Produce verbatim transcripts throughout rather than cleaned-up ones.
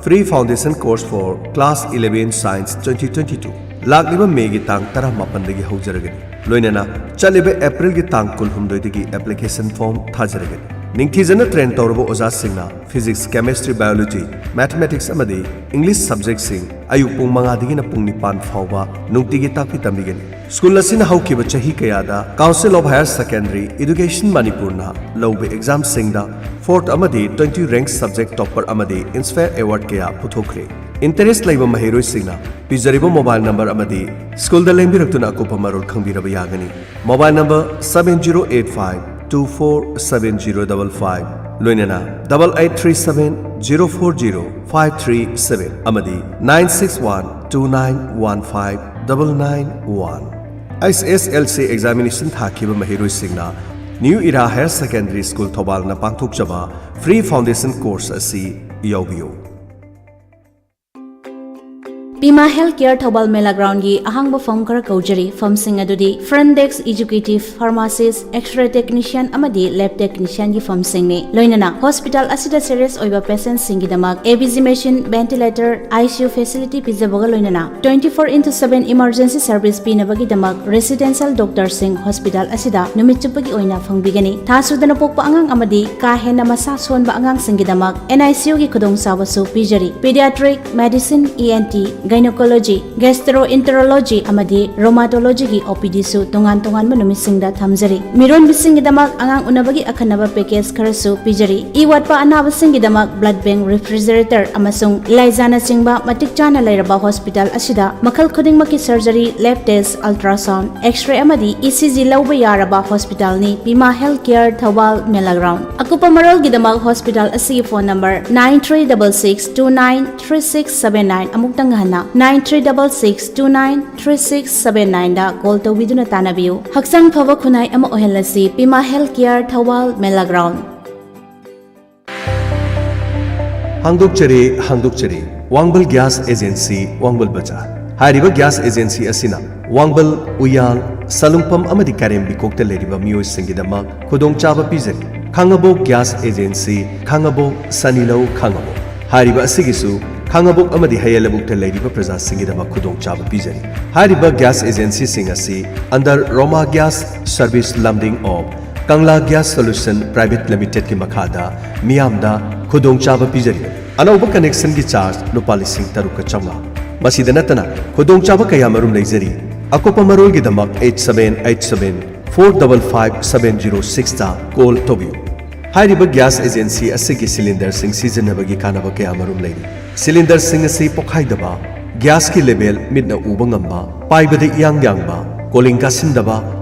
Free Foundation Course for Class eleven Science twenty twenty-two ꯂꯥꯛꯂꯤꯕ ꯃꯦꯒꯤ ꯇꯥꯡ ꯇꯔꯥꯃꯥꯄꯟꯗꯒꯤ ꯍꯧꯖꯔꯒꯅꯤ꯫ ꯂꯣꯏꯅꯅ ꯆꯠꯂꯤꯕ ꯑꯦꯄ꯭ꯔꯤꯜꯒꯤ ꯇꯥꯡ ꯀꯨꯟꯍꯨꯝꯗꯣꯏꯗꯒꯤ application form ꯊꯥꯖꯔꯒꯅꯤ꯫ ꯅꯤꯡꯊꯤꯖꯅ train ꯇꯧꯔꯕ ꯑꯣꯖꯥꯁꯤꯡꯅ Physics, Chemistry, Biology, Mathematics ꯑꯃꯗꯤ English subjectꯁꯤꯡ ꯑꯌꯨꯛ ꯄꯨꯡ ꯃꯉꯥꯗꯒꯤꯅ ꯄꯨꯡ ꯅꯤꯄꯥꯟ ꯐꯥꯎꯕ ꯅꯨꯡꯇꯤꯒꯤ ꯇꯥꯛꯄꯤ ꯇꯝꯕꯤꯒꯅꯤ꯫ ꯁ꯭ꯀꯨꯜ ꯑꯁꯤꯅ ꯍꯧꯈꯤꯕ ꯆꯍꯤ ꯀꯌꯥꯗ Council of Higher Secondary Education ꯃꯅꯤꯄꯨꯔꯅ ꯂꯧꯕ examꯁꯤꯡꯗ fourth ꯑꯃꯗꯤ twenty rank subject topper ꯑꯃꯗꯤ Inspire Award ꯀꯌꯥ ꯄꯨꯊꯣꯛꯈ꯭ꯔꯦ꯫ Interest ꯂꯩꯕ ꯃꯍꯩꯔꯣꯏꯁꯤꯡꯅ ꯄꯤꯖꯔꯤꯕ mobile number ꯑꯃꯗꯤ ꯁ꯭ꯀꯨꯜꯗ ꯂꯦꯡꯕꯤꯔꯛꯇꯨꯅ ꯑꯀꯨꯞꯄ ꯃꯔꯣꯜ ꯈꯪꯕꯤꯔꯕ ꯌꯥꯒꯅꯤ꯫ Mobile number seven zero eight five two four seven zero double five, ꯂꯣꯏꯅꯅ double eight three seven zero four zero five three seven ꯑꯃꯗꯤ nine six one two nine one five double nine one꯫ S S L C examination ꯊꯥꯈꯤꯕ ꯃꯍꯩꯔꯣꯏꯁꯤꯡꯅ New Era Higher Secondary School ꯊꯧꯕꯥꯜꯅ ꯄꯥꯡꯊꯣꯛꯆꯕ Free Foundation Course ꯑꯁꯤ ꯌꯥꯎꯕꯤꯌꯨ꯫ ꯄꯤꯃꯥ health care Thoubal ꯃꯦꯂꯥ ꯒ꯭ꯔꯥꯎꯟꯒꯤ ꯑꯍꯥꯡꯕ ꯐꯝ ꯈꯔ ꯀꯧꯖꯔꯤ꯫ ꯐꯝꯁꯤꯡ ꯑꯗꯨꯗꯤ front desk executive, pharmacist, X-ray technician ꯑꯃꯗꯤ lab technicianꯒꯤ ꯐꯝꯁꯤꯡꯅꯤ꯫ ꯂꯣꯏꯅꯅ ꯍꯣꯁꯄꯤꯇꯥꯜ ꯑꯁꯤꯗ serious ꯑꯣꯏꯕ patientꯁꯤꯡꯒꯤꯗꯃꯛ A B G machine, ventilator, I C U facility ꯄꯤꯖꯕꯒ ꯂꯣꯏꯅꯅ twenty four into seven emergency service ꯄꯤꯅꯕꯒꯤꯗꯃꯛ residential doctorꯁꯤꯡ ꯍꯣꯁꯄꯤꯇꯥꯜ ꯑꯁꯤꯗ ꯅꯨꯃꯤꯠ ꯆꯨꯞꯄꯒꯤ ꯑꯣꯏꯅ ꯐꯪꯕꯤꯒꯅꯤ꯫ ꯊꯥ ꯁꯨꯗꯅ ꯄꯣꯛꯄ ꯑꯉꯥꯡ ꯑꯃꯗꯤ ꯀꯥ ꯍꯦꯟꯅ ꯃꯁꯥ ꯁꯣꯟꯕ ꯑꯉꯥꯡꯁꯤꯡꯒꯤꯗꯃꯛ N I C Uꯒꯤ ꯈꯨꯗꯣꯡꯆꯥꯕꯁꯨ ꯄꯤꯖꯔꯤ꯫ Pediatric, Medicine, E N T, Gynecology, Gastroenterology ꯑꯃꯗꯤ Rheumatologyꯒꯤ O P Dꯁꯨ ꯇꯣꯉꯥꯟ ꯇꯣꯉꯥꯟꯕ ꯅꯨꯃꯤꯠꯁꯤꯡꯗ ꯊꯝꯖꯔꯤ꯫ ꯃꯤꯔꯣꯟꯕꯤꯁꯤꯡꯒꯤꯗꯃꯛ ꯑꯉꯥꯡ ꯎꯅꯕꯒꯤ ꯑꯈꯟꯅꯕ package ꯈꯔꯁꯨ ꯄꯤꯖꯔꯤ꯫ ꯏ ꯋꯥꯠꯄ ꯑꯅꯥꯕꯁꯤꯡꯒꯤꯗꯃꯛ blood bank, refrigerator ꯑꯃꯁꯨꯡ ꯏꯂꯥꯏꯖꯥꯅꯆꯤꯡꯕ ꯃꯇꯤꯛ ꯆꯥꯅ ꯂꯩꯔꯕ ꯍꯣꯁꯄꯤꯇꯥꯜ ꯑꯁꯤꯗ ꯃꯈꯜ ꯈꯨꯗꯤꯡꯃꯛꯀꯤ surgery, lab test, ultrasound, X-ray ꯑꯃꯗꯤ E C G ꯂꯧꯕ ꯌꯥꯔꯕ ꯍꯣꯁꯄꯤꯇꯥꯜꯅꯤ ꯄꯤꯃꯥ ꯍꯦꯜꯊ ꯀꯦꯌꯔ ꯊꯧꯕꯥꯜ ꯃꯦꯂꯥ ꯒ꯭ꯔꯥꯎꯟ꯫ ꯑꯀꯨꯞꯄ ꯃꯔꯣꯜꯒꯤꯗꯃꯛ ꯍꯣꯁꯄꯤꯇꯥꯜ ꯑꯁꯤꯒꯤ phone number nine three double six two nine three six seven nine, ꯑꯃꯨꯛꯇꯪ ꯍꯟꯅ nine three double six two nine three six seven nineꯗ call ꯇꯧꯕꯤꯗꯨꯅ ꯇꯥꯟꯅꯕꯤꯌꯨ꯫ ꯍꯛꯆꯥꯡ ꯐꯕ ꯈꯨꯟꯅꯥꯏ ꯑꯃ ꯑꯣꯏꯍꯜꯂꯁꯤ꯫ ꯄꯤꯃꯥ ꯍꯦꯜꯊ ꯀꯦꯌꯔ ꯊꯧꯕꯥꯜ ꯃꯦꯂꯥ ꯒ꯭ꯔꯥꯎꯟ꯫ ꯍꯥꯡꯗꯣꯛꯆꯔꯤ, ꯍꯥꯡꯗꯣꯛꯆꯔꯤ꯫ ꯋꯥꯡꯕꯜ ꯒ꯭ꯌꯥꯁ ꯑꯦꯖꯦꯟꯁꯤ, ꯋꯥꯡꯕꯜ ꯕꯖꯥꯔ꯫ ꯍꯥꯏꯔꯤꯕ ꯒ꯭ꯌꯥꯁ ꯑꯦꯖꯦꯟꯁꯤ ꯑꯁꯤꯅ ꯋꯥꯡꯕꯜ, ꯎꯌꯥꯜ, ꯁꯂꯨꯡꯐꯝ ꯑꯃꯗꯤ ꯀꯥꯏꯔꯦꯝꯕꯤꯈꯣꯛꯇ ꯂꯩꯔꯤꯕ ꯃꯤꯑꯣꯏꯁꯤꯡꯒꯤꯗꯃꯛ ꯈꯨꯗꯣꯡꯆꯥꯕ ꯄꯤꯖꯔꯤ꯫ ꯈꯥꯡꯉꯕꯣꯛ ꯒ꯭ꯌꯥꯁ ꯑꯦꯖꯦꯟꯁꯤ, ꯈꯥꯡꯉꯕꯣꯛ, ꯁꯅꯤꯂꯧ, ꯈꯥꯡꯉꯕꯣꯛ꯫ ꯍꯥꯏꯔꯤꯕ ꯑꯁꯤꯒꯤꯁꯨ ꯈꯥꯉꯕꯣꯛ ꯑꯃꯗꯤ ꯍꯌꯦꯜ ꯂꯕꯨꯛꯇ ꯂꯩꯔꯤꯕ ꯄ꯭ꯔꯖꯥꯁꯤꯡꯒꯤꯗꯃꯛ ꯈꯨꯗꯣꯡꯆꯥꯕ ꯄꯤꯖꯔꯤ꯫ ꯍꯥꯏꯔꯤꯕ ꯒ꯭ꯌꯥꯁ ꯑꯦꯖꯦꯟꯁꯤꯁꯤꯡ ꯑꯁꯤ under Roma Gas Service Limited of Kangla Gas Solution Private Limitedꯀꯤ ꯃꯈꯥꯗ ꯃꯤꯌꯥꯝꯗ ꯈꯨꯗꯣꯡꯆꯥꯕ ꯄꯤꯖꯔꯤꯕꯅꯤ꯫ ꯑꯅꯧꯕ ꯀꯅꯦꯛꯁꯟꯒꯤ ꯆꯥꯔꯖ ꯂꯨꯄꯥ ꯂꯤꯁꯤꯡ ꯇꯔꯨꯛꯀ ꯆꯥꯝꯃꯉꯥ꯫ ꯃꯁꯤꯗ ꯅꯠꯇꯅ ꯈꯨꯗꯣꯡꯆꯥꯕ ꯀꯌꯥꯃꯔꯨꯝ ꯂꯩꯖꯔꯤ꯫ ꯑꯀꯨꯞꯄ ꯃꯔꯣꯜꯒꯤꯗꯃꯛ eight seven eight seven four five five seven zero sixꯇ ꯀꯣꯜ ꯇꯧꯕꯤꯌꯨ꯫ ꯍꯥꯏꯔꯤꯕ ꯒ꯭ꯌꯥꯁ ꯑꯦꯖꯦꯟꯁꯤ ꯑꯁꯤꯒꯤ ꯁꯤꯂꯤꯟꯗꯔꯁꯤꯡ ꯁꯤꯖꯤꯟꯅꯕꯒꯤ ꯀꯥꯟꯅꯕ ꯀꯌꯥꯃꯔꯨꯝ ꯂꯩꯔꯤ꯫ ꯁꯤꯂꯤꯟꯗꯔꯁꯤꯡ ꯑꯁꯤ ꯄꯣꯈꯥꯏꯗꯕ, ꯒ꯭ꯌꯥꯁꯀꯤ ꯂꯦꯕꯦꯜ ꯃꯤꯠꯅ ꯎꯕ ꯉꯝꯕ, ꯄꯥꯏꯕꯗ ꯏꯌꯥꯡ ꯌꯥꯡꯕ, ꯀꯣꯂꯤꯡ ꯀꯥꯁꯤꯟꯗꯕ,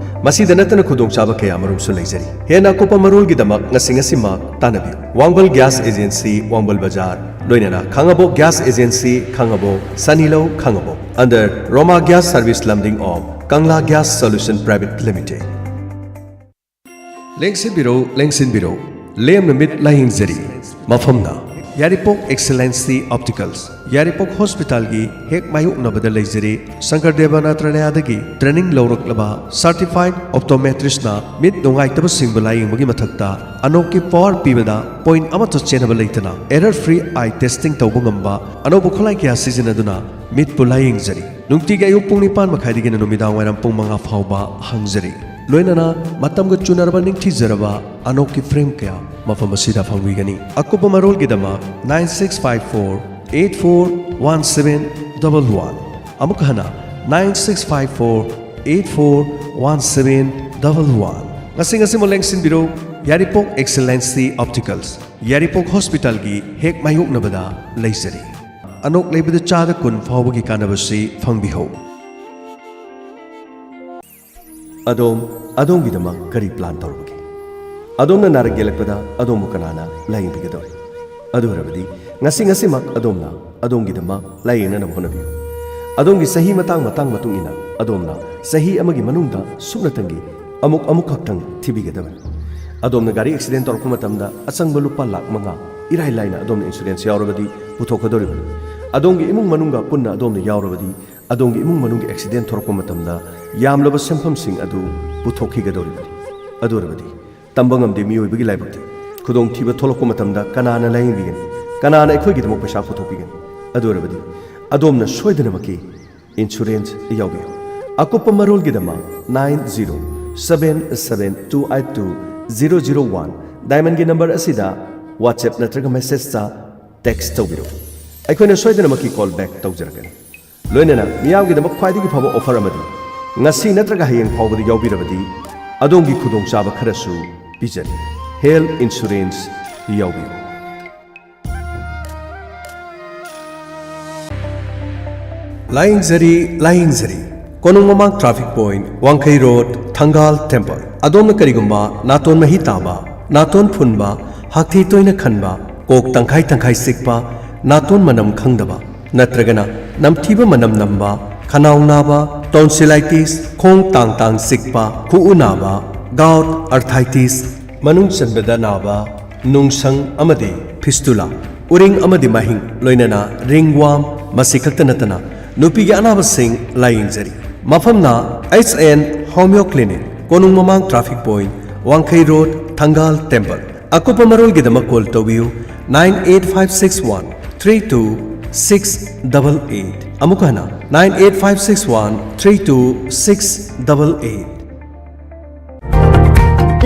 ꯃꯁꯤꯗ ꯅꯠꯇꯅ ꯈꯨꯗꯣꯡꯆꯥꯕ ꯀꯌꯥꯃꯔꯨꯝꯁꯨ ꯂꯩꯖꯔꯤ꯫ ꯍꯦꯟꯅ ꯑꯀꯨꯞꯄ ꯃꯔꯣꯜꯒꯤꯗꯃꯛ ꯉꯁꯤ ꯉꯁꯤꯃꯛ ꯇꯥꯟꯅꯕꯤꯌꯨ꯫ ꯋꯥꯡꯕꯜ ꯒ꯭ꯌꯥꯁ ꯑꯦꯖꯦꯟꯁꯤ, ꯋꯥꯡꯕꯜ ꯕꯖꯥꯔ, ꯂꯣꯏꯅꯅ Khangabok gas agency, Khangabok, Sanilou, Khangabok, under Roma Gas Service Limited of Kangla Gas Solution Private Limited꯫ ꯂꯦꯡꯁꯤꯟꯕꯤꯔꯧ, ꯂꯦꯡꯁꯤꯟꯕꯤꯔꯧ, ꯂꯦꯝꯅ ꯃꯤꯠ ꯂꯥꯌꯦꯡꯖꯔꯤ꯫ ꯃꯐꯝꯅ ꯌꯥꯏꯔꯤꯄꯣꯛ ꯑꯦꯛꯁꯦꯂꯦꯟꯁꯤ ꯑꯣꯞꯇꯤꯀꯜꯁ, ꯌꯥꯏꯔꯤꯄꯣꯛ ꯍꯣꯁꯄꯤꯇꯥꯜꯒꯤ ꯍꯦꯛ ꯃꯥꯌꯣꯛꯅꯕꯗ ꯂꯩꯖꯔꯤ꯫ ꯁꯪꯀꯔꯗꯦꯕ ꯅꯥꯇ꯭ꯔꯥꯂꯌꯥꯗꯒꯤ ꯇ꯭ꯔꯦꯅꯤꯡ ꯂꯧꯔꯛꯂꯕ ꯁꯔꯇꯤꯐꯥꯏꯗ ꯑꯣꯞꯇꯣꯃꯦꯇ꯭ꯔꯤꯁꯅ ꯃꯤꯠ ꯅꯨꯡꯉꯥꯏꯇꯕꯁꯤꯡꯕꯨ ꯂꯥꯌꯦꯡꯕꯒꯤ ꯃꯊꯛꯇ ꯑꯅꯣꯛꯀꯤ ꯄꯋꯥꯔ ꯄꯤꯕꯗ ꯄꯣꯏꯟ ꯑꯃꯠꯇ ꯆꯦꯟꯅꯕ ꯂꯩꯇꯅ ꯑꯦꯔꯔ ꯐ꯭ꯔꯤ ꯑꯥꯏ ꯇꯦꯁꯇꯤꯡ ꯇꯧꯕ ꯉꯝꯕ ꯑꯅꯧꯕ ꯈꯨꯠꯂꯥꯏ ꯀꯌꯥ ꯁꯤꯖꯤꯟꯅꯗꯨꯅ ꯃꯤꯠꯄꯨ ꯂꯥꯌꯦꯡꯖꯔꯤ꯫ ꯅꯨꯡꯇꯤꯒꯤ ꯑꯌꯨꯛ ꯄꯨꯡ ꯅꯤꯄꯥꯟ ꯃꯈꯥꯏꯗꯒꯤꯅ ꯅꯨꯃꯤꯗꯥꯡ ꯋꯥꯏꯔꯝ ꯄꯨꯡ ꯃꯉꯥ ꯐꯥꯎꯕ ꯍꯥꯡꯖꯔꯤ꯫ ꯂꯣꯏꯅꯅ ꯃꯇꯝꯒ ꯆꯨꯅꯔꯕ ꯅꯤꯡꯊꯤꯖꯔꯕ ꯑꯅꯣꯛꯀꯤ ꯐ꯭ꯔꯦꯝ ꯀꯌꯥ ꯃꯐꯝ ꯑꯁꯤꯗ ꯐꯪꯕꯤꯒꯅꯤ꯫ ꯑꯀꯨꯞꯄ ꯃꯔꯣꯜꯒꯤꯗꯃꯛ nine six five four eight four one seven double one꯫ ꯑꯃꯨꯛ ꯍꯟꯅ, nine six five four eight four one seven double one꯫ ꯉꯁꯤ ꯉꯁꯤꯃꯛ ꯂꯦꯡꯁꯤꯟꯕꯤꯔꯧ, ꯌꯥꯏꯔꯤꯄꯣꯛ ꯑꯦꯛꯁꯦꯂꯦꯟꯁꯤ ꯑꯣꯞꯇꯤꯀꯜꯁ, ꯌꯥꯏꯔꯤꯄꯣꯛ ꯍꯣꯁꯄꯤꯇꯥꯜꯒꯤ ꯍꯦꯛ ꯃꯥꯌꯣꯛꯅꯕꯗ ꯂꯩꯖꯔꯤ꯫ ꯑꯅꯣꯛ ꯂꯩꯕꯗ ꯆꯥꯗ ꯀꯨꯟ ꯐꯥꯎꯕꯒꯤ ꯀꯥꯟꯅꯕꯁꯤ ꯐꯪꯕꯤꯍꯧ꯫ ꯑꯗꯣꯝ, ꯑꯗꯣꯝꯒꯤꯗꯃꯛ ꯀꯔꯤ ꯄ꯭ꯂꯥꯟ ꯇꯧꯔꯕꯒꯦ? ꯑꯗꯣꯝꯅ ꯅꯥꯔꯛ ꯌꯦꯛꯂꯛꯄꯗ ꯑꯗꯣꯝꯕꯨ ꯀꯅꯥꯅ ꯂꯥꯌꯦꯡꯕꯤꯒꯗꯧꯔꯤ? ꯑꯗꯨ ꯑꯣꯏꯔꯕꯗꯤ ꯉꯁꯤ ꯉꯁꯤꯃꯛ ꯑꯗꯣꯝꯅ ꯑꯗꯣꯝꯒꯤꯗꯃꯛ ꯂꯥꯌꯦꯡꯅꯅꯕ ꯍꯣꯠꯅꯕꯤꯌꯨ꯫ ꯑꯗꯣꯝꯒꯤ ꯆꯍꯤ ꯃꯇꯥꯡ ꯃꯇꯥꯡ ꯃꯇꯨꯡ ꯏꯟꯅ ꯑꯗꯣꯝꯅ ꯆꯍꯤ ꯑꯃꯒꯤ ꯃꯅꯨꯡꯗ ꯁꯨꯞꯅꯇꯪꯒꯤ ꯑꯃꯨꯛ ꯑꯃꯨꯛꯈꯛꯇꯪ ꯊꯤꯕꯤꯒꯗꯕꯅꯤ꯫ ꯑꯗꯣꯝꯅ ꯒꯥꯔꯤ ꯑꯦꯛꯁꯤꯗꯦꯟ ꯇꯧꯔꯛꯄ ꯃꯇꯝꯗ ꯑꯆꯪꯕ ꯂꯨꯄꯥ ꯂꯥꯈ ꯃꯉꯥ ꯏꯔꯥꯏ ꯂꯥꯏꯅ ꯑꯗꯣꯝꯅ ꯏꯟꯁꯨꯔꯦꯟꯁ ꯌꯥꯎꯔꯕꯗꯤ ꯄꯨꯊꯣꯛꯀꯗꯧꯔꯤꯕꯅꯤ꯫ ꯑꯗꯣꯝꯒꯤ ꯏꯃꯨꯡ ꯃꯅꯨꯡꯒ ꯄꯨꯟꯅ ꯑꯗꯣꯝꯅ ꯌꯥꯎꯔꯕꯗꯤ ꯑꯗꯣꯝꯒꯤ ꯏꯃꯨꯡ ꯃꯅꯨꯡꯒꯤ ꯑꯦꯛꯁꯤꯗꯦꯟ ꯊꯣꯔꯛꯄ ꯃꯇꯝꯗ ꯌꯥꯝꯂꯕ ꯁꯦꯟꯐꯝꯁꯤꯡ ꯑꯗꯨ ꯄꯨꯊꯣꯛꯈꯤꯒꯗꯧꯔꯤꯕꯅꯤ꯫ ꯑꯗꯨ ꯑꯣꯏꯔꯕꯗꯤ ꯇꯝꯕ ꯉꯝꯗꯦ ꯃꯤꯑꯣꯏꯕꯒꯤ ꯂꯥꯏꯕꯛꯇꯤ꯫ ꯈꯨꯗꯣꯡꯊꯤꯕ ꯊꯣꯛꯂꯛꯄ ꯃꯇꯝꯗ ꯀꯅꯥꯅ ꯂꯥꯌꯦꯡꯕꯤꯒꯅꯤ? ꯀꯅꯥꯅ ꯑꯩꯈꯣꯏꯒꯤꯗꯃꯛ ꯄꯩꯁꯥ ꯄꯨꯊꯣꯛꯄꯤꯒꯅꯤ? ꯑꯗꯨ ꯑꯣꯏꯔꯕꯗꯤ ꯑꯗꯣꯝꯅ ꯁꯣꯏꯗꯅꯃꯛꯀꯤ insurance ꯌꯥꯎꯕꯤꯌꯨ꯫ ꯑꯀꯨꯞꯄ ꯃꯔꯣꯜꯒꯤꯗꯃꯛ nine zero seven seven two eight two zero zero one Diamondꯒꯤ number ꯑꯁꯤꯗ WhatsApp ꯅꯠꯇ꯭ꯔꯒ messageꯇ text ꯇꯧꯕꯤꯔꯛꯎ꯫ ꯑꯩꯈꯣꯏꯅ ꯁꯣꯏꯗꯅꯃꯛꯀꯤ call back ꯇꯧꯖꯔꯛꯀꯅꯤ꯫ ꯂꯣꯏꯅꯅ ꯃꯤꯌꯥꯝꯒꯤꯗꯃꯛ ꯈ꯭ꯋꯥꯏꯗꯒꯤ ꯐꯕ offer ꯑꯃꯗꯤ ꯉꯁꯤ ꯅꯠꯇ꯭ꯔꯒ ꯍꯌꯦꯡ ꯐꯥꯎꯕꯗ ꯌꯥꯎꯕꯤꯔꯕꯗꯤ ꯑꯗꯣꯝꯒꯤ ꯈꯨꯗꯣꯡꯆꯥꯕ ꯈꯔꯁꯨ ꯄꯤꯖꯔꯤ꯫ Health insurance ꯌꯥꯎꯕꯤꯌꯨ꯫ ꯂꯥꯏꯌꯦꯡꯖꯔꯤ, ꯂꯥꯏꯌꯦꯡꯖꯔꯤ꯫ ꯀꯣꯅꯨꯡ ꯃꯃꯥꯡ traffic point, ꯋꯥꯡꯈꯩ road, ꯊꯪꯒꯥꯜ temple꯫ ꯑꯗꯣꯝꯅ ꯀꯔꯤꯒꯨꯝꯕ ꯅꯥꯇꯣꯟ ꯃꯍꯤ ꯇꯥꯕ, ꯅꯥꯇꯣꯟ ꯐꯨꯟꯕ, ꯍꯥꯛꯊꯤ ꯇꯣꯏꯅ ꯈꯟꯕ, ꯀꯣꯛ ꯇꯪꯈꯥꯏ ꯇꯪꯈꯥꯏ ꯆꯤꯛꯄ, ꯅꯥꯇꯣꯟ ꯃꯅꯝ ꯈꯪꯗꯕ, ꯅꯠꯇ꯭ꯔꯒꯅ ꯅꯝꯊꯤꯕ ꯃꯅꯝ ꯅꯝꯕ, ꯈꯅꯥꯎ ꯅꯥꯕ, tonsillitis, ꯈꯣꯡ ꯇꯥꯡ ꯇꯥꯡ ꯆꯤꯛꯄ, ꯈꯨꯎ ꯅꯥꯕ, gout, arthritis, ꯃꯅꯨꯡ ꯆꯟꯕꯗ ꯅꯥꯕ, ꯅꯨꯡꯁꯪ ꯑꯃꯗꯤ fistula, ꯎꯔꯤꯡ ꯑꯃꯗꯤ ꯃꯍꯤꯡ, ꯂꯣꯏꯅꯅ ringworm, ꯃꯁꯤ ꯈꯛꯇ ꯅꯠꯇꯅ ꯅꯨꯄꯤꯒꯤ ꯑꯅꯥꯕꯁꯤꯡ ꯂꯥꯌꯦꯡꯖꯔꯤ꯫ ꯃꯐꯝꯅ H N Homeo Clinic, ꯀꯣꯅꯨꯡ ꯃꯃꯥꯡ traffic point, ꯋꯥꯡꯈꯩ road, ꯊꯪꯒꯥꯜ temple꯫ ꯑꯀꯨꯞꯄ ꯃꯔꯣꯜꯒꯤꯗꯃꯛ call ꯇꯧꯕꯤꯌꯨ nine eight five six one three two six double eight꯫ ꯑꯃꯨꯛ ꯍꯟꯅ, nine eight five six one three two six double eight꯫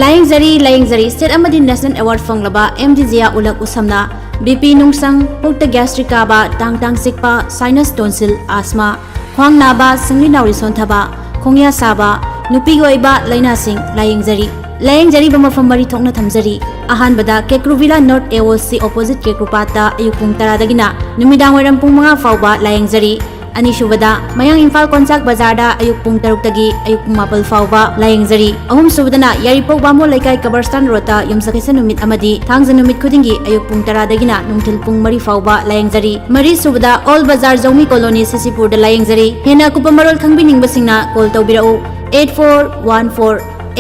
ꯂꯥꯌꯦꯡꯖꯔꯤ, ꯂꯥꯌꯦꯡꯖꯔꯤ꯫ State ꯑꯃꯗꯤ national award ꯐꯪꯂꯕ M D ꯖꯤꯌꯥ ꯎꯂꯛ ꯎꯁꯝꯅ B P, ꯅꯨꯡꯁꯪ, ꯄꯨꯛꯇ gastric ꯀꯥꯕ, ꯇꯥꯡ ꯇꯥꯡ ꯆꯤꯛꯄ, sinus, tonsil, asthma, ꯈ꯭ꯋꯥꯡ ꯅꯥꯕ, ꯁꯤꯡꯂꯤ ꯅꯥꯎꯔꯤ ꯁꯣꯟꯊꯕ, ꯈꯣꯡꯌꯥ ꯁꯥꯕ, ꯅꯨꯄꯤꯒꯤ ꯑꯣꯏꯕ ꯂꯥꯏꯅꯥꯁꯤꯡ ꯂꯥꯌꯦꯡꯖꯔꯤ꯫ ꯂꯥꯌꯦꯡꯖꯔꯤꯕ ꯃꯐꯝ ꯃꯔꯤ ꯊꯣꯛꯅ ꯊꯝꯖꯔꯤ꯫ ꯑꯍꯥꯟꯕꯗ Kekru villa North A O C opposite ꯀꯦꯀ꯭ꯔꯨꯄꯥꯠꯇ ꯑꯌꯨꯛ ꯄꯨꯡ ꯇꯔꯥꯗꯒꯤꯅ ꯅꯨꯃꯤꯗꯥꯡ ꯋꯥꯏꯔꯝ ꯄꯨꯡ ꯃꯉꯥ ꯐꯥꯎꯕ ꯂꯥꯌꯦꯡꯖꯔꯤ꯫ ꯑꯅꯤꯁꯨꯕꯗ ꯃꯌꯥꯡ ꯏꯝꯐꯥꯜ ꯀꯣꯟꯆꯥꯛ ꯕꯖꯥꯔꯗ ꯑꯌꯨꯛ ꯄꯨꯡ ꯇꯔꯨꯛꯇꯒꯤ ꯑꯌꯨꯛ ꯄꯨꯡ ꯃꯥꯄꯜ ꯐꯥꯎꯕ ꯂꯥꯌꯦꯡꯖꯔꯤ꯫ ꯑꯍꯨꯝꯁꯨꯕꯗꯅ ꯌꯥꯏꯔꯤꯄꯣꯛ ꯕꯥꯃꯣꯟ ꯂꯩꯀꯥꯏ ꯀꯕꯔꯁꯇꯥꯟ ꯔꯣꯗꯇ ꯌꯨꯝꯁꯀꯩꯁ ꯅꯨꯃꯤꯠ ꯑꯃꯗꯤ ꯊꯥꯡꯖ ꯅꯨꯃꯤꯠ ꯈꯨꯗꯤꯡꯒꯤ ꯑꯌꯨꯛ ꯄꯨꯡ ꯇꯔꯥꯗꯒꯤꯅ ꯅꯨꯡꯊꯤꯜ ꯄꯨꯡ ꯃꯔꯤ ꯐꯥꯎꯕ ꯂꯥꯌꯦꯡꯖꯔꯤ꯫ ꯃꯔꯤꯁꯨꯕꯗ ꯑꯣꯜ ꯕꯖꯥꯔ ꯖꯧꯃꯤ ꯀꯣꯂꯣꯅꯤ ꯁꯤꯁꯤꯄꯨꯔꯗ ꯂꯥꯌꯦꯡꯖꯔꯤ꯫ ꯍꯦꯟꯅ ꯑꯀꯨꯞꯄ ꯃꯔꯣꯜ ꯈꯪꯕꯤꯅꯤꯡꯕꯁꯤꯡꯅ call ꯇꯧꯕꯤꯔꯛꯎ eight four one four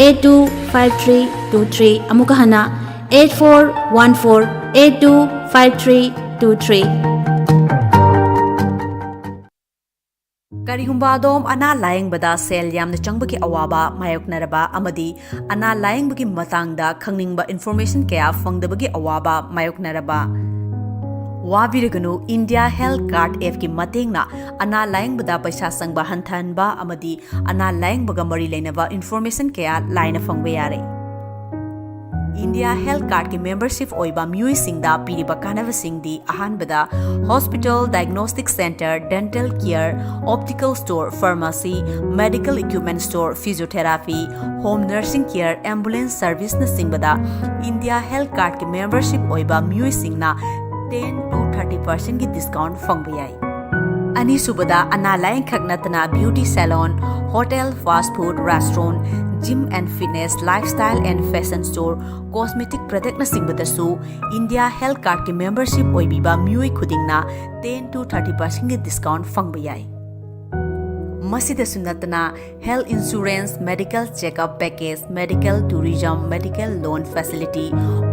eight two five three two three꯫ ꯑꯃꯨꯛꯀ ꯍꯟꯅ eight four one four eight two five three two three꯫ ꯀꯔꯤꯒꯨꯝꯕ ꯑꯗꯣꯝ ꯑꯅꯥ ꯂꯥꯌꯦꯡꯕꯗ ꯁꯦꯜ ꯌꯥꯝꯅ ꯆꯪꯕꯒꯤ ꯑꯋꯥꯕ ꯃꯥꯌꯣꯛꯅꯔꯕ ꯑꯃꯗꯤ ꯑꯅꯥ ꯂꯥꯌꯦꯡꯕꯒꯤ ꯃꯇꯥꯡꯗ ꯈꯪꯅꯤꯡꯕ information ꯀꯌꯥ ꯐꯪꯗꯕꯒꯤ ꯑꯋꯥꯕ ꯃꯥꯌꯣꯛꯅꯔꯕ, ꯋꯥꯕꯤꯔꯒꯅꯨ, ꯏꯟꯗꯤꯌꯥ ꯍꯦꯜꯊ ꯀꯥꯔꯗ ꯑꯦꯞꯀꯤ ꯃꯇꯦꯡꯅ ꯑꯅꯥ ꯂꯥꯌꯦꯡꯕꯗ ꯄꯩꯁꯥ ꯆꯪꯕ ꯍꯟꯊꯍꯟꯕ ꯑꯃꯗꯤ ꯑꯅꯥ ꯂꯥꯌꯦꯡꯕꯒ ꯃꯔꯤ ꯂꯩꯅꯕ ꯏꯟꯐꯣꯔꯃꯦꯁꯟ ꯀꯌꯥ ꯂꯥꯏꯅ ꯐꯪꯕ ꯌꯥꯔꯦ꯫ ꯏꯟꯗꯤꯌꯥ ꯍꯦꯜꯊ ꯀꯥꯔꯗꯀꯤ ꯃꯦꯝꯕꯔꯁꯤꯞ ꯑꯣꯏꯕ ꯃꯤꯑꯣꯏꯁꯤꯡꯗ ꯄꯤꯔꯤꯕ ꯀꯥꯟꯅꯕꯁꯤꯡꯗꯤ: ꯑꯍꯥꯟꯕꯗ, hospital, diagnostic centre, dental care, optical store, pharmacy, medical equipment store, physiotherapy, home nursing care, ambulance ꯁꯔꯚꯤꯁꯅꯆꯤꯡꯕꯗ ꯏꯟꯗꯤꯌꯥ ꯍꯦꯜꯊ ꯀꯥꯔꯗꯀꯤ ꯃꯦꯝꯕꯔꯁꯤꯞ ꯑꯣꯏꯕ ꯃꯤꯑꯣꯏꯁꯤꯡꯅ ten to thirty percentꯀꯤ ꯗꯤꯁꯀꯥꯎꯟꯠ ꯐꯪꯕ ꯌꯥꯏ꯫ ꯑꯅꯤꯁꯨꯕꯗ, ꯑꯅꯥ ꯂꯥꯌꯦꯡꯈꯛ ꯅꯠꯇꯅ beauty salon, hotel, fast food, restaurant, gym and fitness, lifestyle and fashion store, cosmetic ꯄ꯭ꯔꯗꯛꯅꯆꯤꯡꯕꯗꯁꯨ ꯏꯟꯗꯤꯌꯥ ꯍꯦꯜꯊ ꯀꯥꯔꯗꯀꯤ ꯃꯦꯝꯕꯔꯁꯤꯞ ꯑꯣꯏꯕꯤꯕ ꯃꯤꯑꯣꯏ ꯈꯨꯗꯤꯡꯅ ten to thirty percentꯀꯤ ꯗꯤꯁꯀꯥꯎꯟꯠ ꯐꯪꯕ ꯌꯥꯏ꯫ ꯃꯁꯤꯗꯁꯨ ꯅꯠꯇꯅ, health insurance, medical checkup package, medical tourism, medical loan facility,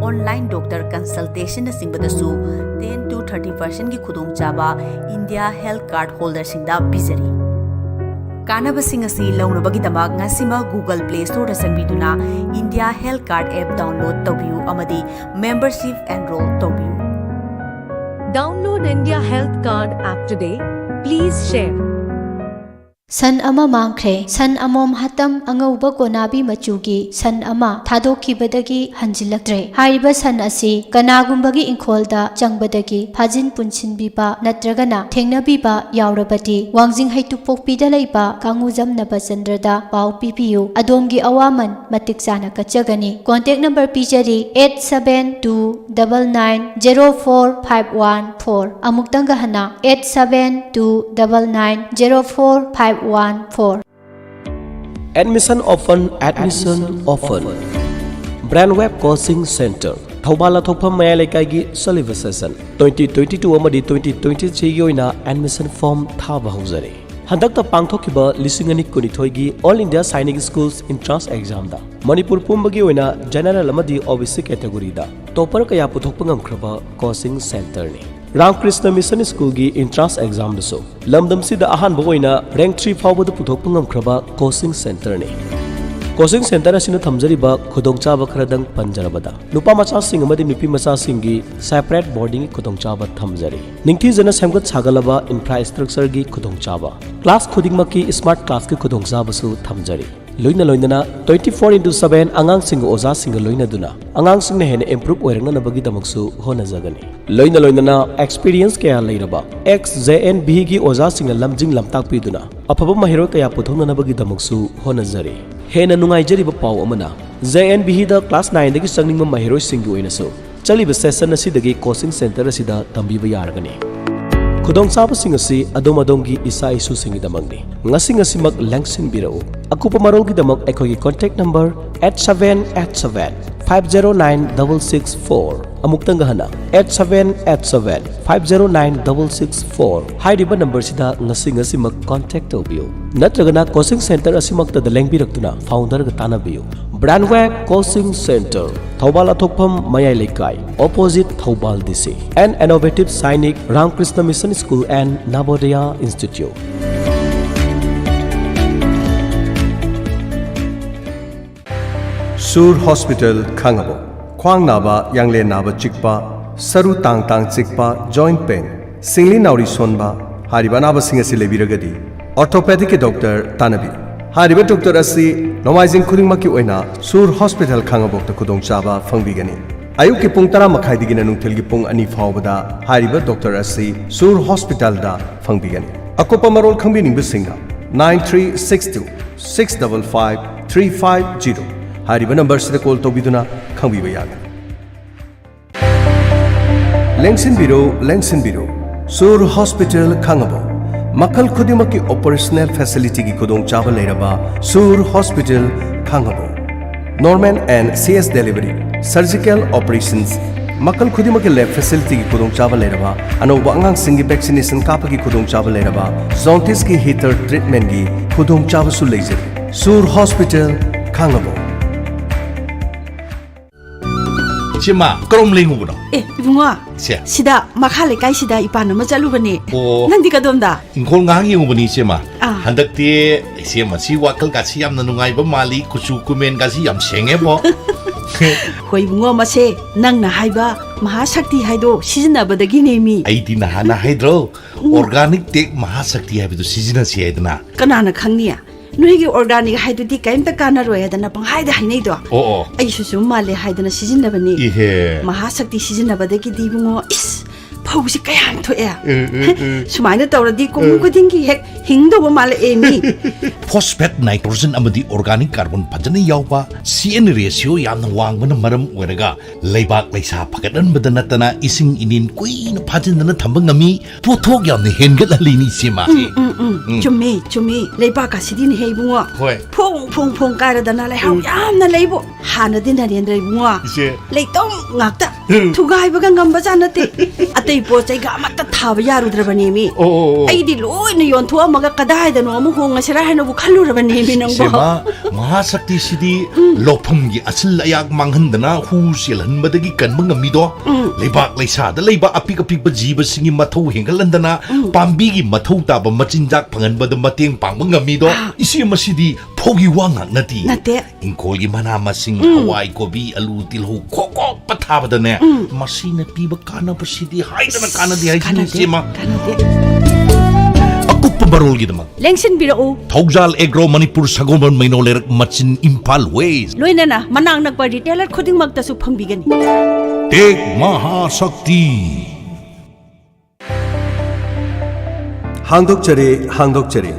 online doctor ꯀꯟꯁꯜꯇꯦꯁꯟꯅꯆꯤꯡꯕꯗꯁꯨ ten to thirty percentꯀꯤ ꯈꯨꯗꯣꯡꯆꯥꯕ ꯏꯟꯗꯤꯌꯥ ꯍꯦꯜꯊ ꯀꯥꯔꯗ ꯍꯣꯜꯗꯔꯁꯤꯡꯗ ꯄꯤꯖꯔꯤ꯫ ꯀꯥꯟꯅꯕꯁꯤꯡ ꯑꯁꯤ ꯂꯧꯅꯕꯒꯤꯗꯃꯛ ꯉꯁꯤꯃꯛ Google Play Storeꯗ ꯆꯪꯕꯤꯗꯨꯅ India health card app download ꯇꯧꯕꯤꯌꯨ ꯑꯃꯗꯤ ꯃꯦꯝꯕꯔꯁꯤꯞ ꯑꯦꯟꯔꯣꯜ ꯇꯧꯕꯤꯌꯨ꯫ Download India Health Card app today. Please share. ꯁꯟ ꯑꯃ ꯃꯥꯡꯈ꯭ꯔꯦ꯫ ꯁꯟ ꯑꯃꯣꯝ ꯍꯥꯇꯝ ꯑꯉꯧꯕ ꯀꯣꯅꯥꯕꯤ ꯃꯆꯨꯒꯤ ꯁꯟ ꯑꯃ ꯊꯥꯗꯣꯛꯈꯤꯕꯗꯒꯤ ꯍꯟꯖꯤꯜꯂꯛꯇ꯭ꯔꯦ꯫ ꯍꯥꯏꯔꯤꯕ ꯁꯟ ꯑꯁꯤ ꯀꯅꯥꯒꯨꯝꯕꯒꯤ ꯏꯪꯈꯣꯜꯗ ꯆꯪꯕꯗꯒꯤ ꯐꯥꯖꯤꯟ ꯄꯨꯟꯁꯤꯟꯕꯤꯕ ꯅꯠꯇ꯭ꯔꯒꯅ ꯊꯦꯡꯅꯕꯤꯕ ꯌꯥꯎꯔꯕꯗꯤ, ꯋꯥꯡꯖꯤꯡ ꯍꯩꯇꯨꯄꯣꯛꯄꯤꯗ ꯂꯩꯕ ꯀꯥꯡꯉꯨꯖꯝ ꯅꯕꯆꯟꯗ꯭ꯔꯗ ꯄꯥꯎ ꯄꯤꯕꯤꯌꯨ꯫ ꯑꯗꯣꯝꯒꯤ ꯑꯋꯥꯃꯟ ꯃꯇꯤꯛ ꯆꯥꯅ ꯀꯠꯆꯒꯅꯤ꯫ Contact number ꯄꯤꯖꯔꯤ, eight seven two double nine zero four five one four꯫ ꯑꯃꯨꯛꯇꯪꯒ ꯍꯟꯅ, eight seven two double nine zero four five one four꯫ Admission open, admission open. Brand Web Coaching Center, Thoubal ꯂꯥꯊꯣꯛꯐꯝ ꯃꯌꯥꯏ ꯂꯩꯀꯥꯏꯒꯤ ꯁꯣꯂꯤꯁꯤꯇꯔ꯫ Twenty twenty two ꯑꯃꯗꯤ twenty twenty three ꯒꯤ ꯑꯣꯏꯅ admission form ꯊꯥꯕ ꯍꯧꯖꯔꯦ꯫ ꯍꯟꯗꯛꯇ ꯄꯥꯡꯊꯣꯛꯈꯤꯕ ꯂꯤꯁꯤꯡ ꯑꯅꯤ ꯀꯨꯟꯅꯤꯊꯣꯏꯒꯤ All India Sainik Schools Entrance Exam ꯗ ꯃꯅꯤꯄꯨꯔ ꯄꯨꯝꯕꯒꯤ ꯑꯣꯏꯅ General ꯑꯃꯗꯤ O B C category ꯗ topper ꯀꯌꯥ ꯄꯨꯊꯣꯛꯄ ꯉꯝꯈ꯭ꯔꯕ coaching center ꯅꯤ꯫ ꯔꯥꯝꯀ꯭ꯔꯤꯁꯅ ꯃꯤꯁꯟ ꯁ꯭ꯀꯨꯜꯒꯤ entrance exam ꯗꯁꯨ ꯂꯝꯗꯝꯁꯤꯗ ꯑꯍꯥꯟꯕ ꯑꯣꯏꯅ rank three ꯐꯥꯎꯕꯗ ꯄꯨꯊꯣꯛꯄ ꯉꯝꯈ꯭ꯔꯕ coaching center ꯅꯤ꯫ ꯀꯣꯆꯤꯡ ꯁꯦꯟꯇꯔ ꯑꯁꯤꯅ ꯊꯝꯖꯔꯤꯕ ꯈꯨꯗꯣꯡꯆꯥꯕ ꯈꯔꯗꯪ ꯄꯟꯖꯔꯕꯗ, ꯅꯨꯄꯥ ꯃꯆꯥꯁꯤꯡ ꯑꯃꯗꯤ ꯅꯨꯄꯤ ꯃꯆꯥꯁꯤꯡꯒꯤ separate boardingꯒꯤ ꯈꯨꯗꯣꯡꯆꯥꯕ ꯊꯝꯖꯔꯤ꯫ ꯅꯤꯡꯊꯤꯖꯅ ꯁꯦꯝꯒꯠ ꯁꯥꯒꯠꯂꯕ infrastructureꯒꯤ ꯈꯨꯗꯣꯡꯆꯥꯕ, class ꯈꯨꯗꯤꯡꯃꯛꯀꯤ smart classꯀꯤ ꯈꯨꯗꯣꯡꯆꯥꯕꯁꯨ ꯊꯝꯖꯔꯤ꯫ ꯂꯣꯏꯅ ꯂꯣꯏꯅꯅ twenty four into seven ꯑꯉꯥꯡꯁꯤꯡꯒ ꯑꯣꯖꯥꯁꯤꯡꯒ ꯂꯣꯏꯅꯗꯨꯅ ꯑꯉꯥꯡꯁꯤꯡꯅ ꯍꯦꯟꯅ improve ꯑꯣꯏꯔꯛꯅꯅꯕꯒꯤꯗꯃꯛꯁꯨ ꯍꯣꯠꯅꯖꯒꯅꯤ꯫ ꯂꯣꯏꯅ ꯂꯣꯏꯅꯅ experience ꯀꯌꯥ ꯂꯩꯔꯕ ex JNVꯒꯤ ꯑꯣꯖꯥꯁꯤꯡꯅ ꯂꯝꯖꯤꯡ ꯂꯝꯇꯥꯛꯄꯤꯗꯨꯅ ꯑꯐꯕ ꯃꯍꯩꯔꯣꯏ ꯀꯌꯥ ꯄꯨꯊꯣꯛꯅꯅꯕꯒꯤꯗꯃꯛꯁꯨ ꯍꯣꯠꯅꯖꯔꯤ꯫ ꯍꯦꯟꯅ ꯅꯨꯡꯉꯥꯏꯖꯔꯤꯕ ꯄꯥꯎ ꯑꯃꯅ, JNVꯗ class nineꯗꯒꯤ ꯆꯪꯅꯤꯡꯕ ꯃꯍꯩꯔꯣꯏꯁꯤꯡꯒꯤ ꯑꯣꯏꯅꯁꯨ ꯆꯠꯂꯤꯕ session ꯑꯁꯤꯗꯒꯤ coaching centre ꯑꯁꯤꯗ ꯇꯝꯕꯤꯕ ꯌꯥꯔꯒꯅꯤ꯫ ꯈꯨꯗꯣꯡꯆꯥꯕꯁꯤꯡ ꯑꯁꯤ ꯑꯗꯣꯝ ꯑꯗꯣꯝꯒꯤ ꯏꯆꯥ ꯏꯁꯨꯁꯤꯡꯒꯤꯗꯃꯛꯅꯤ꯫ ꯉꯁꯤ ꯉꯁꯤꯃꯛ ꯂꯦꯡꯁꯤꯟꯕꯤꯔꯛꯎ꯫ ꯑꯀꯨꯞꯄ ꯃꯔꯣꯜꯒꯤꯗꯃꯛ ꯑꯩꯈꯣꯏꯒꯤ contact number eight seven eight seven five zero nine double six four꯫ ꯑꯃꯨꯛꯇꯪꯒ ꯍꯟꯅ, eight seven eight seven five zero nine double six four꯫ ꯍꯥꯏꯔꯤꯕ numberꯁꯤꯗ ꯉꯁꯤ ꯉꯁꯤꯃꯛ contact ꯇꯧꯕꯤꯌꯨ꯫ ꯅꯠꯇ꯭ꯔꯒꯅ coaching centre ꯑꯁꯤꯃꯛꯇꯗ ꯂꯦꯡꯕꯤꯔꯛꯇꯨꯅ founderꯒ ꯇꯥꯟꯅꯕꯤꯌꯨ꯫ Brandware Coaching Centre, Thoubal ꯑꯊꯣꯛꯐꯝ ꯃꯌꯥꯏ ꯂꯩꯀꯥꯏ, opposite Thoubal DC, an innovative Sainik Ramakrishna Mission School and Navodaya Institute꯫ Sur hospital Khangabok. ꯈ꯭ꯋꯥꯡ ꯅꯥꯕ, ꯌꯥꯡꯂꯦꯟ ꯅꯥꯕ ꯆꯤꯛꯄ, ꯁꯔꯨ ꯇꯥꯡ ꯇꯥꯡ ꯆꯤꯛꯄ, joint pain, ꯁꯤꯡꯂꯤ ꯅꯥꯎꯔꯤ ꯁꯣꯟꯕ, ꯍꯥꯏꯔꯤꯕ ꯑꯅꯥꯕꯁꯤꯡ ꯑꯁꯤ ꯂꯩꯕꯤꯔꯒꯗꯤ orthopedicꯀꯤ doctor ꯇꯥꯟꯅꯕꯤꯌꯨ꯫ ꯍꯥꯏꯔꯤꯕ doctor ꯑꯁꯤ ꯅꯣꯡꯃꯥꯏꯖꯤꯡ ꯈꯨꯗꯤꯡꯃꯛꯀꯤ ꯑꯣꯏꯅ ꯁꯨꯔ ꯍꯣꯁꯄꯤꯇꯥꯜ ꯈꯥꯡꯉꯕꯣꯛꯇ ꯈꯨꯗꯣꯡꯆꯥꯕ ꯐꯪꯕꯤꯒꯅꯤ꯫ ꯑꯌꯨꯛꯀꯤ ꯄꯨꯡ ꯇꯔꯥ ꯃꯈꯥꯏꯗꯒꯤꯅ ꯅꯨꯡꯊꯤꯜꯒꯤ ꯄꯨꯡ ꯑꯅꯤ ꯐꯥꯎꯕꯗ ꯍꯥꯏꯔꯤꯕ doctor ꯑꯁꯤ ꯁꯨꯔ ꯍꯣꯁꯄꯤꯇꯥꯜꯗ ꯐꯪꯕꯤꯒꯅꯤ꯫ ꯑꯀꯨꯞꯄ ꯃꯔꯣꯜ ꯈꯪꯕꯤꯅꯤꯡꯕꯁꯤꯡꯅ nine three six two six double five three five zero ꯍꯥꯏꯔꯤꯕ numberꯁꯤꯗ call ꯇꯧꯕꯤꯗꯨꯅ ꯈꯪꯕꯤꯕ ꯌꯥꯒꯅꯤ꯫ ꯂꯦꯡꯁꯤꯟꯕꯤꯔꯣ, ꯂꯦꯡꯁꯤꯟꯕꯤꯔꯣ꯫ ꯁꯨꯔ ꯍꯣꯁꯄꯤꯇꯥꯜ ꯈꯥꯡꯉꯕꯣꯛ꯫ ꯃꯈꯜ ꯈꯨꯗꯤꯡꯃꯛꯀꯤ operational facilityꯒꯤ ꯈꯨꯗꯣꯡꯆꯥꯕ ꯂꯩꯔꯕ ꯁꯨꯔ hospital Khangabok. Normal and CS delivery, surgical operations, ꯃꯈꯜ ꯈꯨꯗꯤꯡꯃꯛꯀꯤ lab facilityꯒꯤ ꯈꯨꯗꯣꯡꯆꯥꯕ ꯂꯩꯔꯕ, ꯑꯅꯧꯕ ꯑꯉꯥꯡꯁꯤꯡꯒꯤ vaccination ꯀꯥꯞꯄꯒꯤ ꯈꯨꯗꯣꯡꯆꯥꯕ ꯂꯩꯔꯕ, jaundiceꯀꯤ heater treatmentꯀꯤ ꯈꯨꯗꯣꯡꯆꯥꯕꯁꯨ ꯂꯩꯖꯔꯤ꯫ ꯁꯨꯔ ꯍꯣꯁꯄꯤꯇꯥꯜ ꯈꯥꯡꯉꯕꯣꯛ꯫ ꯏꯆꯦꯃ, ꯀꯔꯣꯝ ꯂꯦꯡꯉꯨꯕꯅꯣ? ꯑꯦ, ꯏꯕꯨꯡꯉꯣ, ꯁꯦ꯫ ꯁꯤꯗ ꯃꯈꯥ ꯂꯩꯀꯥꯏꯁꯤꯗ ꯏꯄꯥꯟ ꯑꯃ ꯆꯠꯂꯨꯕꯅꯦ꯫ ꯑꯣ꯫ ꯅꯪꯗꯤ ꯀꯗꯣꯝꯗ? ꯏꯪꯈꯣꯜ ꯉꯥꯏꯍꯥꯛ ꯌꯦꯡꯉꯨꯕꯅꯤ, ꯏꯆꯦꯃ꯫ ꯑꯥ꯫ ꯍꯟꯗꯛꯇꯤ ꯏꯆꯦꯃꯁꯤ ꯋꯥꯈꯜꯒꯁꯤ ꯌꯥꯝꯅ ꯅꯨꯡꯉꯥꯏꯕ ꯃꯥꯜꯂꯤ, ꯀꯨꯆꯨ ꯀꯨꯃꯦꯟꯒꯁꯤ ꯌꯥꯝ ꯁꯦꯡꯉꯦꯕꯣ꯫ ꯍꯣꯏ ꯏꯕꯨꯡꯉꯣ, ꯃꯁꯦ ꯅꯪꯅ ꯍꯥꯏꯕ ꯃꯍꯥꯁꯛꯇꯤ ꯍꯥꯏꯗꯣ ꯁꯤꯖꯤꯟꯅꯕꯗꯒꯤꯅꯦ ꯃꯤ꯫ ꯑꯩꯗꯤ ꯅꯍꯥꯟꯅ ꯍꯥꯏꯗ꯭ꯔꯣ, ꯎꯝ꯫ Organic Tech ꯃꯍꯥꯁꯛꯇꯤ ꯍꯥꯏꯕꯗꯨ ꯁꯤꯖꯤꯟꯅꯁꯤ ꯍꯥꯏꯗꯅ꯫ ꯀꯅꯥꯅ ꯈꯪꯅꯤ? ꯅꯣꯏꯒꯤ organic ꯍꯥꯏꯗꯨꯗꯤ ꯀꯩꯝꯇ ꯀꯥꯟꯅꯔꯣꯏ ꯍꯥꯏꯗꯅ ꯄꯪꯍꯥꯏꯗ ꯍꯥꯏꯅꯩꯗꯣ꯫ ꯑꯣ, ꯑꯣ꯫ ꯑꯩꯁꯨ ꯆꯨꯝ ꯃꯥꯜꯂꯦ ꯍꯥꯏꯗꯅ ꯁꯤꯖꯤꯟꯅꯕꯅꯤ꯫ ꯏꯍꯦ꯫ ꯃꯍꯥꯁꯛꯇꯤ ꯁꯤꯖꯤꯟꯅꯕꯗꯒꯤꯗꯤ ꯏꯕꯨꯡꯉꯣ, ꯏꯁ, ꯐꯧꯁꯤ ꯀꯌꯥꯝ ꯊꯣꯛꯑꯦ꯫ ꯎꯝ, ꯎꯝ, ꯎꯝ꯫ ꯁꯨꯃꯥꯏꯅ ꯇꯧꯔꯗꯤ ꯀꯨꯝ ꯎꯝ꯫ ꯈꯨꯗꯤꯡꯒꯤ ꯍꯦꯛ ꯍꯤꯡꯗꯧꯕ ꯃꯥꯜꯂꯛꯑꯦ ꯃꯤ꯫ Phosphate nitrogen ꯑꯃꯗꯤ organic carbon ꯐꯖꯅ ꯌꯥꯎꯕ, C N ratio ꯌꯥꯝꯅ ꯋꯥꯡꯕꯅ ꯃꯔꯝ ꯑꯣꯏꯔꯒ ꯂꯩꯕꯥꯛ ꯂꯩꯁꯥ ꯐꯒꯠꯍꯟꯕꯗ ꯅꯠꯇꯅ ꯏꯁꯤꯡ ꯏꯅꯤꯟ ꯀꯨꯏꯅ ꯐꯥꯖꯤꯟꯗꯅ ꯊꯝꯕ ꯉꯝꯃꯤ꯫ ꯄꯣꯠꯊꯣꯛ ꯌꯥꯝꯅ ꯍꯦꯟꯒꯠꯍꯜꯂꯤꯅꯤ ꯏꯆꯦꯃ꯫ ꯎꯝ, ꯎꯝ, ꯎꯝ꯫ ꯎꯝ꯫ ꯆꯨꯝꯃꯤ, ꯆꯨꯝꯃꯤ꯫ ꯂꯩꯕꯥꯛ ꯑꯁꯤꯗꯤꯅꯦꯍꯦ ꯏꯕꯨꯡꯉꯣ꯫ ꯍꯣꯏ꯫ ꯐꯣꯡ, ꯐꯣꯡ, ꯐꯣꯡ ꯀꯥꯏꯔꯗꯅ ꯂꯩꯍꯥꯎ ꯎꯝ꯫ ꯌꯥꯝꯅ ꯂꯩꯕꯨ꯫ ꯍꯥꯟꯅꯗꯤ ꯅꯔꯦꯟꯗ꯭ꯔ ꯏꯕꯨꯡꯉꯣ꯫ ꯏꯆꯦ꯫ ꯂꯩꯇꯣꯝ ꯉꯥꯛꯇ꯫ ꯎꯝ꯫ ꯊꯨꯒꯥꯏꯕꯒ ꯉꯝꯕꯖꯥꯠ ꯅꯠꯇꯦ꯫ ꯑꯇꯩ ꯄꯣꯠ ꯆꯩꯒ ꯑꯃꯠꯇ ꯊꯥꯕ ꯌꯥꯔꯨꯗ꯭ꯔꯕꯅꯦꯃꯤ꯫ ꯑꯣ, ꯑꯣ, ꯑꯣ꯫ ꯑꯩꯗꯤ ꯂꯣꯏꯅ ꯌꯣꯟꯊꯣꯛꯑꯝꯃꯒ ꯀꯗꯥꯏꯗꯅꯣ ꯑꯃ ꯍꯣꯡꯉꯁꯤꯔꯥ ꯍꯥꯏꯅꯕꯨ ꯈꯜꯂꯨꯔꯕꯅꯦꯃꯤ ꯅꯪꯕꯣ꯫ ꯏꯆꯦꯃ, ꯃꯍꯥꯁꯛꯇꯤꯁꯤꯗꯤ ꯎꯝ꯫ ꯂꯧꯐꯝꯒꯤ ꯑꯁꯤꯜ ꯑꯌꯥꯛ ꯃꯥꯡꯍꯟꯗꯅ ꯍꯨ ꯆꯦꯜꯍꯟꯕꯗꯒꯤ ꯀꯟꯕ ꯉꯝꯃꯤꯗꯣ꯫ ꯎꯝ꯫ ꯂꯩꯕꯥꯛ ꯂꯩꯁꯥꯗ ꯂꯩꯕ ꯑꯄꯤꯛ ꯑꯄꯤꯛꯄ ꯖꯤꯕꯁꯤꯡꯒꯤ ꯃꯊꯧ ꯍꯦꯟꯒꯠꯍꯟꯗꯅ ꯎꯝ꯫ ꯄꯥꯝꯕꯤꯒꯤ ꯃꯊꯧ ꯇꯥꯕ ꯃꯆꯤꯟꯖꯥꯛ ꯐꯪꯍꯟꯕꯗ ꯃꯇꯦꯡ ꯄꯥꯡꯕ ꯉꯝꯃꯤꯗꯣ꯫ ꯑꯥ꯫ ꯏꯆꯦ, ꯃꯁꯤꯗꯤ ꯐꯧꯒꯤ ꯋꯥ ꯉꯥꯛ ꯅꯠꯇꯦ꯫ ꯅꯠꯇꯦ꯫ ꯏꯪꯈꯣꯜꯒꯤ ꯃꯅꯥ ꯃꯁꯤꯡ, ꯎꯝ꯫ ꯍꯋꯥꯏ, ꯀꯣꯕꯤ, ꯑꯂꯨ, ꯇꯤꯜꯍꯧ, ꯈꯣꯛ ꯈꯣꯛꯄ ꯊꯥꯕꯗꯅꯦ, ꯎꯝ꯫ ꯃꯁꯤꯅ ꯄꯤꯕ ꯀꯥꯟꯅꯕꯁꯤꯗꯤ ꯍꯥꯏꯗꯅ ꯀꯥꯟꯅꯗꯦ ꯍꯥꯏꯁꯤꯅꯤ, ꯀꯥꯟꯅꯗꯦ, ꯏꯆꯦꯃ꯫ ꯀꯥꯟꯅꯗꯦ꯫ ꯑꯀꯨꯞꯄ ꯃꯔꯣꯜꯒꯤꯗꯃꯛ ꯂꯦꯡꯁꯤꯟꯕꯤꯔꯛꯎ꯫ ꯊꯧꯖꯥꯜ ꯑꯦꯒ꯭ꯔꯣ ꯃꯅꯤꯄꯨꯔ ꯁꯒꯣꯜꯕꯟ ꯃꯩꯅꯣ ꯂꯩꯔꯛ ꯃꯆꯤꯟ ꯏꯝꯐꯥꯜ ꯋꯦꯁ꯫ ꯂꯣꯏꯅꯅ ꯃꯅꯥꯛ ꯅꯛꯄ retailer ꯈꯨꯗꯤꯡꯃꯛꯇꯁꯨ ꯐꯪꯕꯤꯒꯅꯤ꯫ Tech ꯃꯍꯥꯁꯛꯇꯤ꯫ ꯍꯥꯡꯗꯣꯛꯆꯔꯦ, ꯍꯥꯡꯗꯣꯛꯆꯔꯦ꯫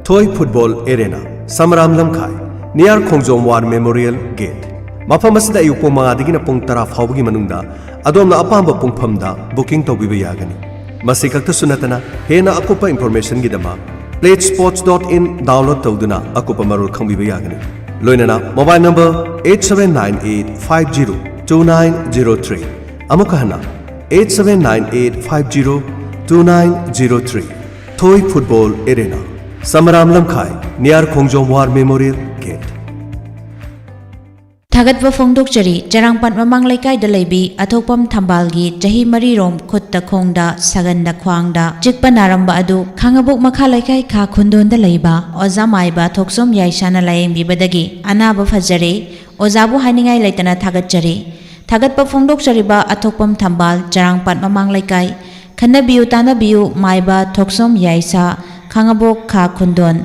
ꯊꯣꯏ Football Arena, ꯁꯃꯔꯥꯝ ꯂꯝꯈꯥꯏ, near ꯈꯣꯡꯖꯣꯝ War Memorial Gate꯫ ꯃꯐꯝ ꯑꯁꯤꯗ ꯑꯌꯨꯛ ꯄꯨꯡ ꯃꯉꯥꯗꯒꯤꯅ ꯄꯨꯡ ꯇꯔꯥ ꯐꯥꯎꯕꯒꯤ ꯃꯅꯨꯡꯗ ꯑꯗꯣꯝꯅ ꯑꯄꯥꯝꯕ ꯄꯨꯡꯐꯝꯗ booking ꯇꯧꯕꯤꯕ ꯌꯥꯒꯅꯤ꯫ ꯃꯁꯤ ꯈꯛꯇꯁꯨ ꯅꯠꯇꯅ, ꯍꯦꯟꯅ ꯑꯀꯨꯞꯄ informationꯒꯤꯗꯃꯛ pledge sports dot in download ꯇꯧꯗꯨꯅ ꯑꯀꯨꯞꯄ ꯃꯔꯣꯜ ꯈꯪꯕꯤꯕ ꯌꯥꯒꯅꯤ꯫ ꯂꯣꯏꯅꯅ mobile number eight seven nine eight five zero two nine zero three꯫ ꯑꯃꯨꯛꯀ ꯍꯟꯅ, eight seven nine eight five zero two nine zero three꯫ ꯊꯣꯏ Football Arena, ꯁꯃꯔꯥꯝ ꯂꯝꯈꯥꯏ, near ꯈꯣꯡꯖꯣꯝ War Memorial Gate꯫ ꯊꯥꯒꯠꯄ ꯐꯣꯡꯗꯣꯛꯆꯔꯤ꯫ ꯆꯔꯥꯡꯄꯥꯠ ꯃꯃꯥꯡ ꯂꯩꯀꯥꯏꯗ ꯂꯩꯕꯤ ꯑꯊꯣꯛꯄꯝ ꯊꯝꯕꯥꯜꯒꯤ ꯆꯍꯤ ꯃꯔꯤꯔꯣꯝ ꯈꯨꯠꯇ ꯈꯣꯡꯗ ꯁꯒꯟꯗ ꯈ꯭ꯋꯥꯡꯗ ꯆꯤꯛꯄ ꯅꯥꯔꯝꯕ ꯑꯗꯨ ꯈꯥꯉꯕꯣꯛ ꯃꯈꯥ ꯂꯩꯀꯥꯏ ꯈꯥ ꯈꯨꯟꯗꯣꯟꯗ ꯂꯩꯕ ꯑꯣꯖꯥ ꯃꯥꯏꯕ ꯊꯣꯛꯆꯣꯝ ꯌꯥꯏꯁꯥꯅ ꯂꯥꯌꯦꯡꯕꯤꯕꯗꯒꯤ ꯑꯅꯥꯕ ꯐꯖꯔꯦ꯫ ꯑꯣꯖꯥꯕꯨ ꯍꯥꯏꯅꯤꯡꯉꯥꯏ ꯂꯩꯇꯅ ꯊꯥꯒꯠꯆꯔꯤ꯫ ꯊꯥꯒꯠꯄ ꯐꯣꯡꯗꯣꯛꯆꯔꯤꯕ ꯑꯊꯣꯛꯄꯝ ꯊꯝꯕꯥꯜ, ꯆꯔꯥꯡꯄꯥꯠ ꯃꯃꯥꯡ ꯂꯩꯀꯥꯏ꯫ ꯈꯟꯅꯕꯤꯌꯨ ꯇꯥꯟꯅꯕꯤꯌꯨ ꯃꯥꯏꯕ ꯊꯣꯛꯆꯣꯝ ꯌꯥꯏꯁꯥ, ꯈꯥꯉꯕꯣꯛ ꯈꯥ ꯈꯨꯟꯗꯣꯟ꯫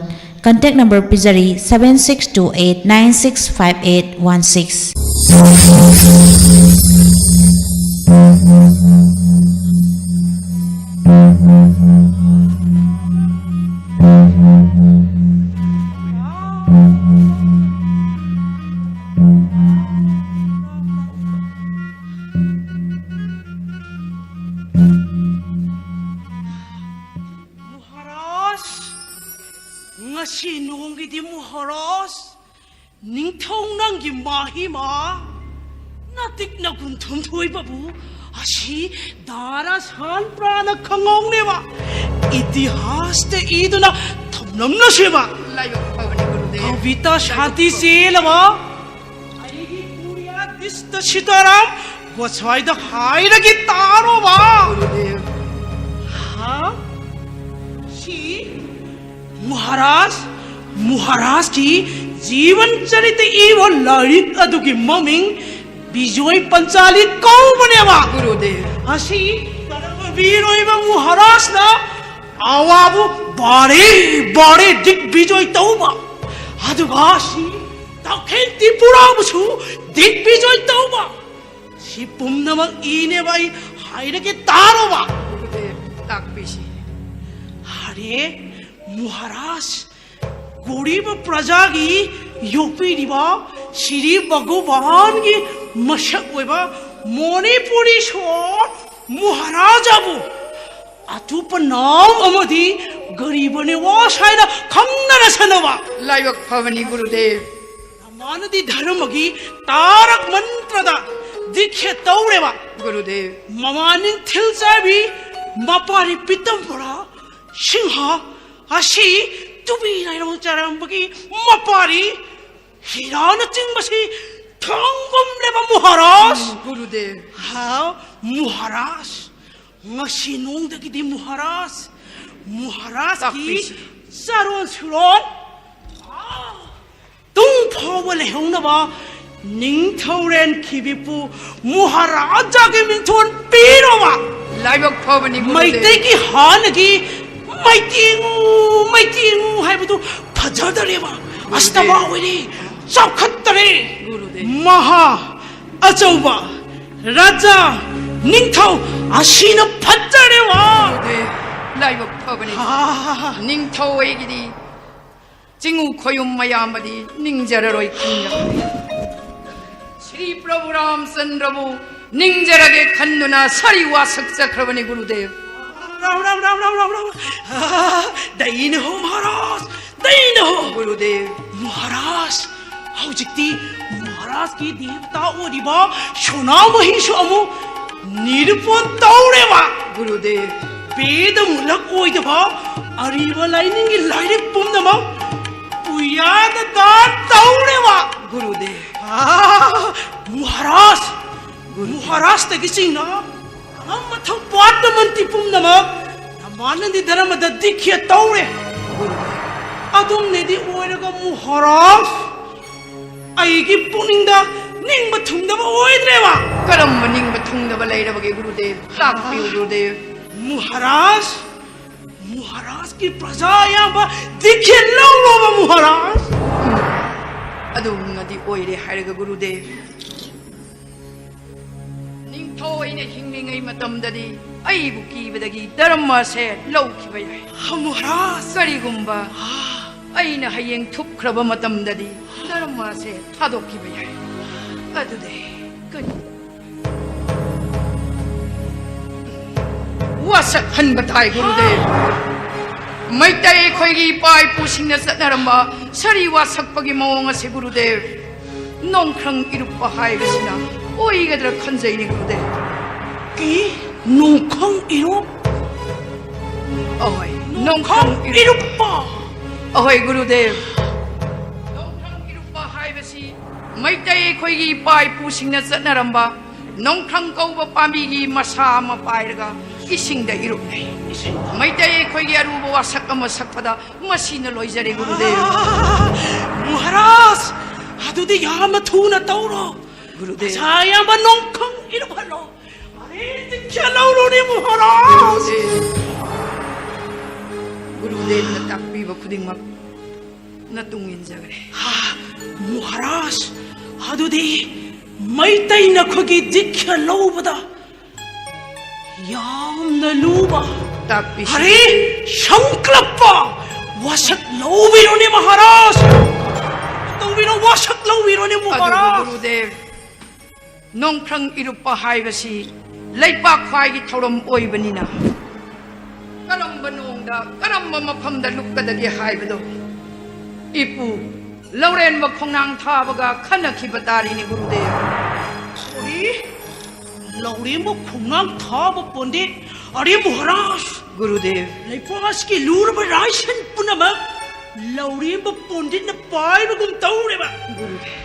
Contact number ꯄꯤꯖꯔꯤ, seven six two eight nine six five eight one six꯫ Maharaj, ꯉꯁꯤ ꯅꯣꯡꯒꯤꯗꯤ ꯃꯍꯥꯔꯥꯖ, ꯅꯤꯡꯊꯧ ꯅꯪꯒꯤ ꯃꯍꯤꯃꯥ ꯅꯥꯇꯤꯛ ꯅꯒꯨꯟ ꯊꯨꯝꯊꯣꯏꯕꯕꯨ ꯑꯁꯤ ꯗꯥꯔꯥ ꯁꯥꯟ ꯄ꯭ꯔꯥꯅ ꯈꯪꯍꯧꯅꯦꯕ꯫ ꯏꯇꯤꯍꯥꯁꯇ ꯏꯗꯨꯅ ꯊꯝꯂꯝꯂꯁꯦꯕ꯫ ꯂꯥꯏꯕꯛ ꯐꯕꯅꯤ ꯒꯨꯔꯨꯗꯦꯕ꯫ ꯀꯕꯤꯇꯥ ꯁꯥꯟꯇꯤ ꯆꯦꯜꯂꯕ ꯑꯩꯒꯤ ꯀꯨꯔꯤꯌꯥ ꯗꯤꯁꯇ ꯁꯤꯇꯥꯔꯥꯝ ꯒꯣꯁꯥꯏꯗ ꯍꯥꯏꯔꯒꯦ ꯇꯥꯔꯣꯕ꯫ ꯒꯨꯔꯨꯗꯦꯕ꯫ ꯍꯥ? ꯁꯤ ꯃꯍꯥꯔꯥꯖ, ꯃꯍꯥꯔꯥꯖꯀꯤ ꯖꯤꯕꯟ ꯆꯔꯤꯇ ꯏꯕ ꯂꯥꯏꯔꯤꯛ ꯑꯗꯨꯒꯤ ꯃꯃꯤꯡ ꯕꯤꯖꯣꯏ ꯄꯟꯆꯥꯂꯤ ꯀꯧꯕꯅꯦꯕ꯫ ꯒꯨꯔꯨꯗꯦꯕ꯫ ꯑꯁꯤ ꯀꯔꯝꯕ ꯕꯤꯔ ꯑꯣꯏꯕ ꯃꯍꯥꯔꯥꯖꯅ ꯑꯋꯥꯕꯨ ꯕꯥꯔꯦ ꯕꯥꯔꯦ ꯗꯤꯒꯕꯤꯖꯣꯏ ꯇꯧꯕ, ꯑꯗꯨꯒ ꯑꯁꯤ ꯇꯈꯦꯜ ꯇ꯭ꯔꯤꯄꯨꯔꯥꯕꯨꯁꯨ ꯗꯤꯒꯕꯤꯖꯣꯏ ꯇꯧꯕ, ꯁꯤ ꯄꯨꯝꯅꯃꯛ ꯏꯅꯦꯕ ꯑꯩ ꯍꯥꯏꯔꯒꯦ ꯇꯥꯔꯣꯕ꯫ ꯒꯨꯔꯨꯗꯦꯕ, ꯇꯥꯛꯄꯤꯁꯤ꯫ ꯑꯔꯦ ꯃꯍꯥꯔꯥꯖ, ꯒꯣꯔꯤꯕ ꯄ꯭ꯔꯖꯥꯒꯤ ꯌꯣꯛꯄꯤꯔꯤꯕ ꯁꯤꯔꯤ ꯚꯒꯋꯥꯟꯒꯤ ꯃꯁꯛ ꯑꯣꯏꯕ ꯃꯣꯅꯤꯄꯨꯔꯤ ꯁꯣꯔ ꯃꯍꯥꯔꯥꯖꯥꯕꯨ ꯑꯇꯣꯞꯄ ꯅꯥꯎ ꯑꯃꯗꯤ ꯒꯔꯤꯕ ꯅꯤꯋꯥꯁ ꯍꯥꯏꯅ ꯈꯪꯅꯔꯁꯅꯕ꯫ ꯂꯥꯏꯕꯛ ꯐꯕꯅꯤ ꯒꯨꯔꯨꯗꯦꯕ꯫ ꯃꯃꯥꯅꯗꯤ ꯙꯔꯃꯒꯤ ꯇꯥꯔꯛ ꯃꯟꯇ꯭ꯔꯗ ꯗꯤꯛꯈꯦ ꯇꯧꯔꯦꯕ꯫ ꯒꯨꯔꯨꯗꯦꯕ꯫ ꯃꯃꯥ ꯅꯤꯡꯊꯤꯜ ꯆꯥꯕꯤ ꯃꯄꯥꯔꯤ ꯄꯤꯇꯝꯕꯔꯥ ꯁꯤꯡꯍ ꯑꯁꯤ ꯇꯨꯕꯤ ꯂꯥꯏꯔꯣꯡ ꯆꯥꯔꯝꯕꯒꯤ ꯃꯄꯥꯔꯤ ꯍꯤꯔꯥꯅꯆꯤꯡꯕꯁꯤ ꯊꯣꯡꯒꯨꯝꯂꯦꯕ ꯃꯨꯍꯥꯔꯥꯖ꯫ ꯎꯝ, ꯒꯨꯔꯨꯗꯦꯕ꯫ ꯍꯥꯎ, ꯃꯨꯍꯥꯔꯥꯖ꯫ ꯉꯁꯤ ꯅꯣꯡꯗꯒꯤꯗꯤ ꯃꯨꯍꯥꯔꯥꯖ, ꯃꯨꯍꯥꯔꯥꯖꯀꯤ ꯇꯥꯛꯄꯤꯁꯤ꯫ ꯆꯥꯔꯣꯟ ꯁꯨꯔꯣꯟ ꯇꯨꯡ ꯐꯥꯎꯕ ꯂꯩꯍꯧꯅꯕ ꯅꯤꯡꯊꯧꯔꯦꯟ ꯈꯤꯕꯤꯄꯨ ꯃꯨꯍꯥꯔꯥꯖꯥꯒꯤ ꯃꯤꯡꯊꯣꯟ ꯄꯤꯔꯣꯕ꯫ ꯂꯥꯏꯕꯛ ꯐꯕꯅꯤ, ꯒꯨꯔꯨꯗꯦꯕ꯫ ꯃꯩꯇꯩꯒꯤ ꯍꯥꯟꯅꯒꯤ "ꯃꯩꯇꯦꯡꯉꯨ, ꯃꯩꯇꯦꯡꯉꯨ" ꯍꯥꯏꯕꯗꯨ ꯐꯖꯗꯔꯦꯕ, ꯒꯨꯔꯨꯗꯦꯕ꯫ ꯑꯁꯇꯃꯥ ꯑꯣꯏꯔꯦ, ꯆꯥꯎꯈꯠꯇꯔꯦ꯫ ꯒꯨꯔꯨꯗꯦꯕ꯫ ꯃꯍꯥ ꯑꯆꯧꯕ ꯔꯥꯖꯥ ꯅꯤꯡꯊꯧ ꯑꯁꯤꯅ ꯐꯠꯇꯔꯦ ꯋꯥ꯫ ꯒꯨꯔꯨꯗꯦꯕ, ꯂꯥꯏꯕꯛ ꯐꯕꯅꯤ꯫ ꯍꯥ꯫ ꯅꯤꯡꯊꯧ ꯑꯩꯒꯤꯗꯤ ꯆꯤꯡꯎ ꯈꯣꯌꯨꯝ ꯃꯌꯥꯝ ꯑꯗꯤ ꯅꯤꯡꯖꯔꯔꯣꯏ ꯈꯟꯖꯕꯅꯤ꯫ ꯁ꯭ꯔꯤ ꯄ꯭ꯔꯚꯨ ꯔꯥꯝꯆꯟꯗ꯭ꯔꯕꯨ ꯅꯤꯡꯖꯔꯒꯦ ꯈꯟꯗꯨꯅ ꯁꯥꯔꯤ ꯋꯥꯁꯛ ꯆꯠꯈ꯭ꯔꯕꯅꯤ, ꯒꯨꯔꯨꯗꯦꯕ꯫ ꯔꯥꯝ, ꯔꯥꯝ, ꯔꯥꯝ꯫ ꯑꯥ, ꯗꯩꯅ ꯍꯣ ꯃꯍꯥꯔꯥꯖ, ꯗꯩꯅ ꯍꯣ꯫ ꯒꯨꯔꯨꯗꯦꯕ꯫ ꯃꯍꯥꯔꯥꯖ, ꯍꯧꯖꯤꯛꯇꯤ ꯃꯍꯥꯔꯥꯖꯀꯤ ꯗꯦꯕꯇꯥ ꯑꯣꯏꯔꯤꯕ ꯁꯣꯅꯥꯃꯍꯤꯁꯨ ꯑꯃꯨꯛ ꯅꯤꯔꯨꯄꯣꯟ ꯇꯧꯔꯦꯕ꯫ ꯒꯨꯔꯨꯗꯦꯕ꯫ ꯕꯦꯗ ꯃꯨꯂꯛ ꯑꯣꯏꯗꯕ ꯑꯔꯤꯕ ꯂꯥꯏꯅꯤꯡꯒꯤ ꯂꯥꯏꯔꯤꯛ ꯄꯨꯝꯅꯃꯛ ꯄꯨꯌꯥꯗ ꯗꯥꯟ ꯇꯧꯔꯦꯕ꯫ ꯒꯨꯔꯨꯗꯦꯕ꯫ ꯑꯥ, ꯃꯍꯥꯔꯥꯖ, ꯒꯨꯔꯨꯗꯦꯕ꯫ ꯃꯍꯥꯔꯥꯖꯇꯒꯤ ꯆꯤꯡꯅ ꯃꯊꯧ ꯄꯥꯠꯇ ꯃꯟꯇꯤ ꯄꯨꯝꯅꯃꯛ ꯅꯃꯥꯟꯅꯗꯤ ꯙꯔꯃꯗ ꯗꯤꯛꯈ꯭ꯌꯥ ꯇꯧꯔꯦ꯫ ꯒꯨꯔꯨꯗꯦꯕ꯫ ꯑꯗꯨꯝꯅꯗꯤ ꯑꯣꯏꯔꯒ ꯃꯍꯥꯔꯥꯖ, ꯑꯩꯒꯤ ꯄꯨꯛꯅꯤꯡꯗ ꯅꯤꯡꯕ ꯊꯨꯡꯗꯕ ꯑꯣꯏꯗ꯭ꯔꯦꯕ꯫ ꯀꯔꯝꯕ ꯅꯤꯡꯕ ꯊꯨꯡꯗꯕ ꯂꯩꯔꯕꯒꯦ, ꯒꯨꯔꯨꯗꯦꯕ? ꯇꯥꯛꯄꯤꯌꯨ, ꯒꯨꯔꯨꯗꯦꯕ꯫ ꯃꯍꯥꯔꯥꯖ, ꯃꯍꯥꯔꯥꯖꯀꯤ ꯄ꯭ꯔꯖꯥ ꯑꯌꯥꯝꯕ ꯗꯤꯛꯈ꯭ꯌꯥ ꯂꯧꯔꯕ, ꯃꯍꯥꯔꯥꯖ꯫ ꯎꯝ, ꯑꯗꯨꯝꯅꯗꯤ ꯑꯣꯏꯔꯦ ꯍꯥꯏꯔꯒ, ꯒꯨꯔꯨꯗꯦꯕ, ꯅꯤꯡꯊꯧ ꯑꯩꯅ ꯍꯤꯡꯂꯤꯉꯩ ꯃꯇꯝꯗꯗꯤ ꯑꯩꯕꯨ ꯀꯤꯕꯗꯒꯤ ꯙꯔꯃꯁꯦ ꯂꯧꯈꯤꯕ ꯌꯥꯏ꯫ ꯃꯍꯥꯔꯥꯖ! ꯀꯔꯤꯒꯨꯝꯕ ꯑꯩꯅ ꯍꯌꯦꯡ ꯊꯨꯞꯈ꯭ꯔꯕ ꯃꯇꯝꯗꯗꯤ ꯙꯔꯃꯁꯦ ꯊꯥꯗꯣꯛꯈꯤꯕ ꯌꯥꯏ꯫ ꯑꯗꯨꯗꯤ ꯀꯔꯤ? ꯋꯥꯁꯛ ꯍꯟꯕ ꯇꯥꯏ, ꯒꯨꯔꯨꯗꯦꯕ꯫ ꯃꯩꯇꯩ ꯑꯩꯈꯣꯏꯒꯤ ꯏꯄꯥ ꯏꯄꯨꯁꯤꯡꯅ ꯆꯠꯅꯔꯝꯕ ꯁꯥꯔꯤ ꯋꯥꯁꯛꯄꯒꯤ ꯃꯑꯣꯡ ꯑꯁꯤ, ꯒꯨꯔꯨꯗꯦꯕ, ꯅꯣꯡꯈ꯭ꯔꯪ ꯏꯔꯨꯞꯄ ꯍꯥꯏꯕꯁꯤꯅ ꯑꯣꯏꯒꯗ꯭ꯔꯥ ꯈꯟꯖꯩꯅꯦ, ꯒꯨꯔꯨꯗꯦꯕ꯫ ꯀꯤ? ꯅꯣꯡꯈꯪ ꯏꯔꯨꯞ? ꯑꯍꯣꯏ, ꯅꯣꯡꯈꯪ ꯅꯣꯡꯈꯪ ꯏꯔꯨꯞ꯫ ꯏꯔꯨꯞꯄ꯫ ꯑꯍꯣꯏ, ꯒꯨꯔꯨꯗꯦꯕ꯫ ꯅꯣꯡꯈꯪ ꯏꯔꯨꯞꯄ ꯍꯥꯏꯕꯁꯤ ꯃꯩꯇꯩ ꯑꯩꯈꯣꯏꯒꯤ ꯏꯄꯥ ꯏꯄꯨꯁꯤꯡꯅ ꯆꯠꯅꯔꯝꯕ ꯅꯣꯡꯈ꯭ꯔꯪ ꯀꯧꯕ ꯄꯥꯝꯕꯤꯒꯤ ꯃꯁꯥ ꯑꯃ ꯄꯥꯏꯔꯒ ꯏꯁꯤꯡꯗ ꯏꯔꯨꯞꯅꯩ꯫ ꯃꯩꯇꯩ ꯑꯩꯈꯣꯏꯒꯤ ꯑꯔꯨꯕ ꯋꯥꯁꯛ ꯑꯃ ꯁꯛꯄꯗ ꯃꯁꯤꯅ ꯂꯣꯏꯖꯔꯦ, ꯒꯨꯔꯨꯗꯦꯕ꯫ ꯃꯍꯥꯔꯥꯖ, ꯑꯗꯨꯗꯤ ꯌꯥꯝꯅ ꯊꯨꯅ ꯇꯧꯔꯣ꯫ ꯒꯨꯔꯨꯗꯦꯕ꯫ ꯃꯁꯥ ꯑꯌꯥꯝꯕ ꯅꯣꯡꯈ꯭ꯔꯪ ꯏꯔꯨꯞꯍꯜꯂꯣ꯫ ꯑꯔꯦ, ꯗꯤꯛꯁꯥ ꯂꯧꯔꯣꯅꯦ, ꯃꯍꯥꯔꯥꯖ꯫ ꯒꯨꯔꯨꯗꯦꯕ꯫ ꯒꯨꯔꯨꯗꯦꯕꯅ ꯇꯥꯛꯄꯤꯕ ꯈꯨꯗꯤꯡꯃꯛ ꯅꯇꯨꯡ ꯏꯟꯖꯈ꯭ꯔꯦ꯫ ꯍꯥ, ꯃꯍꯥꯔꯥꯖ, ꯑꯗꯨꯗꯤ ꯃꯩꯇꯩꯅ ꯑꯩꯈꯣꯏꯒꯤ ꯗꯤꯛꯁꯥ ꯂꯧꯕꯗ ꯌꯥꯝꯅ ꯂꯨꯕ, ꯇꯥꯛꯄꯤꯁꯤ꯫ ꯑꯔꯦ, ꯁꯪꯀꯂꯞꯄ ꯋꯥꯁꯛ ꯂꯧꯕꯤꯔꯣꯅꯦ, ꯃꯍꯥꯔꯥꯖ꯫ ꯇꯧꯕꯤꯔꯣ, ꯋꯥꯁꯛ ꯂꯧꯕꯤꯔꯣꯅꯦ, ꯑꯗꯨꯕꯨ ꯃꯍꯥꯔꯥꯖ꯫ ꯒꯨꯔꯨꯗꯦꯕ, ꯅꯣꯡꯈ꯭ꯔꯪ ꯏꯔꯨꯞꯄ ꯍꯥꯏꯕꯁꯤ ꯂꯩꯄꯥꯛ ꯈ꯭ꯋꯥꯏꯒꯤ ꯊꯧꯔꯝ ꯑꯣꯏꯕꯅꯤꯅ, ꯀꯔꯝꯕ ꯅꯣꯡꯗ ꯀꯔꯝꯕ ꯃꯐꯝꯗ ꯂꯨꯞꯀꯗꯒꯦ ꯍꯥꯏꯕꯗꯣ ꯏꯄꯨ ꯂꯧꯔꯦꯟꯕ ꯈꯣꯡꯅꯥꯡ ꯊꯥꯕꯒ ꯈꯟꯅꯈꯤꯕ ꯇꯥꯔꯤꯅꯤ, ꯒꯨꯔꯨꯗꯦꯕ꯫ ꯑꯔꯦ, ꯂꯧꯔꯦꯝꯕ ꯈꯣꯡꯅꯥꯡ ꯊꯥꯕ ꯄꯣꯟꯗꯦ꯫ ꯑꯔꯦ ꯃꯍꯥꯔꯥꯖ! ꯒꯨꯔꯨꯗꯦꯕ꯫ ꯂꯩꯄꯥꯛ ꯑꯁꯤꯒꯤ ꯂꯨꯔꯕ ꯔꯥꯏꯁꯟ ꯄꯨꯝꯅꯃꯛ ꯂꯧꯔꯦꯝꯕ ꯄꯣꯟꯗꯤꯠꯅ ꯄꯥꯏꯕꯒꯨꯝ ꯇꯧꯔꯦꯕ꯫ ꯒꯨꯔꯨꯗꯦꯕ꯫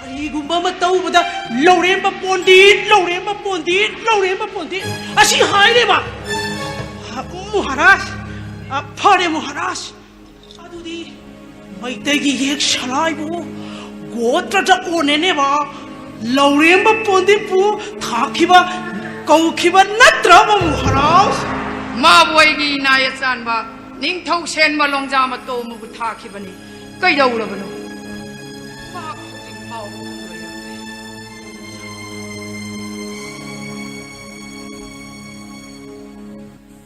ꯀꯔꯤꯒꯨꯝꯕ ꯑꯃ ꯇꯧꯕꯗ ꯂꯧꯔꯦꯝꯕ ꯄꯣꯟꯗꯤꯠ, ꯂꯧꯔꯦꯝꯕ ꯄꯣꯟꯗꯤꯠ, ꯂꯧꯔꯦꯝꯕ ꯄꯣꯟꯗꯤꯠ ꯑꯁꯤ ꯍꯥꯏꯔꯦꯕ꯫ ꯃꯍꯥꯔꯥꯖ, ꯑ, ꯐꯔꯦ ꯃꯍꯥꯔꯥꯖ꯫ ꯑꯗꯨꯗꯤ ꯃꯩꯇꯩꯒꯤ ꯌꯦꯛ ꯁꯂꯥꯏꯕꯨ ꯒꯣꯇ꯭ꯔꯗ ꯑꯣꯟꯅꯅꯦꯕ ꯂꯧꯔꯦꯝꯕ ꯄꯣꯟꯗꯤꯠꯄꯨ ꯊꯥꯈꯤꯕ, ꯀꯧꯈꯤꯕ ꯅꯠꯇ꯭ꯔꯕ ꯃꯍꯥꯔꯥꯖ? ꯃꯥꯕꯨ ꯑꯩꯒꯤ ꯏꯅꯥꯏ ꯑꯆꯥꯟꯕ ꯅꯤꯡꯊꯧ ꯁꯦꯟꯕ ꯂꯣꯡꯖꯥ ꯃꯇꯣꯝꯕꯕꯨ ꯊꯥꯈꯤꯕꯅꯤ꯫ ꯀꯩꯗꯧꯔꯕꯅꯣ? ꯃꯍꯥꯛ ꯍꯧꯖꯤꯛ ꯐꯥꯎꯕ ꯈꯪꯂꯣꯏ ꯌꯥꯗ꯭ꯔꯦ꯫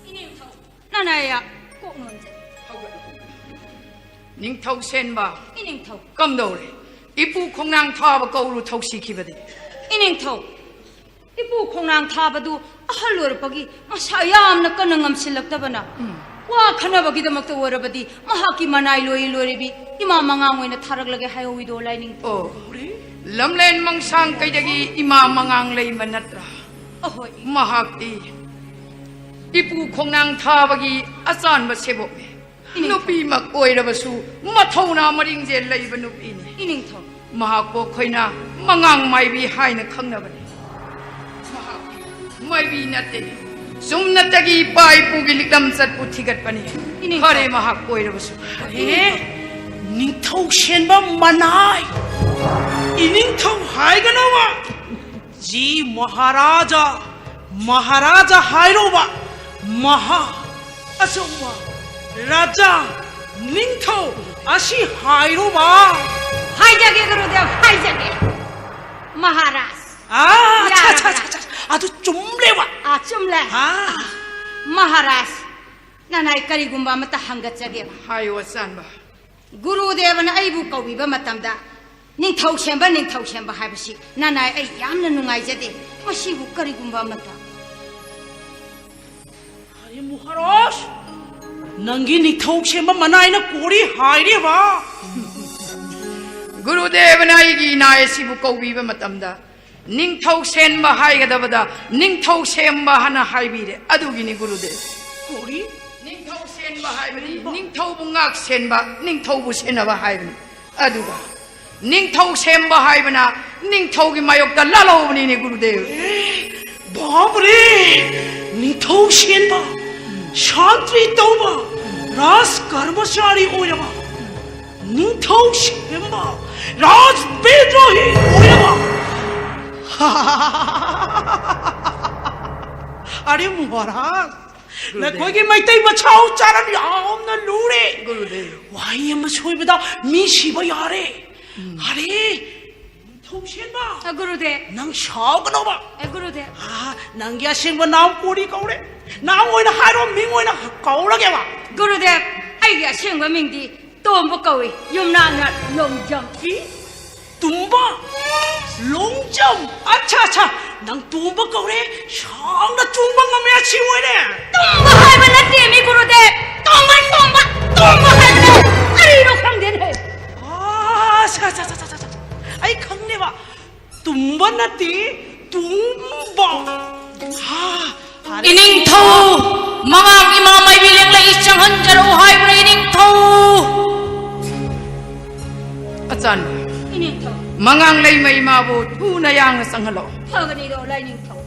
ꯏꯅꯦꯝꯊꯧ, ꯅꯅꯥꯌꯥ ꯀꯣꯛ ꯅꯣꯟꯖꯩ꯫ ꯍꯧꯒꯠꯂꯨ꯫ ꯅꯤꯡꯊꯧ ꯁꯦꯟꯕ꯫ ꯏꯅꯤꯡꯊꯧ꯫ ꯀꯝꯗꯧꯔꯦ? ꯏꯄꯨ ꯈꯣꯡꯅꯥꯡ ꯊꯥꯕ ꯀꯧꯔꯨ ꯊꯧꯁꯤꯈꯤꯕꯗꯤ? ꯏꯅꯤꯡꯊꯧ, ꯏꯄꯨ ꯈꯣꯡꯅꯥꯡ ꯊꯥꯕꯗꯨ ꯑꯍꯜ ꯑꯣꯏꯔꯛꯄꯒꯤ ꯃꯁꯥ ꯌꯥꯝꯅ ꯀꯟꯅ ꯉꯝꯁꯤꯜꯂꯛꯇꯕꯅ, ꯎꯝ꯫ ꯋꯥ ꯈꯟꯅꯕꯒꯤꯗꯃꯛꯇ ꯑꯣꯏꯔꯕꯗꯤ ꯃꯍꯥꯛꯀꯤ ꯃꯅꯥꯏ ꯂꯣꯏꯔꯤ ꯂꯣꯏꯔꯤꯕꯤ ꯏꯃꯥ ꯃꯉꯥꯡ ꯑꯣꯏꯅ ꯊꯥꯔꯛꯂꯒꯦ ꯍꯥꯏꯍꯧꯋꯤꯗꯣ ꯂꯥꯏꯅꯤꯡꯊꯧ꯫ ꯑꯣ, ꯂꯝꯂꯦꯟ ꯃꯪꯁꯥꯡ ꯀꯩꯗꯒꯤ ꯏꯃꯥ ꯃꯉꯥꯡ ꯂꯩꯃ ꯅꯠꯇ꯭ꯔꯥ? ꯑꯍꯣꯏ꯫ ꯃꯍꯥꯛꯇꯤ ꯏꯄꯨ ꯈꯣꯡꯅꯥꯡ ꯊꯥꯕꯒꯤ ꯑꯆꯥꯟꯕ ꯁꯦꯕꯣꯛꯅꯤ꯫ ꯏꯅꯤꯡꯊꯧ꯫ ꯅꯨꯄꯤꯃꯛ ꯑꯣꯏꯔꯕꯁꯨ ꯃꯊꯧꯅꯥ ꯃꯔꯤꯡꯖꯦꯜ ꯂꯩꯕ ꯅꯨꯄꯤꯅꯤ꯫ ꯏꯅꯤꯡꯊꯧ꯫ ꯃꯍꯥꯛꯄꯨ ꯑꯩꯈꯣꯏꯅ ꯃꯉꯥꯡ ꯃꯥꯏꯕꯤ ꯍꯥꯏꯅ ꯈꯪꯅꯕꯅꯤ꯫ ꯃꯍꯥꯛ ꯃꯥꯏꯕꯤ ꯅꯠꯇꯦ, ꯆꯨꯝꯅꯇꯒꯤ ꯏꯄꯥ ꯏꯄꯨꯒꯤ ꯂꯤꯛꯂꯝ ꯆꯠꯄꯨ ꯊꯤꯒꯠꯄꯅꯤ꯫ ꯏꯅꯤꯡꯊꯧ꯫ ꯐꯔꯦ, ꯃꯍꯥꯛ ꯑꯣꯏꯔꯕꯁꯨ꯫ ꯑꯦ, ꯅꯤꯡꯊꯧ ꯁꯦꯟꯕ ꯃꯅꯥꯏ, ꯏꯅꯤꯡꯊꯧ ꯍꯥꯏꯒꯅꯣꯕ꯫ ꯖꯤ ꯃꯍꯥꯔꯥꯖꯥ, ꯃꯍꯥꯔꯥꯖꯥ ꯍꯥꯏꯔꯣꯕ꯫ ꯃꯍꯥ, ꯑꯆꯧꯕ, ꯔꯥꯖꯥ, ꯅꯤꯡꯊꯧ, ꯑꯁꯤ ꯍꯥꯏꯔꯣꯕ꯫ ꯍꯥꯏꯖꯒꯦ ꯒꯨꯔꯨꯗꯦꯕ, ꯍꯥꯏꯖꯒꯦ꯫ ꯃꯍꯥꯔꯥꯖ꯫ ꯑꯥ, ꯑꯠꯆꯥ, ꯑꯠꯆꯥ, ꯌꯥꯔꯕ꯭ꯔꯥ? ꯑꯠꯆꯥ, ꯑꯠꯆꯥ, ꯑꯗꯨ ꯆꯨꯝꯂꯦꯕ꯫ ꯑꯥ, ꯆꯨꯝꯂꯦ꯫ ꯑꯥ꯫ ꯃꯍꯥꯔꯥꯖ, ꯅꯅꯥꯏ ꯀꯔꯤꯒꯨꯝꯕ ꯑꯃꯠꯇ ꯍꯪꯒꯠꯆꯒꯦꯕ꯫ ꯍꯥꯏꯌꯨ, ꯑꯆꯥꯟꯕ꯫ ꯒꯨꯔꯨꯗꯦꯕꯅ ꯑꯩꯕꯨ ꯀꯧꯕꯤꯕ ꯃꯇꯝꯗ ꯅꯤꯡꯊꯧ ꯁꯦꯝꯕ, ꯅꯤꯡꯊꯧ ꯁꯦꯝꯕ ꯍꯥꯏꯕꯁꯤ ꯅꯅꯥꯏ ꯑꯩ ꯌꯥꯝꯅ ꯅꯨꯡꯉꯥꯏꯖꯗꯦ꯫ ꯃꯁꯤꯕꯨ ꯀꯔꯤꯒꯨꯝꯕ ꯑꯃꯠꯇ꯫ ꯑꯔꯦ ꯃꯍꯥꯔꯥꯖ, ꯅꯪꯒꯤ ꯅꯤꯡꯊꯧ ꯁꯦꯝꯕ ꯃꯅꯥꯏꯅ ꯀꯣꯔꯤ ꯍꯥꯏꯔꯤꯕ? ꯒꯨꯔꯨꯗꯦꯕꯅ ꯑꯩꯒꯤ ꯏꯅꯥꯏ ꯑꯁꯤꯕꯨ ꯀꯧꯕꯤꯕ ꯃꯇꯝꯗ ꯅꯤꯡꯊꯧ ꯁꯦꯟꯕ ꯍꯥꯏꯒꯗꯕꯗ ꯅꯤꯡꯊꯧ ꯁꯦꯝꯕ ꯍꯥꯏꯅ ꯍꯥꯏꯕꯤꯔꯦ꯫ ꯑꯗꯨꯒꯤꯅꯤ ꯒꯨꯔꯨꯗꯦꯕ꯫ ꯀꯣꯔꯤ? ꯅꯤꯡꯊꯧ ꯁꯦꯟꯕ ꯍꯥꯏꯕꯗꯤ ꯅꯤꯡꯊꯧꯕꯨ ꯉꯥꯛ ꯁꯦꯟꯕ, ꯅꯤꯡꯊꯧꯕꯨ ꯁꯦꯟꯅꯕ ꯍꯥꯏꯕꯅꯤ꯫ ꯑꯗꯨꯒ ꯅꯤꯡꯊꯧ ꯁꯦꯝꯕ ꯍꯥꯏꯕꯅ ꯅꯤꯡꯊꯧꯒꯤ ꯃꯥꯌꯣꯛꯇ ꯂꯥꯜꯍꯧꯕꯅꯤꯅꯦ ꯒꯨꯔꯨꯗꯦꯕ꯫ ꯑꯦ, ꯕꯥꯞꯔꯦ! ꯅꯤꯡꯊꯧ ꯁꯦꯟꯕ, ꯁꯥꯟꯇ꯭ꯔꯤ ꯇꯧꯕ, ꯔꯥꯖ ꯀꯔꯃꯆꯥꯔꯤ ꯑꯣꯏꯔꯕ, ꯅꯤꯡꯊꯧ ꯁꯦꯝꯕ, ꯔꯥꯖ ꯕꯤꯗ꯭ꯔꯣꯍꯤ ꯑꯣꯏꯔꯕ꯫ ꯑꯔꯦ ꯃꯍꯥꯔꯥꯖ, ꯅꯈꯣꯏꯒꯤ ꯃꯩꯇꯩ ꯃꯆꯥ ꯎꯆꯥꯔ ꯌꯥꯝꯅ ꯂꯨꯔꯦ꯫ ꯒꯨꯔꯨꯗꯦꯕ꯫ ꯋꯥꯍꯩ ꯑꯃ ꯁꯣꯏꯕꯗ ꯃꯤ ꯁꯤꯕ ꯌꯥꯔꯦ꯫ ꯑꯔꯦ, ꯅꯤꯡꯊꯧ ꯁꯦꯝꯕ꯫ ꯑ, ꯒꯨꯔꯨꯗꯦꯕ꯫ ꯅꯪ ꯁꯥꯎꯒꯅꯣꯕ꯫ ꯑꯦ, ꯒꯨꯔꯨꯗꯦꯕ꯫ ꯑꯥ, ꯅꯪꯒꯤ ꯑꯁꯦꯡꯕ ꯅꯥꯝ ꯀꯣꯔꯤ ꯀꯧꯔꯦ꯫ ꯅꯥꯝ ꯑꯣꯏꯅ ꯍꯥꯏꯔꯣ, ꯃꯤꯡ ꯑꯣꯏꯅ ꯀꯧꯔꯒꯦꯕ꯫ ꯒꯨꯔꯨꯗꯦꯕ, ꯑꯩꯒꯤ ꯑꯁꯦꯡꯕ ꯃꯤꯡꯗꯤ ꯇꯣꯝꯕ ꯀꯧꯏ, ꯌꯨꯝꯅꯥꯛꯅ ꯂꯣꯡꯖꯝ꯫ ꯏ? ꯇꯨꯝꯕ? ꯂꯣꯡꯖꯝ? ꯑꯠꯆꯥ, ꯑꯠꯆꯥ, ꯅꯪ ꯇꯣꯝꯕ ꯀꯧꯔꯦ, ꯁꯥꯡꯅ ꯇꯣꯡꯕ ꯉꯝꯃꯦ, ꯑꯁꯤ ꯑꯣꯏꯔꯦ꯫ ꯇꯨꯝꯕ ꯍꯥꯏꯕ ꯅꯠꯇꯦ ꯃꯤ ꯒꯨꯔꯨꯗꯦꯕ, ꯇꯣꯝꯕ, ꯇꯣꯝꯕ, ꯇꯣꯝꯕ ꯍꯥꯏꯕꯅꯦ꯫ ꯀꯔꯤꯅꯣ ꯈꯪꯗꯦꯅꯦ꯫ ꯑꯥ, ꯑꯠꯆꯥ, ꯑꯠꯆꯥ, ꯑꯠꯆꯥ, ꯑꯠꯆꯥ, ꯑꯠꯆꯥ, ꯑꯩ ꯈꯪꯅꯦꯕ꯫ ꯇꯨꯝꯕ ꯅꯠꯇꯦ, ꯇꯨꯝꯕ꯫ ꯍꯥ, ꯐꯔꯦ꯫ ꯏꯅꯤꯡꯊꯧ, ꯃꯉꯥꯡ ꯏꯃꯥ ꯃꯥꯏꯕꯤ ꯂꯦꯡꯂꯛꯏ, ꯆꯪꯍꯟꯖꯔꯛꯎ ꯍꯥꯏꯕ꯭ꯔꯥ ꯏꯅꯤꯡꯊꯧ? ꯑꯆꯥꯟꯕꯤ, ꯃꯉꯥꯡ ꯂꯩꯃ ꯏꯃꯥꯕꯨ ꯊꯨꯅ ꯌꯥꯡꯅ ꯆꯪꯍꯜꯂꯛꯑꯣ꯫ ꯐꯒꯅꯤꯗꯣ ꯂꯥꯏꯅꯤꯡꯊꯧ꯫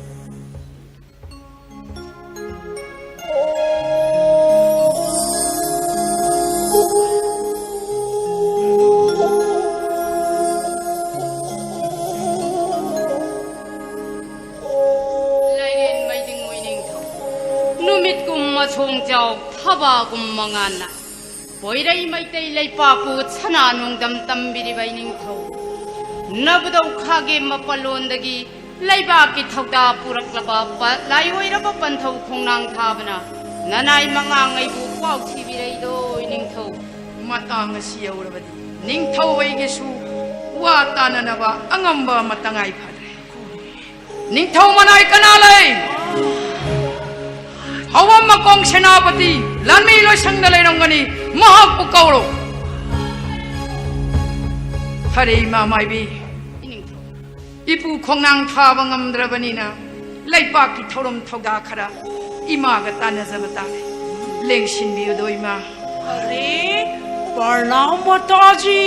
ꯂꯩꯔꯦꯟ ꯃꯩꯗꯤꯡ ꯑꯣꯏꯅꯤꯡꯊꯧ, ꯅꯨꯃꯤꯠꯀꯨꯝ ꯃꯁꯣꯡꯖꯥꯎ, ꯊꯕꯥꯒꯨꯝ ꯃꯉꯥꯜꯅ ꯄꯣꯏꯔꯩ ꯃꯩꯇꯩ ꯂꯩꯄꯥꯛꯄꯨ ꯁꯅꯥ ꯅꯣꯡꯗꯝ ꯇꯝꯕꯤꯔꯤꯕ ꯏꯅꯤꯡꯊꯧ, ꯅꯕꯨꯗꯧ ꯈꯥꯒꯦ ꯃꯄꯜꯂꯣꯟꯗꯒꯤ ꯂꯩꯕꯥꯛꯀꯤ ꯊꯧꯗꯥ ꯄꯨꯔꯛꯂꯕ ꯄ-, ꯂꯥꯏꯑꯣꯏꯔꯕ ꯄꯟꯊꯧ ꯈꯣꯡꯅꯥꯡ ꯊꯥꯕꯅ ꯅꯅꯥꯏ ꯃꯉꯥꯉꯩꯕꯨ ꯄꯥꯎ ꯊꯤꯕꯤꯔꯛꯏꯗꯣ ꯏꯅꯤꯡꯊꯧ꯫ ꯃꯇꯥꯡ ꯑꯁꯤ ꯌꯧꯔꯕꯗꯤ ꯅꯤꯡꯊꯧ ꯑꯩꯒꯤꯁꯨ ꯋꯥ ꯇꯥꯅꯅꯕ ꯑꯉꯝꯕ ꯑꯃ ꯇꯉꯥꯏ ꯐꯗ꯭ꯔꯦ꯫ ꯅꯤꯡꯊꯧ ꯃꯅꯥꯏ ꯀꯅꯥ ꯂꯩ? ꯍꯧꯕꯝ ꯃꯀꯣꯡ ꯁꯦꯅꯥꯄꯇꯤ ꯂꯥꯟꯃꯤ ꯂꯣꯏꯁꯪꯗ ꯂꯩꯔꯝꯒꯅꯤ, ꯃꯍꯥꯛꯄꯨ ꯀꯧꯔꯣ꯫ ꯐꯔꯦ ꯏꯃꯥ ꯃꯥꯏꯕꯤ, ꯏꯅꯤꯡꯊꯧ꯫ ꯏꯄꯨ ꯈꯣꯡꯅꯥꯡ ꯊꯥꯕ ꯉꯝꯗ꯭ꯔꯕꯅꯤꯅ ꯂꯩꯄꯥꯛꯀꯤ ꯊꯧꯔꯝ ꯊꯧꯗꯥ ꯈꯔ ꯏꯃꯥꯒ ꯇꯥꯟꯅꯖꯕ ꯇꯥꯔꯦ꯫ ꯂꯦꯡꯁꯤꯟꯕꯤꯌꯨꯗꯣ ꯏꯃꯥ꯫ अरे, प्रणाम माता जी,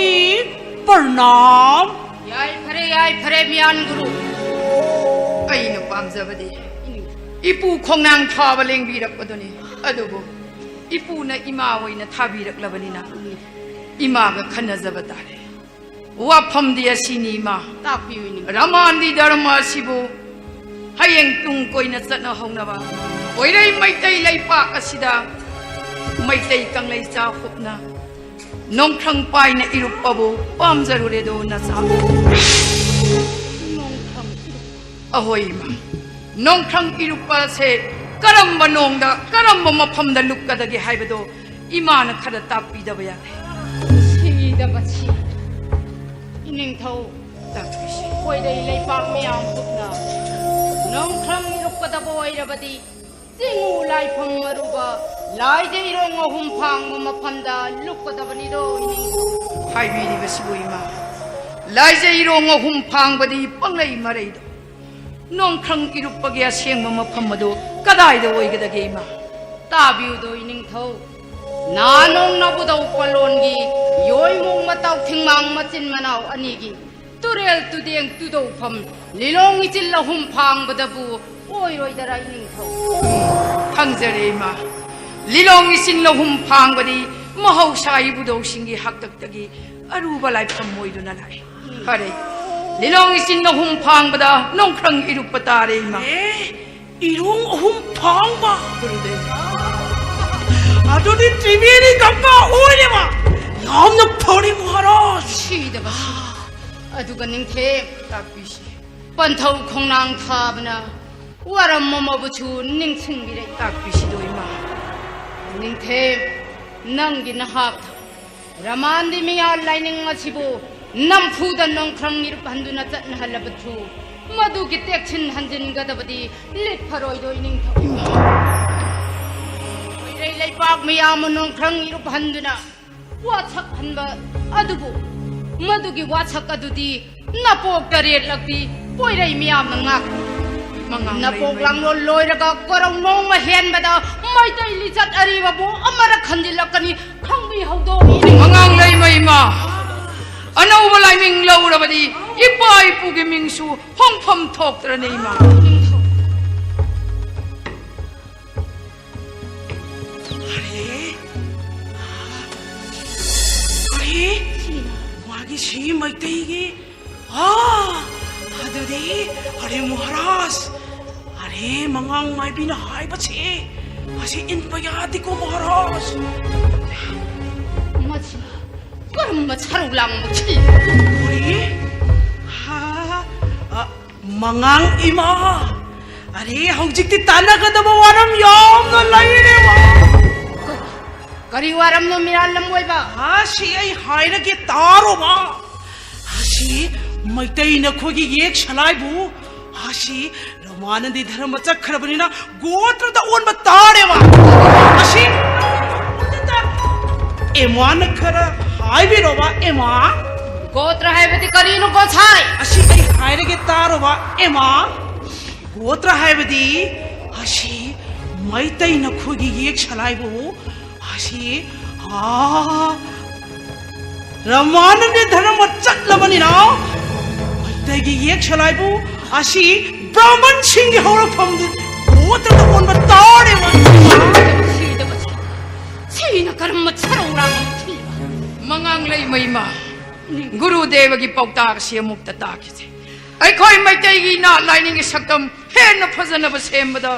प्रणाम। ꯌꯥꯏꯐꯔꯦ, ꯌꯥꯏꯐꯔꯦ, ꯃꯤꯌꯥꯟ ꯒꯨꯔꯨ꯫ ꯑꯩꯅ ꯄꯥꯝꯖꯕꯗꯤ ꯏꯄꯨ ꯈꯣꯡꯅꯥꯡ ꯊꯥꯕ ꯂꯦꯡꯕꯤꯔꯛꯄꯗꯨꯅꯤ꯫ ꯑꯗꯨꯕꯨ ꯏꯄꯨꯅ ꯏꯃꯥ ꯑꯣꯏꯅ ꯊꯥꯕꯤꯔꯛꯂꯕꯅꯤꯅ ꯏꯃꯥꯒ ꯈꯟꯅꯖꯕ ꯇꯥꯔꯦ꯫ ꯋꯥꯐꯝꯗꯤ ꯑꯁꯤꯅꯤ ꯏꯃꯥ꯫ ꯇꯥꯛꯄꯤꯌꯨ ꯏꯅꯤꯡ꯫ ꯔꯃꯥꯟꯗꯤ ꯙꯔꯃ ꯑꯁꯤꯕꯨ ꯍꯌꯦꯡ ꯇꯨꯡ ꯀꯣꯏꯅ ꯆꯠꯅꯍꯧꯅꯕ ꯄꯣꯏꯔꯩ ꯃꯩꯇꯩ ꯂꯩꯄꯥꯛ ꯑꯁꯤꯗ ꯃꯩꯇꯩ ꯀꯪꯂꯩ ꯆꯥ ꯍꯨꯞꯅ ꯅꯣꯡꯈ꯭ꯔꯪ ꯄꯥꯏꯅ ꯏꯔꯨꯞꯄꯕꯨ ꯄꯥꯝꯖꯔꯨꯔꯦꯗꯣ ꯅꯆꯥ꯫ ꯅꯣꯡꯈ꯭ꯔꯪ ꯏꯔꯨꯞ꯫ ꯑꯍꯣꯏ ꯏꯃꯥ, ꯅꯣꯡꯈ꯭ꯔꯪ ꯏꯔꯨꯞꯄ ꯑꯁꯦ ꯀꯔꯝꯕ ꯅꯣꯡꯗ ꯀꯔꯝꯕ ꯃꯐꯝꯗ ꯂꯨꯞꯀꯗꯒꯦ ꯍꯥꯏꯕꯗꯣ ꯏꯃꯥꯅ ꯈꯔ ꯇꯥꯛꯄꯤꯗꯕ ꯌꯥꯗꯦ꯫ ꯁꯤꯗꯕ ꯁꯤ꯫ ꯏꯅꯤꯡꯊꯧ꯫ ꯇꯥꯛꯄꯤꯁꯤ꯫ ꯄꯣꯏꯔꯩ ꯂꯩꯄꯥꯛ ꯃꯤꯌꯥꯝ ꯄꯨꯝꯅ ꯅꯣꯡꯈ꯭ꯔꯪ ꯏꯔꯨꯞꯀꯗꯕ ꯑꯣꯏꯔꯕꯗꯤ ꯆꯤꯡꯉꯨ ꯂꯥꯏꯐꯝ ꯑꯔꯨꯕ ꯂꯥꯏꯖꯩꯔꯣꯡ ꯑꯍꯨꯝ ꯐꯥꯡꯕ ꯃꯐꯝꯗ ꯂꯨꯞꯀꯗꯕꯅꯤꯗꯣ ꯏꯅꯤꯡꯊꯧ꯫ ꯍꯥꯏꯕꯤꯔꯤꯕꯁꯤꯕꯨ ꯏꯃꯥ, ꯂꯥꯏꯖꯩꯔꯣꯡ ꯑꯍꯨꯝ ꯐꯥꯡꯕꯗꯤ ꯄꯪꯂꯩ ꯃꯔꯩꯗꯣ꯫ ꯅꯣꯡꯈ꯭ꯔꯪ ꯏꯔꯨꯞꯄꯒꯤ ꯑꯁꯦꯡꯕ ꯃꯐꯝ ꯑꯗꯨ ꯀꯗꯥꯏꯗ ꯑꯣꯏꯒꯗꯒꯦ ꯏꯃꯥ? ꯇꯥꯕꯤꯌꯨꯗꯣ ꯏꯅꯤꯡꯊꯧ꯫ ꯅꯥꯅꯣꯡ ꯅꯕꯨꯗꯧ ꯄꯂꯣꯟꯒꯤ ꯌꯣꯏꯃꯣꯡ ꯃꯇꯥꯎ ꯊꯤꯡꯃꯥꯡ ꯃꯆꯤꯟ ꯃꯅꯥꯎ ꯑꯅꯤꯒꯤ ꯇꯨꯔꯦꯜ ꯇꯨꯗꯦꯡ ꯇꯨꯗꯧꯐꯝ ꯂꯤꯂꯣꯡ ꯏꯆꯤꯜ ꯑꯍꯨꯝ ꯐꯥꯡꯕꯗꯕꯨ ꯑꯣꯏꯔꯣꯏꯗꯔꯥ ꯏꯅꯤꯡꯊꯧ? ꯈꯪꯖꯔꯦ ꯏꯃꯥ꯫ ꯂꯤꯂꯣꯡ ꯏꯆꯤꯜ ꯑꯍꯨꯝ ꯐꯥꯡꯕꯗꯤ ꯃꯍꯧꯁꯥ ꯏꯕꯨꯙꯧꯁꯤꯡꯒꯤ ꯍꯥꯛꯇꯛꯇꯒꯤ ꯑꯔꯨꯕ ꯂꯥꯏꯐꯝ ꯑꯣꯏꯗꯨꯅ ꯂꯥꯛꯑꯦ꯫ ꯐꯔꯦ, ꯂꯤꯂꯣꯡ ꯏꯆꯤꯜ ꯑꯍꯨꯝ ꯐꯥꯡꯕꯗ ꯅꯣꯡꯈ꯭ꯔꯪ ꯏꯔꯨꯞꯄ ꯇꯥꯔꯦ ꯏꯃꯥ꯫ ꯑꯦ, ꯏꯔꯣꯡ ꯑꯍꯨꯝ ꯐꯥꯡꯕ? ꯒꯨꯔꯨꯗꯦꯕ꯫ ꯑꯗꯨꯗꯤ ꯇ꯭ꯔꯤꯕꯦꯅꯤ ꯒꯪꯒꯥ ꯑꯣꯏꯔꯦꯕ꯫ ꯌꯥꯝꯅ ꯐꯔꯦ ꯃꯍꯥꯔꯥꯖ꯫ ꯁꯤꯗꯕ ꯁꯤ꯫ ꯑꯗꯨꯒ ꯅꯤꯡꯊꯦꯝ, ꯇꯥꯛꯄꯤꯁꯤ꯫ ꯄꯟꯊꯧ ꯈꯣꯡꯅꯥꯡ ꯊꯥꯕꯅ ꯋꯥꯔꯝ ꯑꯃꯕꯨꯁꯨ ꯅꯤꯡꯁꯤꯡꯕꯤꯔꯦ꯫ ꯇꯥꯛꯄꯤꯁꯤꯗꯣ ꯏꯃꯥ꯫ ꯅꯤꯡꯊꯦꯝ, ꯅꯪꯒꯤ ꯅꯍꯥꯛ ꯔꯃꯥꯟꯗꯤ ꯃꯤꯌꯥ ꯂꯥꯏꯅꯤꯡ ꯑꯁꯤꯕꯨ ꯅꯝꯐꯨꯗ ꯅꯣꯡꯈ꯭ꯔꯪ ꯏꯔꯨꯞꯍꯟꯗꯨꯅ ꯆꯠꯅꯍꯜꯂꯕꯁꯨ, ꯃꯗꯨꯒꯤ ꯇꯦꯛꯁꯤꯟ ꯍꯟꯖꯤꯟꯒꯗꯕꯗꯤ ꯂꯤꯠ ꯐꯔꯣꯏꯗꯣꯏ ꯅꯤꯡꯊꯧ꯫ ꯃꯩꯔꯩ ꯂꯩꯄꯥꯛ ꯃꯤꯌꯥꯝꯕꯨ ꯅꯣꯡꯈ꯭ꯔꯪ ꯏꯔꯨꯞꯍꯟꯗꯨꯅ ꯋꯥꯁꯛꯍꯟꯕ ꯑꯗꯨꯕꯨ, ꯃꯗꯨꯒꯤ ꯋꯥꯁꯛ ꯑꯗꯨꯗꯤ ꯅꯄꯣꯛ ꯇꯔꯦꯠꯂꯛꯇꯤ ꯄꯣꯏꯔꯩ ꯃꯤꯌꯥꯝꯅ ꯉꯥꯛ꯫ ꯃꯉꯥꯡ ꯅꯄꯣꯛ ꯂꯩꯃ꯫ ꯂꯥꯡꯂꯣꯜ ꯂꯣꯏꯔꯒ ꯀꯣꯔꯧ ꯅꯣꯡꯃ ꯍꯦꯟꯕꯗ ꯃꯩꯇꯩ ꯂꯤꯆꯠ ꯑꯔꯤꯕꯕꯨ ꯑꯃꯔꯛ ꯍꯟꯖꯤꯜꯂꯛꯀꯅꯤ, ꯈꯪꯕꯤꯍꯧꯗꯣꯛꯏ꯫ ꯃꯉꯥꯡ ꯂꯩꯃ ꯏꯃꯥ, ꯑꯅꯧꯕ ꯂꯥꯏꯃꯤꯡ ꯂꯧꯔꯕꯗꯤ ꯏꯄꯥ ꯏꯄꯨꯒꯤ ꯃꯤꯡꯁꯨ ꯍꯣꯡꯐꯝ ꯊꯣꯛꯇ꯭ꯔꯅꯦ ꯏꯃꯥ꯫ ꯑꯔꯦ, ꯑꯔꯦ, ꯃꯥꯒꯤ ꯁꯤ ꯃꯩꯇꯩꯒꯤ, ꯑꯥ, ꯑꯗꯨꯗꯤ, ꯑꯔꯦ ꯃꯍꯥꯔꯥꯖ, ꯑꯔꯦ ꯃꯉꯥꯡ ꯃꯥꯏꯕꯤꯅ ꯍꯥꯏꯕꯁꯦ, ꯑꯁꯤ ꯏꯟꯕ ꯌꯥꯗꯦꯀꯣ ꯃꯍꯥꯔꯥꯖ꯫ ꯃꯁꯤ ꯀꯔꯝꯕ ꯁꯔꯨ ꯂꯥꯡꯕ ꯁꯤ? ꯑꯔꯦ, ꯍꯥ, ꯑ, ꯃꯉꯥꯡ ꯏꯃꯥ, ꯑꯔꯦ, ꯍꯧꯖꯤꯛꯇꯤ ꯇꯥꯟꯅꯒꯗꯕ ꯋꯥꯔꯝ ꯌꯥꯝꯅ ꯂꯩꯔꯦꯕ꯫ ꯀꯔꯤ ꯋꯥꯔꯝꯅꯣ, ꯃꯤꯔꯥꯜ ꯂꯝꯕꯣꯏꯕ? ꯑꯁꯤ ꯑꯩ ꯍꯥꯏꯔꯒꯦ ꯇꯥꯔꯣꯕ꯫ ꯑꯁꯤ ꯃꯩꯇꯩ ꯅꯈꯣꯏꯒꯤ ꯌꯦꯛ ꯁꯂꯥꯏꯕꯨ, ꯑꯁꯤ ꯔꯃꯥꯅꯟꯗꯤ ꯙꯔꯃ ꯆꯠꯈ꯭ꯔꯕꯅꯤꯅ ꯒꯣꯇ꯭ꯔꯗ ꯑꯣꯟꯕ ꯇꯥꯔꯦꯕ꯫ ꯑꯁꯤ ꯑꯦꯃꯥꯅ ꯈꯔ ꯍꯥꯏꯕꯤꯔꯣꯕ, ꯑꯦꯃꯥ꯫ ꯒꯣꯇ꯭ꯔ ꯍꯥꯏꯕꯗꯤ ꯀꯔꯤꯅꯣ, ꯒꯣꯁꯥꯏ? ꯑꯁꯤ ꯑꯩ ꯍꯥꯏꯔꯒꯦ ꯇꯥꯔꯣꯕ, ꯑꯦꯃꯥ꯫ ꯒꯣꯇ꯭ꯔ ꯍꯥꯏꯕꯗꯤ ꯑꯁꯤ ꯃꯩꯇꯩ ꯅꯈꯣꯏꯒꯤ ꯌꯦꯛ ꯁꯂꯥꯏꯕꯨ ꯑꯁꯤ, ꯑꯥ, ꯔꯃꯥꯅꯟꯗ ꯙꯔꯃ ꯆꯠꯂꯕꯅꯤꯅ ꯃꯩꯇꯩꯒꯤ ꯌꯦꯛ ꯁꯂꯥꯏꯕꯨ ꯑꯁꯤ ꯕ꯭ꯔꯥꯍꯃꯟꯁꯤꯡꯒꯤ ꯍꯧꯔꯛꯐꯝꯗꯨ ꯒꯣꯇ꯭ꯔꯗ ꯑꯣꯟꯕ ꯇꯥꯔꯦ꯫ ꯊꯤꯗꯕꯁꯤ, ꯁꯤꯅ ꯀꯔꯝꯕ ꯁꯔꯧꯔꯥꯡ ꯑꯃ ꯊꯤꯕ? ꯃꯉꯥꯡ ꯂꯩꯃ ꯏꯃꯥ, ꯒꯨꯔꯨꯗꯦꯕꯒꯤ ꯄꯥꯎꯇꯥꯛ ꯑꯁꯤ ꯑꯃꯨꯛꯇ ꯇꯥꯈꯤꯁꯦ꯫ ꯑꯩꯈꯣꯏ ꯃꯩꯇꯩꯒꯤ ꯏꯅꯥꯠ ꯂꯥꯏꯅꯤꯡꯒꯤ ꯁꯛꯇꯝ ꯍꯦꯟꯅ ꯐꯖꯅꯕ ꯁꯦꯝꯕꯗ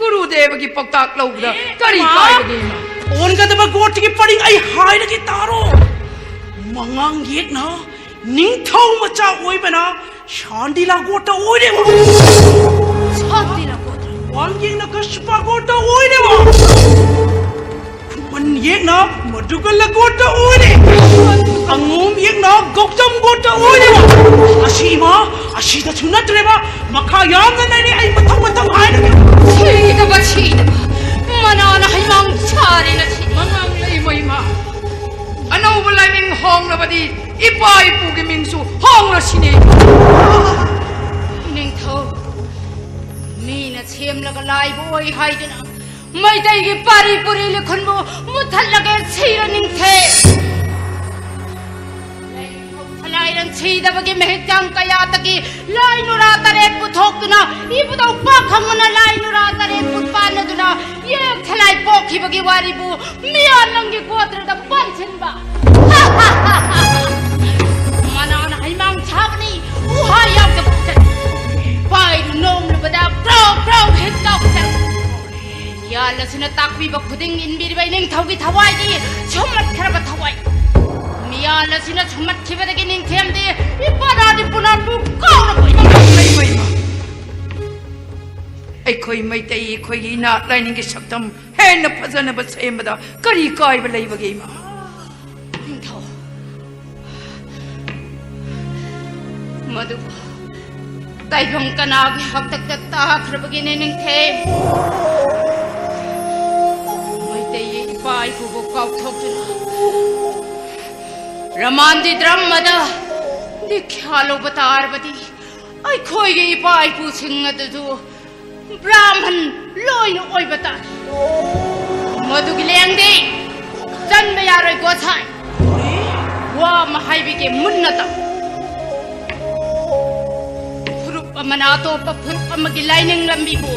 ꯒꯨꯔꯨꯗꯦꯕꯒꯤ ꯄꯥꯎꯇꯥꯛ ꯂꯧꯕꯗ ꯀꯔꯤ ꯏꯃꯥ! ꯀꯥꯏꯕꯒꯦ ꯏꯃꯥ? ꯑꯣꯟꯒꯗꯕ ꯒꯣꯠꯇꯒꯤ ꯄꯔꯤꯡ ꯑꯩ ꯍꯥꯏꯔꯒꯦ ꯇꯥꯔꯣ꯫ ꯃꯉꯥꯡ ꯌꯦꯛꯅ ꯅꯤꯡꯊꯧ ꯃꯆꯥ ꯑꯣꯏꯕꯅ ꯁꯥꯟꯗꯤꯂꯥ ꯒꯣꯠꯇ ꯑꯣꯏꯔꯦꯕ꯫ ꯁꯥꯟꯗꯤꯂꯥ ꯒꯣꯠꯇ? ꯋꯥꯡ ꯌꯦꯛꯅ ꯀꯁ꯭ꯌꯄ ꯒꯣꯠꯇ ꯑꯣꯏꯔꯦꯕ꯫ ꯈꯨꯃꯟ ꯌꯦꯛꯅ ꯃꯗꯨꯒ ꯂꯒꯣꯠꯇ ꯑꯣꯏꯔꯦ꯫ ꯑꯉꯣꯝ ꯌꯦꯛꯅ ꯒꯧꯇꯝ ꯒꯣꯠꯇ ꯑꯣꯏꯔꯦ꯫ ꯑꯁꯤ ꯏꯃꯥ, ꯑꯁꯤꯗꯁꯨ ꯅꯠꯇ꯭ꯔꯦꯕ꯫ ꯃꯈꯥ ꯌꯥꯝꯅ ꯂꯩꯔꯦ, ꯑꯩ ꯃꯊꯪ ꯃꯊꯪ ꯍꯥꯏꯔꯒꯦ꯫ ꯁꯤꯗꯕ, ꯁꯤꯗꯕ꯫ ꯃꯅꯥꯅ ꯍꯩꯃꯥꯡ ꯁꯥꯔꯦꯅ ꯁꯤ꯫ ꯃꯉꯥꯡ ꯂꯩꯃ ꯏꯃꯥ꯫ ꯑꯅꯧꯕ ꯂꯥꯏꯃꯤꯡ ꯍꯣꯡꯂꯕꯗꯤ ꯏꯄꯥ ꯏꯄꯨꯒꯤ ꯃꯤꯡꯁꯨ ꯍꯣꯡꯂꯁꯤꯅꯦ꯫ ꯅꯤꯡꯊꯧ, ꯃꯤꯅ ꯁꯦꯝꯂꯒ ꯂꯥꯏꯕ ꯑꯣꯏ ꯍꯥꯏꯗꯨꯅ ꯃꯩꯇꯩꯒꯤ ꯄꯥꯔꯤ ꯄꯨꯔꯤ ꯂꯤꯈꯨꯟꯕꯨ ꯃꯨꯠꯊꯠꯂꯒꯦ ꯁꯤꯔ ꯅꯤꯡꯊꯦ꯫ ꯂꯥꯏꯔꯤꯛ ꯊꯂꯥꯏꯔꯪ ꯁꯤꯗꯕꯒꯤ ꯃꯍꯤꯛ ꯆꯥꯡ ꯀꯌꯥꯗꯒꯤ ꯂꯥꯏ ꯅꯨꯔꯥ ꯇꯔꯦꯠ ꯄꯨꯊꯣꯛꯇꯨꯅ ꯏꯕꯨꯙꯧ ꯄꯥꯈꯪꯕꯅ ꯂꯥꯏ ꯅꯨꯔꯥ ꯇꯔꯦꯠ ꯄꯨ ꯄꯥꯟꯅꯗꯨꯅ ꯌꯦꯛ ꯊꯂꯥꯏ ꯄꯣꯛꯈꯤꯕꯒꯤ ꯋꯥꯔꯤꯕꯨ ꯃꯤꯌꯥ ꯅꯪꯒꯤ ꯒꯣꯇ꯭ꯔꯗ ꯄꯟꯁꯤꯟꯕ꯫ ꯃꯅꯥꯅ ꯍꯩꯃꯥꯡ ꯁꯥꯕꯅꯤ, ꯎꯍꯥ ꯌꯥꯎꯗꯕ ꯆꯠ-, ꯄꯥꯏꯔꯨ ꯅꯣꯝꯂꯨꯕꯗ ꯀ꯭ꯔꯧ ꯀ꯭ꯔꯧ ꯍꯦꯛ ꯇꯧꯆꯔꯛ꯫ ꯃꯤꯌꯥꯜ ꯑꯁꯤꯅ ꯇꯥꯛꯄꯤꯕ ꯈꯨꯗꯤꯡ ꯏꯟꯕꯤꯔꯤꯕ ꯏꯅꯤꯡꯊꯧꯒꯤ ꯊꯋꯥꯏꯗꯤ ꯁꯨꯝꯃꯠꯈ꯭ꯔꯕ ꯊꯋꯥꯏ꯫ ꯃꯤꯌꯥꯜ ꯑꯁꯤꯅ ꯁꯨꯝꯃꯠꯈꯤꯕꯗꯒꯤ ꯅꯤꯡꯊꯦꯝꯗꯤ ꯏꯄꯥꯅꯥꯗꯤ ꯄꯨꯅꯥꯄꯨ ꯀꯥꯎꯔꯕ ꯏꯃꯥ꯫ ꯏꯃꯥ, ꯏꯃꯥ, ꯏꯃꯥ꯫ ꯑꯩꯈꯣꯏ ꯃꯩꯇꯩ ꯑꯩꯈꯣꯏꯒꯤ ꯏꯅꯥꯠ ꯂꯥꯏꯅꯤꯡꯒꯤ ꯁꯛꯇꯝ ꯍꯦꯟꯅ ꯐꯖꯅꯕ ꯁꯦꯝꯕꯗ ꯀꯔꯤ ꯀꯥꯏꯕ ꯂꯩꯕꯒꯦ ꯏꯃꯥ? ꯅꯤꯡꯊꯧ, ꯃꯗꯨꯕꯨ ꯇꯥꯏꯕꯪ ꯀꯅꯥꯒꯤ ꯍꯥꯛꯇꯛꯇ ꯇꯥꯈ꯭ꯔꯕꯒꯤꯅꯦ ꯅꯤꯡꯊꯦꯝ꯫ ꯃꯩꯇꯩ ꯏꯄꯥ ꯏꯄꯨꯕꯨ ꯀꯥꯎꯊꯣꯛꯇꯨꯅ ꯔꯃꯥꯟꯗꯤ ꯗ꯭ꯔꯝꯃꯗ ꯗꯤꯛꯈ꯭ꯌꯥ ꯂꯧꯕ ꯇꯥꯔꯕꯗꯤ ꯑꯩꯈꯣꯏꯒꯤ ꯏꯄꯥ ꯏꯄꯨꯁꯤꯡ ꯑꯗꯨꯁꯨ ꯕ꯭ꯔꯥꯍꯃꯟ ꯂꯣꯏꯅ ꯑꯣꯏꯕ ꯇꯥꯔꯦ꯫ ꯃꯗꯨꯒꯤ ꯂꯦꯡꯗꯤ ꯆꯟꯕ ꯌꯥꯔꯣꯏ, ꯒꯣꯁꯥꯏ꯫ ꯋꯥ ꯑꯃ ꯍꯥꯏꯕꯤꯒꯦ, ꯃꯨꯟꯅ ꯇꯥꯎ꯫ ꯐꯨꯔꯨꯞ ꯑꯃꯅ ꯑꯇꯣꯞꯄ ꯐꯨꯔꯨꯞ ꯑꯃꯒꯤ ꯂꯥꯏꯅꯤꯡ ꯂꯝꯕꯤꯕꯨ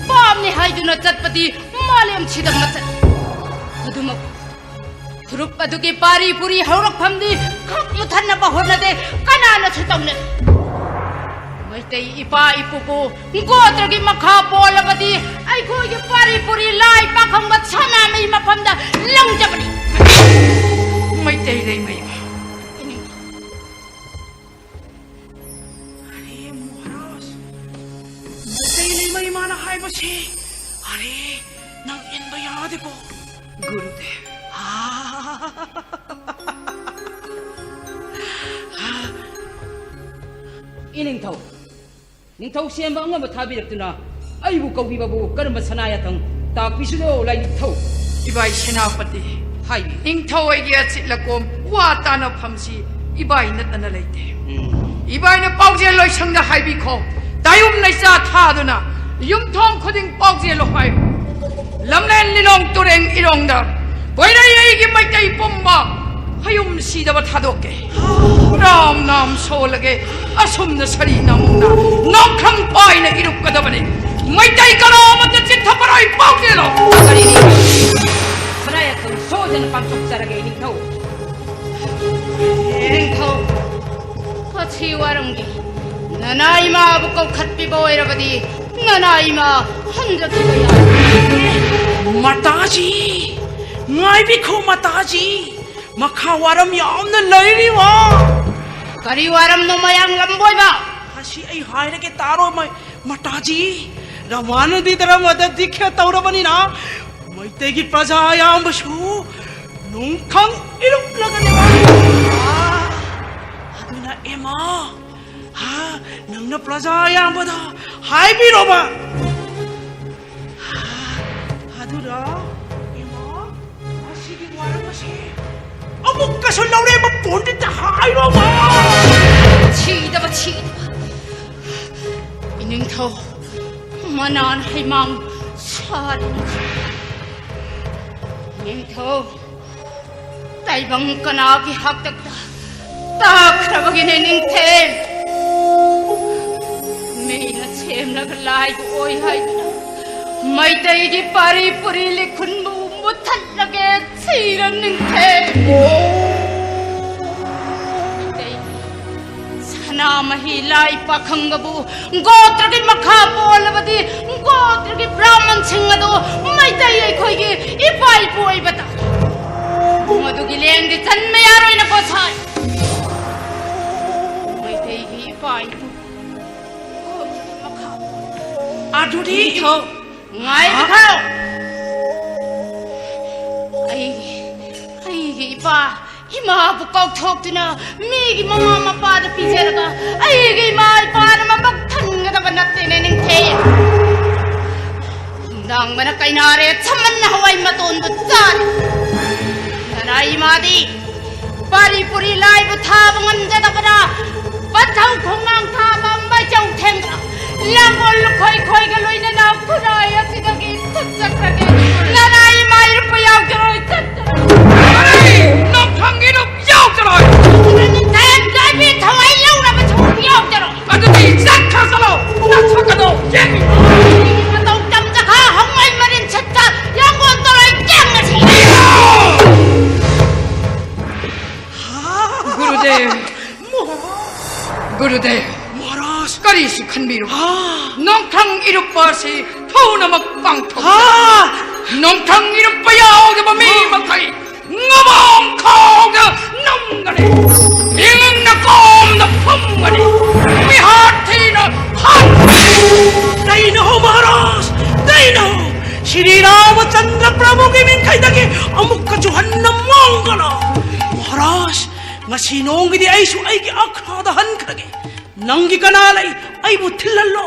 ꯄꯥꯞꯅꯤ ꯍꯥꯏꯗꯨꯅ ꯆꯠꯄꯗꯤ ꯃꯥꯂꯦꯝꯁꯤꯗ ꯃꯆꯠ꯫ ꯑꯗꯨꯃꯛ ꯐꯨꯔꯨꯞ ꯑꯗꯨꯒꯤ ꯄꯥꯔꯤ ꯄꯨꯔꯤ ꯍꯧꯔꯛꯐꯝꯗꯤ ꯈꯛ ꯃꯨꯊꯠꯅꯕ ꯍꯣꯠꯅꯗꯦ ꯀꯅꯥꯅꯁꯨ ꯇꯧꯅꯗꯦ꯫ ꯃꯩꯇꯩ ꯏꯄꯥ ꯏꯄꯨꯕꯨ ꯒꯣꯇ꯭ꯔꯒꯤ ꯃꯈꯥ ꯄꯣꯜꯂꯕꯗꯤ ꯑꯩꯈꯣꯏꯒꯤ ꯄꯥꯔꯤ ꯄꯨꯔꯤ ꯂꯥꯏ ꯄꯥꯈꯪꯕ ꯁꯅꯥꯃꯍꯤ ꯃꯐꯝꯗ ꯂꯪꯖꯕꯅꯤ꯫ ꯃꯩꯇꯩ ꯂꯩꯃ ꯏꯃꯥ꯫ ꯑꯔꯦ ꯃꯍꯥꯔꯥꯖ, ꯃꯩꯇꯩ ꯂꯩꯃ ꯏꯃꯥꯅ ꯍꯥꯏꯕꯁꯤ, ꯑꯔꯦ, ꯅꯪ ꯏꯟꯕ ꯌꯥꯗꯦꯀꯣ꯫ ꯒꯨꯔꯨꯗꯦꯕ꯫ ꯏꯅꯤꯡꯊꯧ, ꯅꯤꯡꯊꯧ ꯁꯦꯝꯕ ꯑꯉꯝꯕ ꯊꯥꯕꯤꯔꯛꯇꯨꯅ ꯑꯩꯕꯨ ꯀꯧꯕꯤꯕꯕꯨ ꯀꯔꯝꯕ ꯁꯅꯥ ꯌꯥꯊꯪ ꯇꯥꯛꯄꯤꯁꯤꯅꯣ, ꯂꯥꯏꯅꯤꯡꯊꯧ? ꯏꯕꯥꯏ ꯁꯦꯅꯥꯄꯇꯤ, ꯍꯥꯏꯕꯤꯌꯨ꯫ ꯅꯤꯡꯊꯧ ꯑꯩꯒꯤ ꯑꯆꯤꯠ ꯑꯀꯣꯝ ꯋꯥ ꯇꯥꯅꯐꯝꯁꯤ ꯏꯕꯥꯏ ꯅꯠꯇꯅ ꯂꯩꯇꯦ꯫ ꯎꯝ꯫ ꯏꯕꯥꯏꯅ ꯄꯥꯎꯖꯦꯜ ꯂꯣꯏꯁꯪꯗ ꯍꯥꯏꯕꯤꯈꯣ, ꯗꯥꯌꯨꯝ ꯂꯩꯆꯥ ꯊꯥꯗꯨꯅ ꯌꯨꯝꯊꯣꯡ ꯈꯨꯗꯤꯡ ꯄꯥꯎꯖꯦꯜꯂꯣ ꯍꯥꯏꯌꯨ꯫ ꯂꯝꯂꯦꯟ ꯂꯤꯂꯣꯡ ꯇꯨꯔꯦꯟ ꯏꯔꯣꯡꯗ ꯀꯣꯏꯔꯩ ꯑꯩꯒꯤ ꯃꯩꯇꯩ ꯄꯨꯝꯕ ꯍꯌꯨꯝ ꯁꯤꯗꯕ ꯊꯥꯗꯣꯛꯀꯦ꯫ ꯔꯥꯝ ꯅꯥꯝ ꯁꯣꯜꯂꯒꯦ꯫ ꯑꯁꯨꯝꯅ ꯁꯥꯔꯤ ꯅꯥꯃꯨꯅ ꯅꯣꯡꯈ꯭ꯔꯪ ꯄꯥꯏꯅ ꯏꯔꯨꯞꯀꯗꯕꯅꯤ꯫ ꯃꯩꯇꯩ ꯀꯂꯥ ꯑꯃꯠꯇ ꯆꯤꯠꯊꯄꯔꯣꯏ꯫ ꯄꯥꯎꯖꯦꯜꯂꯣ꯫ ꯀꯔꯤꯅꯤ? ꯈꯨꯔꯥꯏ ꯑꯊꯧ ꯁꯣꯏꯗꯅ ꯄꯥꯡꯊꯣꯛꯆꯔꯒꯦ, ꯅꯤꯡꯊꯧ꯫ ꯅꯤꯡꯊꯧ, ꯃꯁꯤ ꯋꯥꯔꯝꯒꯤ ꯅꯅꯥ ꯏꯃꯥꯕꯨ ꯀꯧꯈꯠꯄꯤꯕ ꯑꯣꯏꯔꯕꯗꯤ ꯅꯅꯥ ꯏꯃꯥ ꯍꯟꯖꯈꯤꯕ ꯌꯥꯔꯦ꯫ ꯃꯇꯥꯖꯤ, ꯉꯥꯏꯕꯤꯈꯣ ꯃꯇꯥꯖꯤ, ꯃꯈꯥ ꯋꯥꯔꯝ ꯌꯥꯝꯅ ꯂꯩꯔꯤꯕ꯫ ꯀꯔꯤ ꯋꯥꯔꯝꯅꯣ ꯃꯌꯥꯡ ꯂꯝꯕꯣꯏꯕ? ꯃꯁꯤ ꯑꯩ ꯍꯥꯏꯔꯒꯦ ꯇꯥꯔꯣ, ꯃ-, ꯃꯇꯥꯖꯤ꯫ ꯔꯃꯥꯅꯟꯗꯤ ꯙꯔꯃꯗ ꯗꯤꯛꯈ꯭ꯌꯥ ꯇꯧꯔꯕꯅꯤꯅ ꯃꯩꯇꯩꯒꯤ ꯄ꯭ꯔꯖꯥ ꯑꯌꯥꯝꯕꯁꯨ ꯅꯣꯡꯈꯪ ꯏꯔꯨꯞꯂꯒꯅꯦꯕ꯫ ꯑꯥ, ꯑꯗꯨꯅ ꯏꯃꯥ, ꯍꯥ, ꯅꯪꯅ ꯄ꯭ꯔꯖꯥ ꯑꯌꯥꯝꯕꯗ ꯍꯥꯏꯕꯤꯔꯣꯕ꯫ ꯍꯥ, ꯑꯗꯨꯅ ꯏꯃꯥ, ꯃꯁꯤꯒꯤ ꯋꯥꯔꯝ ꯑꯁꯤ ꯑꯃꯨꯛꯀꯁꯨ ꯂꯧꯔꯦꯝꯕ ꯄꯣꯟꯗꯤꯠꯇ ꯍꯥꯏꯔꯣꯕ꯫ ꯊꯤꯗꯕ, ꯊꯤꯗꯕ꯫ ꯏꯅꯤꯡꯊꯧ, ꯃꯅꯥꯟ ꯍꯩꯃꯥꯡ ꯁꯥꯔꯤꯅꯤ꯫ ꯏꯅꯤꯡꯊꯧ, ꯇꯥꯏꯕꯪ ꯀꯅꯥꯒꯤ ꯍꯥꯛꯇꯛꯇ ꯇꯥꯈ꯭ꯔꯕꯒꯤꯅꯦ ꯅꯤꯡꯊꯦꯝ? ꯃꯤꯅ ꯁꯦꯝꯂꯒ ꯂꯥꯏꯕꯨ ꯑꯣꯏ ꯍꯥꯏꯗꯨꯅ ꯃꯩꯇꯩꯒꯤ ꯄꯥꯔꯤ ꯄꯨꯔꯤ ꯂꯤꯈꯨꯟꯕꯨ ꯃꯨꯊꯠꯂꯒꯦ ꯁꯤꯔ ꯅꯤꯡꯊꯦꯝ꯫ ꯃꯩꯇꯩꯒꯤ ꯁꯅꯥꯃꯍꯤ ꯂꯥꯏ ꯄꯥꯈꯪꯒꯕꯨ ꯒꯣꯇ꯭ꯔꯒꯤ ꯃꯈꯥ ꯄꯣꯜꯂꯕꯗꯤ ꯒꯣꯇ꯭ꯔꯒꯤ ꯕ꯭ꯔꯥꯍꯃꯟꯁꯤꯡ ꯑꯗꯨ ꯃꯩꯇꯩ ꯑꯩꯈꯣꯏꯒꯤ ꯏꯄꯥ ꯏꯄꯨ ꯑꯣꯏꯕ ꯇꯥꯏ꯫ ꯃꯗꯨꯒꯤ ꯂꯦꯡꯗꯤ ꯆꯟꯕ ꯌꯥꯔꯣꯏꯅ ꯒꯣꯁꯥꯏ꯫ ꯃꯩꯇꯩꯒꯤ ꯏꯄꯥ ꯏꯄꯨ ꯒꯣꯇ꯭ꯔꯒꯤ ꯃꯈꯥ ꯄꯣꯜꯂꯕꯗꯤ ꯑꯗꯨꯗꯤ ꯅꯤꯡꯊꯧ ꯉꯥꯏꯕ ꯊꯥꯎ꯫ ꯑꯩꯒꯤ, ꯑꯩꯒꯤ ꯏꯄꯥ ꯏꯃꯥꯕꯨ ꯀꯥꯎꯊꯣꯛꯇꯨꯅ ꯃꯤꯒꯤ ꯃꯃꯥ ꯃꯄꯥꯗ ꯄꯤꯖꯔꯒ ꯑꯩꯒꯤ ꯏꯃꯥ ꯏꯄꯥꯅ ꯃꯕꯨꯛ ꯊꯟꯒꯗꯕ ꯅꯠꯇꯦꯅꯦ ꯅꯤꯡꯊꯦꯝ꯫ ꯅꯨꯡꯗꯥꯡꯕꯅ ꯀꯩꯅꯥꯔꯦ ꯁꯝꯃꯟꯅ ꯍꯋꯥꯏ ꯃꯇꯣꯟꯕꯨ ꯆꯥꯔꯦ꯫ ꯅꯅꯥꯏ ꯏꯃꯥꯗꯤ ꯄꯥꯔꯤ ꯄꯨꯔꯤ ꯂꯥꯏꯕꯨ ꯊꯥꯕ ꯉꯝꯖꯗꯕꯅ ꯄꯟꯊꯧ ꯈꯣꯡꯅꯥꯡ ꯊꯥꯕ ꯃꯩꯆꯧ ꯊꯦꯡꯗ꯭ꯔ ꯂꯥꯡꯒꯣꯜ ꯂꯨꯈꯣꯏ ꯈꯣꯏꯒ ꯂꯣꯏꯅꯅ ꯈꯨꯔꯥꯏ ꯑꯁꯤꯗꯒꯤ ꯊꯨꯞꯆꯠꯈ꯭ꯔꯒꯦ꯫ ꯅꯅꯥꯏ ꯏꯃꯥ ꯏꯔꯨꯞꯄ ꯌꯥꯎꯖꯔꯣꯏ, ꯆꯠꯆꯔꯣꯏ꯫ ꯅꯣꯡꯊꯪꯒꯤ ꯅꯨꯞ ꯌꯥꯎꯖꯔꯣꯏ꯫ ꯅꯤꯡꯊꯦꯝ ꯆꯥꯏꯕꯤ ꯊꯋꯥꯏ ꯂꯧꯔꯕꯁꯨ ꯌꯥꯎꯖꯔꯣꯏ꯫ ꯑꯗꯨꯗꯤ ꯆꯠꯈ꯭ꯔꯁꯅꯨ꯫ ꯅꯁꯛ ꯑꯗꯣ ꯌꯦꯡꯅꯤꯡ꯫ ꯃꯇꯧ ꯇꯝꯖꯈꯥ ꯍꯧꯉꯩ ꯃꯔꯤꯟ ꯁꯠꯇ ꯂꯥꯡꯒꯣꯜ ꯇꯧꯔꯣꯏ ꯆꯪꯉꯁꯤ꯫ ꯒꯨꯔꯨꯗꯦꯕ꯫ ꯒꯨꯔꯨꯗꯦꯕ꯫ ꯃꯍꯥꯔꯥꯖ꯫ ꯀꯔꯤꯁꯨ ꯈꯟꯕꯤꯔꯨ꯫ ꯅꯣꯡꯊꯪ ꯏꯔꯨꯞꯄ ꯑꯁꯤ ꯊꯨꯅꯃꯛ ꯄꯥꯡꯊꯣꯛ꯫ ꯅꯣꯡꯊꯪ ꯏꯔꯨꯞꯄ ꯌꯥꯎꯗꯕ ꯃꯤ ꯃꯈꯩ ꯉꯕꯥꯡ ꯈꯥꯎꯗ ꯅꯝꯒꯅꯤ꯫ ꯏꯪꯅ ꯀꯣꯝꯅ ꯐꯝꯒꯅꯤ꯫ ꯃꯤꯍꯥꯠ ꯊꯤꯅ ꯍꯥꯠꯀꯅꯤ꯫ ꯀꯩꯅꯣ ꯃꯍꯥꯔꯥꯖ? ꯀꯩꯅꯣ? ꯁ꯭ꯔꯤ ꯔꯥꯃꯆꯟꯗ꯭ꯔ ꯄ꯭ꯔꯚꯨꯒꯤ ꯃꯤꯡꯈꯩꯗꯒꯤ ꯑꯃꯨꯛꯀꯁꯨ ꯍꯟꯅ ꯃꯥꯡꯒꯅꯨ꯫ ꯃꯍꯥꯔꯥꯖ, ꯉꯁꯤ ꯅꯣꯡꯒꯤꯗꯤ ꯑꯩꯁꯨ ꯑꯩꯒꯤ ꯑꯈ꯭ꯔꯥꯗ ꯍꯟꯈ꯭ꯔꯒꯦ꯫ ꯅꯪꯒꯤ ꯀꯅꯥ ꯂꯩ? ꯑꯩꯕꯨ ꯊꯤꯜꯍꯜꯂꯣ꯫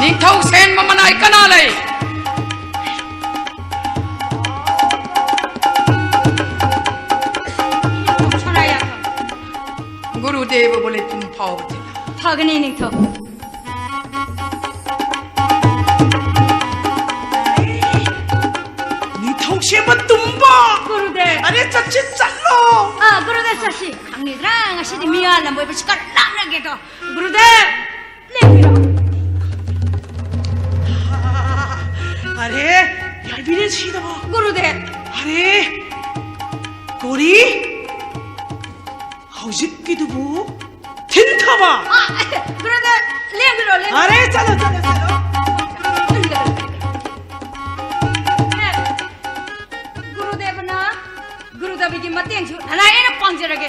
ꯅꯤꯡꯊꯧ ꯁꯦꯟ ꯃꯃꯅꯥꯏ ꯀꯅꯥ ꯂꯩ? ꯒꯨꯔꯨꯗꯦꯕꯕꯨ ꯂꯩꯄꯨꯡ ꯐꯥꯎꯕ ꯊꯤꯜꯂꯨ꯫ ꯐꯒꯅꯤ ꯅꯤꯡꯊꯧ꯫ ꯅꯤꯡꯊꯧꯁꯦ ꯃꯇꯨꯝ ꯑꯔꯦ, ꯆꯠꯁꯤ, ꯆꯠꯂꯣ꯫ ꯑꯥ, ꯒꯨꯔꯨꯗꯦꯕ, ꯆꯠꯁꯤ꯫ ꯈꯪꯉꯤꯗ꯭ꯔꯥ, ꯉꯁꯤꯗꯤ ꯃꯤꯌꯥ ꯂꯝꯕꯣꯏꯕ ꯁꯤꯀꯥꯔ ꯂꯥꯛꯅꯒꯦꯗꯣ꯫ ꯒꯨꯔꯨꯗꯦꯕ, ꯂꯦꯡꯕꯤꯔꯣ꯫ ꯑꯔꯦ, ꯌꯥꯏꯕꯤꯔꯦꯟ ꯁꯤꯗꯕ꯫ ꯒꯨꯔꯨꯗꯦꯕ꯫ ꯑꯔꯦ, ꯀꯣꯔꯤ, ꯍꯧꯖꯤꯛꯀꯤꯗꯨꯕꯨ ꯊꯤꯟꯊꯕ꯫ ꯑꯥ, ꯒꯨꯔꯨꯗꯦꯕ, ꯂꯦꯡꯕꯤꯔꯣ, ꯂꯦꯡꯕꯤꯔꯣ꯫ ꯑꯔꯦ, ꯆꯠꯂꯣ, ꯆꯠꯂꯣ, ꯆꯠꯂꯣ꯫ ꯒꯨꯔꯨꯗꯦꯕꯅ ꯒꯨꯔꯨꯗꯦꯕꯒꯤ ꯃꯇꯦꯡꯁꯨ ꯅꯅꯥꯏ ꯑꯩꯅ ꯄꯥꯡꯖꯔꯒꯦ꯫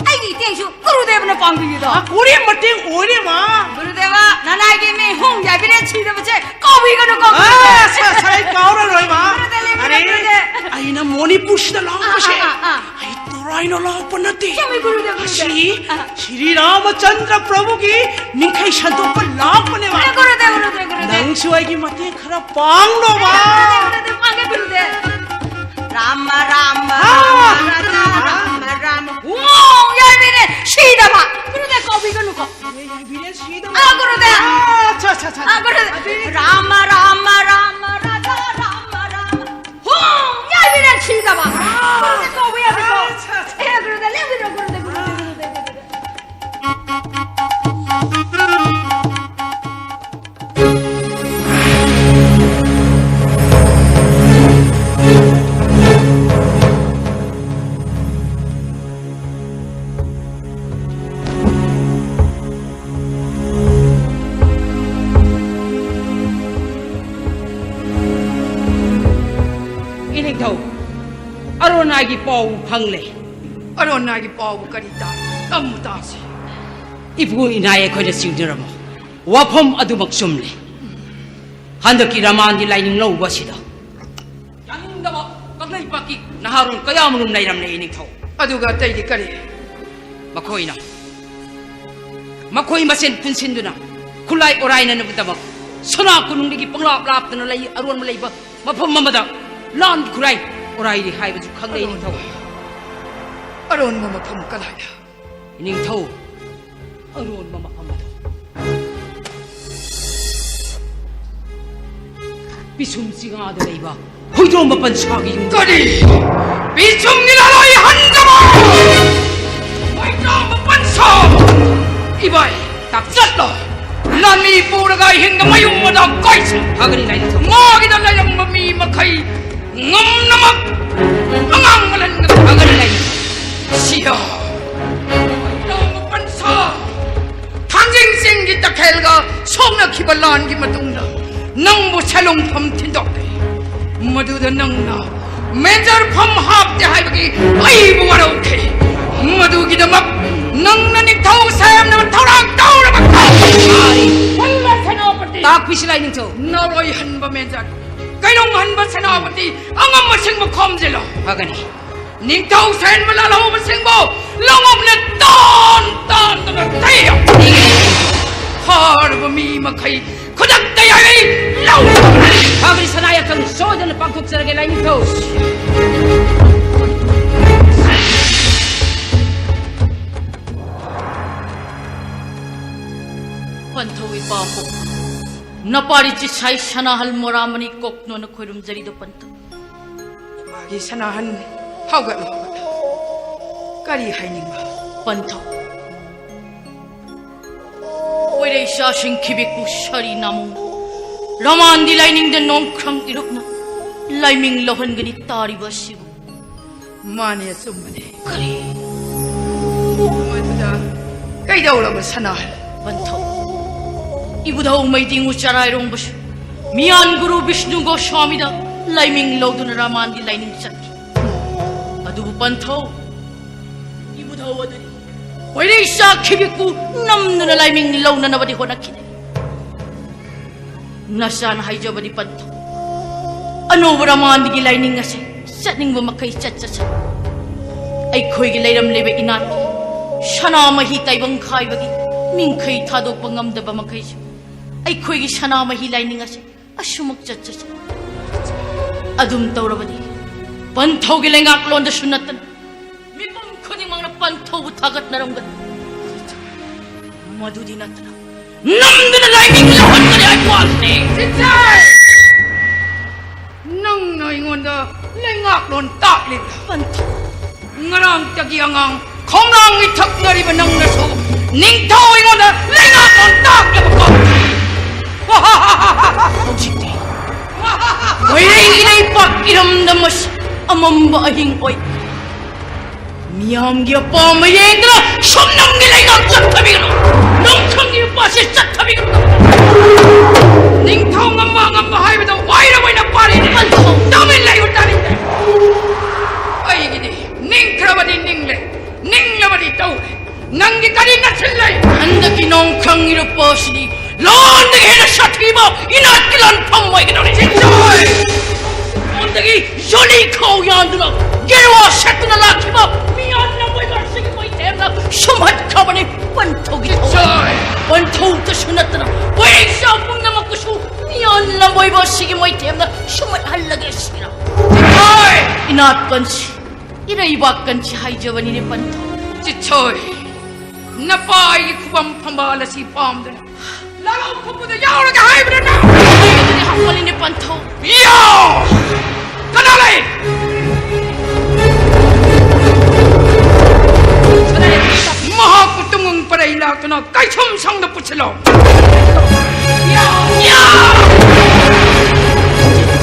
ꯑꯩꯒꯤ ꯏꯇꯦꯡꯁꯨ ꯒꯨꯔꯨꯗꯦꯕꯅ ꯄꯥꯡꯕꯤꯒꯦꯗꯣ꯫ ꯑꯥ, ꯀꯣꯔꯤ ꯃꯇꯦꯡ ꯑꯣꯏꯔꯦ, ꯃꯥ꯫ ꯒꯨꯔꯨꯗꯦꯕ, ꯅꯅꯥꯏꯒꯤ ꯃꯤ ꯍꯨꯝ ꯌꯥꯏꯕꯤꯔꯦꯟ ꯁꯤꯗꯕꯁꯦ ꯀꯥꯎꯕꯤꯒꯅꯨꯀꯣ꯫ ꯑꯥ, ꯁꯥ, ꯁꯥ, ꯑꯩ ꯀꯥꯎꯔꯔꯣꯏ, ꯃꯥ꯫ ꯒꯨꯔꯨꯗꯦꯕ, ꯂꯦꯡꯕꯤꯔꯣ, ꯑꯔꯦ, ꯒꯨꯔꯨꯗꯦꯕ꯫ ꯑꯩꯅ ꯃꯣꯅꯤꯄꯨꯔꯁꯤꯗ ꯂꯥꯛꯄꯁꯦ ꯑꯥ, ꯑꯥ, ꯑꯥ, ꯑꯥ꯫ ꯑꯩ ꯇꯣꯔꯥꯏꯅ ꯂꯥꯛꯄ ꯅꯠꯇꯦ꯫ ꯆꯨꯝꯃꯤ, ꯒꯨꯔꯨꯗꯦꯕ, ꯒꯨꯔꯨꯗꯦꯕ꯫ ꯃꯁꯤ ꯑꯥ꯫ ꯁ꯭ꯔꯤ ꯔꯥꯃꯆꯟꯗ꯭ꯔ ꯄ꯭ꯔꯚꯨꯒꯤ ꯅꯤꯡꯈꯩ ꯁꯟꯗꯣꯛꯄ ꯂꯥꯛꯄꯅꯦꯕ꯫ ꯑꯦ, ꯒꯨꯔꯨꯗꯦꯕ, ꯒꯨꯔꯨꯗꯦꯕ, ꯒꯨꯔꯨꯗꯦꯕ꯫ ꯅꯪꯁꯨ ꯑꯩꯒꯤ ꯃꯇꯦꯡ ꯈꯔ ꯄꯥꯡꯂꯣꯕ꯫ ꯑꯦ, ꯒꯨꯔꯨꯗꯦꯕ, ꯒꯨꯔꯨꯗꯦꯕ, ꯄꯥꯡꯒꯦ, ꯒꯨꯔꯨꯗꯦꯕ꯫ ꯔꯥꯃ, ꯔꯥꯃ, ꯑꯥ! ꯔꯥꯃ, ꯔꯥꯃ, ꯔꯥꯃ, ꯔꯥꯃ꯫ ꯍꯨꯝ, ꯌꯥꯏꯕꯤꯔꯦꯟ ꯁꯤꯗꯕ꯫ ꯒꯨꯔꯨꯗꯦꯕ, ꯀꯥꯎꯕꯤꯒꯅꯨꯀꯣ꯫ ꯌꯥꯏꯕꯤꯔꯦꯟ ꯁꯤꯗꯕ꯫ ꯑꯥ, ꯒꯨꯔꯨꯗꯦꯕ꯫ ꯑꯥ, ꯑꯠꯆꯥ, ꯑꯠꯆꯥ, ꯑꯠꯆꯥ꯫ ꯑꯥ, ꯒꯨꯔꯨꯗꯦꯕ꯫ ꯑꯗꯨꯗꯤ ꯔꯥꯃ, ꯔꯥꯃ, ꯔꯥꯃ, ꯔꯥꯙꯥ, ꯔꯥꯃ, ꯔꯥꯃ꯫ ꯍꯨꯝ! ꯌꯥꯏꯕꯤꯔꯦꯟ ꯁꯤꯗꯕ! ꯒꯨꯔꯨꯗꯦꯕ ꯀꯧꯕ ꯌꯥꯗꯦꯀꯣ! ꯑꯦ, ꯒꯨꯔꯨꯗꯦꯕ, ꯂꯦꯡꯕꯤꯔꯣ, ꯒꯨꯔꯨꯗꯦꯕ, ꯒꯨꯔꯨꯗꯦꯕ, ꯒꯨꯔꯨꯗꯦꯕ, ꯒꯨꯔꯨꯗꯦꯕ꯫ ꯏꯅꯤꯡꯊꯧ, ꯑꯔꯣꯅꯥꯒꯤ ꯄꯥꯎ ꯐꯪꯂꯦ꯫ ꯑꯔꯣꯅꯥꯒꯤ ꯄꯥꯎꯕꯨ ꯀꯔꯤ ꯇꯥꯏ? ꯇꯝꯃꯨ ꯇꯥꯁꯤ꯫ ꯏꯕꯨꯡ ꯏꯅꯥꯏ ꯑꯩꯈꯣꯏꯅ ꯆꯤꯡꯅꯔꯝꯕ ꯋꯥꯐꯝ ꯑꯗꯨꯃꯛ ꯆꯨꯝꯂꯦ꯫ ꯍꯟꯗꯛꯀꯤ ꯔꯃꯥꯟꯒꯤ ꯂꯥꯏꯅꯤꯡ ꯂꯧꯕ ꯑꯁꯤꯗ ꯌꯥꯅꯤꯡꯗꯕ ꯀꯪꯂꯩꯄꯥꯛꯀꯤ ꯅꯍꯥꯔꯣꯜ ꯀꯌꯥꯃꯔꯨꯝ ꯂꯩꯔꯝꯂꯦ, ꯏꯅꯤꯡꯊꯧ꯫ ꯑꯗꯨꯒ ꯑꯇꯩꯗꯤ ꯀꯔꯤ? ꯃꯈꯣꯏꯅ, ꯃꯈꯣꯏ ꯃꯁꯦꯟ ꯄꯨꯟꯁꯤꯟꯗꯨꯅ ꯈꯨꯠꯂꯥꯏ ꯑꯣꯔꯥꯏꯅꯅꯕꯒꯤꯗꯃꯛ ꯁꯅꯥ ꯀꯣꯅꯨꯡꯗꯒꯤ ꯄꯪꯂꯥꯞ ꯂꯥꯞꯇꯅ ꯂꯩ, ꯑꯔꯣꯟꯕ ꯂꯩꯕ ꯃꯐꯝ ꯑꯃꯗ ꯂꯥꯟꯒꯤ ꯈꯨꯔꯥꯏ ꯑꯣꯔꯥꯏꯔꯤ ꯍꯥꯏꯕꯁꯨ ꯈꯪꯅꯩ, ꯏꯅꯤꯡꯊꯧ꯫ ꯑꯔꯣꯟꯕ ꯃꯐꯝ ꯀꯗꯥꯏꯗ? ꯏꯅꯤꯡꯊꯧ, ꯑꯔꯣꯟꯕ ꯃꯐꯝ ꯑꯗꯨ꯫ ꯄꯤꯁꯨꯝ ꯆꯤꯡꯉꯥꯗ ꯂꯩꯕ ꯍꯨꯏꯗ꯭ꯔꯣꯝꯕ ꯄꯟꯁꯥꯒꯤ ꯌꯨꯝ꯫ ꯀꯔꯤ? ꯄꯤꯁꯨꯝꯒꯤ ꯂꯥꯂꯣꯏ ꯍꯟꯗꯕ ꯍꯨꯏꯗ꯭ꯔꯣꯝꯕ ꯄꯟꯁꯥ! ꯏꯕꯥꯏ, ꯇꯥꯛ ꯆꯠꯂꯣ꯫ ꯂꯥꯟꯃꯤ ꯄꯨꯔꯒ ꯑꯍꯤꯡꯗ ꯃꯌꯨꯝ ꯑꯗ ꯀꯣꯏꯁꯤ꯫ ꯐꯒꯅꯤ ꯂꯥꯏꯅꯤꯡꯊꯧ꯫ ꯃꯥꯒꯤꯗ ꯂꯩꯔꯝꯕ ꯃꯤ ꯃꯈꯩ ꯉꯝꯅꯃꯛ ꯑꯉꯥꯡ ꯃꯂꯟꯒ ꯐꯒꯅꯤ ꯂꯥꯏꯅꯤꯡꯊꯧ꯫ ꯁꯤꯌꯥ! ꯍꯨꯏꯗ꯭ꯔꯣꯝꯕ ꯄꯟꯁꯥ! ꯊꯥꯡꯖꯤꯡ ꯆꯤꯡꯒꯤ ꯇꯈꯦꯜꯒ ꯁꯣꯛꯅꯈꯤꯕ ꯂꯥꯟꯒꯤ ꯃꯇꯨꯡꯗ ꯅꯪꯕꯨ ꯁꯦꯂꯨꯡꯐꯝ ꯊꯤꯟꯗꯣꯛꯂꯦ꯫ ꯃꯗꯨꯗ ꯅꯪꯅ ꯃꯦꯖꯔ ꯐꯝ ꯍꯥꯞꯇꯦ ꯍꯥꯏꯕꯒꯤ ꯑꯩꯕꯨ ꯋꯥꯔꯧꯈꯤ꯫ ꯃꯗꯨꯒꯤꯗꯃꯛ ꯅꯪꯅ ꯅꯤꯡꯊꯧ ꯁꯦꯝꯅꯕ ꯊꯧꯔꯥꯡ ꯇꯧꯔꯕ ꯀꯥꯟꯗ ꯍꯜꯂ ꯁꯦꯅꯥꯄꯇꯤ! ꯇꯥꯛꯄꯤꯁꯤ ꯂꯥꯏꯅꯤꯡꯊꯧ꯫ ꯅꯔꯣꯏ ꯍꯟꯕ ꯃꯦꯖꯔ, ꯀꯩꯅꯨꯡ ꯍꯟꯕ ꯁꯦꯅꯥꯄꯇꯤ, ꯑꯉꯝꯕꯁꯤꯡꯕꯨ ꯈꯣꯝꯖꯤꯜꯂꯣ꯫ ꯐꯒꯅꯤ꯫ ꯅꯤꯡꯊꯧ ꯁꯦꯟꯕ ꯂꯥꯜꯍꯧꯕꯁꯤꯡꯕꯨ ꯂꯧꯉꯝꯅ ꯇꯥꯟ ꯇꯥꯟꯗꯨꯅ ꯊꯩꯌꯨ꯫ ꯐꯥꯔꯕ ꯃꯤ ꯃꯈꯩ ꯈꯨꯗꯛꯇ ꯌꯥꯏ ꯂꯧ꯫ ꯐꯒꯅꯤ, ꯁꯅꯥ ꯌꯥꯊꯪ ꯁꯣꯏꯗꯅ ꯄꯥꯡꯊꯣꯛꯆꯔꯒꯦ ꯂꯥꯏꯅꯤꯡꯊꯧ꯫ ꯄꯟꯊꯧ ꯏꯄꯥꯕꯨ ꯅꯄꯥꯔꯤ ꯆꯤꯁꯥꯏ ꯁꯅꯥꯍꯜ ꯃꯣꯔꯥꯃꯅꯤ ꯀꯣꯛꯅꯣꯅ ꯈꯣꯏꯔꯨꯝꯖꯔꯤꯗꯣ ꯄꯟꯊꯧ꯫ ꯃꯥꯒꯤ ꯁꯅꯥꯍꯟ, ꯍꯧꯒꯠꯂꯣ, ꯍꯧꯒꯠꯂꯣ꯫ ꯀꯔꯤ ꯍꯥꯏꯅꯤꯡꯕ? ꯄꯟꯊꯧ, ꯀꯣꯏꯔꯩ ꯆꯥꯁꯤꯡ ꯈꯤꯕꯤꯛꯄꯨ ꯁꯥꯔꯤ ꯅꯥꯃꯨ ꯔꯃꯥꯟꯗꯤ ꯂꯥꯏꯅꯤꯡꯗ ꯅꯣꯡꯈ꯭ꯔꯪ ꯏꯔꯨꯞꯅ ꯂꯥꯏꯃꯤꯡ ꯂꯧꯍꯟꯒꯅꯤ ꯇꯥꯔꯤꯕ ꯑꯁꯤꯕꯨ꯫ ꯃꯥꯅꯦ, ꯑꯆꯨꯝꯕꯅꯦ꯫ ꯀꯔꯤ? ꯃꯗꯨꯗ ꯀꯩꯗꯧꯔꯕ ꯁꯅꯥꯍꯟ? ꯄꯟꯊꯧ, ꯏꯕꯨꯙꯧ ꯃꯩꯗꯤꯡꯉꯨ ꯆꯔꯥꯏꯔꯣꯡꯕꯁꯨ ꯃꯤꯌꯥꯟ ꯒꯨꯔꯨ ꯕꯤꯁꯅꯨ ꯒꯣꯁ꯭ꯋꯥꯃꯤꯗ ꯂꯥꯏꯃꯤꯡ ꯂꯧꯗꯨꯅ ꯔꯃꯥꯟꯗꯤ ꯂꯥꯏꯅꯤꯡ ꯆꯠꯈꯤ꯫ ꯑꯗꯨꯕꯨ ꯄꯟꯊꯧ, ꯏꯕꯨꯙꯧ ꯑꯗꯨꯗꯤ ꯀꯣꯏꯔꯩ ꯆꯥꯈꯤꯕꯤꯛꯄꯨ ꯅꯝꯗꯨꯅ ꯂꯥꯏꯃꯤꯡ ꯂꯧꯅꯅꯕꯗꯤ ꯍꯣꯠꯅꯈꯤꯗꯦ꯫ ꯅꯆꯥꯅ ꯍꯥꯏꯖꯕꯗꯤ ꯄꯟꯊꯧ, ꯑꯅꯧꯕ ꯔꯃꯥꯟꯗꯤꯒꯤ ꯂꯥꯏꯅꯤꯡ ꯑꯁꯦ ꯆꯠꯅꯤꯡꯕ ꯃꯈꯩ ꯆꯠꯆꯁꯅꯨ꯫ ꯑꯩꯈꯣꯏꯒꯤ ꯂꯩꯔꯝꯂꯤꯕ ꯏꯅꯥꯠꯀꯤ ꯁꯅꯥꯃꯍꯤ ꯇꯥꯏꯕꯪ ꯈꯥꯏꯕꯒꯤ ꯃꯤꯡꯈꯩ ꯊꯥꯗꯣꯛꯄ ꯉꯝꯗꯕ ꯃꯈꯩꯁꯨ ꯑꯩꯈꯣꯏꯒꯤ ꯁꯅꯥꯃꯍꯤ ꯂꯥꯏꯅꯤꯡ ꯑꯁꯦ ꯑꯁꯨꯃꯛ ꯆꯠꯆꯁꯅꯨ꯫ ꯑꯗꯨꯝ ꯇꯧꯔꯕꯗꯤ ꯄꯟꯊꯧꯒꯤ ꯂꯩꯉꯥꯛꯂꯣꯟꯗꯁꯨ ꯅꯠꯇꯅ ꯃꯤꯄꯨꯝ ꯈꯨꯗꯤꯡꯃꯛꯅ ꯄꯟꯊꯧꯕꯨ ꯊꯥꯒꯠꯅꯔꯝꯒꯅꯤ꯫ ꯃꯗꯨꯗꯤ ꯅꯠꯇꯅ ꯅꯝꯗꯨꯅ ꯂꯥꯏꯅꯤꯡ ꯂꯧꯍꯟꯒꯅꯤ ꯍꯥꯏꯕ ꯋꯥꯁꯤꯅꯤ꯫ ꯁꯤꯠꯆꯥꯏ! ꯑꯩꯉꯣꯟꯗ ꯂꯩꯉꯥꯛꯂꯣꯟ ꯇꯥꯛꯂꯤꯕ꯭ꯔꯥ? ꯄꯟꯊꯧ꯫ ꯉꯔꯥꯡꯇꯒꯤ ꯑꯉꯥꯡ ꯈꯣꯡꯅꯥꯡ ꯏꯊꯛꯅꯔꯤꯕ ꯅꯪꯅꯁꯨ ꯅꯤꯡꯊꯧ ꯑꯩꯉꯣꯟꯗ ꯂꯩꯉꯥꯛꯂꯣꯟ ꯇꯥꯛꯂꯕꯀꯣ? ꯍꯧꯖꯤꯛꯇꯤ ꯃꯣꯏꯔꯩꯒꯤ ꯂꯩꯄꯥꯛ ꯏꯔꯝꯗꯝ ꯑꯁꯤ ꯑꯃꯝꯕ ꯑꯍꯤꯡ ꯑꯣꯏ꯫ ꯃꯤꯌꯥꯝꯒꯤ ꯑꯄꯥꯝꯕ ꯌꯦꯡꯗꯨꯅ ꯁꯨꯝꯅꯝꯒꯤ ꯂꯩꯉꯥꯛ ꯆꯠꯊꯕꯤꯒꯅꯨ꯫ ꯅꯣꯡꯈꯪꯒꯤ ꯅꯨꯄꯥꯁꯤ ꯆꯠꯊꯕꯤꯒꯅꯨ꯫ ꯅꯤꯡꯊꯧ ꯉꯝꯕ ꯉꯝꯕ ꯍꯥꯏꯕꯗ ꯋꯥꯏꯔ ꯑꯣꯏꯅ ꯄꯥꯔꯤꯅꯦ꯫ ꯇꯨꯃꯤꯟ ꯂꯩꯌꯨ, ꯇꯥꯅꯤꯡꯗꯦ꯫ ꯑꯩꯒꯤꯗꯤ ꯅꯤꯡꯈ꯭ꯔꯕꯗꯤ ꯅꯤꯡꯂꯦ, ꯅꯤꯡꯂꯕꯗꯤ ꯇꯧꯔꯦ꯫ ꯅꯪꯒꯤ ꯀꯔꯤ ꯅꯠꯁꯤꯜꯂꯦ? ꯍꯟꯗꯛꯀꯤ ꯅꯣꯡꯈꯪꯒꯤ ꯅꯨꯄꯥꯁꯤꯗꯤ ꯂꯣꯟꯗꯒꯤ ꯍꯦꯟꯅ ꯁꯥꯊꯤꯕ ꯏꯅꯥꯠꯀꯤ ꯂꯥꯟꯐꯝ ꯑꯣꯏꯒꯗꯧꯔꯤ꯫ ꯆꯤꯠꯆꯣꯏ! ꯂꯣꯟꯗꯒꯤ ꯖꯣꯂꯤ ꯈꯧ ꯌꯥꯟꯗꯨꯅ ꯒꯦꯔꯨꯋꯥ ꯁꯦꯠꯇꯨꯅ ꯂꯥꯛꯈꯤꯕ ꯃꯤꯌꯥꯝ ꯂꯝꯕꯣꯏꯕ ꯑꯁꯤꯒꯤ ꯃꯣꯏꯊꯦꯝꯅ ꯁꯨꯝꯍꯠꯈ꯭ꯔꯕꯅꯤ ꯄꯟꯊꯧꯒꯤ ꯊꯧ꯫ ꯆꯤꯠꯆꯣꯏ! ꯄꯟꯊꯧꯇꯁꯨ ꯅꯠꯇꯅ ꯄꯣꯏꯔꯩꯆꯥ ꯄꯨꯝꯅꯃꯛꯄꯨꯁꯨ ꯃꯤꯌꯥꯝ ꯂꯝꯕꯣꯏꯕ ꯑꯁꯤꯒꯤ ꯃꯣꯏꯊꯦꯝꯅ ꯁꯨꯝꯍꯠꯍꯜꯂꯒꯦ ꯁꯤꯔ꯫ ꯆꯤꯠꯆꯣꯏ! ꯏꯅꯥꯠ ꯀꯟꯁꯤ, ꯏꯔꯩꯕꯥꯛ ꯀꯟꯁꯤ ꯍꯥꯏꯖꯕꯅꯤꯅꯦ ꯄꯟꯊꯧ꯫ ꯆꯤꯠꯆꯣꯏ! ꯅꯄꯥ ꯑꯩꯒꯤ ꯈꯨꯕꯝ ꯐꯝꯕꯥꯜ ꯑꯁꯤ ꯄꯥꯝꯗꯅ ꯂꯥꯜꯍꯧ ꯐꯨꯝꯕꯗ ꯌꯥꯎꯔꯒꯦ ꯍꯥꯏꯕ꯭ꯔꯥ ꯅꯪ? ꯑꯩꯒꯤꯗꯤ ꯍꯥꯞꯄꯅꯤꯅꯦ ꯄꯟꯊꯧ꯫ ꯌꯥꯎ! ꯀꯅꯥ ꯂꯩ? ꯃꯍꯥꯛꯄꯨ ꯇꯨꯡꯉꯨꯡ ꯄꯔꯩ ꯂꯥꯛꯇꯨꯅ ꯀꯩꯊꯨꯝ ꯁꯪꯗ ꯄꯨꯁꯤꯜꯂꯣ꯫ ꯌꯥꯎ! ꯌꯥꯎ!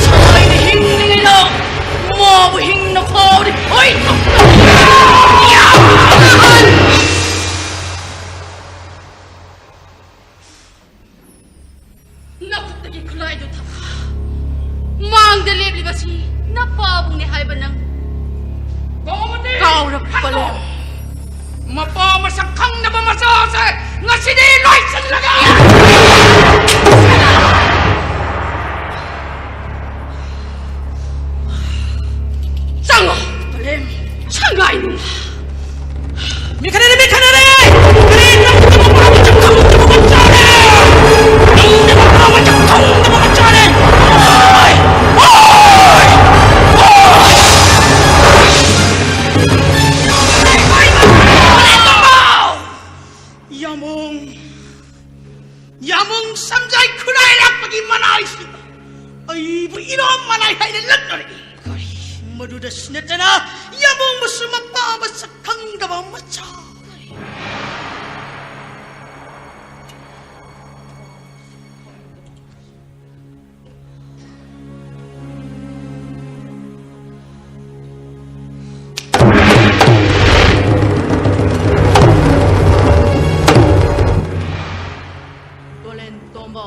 ꯁꯥꯏꯅ ꯍꯤꯡꯂꯤꯉꯩꯗ ꯃꯥꯕꯨ ꯍꯤꯡꯅ ꯐꯥꯎꯔꯤ꯫ ꯍꯣꯏ! ꯌꯥꯎ! ꯅꯈꯨꯠꯇꯒꯤ ꯈꯨꯠꯂꯥꯏꯗꯨ ꯊꯝ꯫ ꯃꯥꯡꯗ ꯂꯦꯞꯂꯤꯕꯁꯤ ꯅꯄꯥꯕꯨꯡꯅꯦ ꯍꯥꯏꯕ ꯅꯪ ꯀꯥꯎꯔꯛꯄ ꯂꯩ꯫ ꯃꯄꯥ ꯃꯁꯛ ꯈꯪꯗꯕ ꯃꯆꯥꯁꯦ ꯉꯁꯤꯗꯤ ꯂꯣꯏꯁꯤꯜꯂꯒꯦ꯫ ꯆꯪꯉꯣ꯫ ꯄꯂꯦꯝ꯫ ꯁꯉꯥꯏ ꯅꯨꯡ꯫ ꯃꯤ ꯈꯠꯅꯔꯦ, ꯃꯤ ꯈꯠꯅꯔꯦ! ꯀꯔꯤ ꯅꯪ ꯃꯄꯥ ꯃꯁꯛ ꯈꯪꯗꯕ ꯃꯆꯥꯅꯦ? ꯅꯪꯗꯤ ꯃꯄꯥ ꯃꯁꯛ ꯈꯪꯗꯕ ꯃꯆꯥꯅꯦ! ꯑꯣꯏ! ꯑꯣꯏ! ꯑꯣꯏ! ꯌꯥꯃꯣꯡ, ꯌꯥꯃꯣꯡ ꯁꯝꯖꯥꯏ ꯈꯨꯔꯥꯏ ꯂꯥꯛꯄꯒꯤ ꯃꯅꯥꯏꯁꯤꯗ ꯑꯩꯕꯨ ꯏꯔꯣꯝ ꯃꯅꯥꯏ ꯍꯥꯏꯅ ꯂꯛꯅꯔꯦ꯫ ꯃꯗꯨꯗꯁꯨ ꯅꯠꯇꯅ ꯌꯥꯝꯕꯨꯡꯕꯨꯁꯨ ꯃꯄꯥ ꯃꯁꯛ ꯈꯪꯗꯕ ꯃꯆꯥ꯫ ꯇꯣꯂꯦꯟ ꯇꯣꯝꯕ,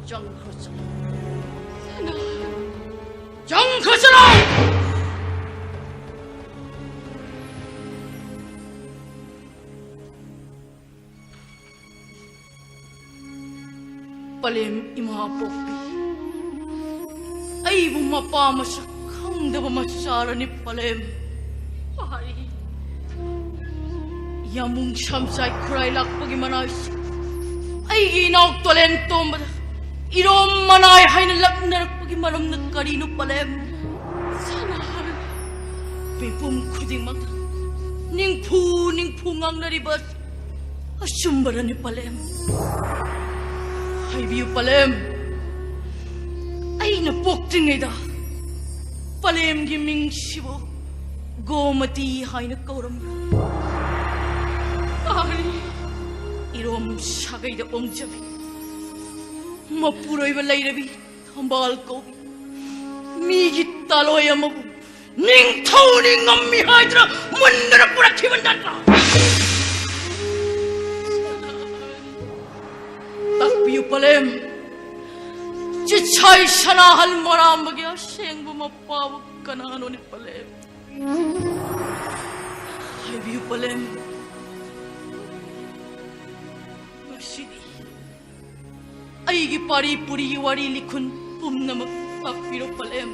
ꯆꯪꯈ꯭ꯔꯁꯅꯨ꯫ ꯆꯪꯈ꯭ꯔꯁꯅꯨ! ꯄꯂꯦꯝ ꯏꯃꯥ ꯄꯣꯛꯄꯤ, ꯑꯩꯕꯨ ꯃꯄꯥ ꯃꯁꯛ ꯈꯪꯗꯕ ꯃꯆꯥꯔꯅꯤ ꯄꯂꯦꯝ꯫ ꯋꯥꯔꯤ꯫ ꯌꯥꯝꯕꯨꯡ ꯁꯥꯝꯆꯥꯏ ꯈꯨꯔꯥꯏ ꯂꯥꯛꯄꯒꯤ ꯃꯅꯥꯏꯁꯤ ꯑꯩꯒꯤ ꯏꯅꯥꯎ ꯇꯣꯂꯦꯟ ꯇꯣꯝꯕꯗ ꯏꯔꯣꯝ ꯃꯅꯥꯏ ꯍꯥꯏꯅ ꯂꯛꯅꯔꯛꯄꯒꯤ ꯃꯔꯝꯅ ꯀꯔꯤꯅꯣ ꯄꯂꯦꯝ? ꯁꯅꯥꯍꯜ꯫ ꯃꯤꯄꯨꯝ ꯈꯨꯗꯤꯡꯃꯛꯅ ꯅꯤꯡꯐꯨ ꯅꯤꯡꯐꯨ ꯉꯥꯡꯅꯔꯤꯕ ꯑꯆꯨꯝꯕꯔꯅꯤ ꯄꯂꯦꯝ? ꯍꯥꯏꯕꯤꯌꯨ ꯄꯂꯦꯝ, ꯑꯩꯅ ꯄꯣꯛꯇ꯭ꯔꯤꯉꯩꯗ ꯄꯂꯦꯝꯒꯤ ꯃꯤꯡꯁꯤꯕꯨ ꯒꯣꯃꯇꯤ ꯍꯥꯏꯅ ꯀꯧꯔꯝꯕ꯭ꯔꯥ? ꯀꯔꯤ? ꯏꯔꯣꯝ ꯁꯥꯒꯩꯗ ꯑꯣꯡꯖꯕꯤ, ꯃꯄꯨꯔꯣꯏꯕ ꯂꯩꯔꯕꯤ ꯊꯝꯕꯥꯜ ꯀꯧꯕꯤ ꯃꯤꯒꯤ ꯇꯥꯂꯣꯏ ꯑꯃꯕꯨ ꯅꯤꯡꯊꯧꯅꯤ ꯉꯝꯃꯤ ꯍꯥꯏꯗꯨꯅ ꯃꯨꯟꯗꯨꯅ ꯄꯨꯔꯛꯈꯤꯕ ꯅꯠꯇ꯭ꯔꯥ? ꯇꯥꯛꯄꯤꯌꯨ ꯄꯂꯦꯝ, ꯆꯤꯠꯁꯥꯏ ꯁꯅꯥꯍꯜ ꯃꯔꯥꯝꯕꯒꯤ ꯑꯁꯦꯡꯕ ꯃꯄꯥꯕꯨ ꯀꯅꯥꯅꯣꯅꯦ ꯄꯂꯦꯝ? ꯍꯥꯏꯕꯤꯌꯨ ꯄꯂꯦꯝ꯫ ꯉꯁꯤꯗꯤ ꯑꯩꯒꯤ ꯄꯥꯔꯤ ꯄꯨꯔꯤꯒꯤ ꯋꯥꯔꯤ ꯂꯤꯈꯨꯟ ꯄꯨꯝꯅꯃꯛ ꯇꯥꯛꯄꯤꯔꯣ ꯄꯂꯦꯝ꯫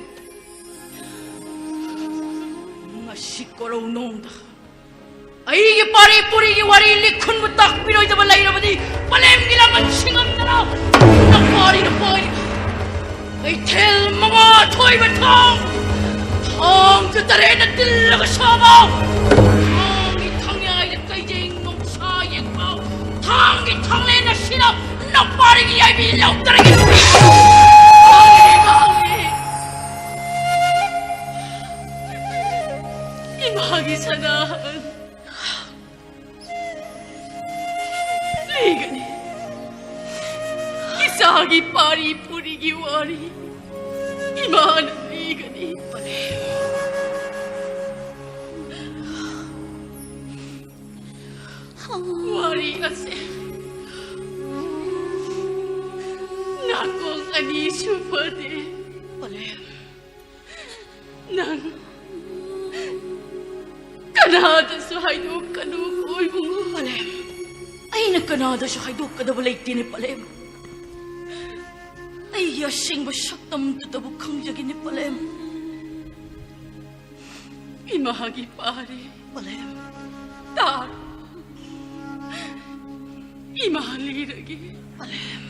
ꯉꯁꯤ ꯀꯣꯔꯧꯅꯣꯡꯗ ꯑꯩꯒꯤ ꯄꯥꯔꯤ ꯄꯨꯔꯤꯒꯤ ꯋꯥꯔꯤ ꯂꯤꯈꯨꯟꯕꯨ ꯇꯥꯛꯄꯤꯔꯣꯏꯗꯕ ꯂꯩꯔꯕꯗꯤ ꯄꯂꯦꯝꯒꯤ ꯂꯃꯟ ꯁꯤꯡꯉꯝꯗꯅ ꯅꯄꯥꯔꯤꯅ ꯄꯥꯏꯔꯤꯕ ꯀꯩꯊꯦꯜ ꯃꯉꯥ ꯊꯣꯏꯕ ꯊꯥꯡ, ꯊꯥꯡꯁꯨ ꯇꯔꯦꯠꯅ ꯇꯤꯜꯂꯒ ꯁꯥꯕ, ꯊꯥꯡꯒꯤ ꯊꯥꯡꯌꯥꯏꯗ ꯀꯩꯖꯦꯡ ꯅꯣꯡꯁꯥ ꯌꯦꯛꯄ, ꯊꯥꯡꯒꯤ ꯊꯥꯡꯂꯦꯟ ꯑꯁꯤꯅ ꯅꯄꯥꯔꯤꯒꯤ ꯌꯥꯏꯕꯤ ꯂꯧꯇꯔꯒꯤ ꯃꯥꯡꯉꯤ, ꯃꯥꯡꯉꯤ꯫ ꯁꯅꯥꯍꯟ ꯂꯤꯒꯅꯤ꯫ ꯏꯆꯥꯒꯤ ꯄꯥꯔꯤ ꯄꯨꯔꯤꯒꯤ ꯋꯥꯔꯤ ꯏꯃꯥꯅ ꯂꯤꯒꯅꯤ꯫ ꯋꯥꯔꯤ ꯑꯁꯦ ꯅꯥꯀꯣꯡ ꯑꯅꯤ ꯁꯨꯕꯗꯤ꯫ ꯅꯪ ꯀꯅꯥꯗꯁꯨ ꯍꯥꯏꯗꯣꯛꯀꯅꯨ, ꯏꯕꯨꯡꯉꯣ꯫ ꯄꯂꯦꯝ, ꯑꯩꯅ ꯀꯅꯥꯗꯁꯨ ꯍꯥꯏꯗꯣꯛꯀꯗꯕ ꯂꯩꯇꯦꯅꯦ, ꯄꯂꯦꯝ꯫ ꯑꯩꯒꯤ ꯑꯁꯦꯡꯕ ꯁꯛꯇꯝꯗꯨꯇꯕꯨ ꯈꯪꯖꯒꯦꯅꯦ, ꯄꯂꯦꯝ꯫ ꯏꯃꯥꯒꯤ ꯄꯥꯔꯤ꯫ ꯄꯂꯦꯝ꯫ ꯇꯥꯔꯣ꯫ ꯏꯃꯥ ꯂꯤꯔꯒꯦ꯫ ꯄꯂꯦꯝ꯫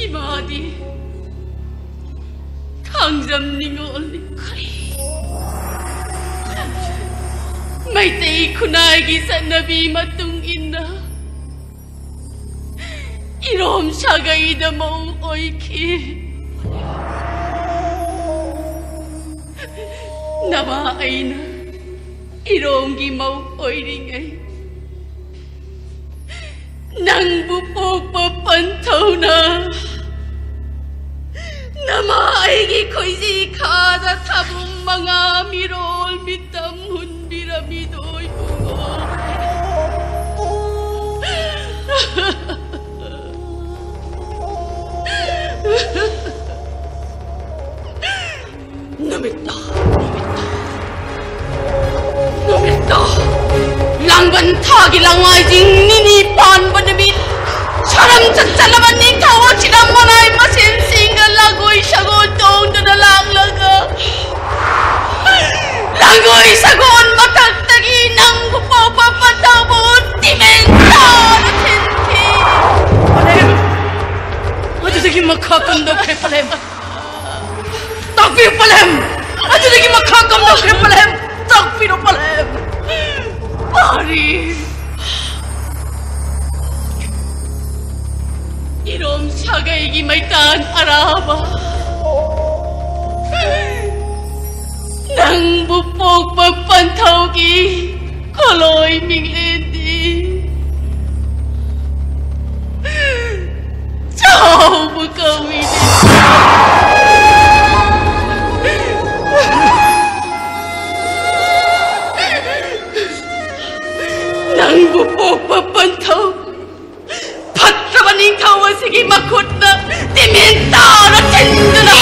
ꯏꯃꯥꯗꯤ ꯊꯥꯡꯖꯝ ꯅꯤꯉꯣꯜꯅꯤ꯫ ꯃꯩꯇꯩ ꯈꯨꯟꯅꯥꯏꯒꯤ ꯆꯠꯅꯕꯤ ꯃꯇꯨꯡ ꯏꯟꯅ ꯏꯔꯣꯝ ꯁꯥꯒꯩꯗ ꯃꯧ ꯑꯣꯏꯈꯤ꯫ ꯅꯃꯥ ꯑꯩꯅ ꯏꯔꯣꯝꯒꯤ ꯃꯧ ꯑꯣꯏꯔꯤꯉꯩ ꯅꯪꯕꯨ ꯄꯣꯛꯄ ꯄꯟꯊꯧꯅ ꯅꯃꯥ ꯑꯩꯒꯤ ꯈꯣꯏꯖꯤ ꯈꯥꯗ ꯊꯥꯕꯨꯡ ꯃꯉꯥ ꯃꯤꯔꯣꯜ ꯃꯤꯇꯝ ꯍꯨꯟꯕꯤꯔꯝꯃꯤꯗꯣ ꯏꯕꯨꯡꯉꯣ꯫ ꯅꯨꯃꯤꯠꯇꯣ, ꯅꯨꯃꯤꯠꯇꯣ, ꯅꯨꯃꯤꯠꯇꯣ, ꯂꯥꯡꯕꯟ ꯊꯥꯒꯤ ꯂꯪꯋꯥꯏꯖꯤꯡ ꯅꯤꯅꯤ ꯄꯥꯟꯕ ꯅꯨꯃꯤꯠ, ꯁꯣꯔꯝ ꯆꯠꯆꯠꯂꯕ ꯅꯤꯡꯊꯧ ꯑꯁꯤꯅ ꯃꯅꯥꯏ ꯃꯁꯦꯟꯁꯤꯡꯒ ꯂꯥꯡꯒꯣꯏ ꯁꯒꯣꯜ ꯇꯣꯡꯗꯨꯅ ꯂꯥꯛꯂꯒ, ꯂꯥꯡꯒꯣꯏ ꯁꯒꯣꯜ ꯃꯊꯛꯇꯒꯤ ꯅꯪꯕꯨ ꯄꯣꯛꯄ ꯄꯟꯊꯧꯕꯨ ꯇꯤꯃꯦꯟ ꯇꯥꯅ ꯊꯤꯟꯈꯤ꯫ ꯄꯂꯦꯝ! ꯑꯗꯨꯗꯒꯤ ꯃꯈꯥ ꯀꯝꯗꯧꯈ꯭ꯔꯦ, ꯄꯂꯦꯝ? ꯇꯥꯛꯄꯤꯌꯨ, ꯄꯂꯦꯝ! ꯑꯗꯨꯗꯒꯤ ꯃꯈꯥ ꯀꯝꯗꯧꯈ꯭ꯔꯦ, ꯄꯂꯦꯝ? ꯇꯥꯛꯄꯤꯔꯣ, ꯄꯂꯦꯝ! ꯄꯥꯔꯤ! ꯏꯔꯣꯝ ꯁꯥꯒꯩꯒꯤ ꯃꯩꯇꯥꯟ ꯑꯔꯥꯕ, ꯅꯪꯕꯨ ꯄꯣꯛꯄ ꯄꯟꯊꯧꯒꯤ ꯈꯣꯂꯣꯏ ꯃꯤꯡꯂꯦꯟꯗꯤ ꯆꯥꯎꯕ ꯀꯧꯏꯅꯦ꯫ ꯅꯪꯕꯨ ꯄꯣꯛꯄ ꯄꯟꯊꯧ ꯐꯠꯇꯕ ꯅꯤꯡꯊꯧ ꯑꯁꯤꯒꯤ ꯃꯈꯨꯠꯅ ꯇꯤꯃꯤꯟ ꯇꯥꯅ ꯆꯤꯟꯗꯨꯅ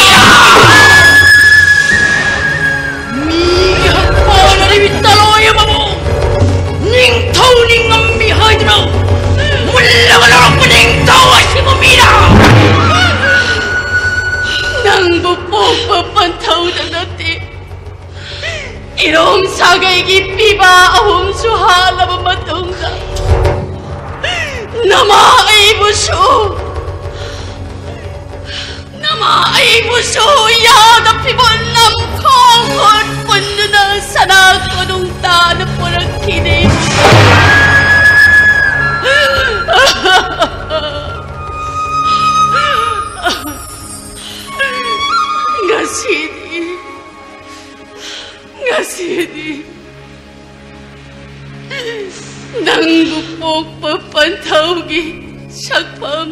ꯃꯤꯒꯤ ꯍꯛꯄꯣꯜ ꯑꯔꯤꯕꯤ ꯇꯂꯣꯏ ꯑꯃꯕꯨ ꯅꯤꯡꯊꯧꯅꯤ ꯉꯝꯃꯤ ꯍꯥꯏꯗꯨꯅ ꯃꯨꯜꯂꯒ ꯂꯧꯔꯛꯄ ꯅꯤꯡꯊꯧ ꯑꯁꯤꯕꯨ ꯃꯤꯔꯥ? ꯅꯪꯕꯨ ꯄꯣꯛꯄ ꯄꯟꯊꯧꯗ ꯅꯠꯇꯦ, ꯏꯔꯣꯝ ꯁꯥꯒꯩꯒꯤ ꯄꯤꯕ ꯑꯍꯨꯝꯁꯨ ꯍꯥꯠꯂꯕ ꯃꯇꯨꯡꯗ ꯅꯃꯥ ꯑꯩꯕꯨꯁꯨ, ꯅꯃꯥ ꯑꯩꯕꯨꯁꯨ ꯌꯥꯗ ꯐꯤꯕꯣꯟ ꯅꯝꯈꯣꯡ ꯈꯨꯠ ꯄꯨꯟꯗꯨꯅ ꯁꯅꯥ ꯀꯣꯅꯨꯡ ꯇꯥꯅ ꯄꯨꯔꯛꯈꯤꯅꯦ꯫ ꯉꯁꯤꯗꯤ, ꯉꯁꯤꯗꯤ ꯅꯪꯕꯨ ꯄꯣꯛꯄ ꯄꯟꯊꯧꯒꯤ ꯁꯛꯐꯝ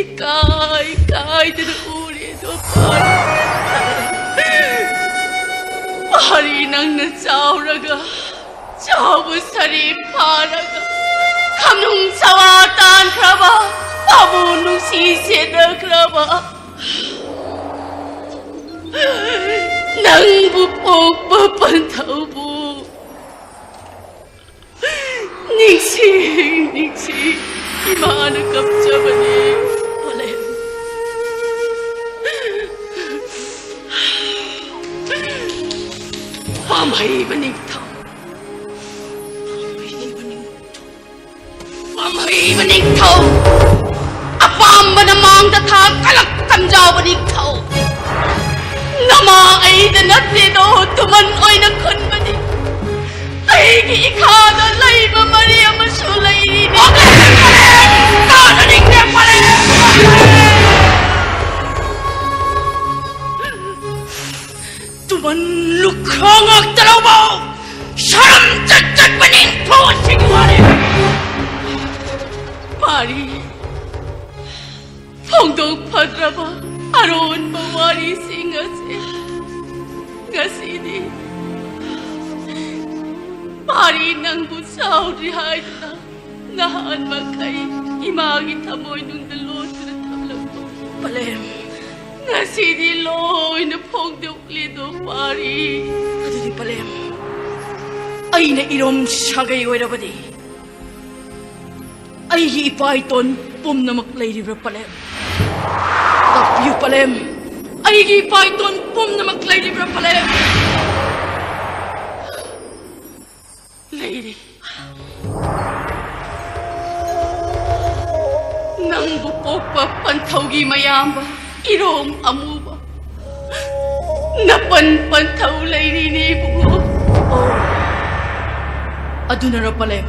ꯏꯀꯥꯏ ꯀꯥꯏꯗꯅ ꯎꯔꯦꯗꯣ ꯄꯥꯔꯤ꯫ ꯄꯥꯔꯤ ꯅꯪꯅ ꯆꯥꯎꯔꯒ, ꯆꯥꯎꯕ ꯁꯔꯤ ꯐꯥꯔꯒ, ꯈꯝꯅꯨꯡ ꯁꯋꯥ ꯇꯥꯟꯈ꯭ꯔꯕ, ꯄꯥꯕꯨ ꯅꯨꯡꯁꯤ ꯁꯦꯠꯅꯈ꯭ꯔꯕ, ꯅꯪꯕꯨ ꯄꯣꯛꯄ ꯄꯟꯊꯧꯕꯨ ꯅꯤꯡꯁꯤꯡ ꯅꯤꯡꯁꯤꯡ ꯏꯃꯥꯅ ꯀꯞꯆꯕꯅꯤ꯫ ꯄꯥꯝꯍꯩꯕ ꯅꯤꯡꯊꯧ, ꯄꯥꯝꯍꯩꯕ ꯅꯤꯡꯊꯧ, ꯄꯥꯝꯍꯩꯕ ꯅꯤꯡꯊꯧ, ꯑꯄꯥꯝꯕꯅ ꯃꯥꯡꯗ ꯊꯥ ꯀꯂꯛ ꯀꯝꯖꯥꯎꯕ ꯅꯤꯡꯊꯧ, ꯅꯃꯥ ꯑꯩꯗ ꯅꯠꯇꯦꯗꯣ ꯇꯨꯃꯟ ꯑꯣꯏꯅ ꯈꯨꯟꯕꯅꯤ꯫ ꯑꯩꯒꯤ ꯏꯈꯥꯗ ꯂꯩꯕ ꯃꯔꯤ ꯑꯃꯁꯨ ꯂꯩꯔꯤꯅꯤ꯫ ꯇꯥꯅꯅꯤꯡꯗꯦ ꯄꯔꯦ! ꯍꯥꯏꯗꯨꯅ ꯅꯍꯥꯟꯃꯛ ꯑꯩ ꯏꯃꯥꯒꯤ ꯊꯃꯣꯏꯅꯨꯡꯗ ꯂꯣꯠꯇꯨꯅ ꯊꯝꯂꯝꯕ ꯄꯂꯦꯝ, ꯉꯁꯤꯗꯤ ꯂꯣꯏꯅ ꯐꯣꯡꯗꯣꯛꯂꯦꯗꯣ ꯄꯥꯔꯤ꯫ ꯑꯗꯨꯗꯤ ꯄꯂꯦꯝ, ꯑꯩꯅ ꯏꯔꯣꯝ ꯁꯥꯒꯩ ꯑꯣꯏꯔꯕꯗꯤ ꯑꯩꯒꯤ ꯏꯄꯥ ꯏꯇꯣꯟ ꯄꯨꯝꯅꯃꯛ ꯂꯩꯔꯤꯕ꯭ꯔꯥ ꯄꯂꯦꯝ? ꯇꯥꯛꯄꯤꯌꯨ ꯄꯂꯦꯝ, ꯑꯩꯒꯤ ꯏꯄꯥ ꯏꯇꯣꯟ ꯄꯨꯝꯅꯃꯛ ꯂꯩꯔꯤꯕ꯭ꯔꯥ ꯄꯂꯦꯝ? ꯂꯩꯔꯤ꯫ ꯅꯪꯕꯨ ꯄꯣꯛꯄ ꯄꯟꯊꯧꯒꯤ ꯃꯌꯥꯝꯕ ꯏꯔꯣꯝ ꯑꯃꯨꯕ, ꯅꯄꯟ ꯄꯟꯊꯧ ꯂꯩꯔꯤꯅꯦ ꯏꯕꯨꯡꯉꯣ꯫ ꯑꯣ, ꯑꯗꯨꯅꯔ ꯄꯂꯦꯝ?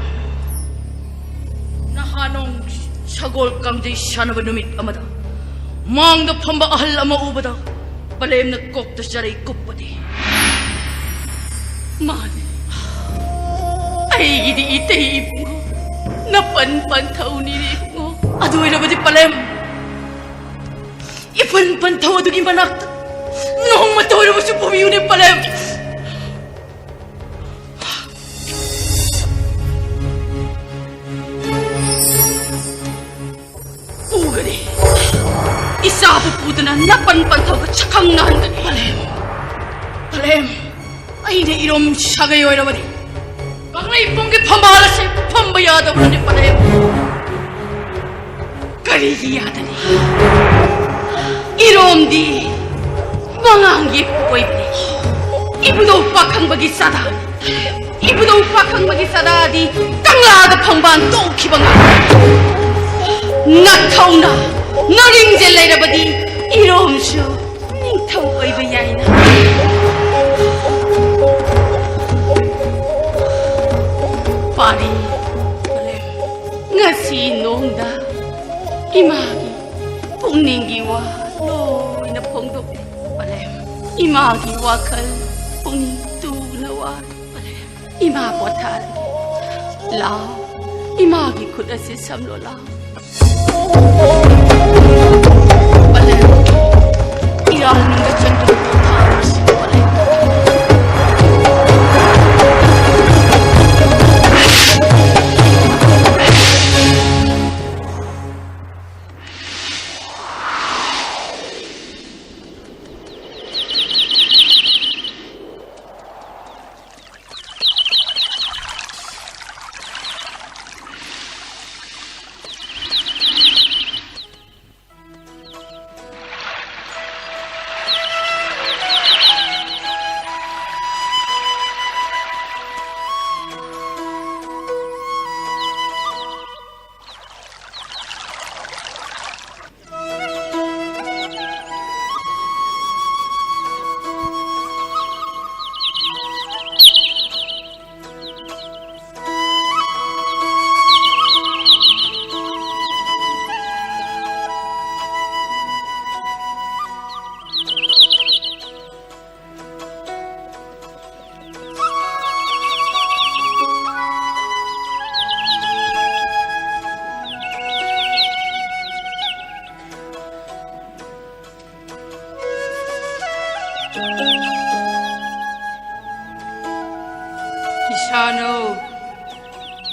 ꯅꯍꯥꯟ ꯅꯣꯡ ꯁꯒꯣꯜ ꯀꯥꯡꯖꯩ ꯁꯥꯟꯅꯕ ꯅꯨꯃꯤꯠ ꯑꯃꯗ ꯃꯥꯡꯗ ꯐꯝꯕ ꯑꯍꯜ ꯑꯃ ꯎꯕꯗ ꯄꯂꯦꯝꯅ ꯀꯣꯛꯇ ꯆꯔꯩ ꯀꯨꯞꯄꯗꯤ꯫ ꯃꯥꯅꯤ꯫ ꯑꯩꯒꯤꯗꯤ ꯏꯇꯩ ꯏꯕꯨꯡꯉꯣ, ꯅꯄꯟ ꯄꯟꯊꯧꯅꯤꯅꯦ ꯏꯕꯨꯡꯉꯣ꯫ ꯑꯗꯨ ꯑꯣꯏꯔꯕꯗꯤ ꯄꯂꯦꯝ, ꯏꯄꯟ ꯄꯟꯊꯧ ꯑꯗꯨꯒꯤ ꯃꯅꯥꯛꯇ ꯅꯣꯡꯃꯇ ꯑꯣꯏꯔꯕꯁꯨ ꯄꯨꯕꯤꯌꯨꯅꯦ ꯄꯂꯦꯝ꯫ ꯄꯨꯒꯅꯤ꯫ ꯏꯆꯥꯕꯨ ꯄꯨꯗꯨꯅ ꯅꯄꯟ ꯄꯟꯊꯧꯒ ꯁꯛꯈꯪ ꯅꯥꯍꯟꯒꯅꯤ꯫ ꯄꯂꯦꯝ, ꯄꯂꯦꯝ, ꯑꯩꯅ ꯏꯔꯣꯝ ꯁꯥꯒꯩ ꯑꯣꯏꯔꯕꯗꯤ ꯀꯪꯂꯩꯄꯨꯡꯒꯤ ꯐꯝꯕꯥꯜ ꯑꯁꯤ ꯐꯝꯕ ꯌꯥꯗꯕ꯭ꯔꯅꯦ ꯄꯂꯦꯝ? ꯀꯔꯤꯒꯤ ꯌꯥꯗꯅꯤ? ꯏꯔꯣꯝꯗꯤ ꯃꯉꯥꯡꯒꯤ ꯑꯣꯏꯕꯅꯤ꯫ ꯏꯕꯨꯙꯧ ꯄꯥꯈꯪꯕꯒꯤ ꯆꯥꯗꯥꯅꯤ꯫ ꯏꯕꯨꯙꯧ ꯄꯥꯈꯪꯕꯒꯤ ꯆꯥꯗꯥꯗꯤ ꯀꯪꯂꯥꯗ ꯐꯝꯕꯥꯜ ꯇꯧꯈꯤꯕ ꯉꯥꯛꯇꯅꯤ꯫ ꯅꯊꯧꯅ ꯅꯔꯤꯡꯁꯦ ꯂꯩꯔꯕꯗꯤ ꯏꯔꯣꯝꯁꯨ ꯅꯤꯡꯊꯧ ꯑꯣꯏꯕ ꯌꯥꯏꯅ꯫ ꯄꯥꯔꯤ, ꯉꯁꯤ ꯅꯣꯡꯗ ꯏꯃꯥꯒꯤ ꯄꯨꯛꯅꯤꯡꯒꯤ ꯋꯥ ꯂꯣꯏꯅ ꯐꯣꯡꯗꯣꯛꯂꯦ꯫ ꯄꯂꯦꯝ, ꯏꯃꯥꯒꯤ ꯋꯥꯈꯜ ꯄꯨꯛꯅꯤꯡ ꯇꯨꯅ ꯋꯥꯔꯦ꯫ ꯄꯂꯦꯝ, ꯏꯃꯥ ꯄꯣꯊꯥꯔꯒꯦ꯫ ꯂꯥꯎ, ꯏꯃꯥꯒꯤ ꯈꯨꯠ ꯑꯁꯤ ꯁꯝꯂꯣ ꯂꯥꯎ꯫ ꯄꯂꯦꯝ, ꯏꯔꯥꯜ ꯅꯨꯡꯗ ꯆꯪꯗꯨꯅ ꯄꯣꯊꯥꯔꯁꯤ꯫ ꯄꯂꯦꯝ꯫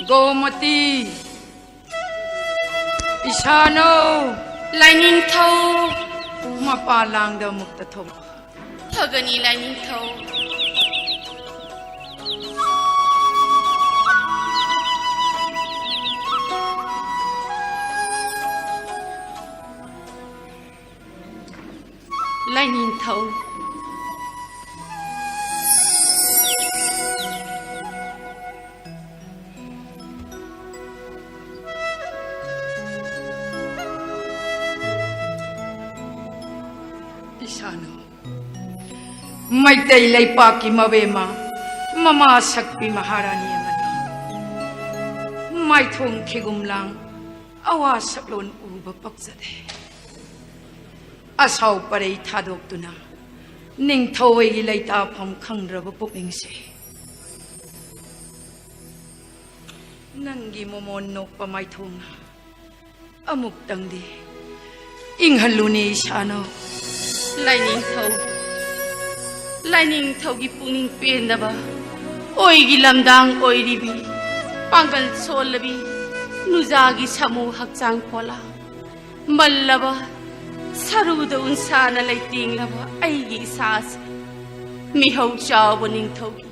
ꯒꯣꯃꯇꯤ, ꯏꯁꯥꯅꯧ, ꯂꯥꯏꯅꯤꯡꯊꯧ, ꯃꯄꯥ ꯂꯥꯡꯗ ꯑꯃꯨꯛꯇ ꯊꯣꯛꯂꯛꯎ꯫ ꯐꯒꯅꯤ ꯂꯥꯏꯅꯤꯡꯊꯧ꯫ ꯂꯥꯏꯅꯤꯡꯊꯧ꯫ ꯏꯁꯥꯅꯧ꯫ ꯃꯩꯇꯩ ꯂꯩꯄꯥꯛꯀꯤ ꯃꯕꯦꯝꯃ, ꯃꯃꯥ ꯁꯛꯄꯤ ꯃꯍꯥꯔꯥꯅꯤ ꯑꯃꯅꯤ꯫ ꯃꯥꯏꯊꯣꯡ ꯈꯤꯒꯨꯝ ꯂꯥꯡ, ꯑꯋꯥ ꯁꯛꯂꯣꯟ ꯎꯕ ꯄꯛꯆꯗꯦ꯫ ꯑꯁꯥꯎ ꯄꯔꯩ ꯊꯥꯗꯣꯛꯇꯨꯅ ꯅꯤꯡꯊꯧ ꯑꯩꯒꯤ ꯂꯩꯇꯥꯐꯝ ꯈꯪꯗ꯭ꯔꯕ ꯄꯨꯛꯅꯤꯡꯁꯦ꯫ ꯅꯪꯒꯤ ꯃꯣꯃꯣꯟ ꯅꯣꯛꯄ ꯃꯥꯏꯊꯣꯡꯅ ꯑꯃꯨꯛꯇꯪꯗꯤ ꯏꯪꯍꯜꯂꯨꯅꯦ ꯏꯁꯥꯅꯧ꯫ ꯂꯥꯏꯅꯤꯡꯊꯧ, ꯂꯥꯏꯅꯤꯡꯊꯧꯒꯤ ꯄꯨꯛꯅꯤꯡ ꯄꯦꯟꯗꯕ, ꯑꯣꯏꯒꯤ ꯂꯝꯗꯥꯡ ꯑꯣꯏꯔꯤꯕꯤ, ꯄꯥꯡꯒꯜ ꯁꯣꯜꯂꯕꯤ, ꯅꯨꯖꯥꯒꯤ ꯁꯥꯃꯨ ꯍꯛꯆꯥꯡ ꯄꯣꯂꯥ, ꯃꯜꯂꯕ, ꯁꯔꯨꯗ ꯎꯟꯁꯥꯅ ꯂꯩꯇꯦꯡꯂꯕ ꯑꯩꯒꯤ ꯏꯁꯥꯁꯦ ꯃꯤꯍꯧ ꯆꯥꯎꯕ ꯅꯤꯡꯊꯧꯒꯤ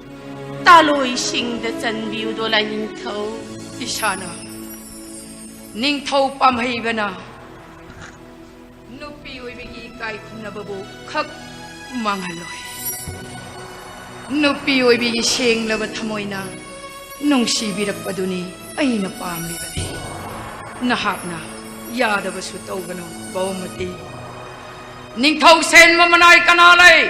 ꯇꯥꯂꯣꯏꯁꯤꯡꯗ ꯆꯟꯕꯤꯌꯨꯗꯣ ꯂꯥꯏꯅꯤꯡꯊꯧ꯫ ꯏꯁꯥꯅ ꯅꯤꯡꯊꯧ ꯄꯥꯝꯍꯩꯕꯅ ꯅꯨꯄꯤ ꯑꯣꯏꯕꯒꯤ ꯏꯀꯥꯏ ꯈꯨꯝꯅꯕꯕꯨ ꯈꯛ ꯃꯥꯡꯍꯜꯂꯣꯏ꯫ ꯅꯨꯄꯤ ꯑꯣꯏꯕꯒꯤ ꯁꯦꯡꯂꯕ ꯊꯃꯣꯏꯅ ꯅꯨꯡꯁꯤꯕꯤꯔꯛꯄꯗꯨꯅꯤ ꯑꯩꯅ ꯄꯥꯝꯂꯤꯕꯗꯤ꯫ ꯅꯍꯥꯛꯅ ꯌꯥꯗꯕꯁꯨ ꯇꯧꯒꯅꯨ, ꯕꯍꯨꯃꯇꯤ꯫ ꯅꯤꯡꯊꯧ ꯁꯦꯟꯕ ꯃꯅꯥꯏ ꯀꯅꯥ ꯂꯩ?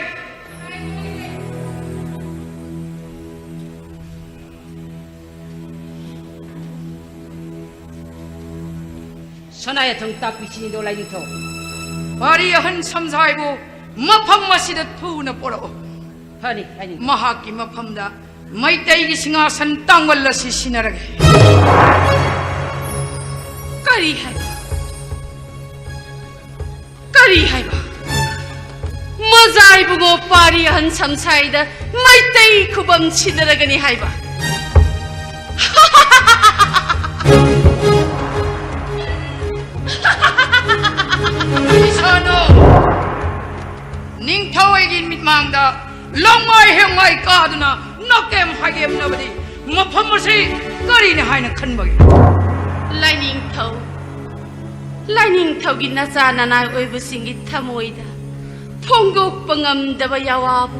ꯁꯅꯥ ꯌꯥꯊꯪ ꯇꯥꯛꯄꯤꯁꯤꯅꯤꯗꯣ ꯂꯥꯏꯅꯤꯡꯊꯧ꯫ ꯄꯥꯔꯤ ꯑꯍꯟ ꯁꯝꯖꯥꯏꯕꯨ ꯃꯐꯝ ꯑꯁꯤꯗ ꯊꯨꯅ ꯄꯣꯔꯛꯎ꯫ ꯐꯅꯤ, ꯂꯥꯏꯅꯤꯡꯊꯧ꯫ ꯃꯍꯥꯛꯀꯤ ꯃꯐꯝꯗ ꯃꯩꯇꯩꯒꯤ ꯁꯤꯡꯍꯥꯁꯟ ꯇꯥꯡꯕꯜ ꯑꯁꯤ ꯁꯤꯟꯅꯔꯒꯦ꯫ ꯀꯔꯤ ꯍꯥꯏꯕ? ꯀꯔꯤ ꯍꯥꯏꯕ? ꯃꯖꯥꯏꯕꯨꯉꯣ ꯄꯥꯔꯤ ꯑꯍꯟ ꯁꯝꯁꯥꯏꯗ ꯃꯩꯇꯩ ꯈꯨꯕꯝ ꯁꯤꯟꯅꯔꯒꯅꯤ ꯍꯥꯏꯕ? ꯃꯥꯡꯗ ꯂꯣꯡꯃꯥꯏ ꯍꯦꯡꯃꯥꯏ ꯀꯥꯗꯨꯅ ꯅꯣꯀꯦꯝ ꯍꯥꯏꯒꯦꯝꯅꯕꯗꯤ ꯃꯐꯝ ꯑꯁꯤ ꯀꯔꯤꯅꯤ ꯍꯥꯏꯅ ꯈꯟꯕꯒꯦ? ꯂꯥꯏꯅꯤꯡꯊꯧ, ꯂꯥꯏꯅꯤꯡꯊꯧꯒꯤ ꯅꯆꯥ ꯅꯅꯥꯏ ꯑꯣꯏꯕꯁꯤꯡꯒꯤ ꯊꯃꯣꯏꯗ ꯐꯣꯡꯗꯣꯛꯄ ꯉꯝꯗꯕ ꯌꯥꯋꯥꯕꯨ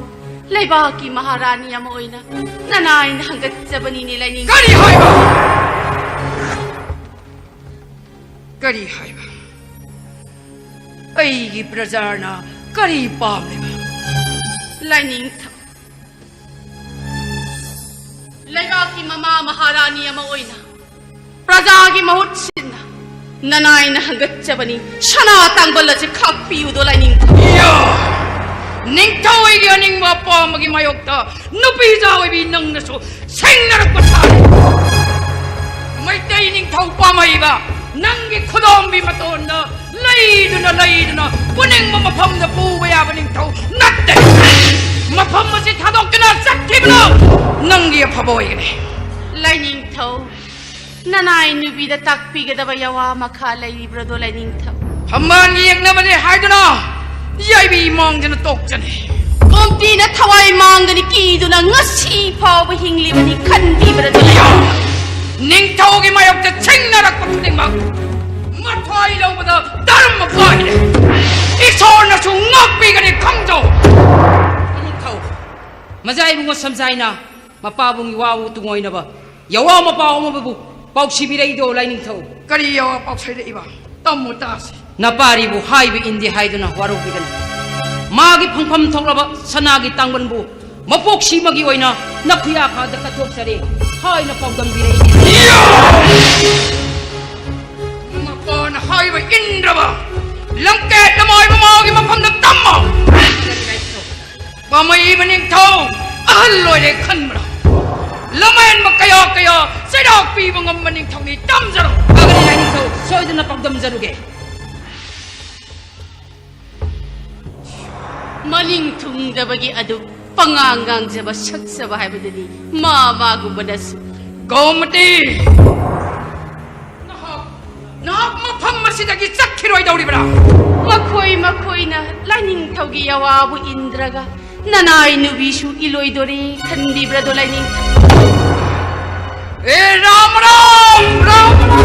ꯂꯩꯕꯥꯛꯀꯤ ꯃꯍꯥꯔꯥꯅꯤ ꯑꯃ ꯑꯣꯏꯅ ꯅꯅꯥꯏꯅ ꯍꯪꯒꯠꯆꯕꯅꯤꯅꯦ, ꯂꯥꯏꯅꯤꯡꯊꯧ꯫ ꯀꯔꯤ ꯍꯥꯏꯕ? ꯀꯔꯤ ꯍꯥꯏꯕ? ꯑꯩꯒꯤ ꯄ꯭ꯔꯖꯥꯅ ꯀꯔꯤ ꯄꯥꯝꯂꯤꯕ? ꯂꯥꯏꯅꯤꯡꯊꯧ, ꯂꯩꯕꯥꯛꯀꯤ ꯃꯃꯥ ꯃꯍꯥꯔꯥꯅꯤ ꯑꯃ ꯑꯣꯏꯅ ꯄ꯭ꯔꯖꯥꯒꯤ ꯃꯍꯨꯠ ꯁꯤꯟꯅ ꯅꯅꯥꯏꯅ ꯍꯪꯒꯠꯆꯕꯅꯤ, ꯁꯅꯥ ꯇꯥꯡꯕꯜ ꯑꯁꯤ ꯈꯥꯛꯄꯤꯌꯨꯗꯣ, ꯂꯥꯏꯅꯤꯡꯊꯧ꯫ ꯌꯥ! ꯅꯤꯡꯊꯧ ꯑꯩꯒꯤ ꯑꯅꯤꯡꯕ ꯑꯄꯥꯝꯕꯒꯤ ꯃꯥꯌꯣꯛꯇ ꯅꯨꯄꯤꯖꯥ ꯑꯣꯏꯕꯤ ꯅꯪꯅꯁꯨ ꯁꯤꯡꯅꯔꯛꯄ ꯁꯥꯔꯤ꯫ ꯃꯩꯇꯩ ꯅꯤꯡꯊꯧ ꯄꯥꯝꯍꯩꯕ ꯅꯪꯒꯤ ꯈꯨꯗꯣꯝꯕꯤ ꯃꯇꯣꯟꯗ ꯂꯩꯗꯨꯅ ꯂꯩꯗꯨꯅ ꯄꯨꯅꯤꯡꯕ ꯃꯐꯝꯗ ꯄꯨꯕ ꯌꯥꯕ ꯅꯤꯡꯊꯧ ꯅꯠꯇꯦ꯫ ꯃꯐꯝ ꯑꯁꯤ ꯊꯥꯗꯣꯛꯇꯨꯅ ꯆꯠꯈꯤꯕꯅ ꯅꯪꯒꯤ ꯑꯐꯕ ꯑꯣꯏꯒꯅꯤ꯫ ꯂꯥꯏꯅꯤꯡꯊꯧ, ꯅꯅꯥꯏ ꯅꯨꯄꯤꯗ ꯇꯥꯛꯄꯤꯒꯗꯕ ꯌꯥꯋꯥ ꯃꯈꯥ ꯂꯩꯔꯤꯕ꯭ꯔꯗꯣ, ꯂꯥꯏꯅꯤꯡꯊꯧ? ꯐꯝꯕꯥꯜꯒꯤ ꯌꯦꯛꯅꯕꯅꯤ ꯍꯥꯏꯗꯨꯅ ꯌꯥꯏꯕꯤ ꯃꯥꯡꯗꯅ ꯇꯣꯛꯆꯅꯤ꯫ ꯀꯣꯝꯇꯤꯅ ꯊꯋꯥꯏ ꯃꯥꯡꯒꯅꯤ ꯀꯤꯗꯨꯅ ꯉꯁꯤ ꯐꯥꯎꯕ ꯍꯤꯡꯂꯤꯕꯅꯤ ꯈꯟꯕꯤꯕ꯭ꯔꯗꯣ, ꯂꯥꯏꯅꯤꯡꯊꯧ? ꯅꯤꯡꯊꯧꯒꯤ ꯃꯥꯌꯣꯛꯇ ꯁꯤꯡꯅꯔꯛꯄ ꯈꯨꯗꯤꯡꯃꯛ ꯃꯊ꯭ꯋꯥꯏ ꯂꯧꯕꯗ ꯙꯔꯃ ꯀꯥꯏꯔꯦ꯫ ꯏꯁꯣꯔꯅꯁꯨ ꯉꯥꯛꯄꯤꯒꯅꯤ ꯈꯪꯖꯧ꯫ ꯂꯥꯏꯅꯤꯡꯊꯧ, ꯃꯖꯥ ꯏꯕꯨꯡꯉꯣ ꯁꯝꯖꯥꯏꯅ ꯃꯄꯥꯕꯨꯡꯒꯤ ꯋꯥꯕꯨ ꯇꯨꯡꯑꯣꯏꯅꯕ ꯌꯥꯋꯥ ꯃꯄꯥꯎ ꯑꯃꯕꯨ ꯄꯥꯎꯁꯤꯕꯤꯔꯛꯏꯗꯣ, ꯂꯥꯏꯅꯤꯡꯊꯧ꯫ ꯀꯔꯤ ꯌꯥꯋꯥ ꯄꯥꯎꯁꯤꯔꯛꯏꯕ? ꯇꯝꯃꯨ ꯇꯥꯁꯤ꯫ ꯅꯄꯥꯔꯤꯕꯨ ꯍꯥꯏꯕ ꯏꯟꯗꯦ ꯍꯥꯏꯗꯨꯅ ꯋꯥꯔꯧꯕꯤꯒꯅꯨ꯫ ꯃꯥꯒꯤ ꯐꯪꯐꯝ ꯊꯣꯛꯂꯕ ꯁꯅꯥꯒꯤ ꯇꯥꯡꯕꯟꯕꯨ ꯃꯄꯣꯛꯁꯤꯃꯒꯤ ꯑꯣꯏꯅ ꯅꯈꯨꯌꯥꯈꯥꯗ ꯀꯠꯊꯣꯛꯆꯔꯦ ꯍꯥꯏꯅ ꯄꯥꯎꯗꯝꯕꯤꯔꯛꯏ꯫ ꯃꯄꯥꯅ ꯍꯥꯏꯕ ꯏꯟꯗ꯭ꯔꯕ ꯂꯝꯀꯦꯠ ꯂꯃꯥꯏꯕ ꯃꯥꯒꯤ ꯃꯐꯝꯗ ꯇꯝꯃꯣ꯫ ꯄꯥꯝꯃꯩꯕ ꯅꯤꯡꯊꯧ ꯑꯍꯜ ꯑꯣꯏꯔꯦ ꯈꯟꯕ꯭ꯔꯥ? ꯂꯃꯦꯟꯕ ꯀꯌꯥ ꯀꯌꯥ ꯆꯩꯔꯥꯛ ꯄꯤꯕ ꯉꯝꯕ ꯅꯤꯡꯊꯧꯅꯤ, ꯇꯝꯖꯔꯣ꯫ ꯐꯒꯅꯤ, ꯂꯥꯏꯅꯤꯡꯊꯧ, ꯁꯣꯏꯗꯅ ꯄꯥꯎꯗꯝꯖꯔꯨꯒꯦ꯫ ꯃꯅꯤꯡ ꯊꯨꯡꯗꯕꯒꯤ ꯑꯗꯨ ꯄꯉꯥꯡ ꯉꯥꯡꯖꯕ ꯁꯛꯆꯕ ꯍꯥꯏꯕꯗꯨꯅꯤ ꯃꯥ ꯃꯥꯒꯨꯝꯕꯅꯁꯨ꯫ ꯒꯧꯃꯇꯤ! ꯅꯍꯥꯛ, ꯅꯍꯥꯛ ꯃꯐꯝ ꯁꯤꯗꯒꯤ ꯆꯠꯈꯤꯔꯣꯏꯗꯧꯔꯤꯕ꯭ꯔꯥ? ꯃꯈꯣꯏ, ꯃꯈꯣꯏꯅ ꯂꯥꯏꯅꯤꯡꯊꯧꯒꯤ ꯌꯥꯋꯥꯕꯨ ꯏꯟꯗ꯭ꯔꯒ ꯅꯅꯥꯏ ꯅꯨꯕꯤꯁꯨ ꯏꯂꯣꯏꯗꯣꯔꯦ ꯈꯟꯕꯤꯕ꯭ꯔꯥꯗꯣ ꯂꯥꯏꯅꯤꯡꯊꯧ? ꯑꯦ ꯔꯥꯝ ꯔꯥꯝ, ꯔꯥꯝ ꯔꯥꯝ!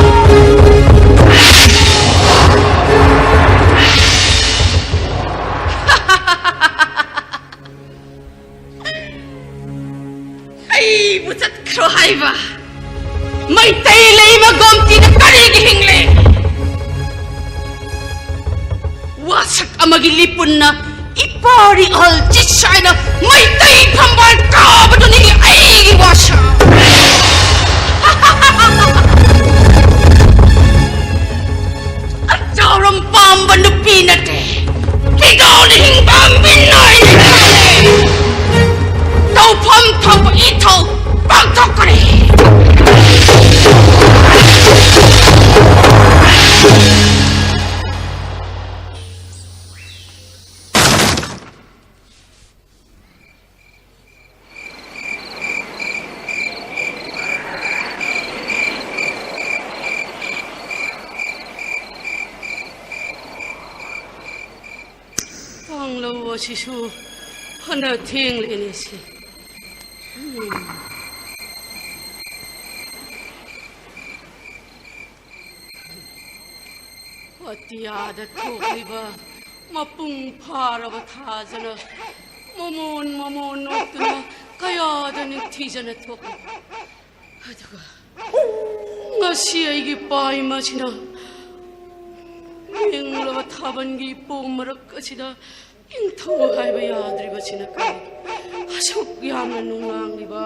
ꯑꯩꯕꯨ ꯆꯠꯈ꯭ꯔꯣ ꯍꯥꯏꯕ? ꯃꯩꯇꯩ ꯂꯩꯃ ꯒꯣꯝꯇꯤꯅ ꯀꯔꯤꯒꯤ ꯍꯤꯡꯂꯦ? ꯋꯥꯁꯛ ꯑꯃꯒꯤ ꯂꯤꯄꯨꯟꯅ ꯏꯄꯥ ꯔꯤꯑꯜ ꯆꯤꯠꯁꯥꯏꯅ ꯃꯩꯇꯩ ꯐꯝꯕꯥꯜ ꯀꯥꯕꯗꯨꯅꯤ ꯑꯩꯒꯤ ꯋꯥꯁꯛ꯫ ꯑꯆꯥꯎꯔꯝ ꯄꯥꯝꯕ ꯅꯨꯄꯤ ꯅꯠꯇꯦ꯫ ꯈꯤꯗꯥꯎꯅ ꯍꯤꯡꯕ ꯃꯤꯅꯥꯏꯅꯤ꯫ ꯇꯧꯐꯝ ꯊꯣꯛꯄ ꯏꯊꯧ ꯄꯥꯡꯊꯣꯛꯀꯅꯤ꯫ ꯀꯥꯡꯂꯧ ꯑꯁꯤꯁꯨ ꯐꯅ ꯊꯦꯡꯂꯦꯅꯦ ꯁꯤ꯫ ꯎꯝ꯫ ꯑꯇꯤꯌꯥꯗ ꯊꯣꯛꯂꯤꯕ ꯃꯄꯨꯡ ꯐꯥꯔꯕ ꯊꯥꯖꯅ ꯃꯃꯣꯟ ꯃꯃꯣꯟ ꯅꯣꯛꯇꯨꯅ ꯀꯌꯥꯗ ꯅꯤꯡꯊꯤꯖꯅ ꯊꯣꯛꯂꯤꯕ꯫ ꯑꯗꯨꯒ ꯉꯁꯤ ꯑꯩꯒꯤ ꯄꯥꯏꯃꯁꯤꯅ ꯃꯦꯡꯂꯕ ꯊꯥꯕꯜꯒꯤ ꯏꯄꯣꯝ ꯃꯔꯛ ꯑꯁꯤꯗ ꯏꯪꯊꯧ ꯍꯥꯏꯕ ꯌꯥꯗ꯭ꯔꯤꯕꯁꯤꯅ ꯀꯔꯤ? ꯑꯁꯨꯛ ꯌꯥꯝꯅ ꯅꯨꯡꯅꯥꯡꯂꯤꯕ,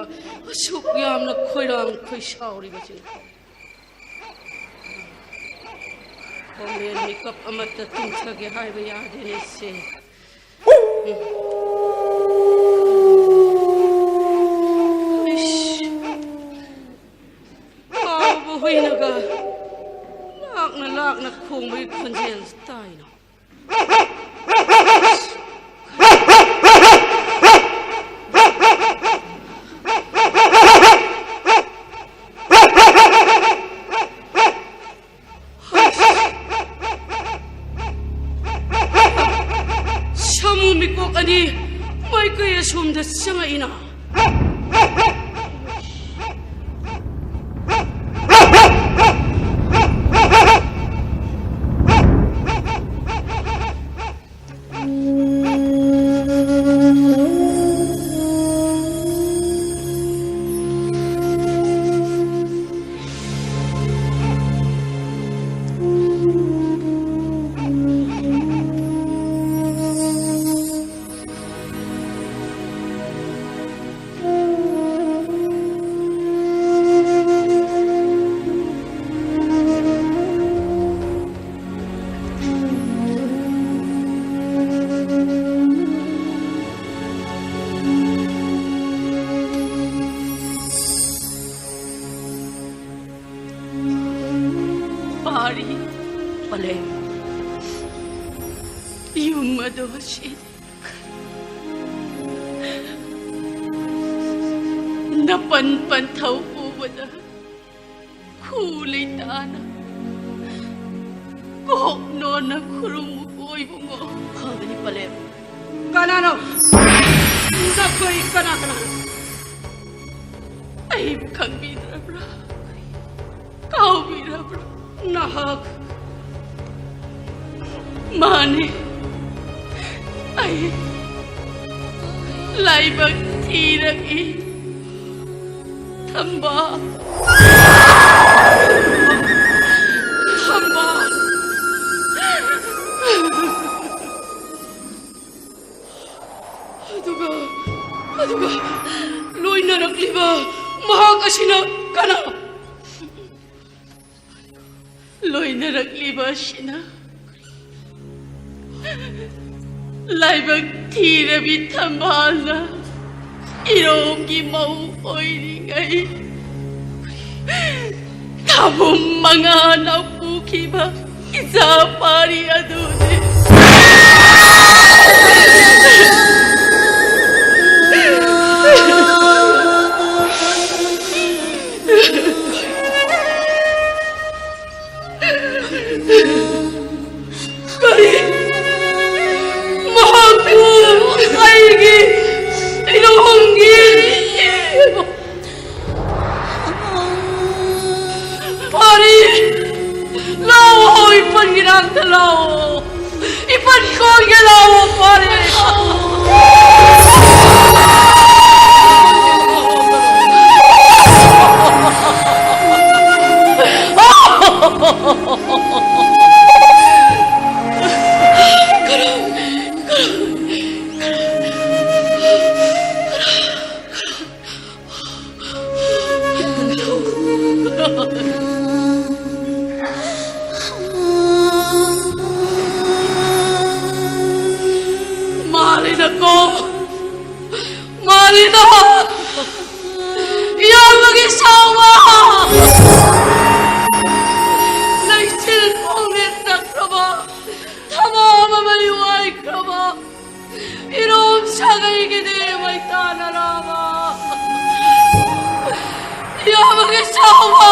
ꯑꯁꯨꯛ ꯌꯥꯝꯅ ꯈꯣꯏꯔꯥꯡ ꯈꯣꯏꯁꯥꯎꯔꯤꯕꯁꯤꯅ ꯀꯔꯤ? ꯈꯣꯡꯂꯦꯟ ꯃꯤꯀꯞ ꯑꯃꯠꯇ ꯇꯨꯝꯊꯒꯦ ꯍꯥꯏꯕ ꯌꯥꯗꯦꯅꯦ ꯁꯦ꯫ ꯏꯁ, ꯀꯥꯎꯕ ꯍꯨꯏꯅꯒ ꯂꯥꯛꯅ ꯂꯥꯛꯅ ꯈꯣꯡꯕꯒꯤ ꯈꯣꯟꯖꯦꯜ ꯇꯥꯏꯅ꯫ ꯆꯪꯉꯛꯏꯅ? ꯄꯥꯔꯤ꯫ ꯄꯂꯦꯝ꯫ ꯌꯨꯝ ꯑꯗꯣ ꯁꯤꯠ꯫ ꯅꯄꯟ ꯄꯟꯊꯧ ꯎꯕꯗ ꯈꯨ ꯂꯩꯇꯥꯅ ꯀꯣꯛ ꯅꯣꯟꯅ ꯈꯨꯔꯨꯝꯃꯨꯀꯣ ꯏꯕꯨꯡꯉꯣ꯫ ꯐꯒꯅꯤ ꯄꯂꯦꯝ꯫ ꯀꯅꯥꯅꯣ? ꯅꯈꯣꯏ ꯀꯅꯥ ꯀꯅꯥꯅꯣ? ꯑꯩꯕꯨ ꯈꯪꯕꯤꯗ꯭ꯔꯕ꯭ꯔꯥ? ꯀꯥꯎꯕꯤꯔꯕ꯭ꯔꯥ? ꯅꯍꯥꯛ꯫ ꯃꯥꯅꯤ꯫ ꯑꯩ ꯂꯥꯏꯕꯛ ꯊꯤꯔꯕꯤ ꯊꯝꯕꯥꯜ꯫ ꯊꯝꯕꯥꯜ꯫ ꯑꯗꯨꯒ, ꯑꯗꯨꯒ ꯂꯣꯏꯅꯔꯛꯂꯤꯕ ꯃꯍꯥꯛ ꯑꯁꯤꯅ ꯀꯅꯥ? ꯂꯣꯏꯅꯔꯛꯂꯤꯕ ꯑꯁꯤꯅ ꯂꯥꯏꯕꯛ ꯊꯤꯔꯕꯤ ꯊꯝꯕꯥꯜꯅ ꯏꯔꯣꯝꯒꯤ ꯃꯧ ꯑꯣꯏꯔꯤꯉꯩ ꯊꯥꯕꯨꯝ ꯃꯉꯥꯅ ꯄꯨꯈꯤꯕ ꯏꯆꯥ ꯄꯥꯔꯤ ꯑꯗꯨꯅꯤ꯫ ꯀꯔꯤ? ꯃꯍꯥꯛꯄꯨ ꯑꯩꯒꯤ ꯐꯔꯦ, ꯂꯥꯛꯑꯣ, ꯏꯄꯟꯒꯤ ꯅꯥꯛꯇ ꯂꯥꯛꯑꯣ, ꯏꯄꯟ ꯀꯣꯟꯒꯦ ꯂꯥꯛꯑꯣ, ꯐꯔꯦ꯫ ꯃꯥꯂꯤꯗꯀꯣ, ꯃꯥꯂꯤꯗ, ꯏꯌꯥꯝꯕꯒꯤ ꯁꯥꯎꯕ, ꯂꯩꯆꯤꯜ ꯈꯣꯡꯅꯦꯠ ꯆꯠꯈ꯭ꯔꯕ, ꯊꯕꯛ ꯑꯃ ꯃꯩ ꯋꯥꯏꯈ꯭ꯔꯕ, ꯏꯔꯣꯝ ꯁꯥꯒꯩꯒꯤꯗꯤ ꯃꯩꯇꯥꯟꯅꯔꯕ, ꯏꯌꯥꯝꯕꯒꯤ ꯁꯥꯎꯕ,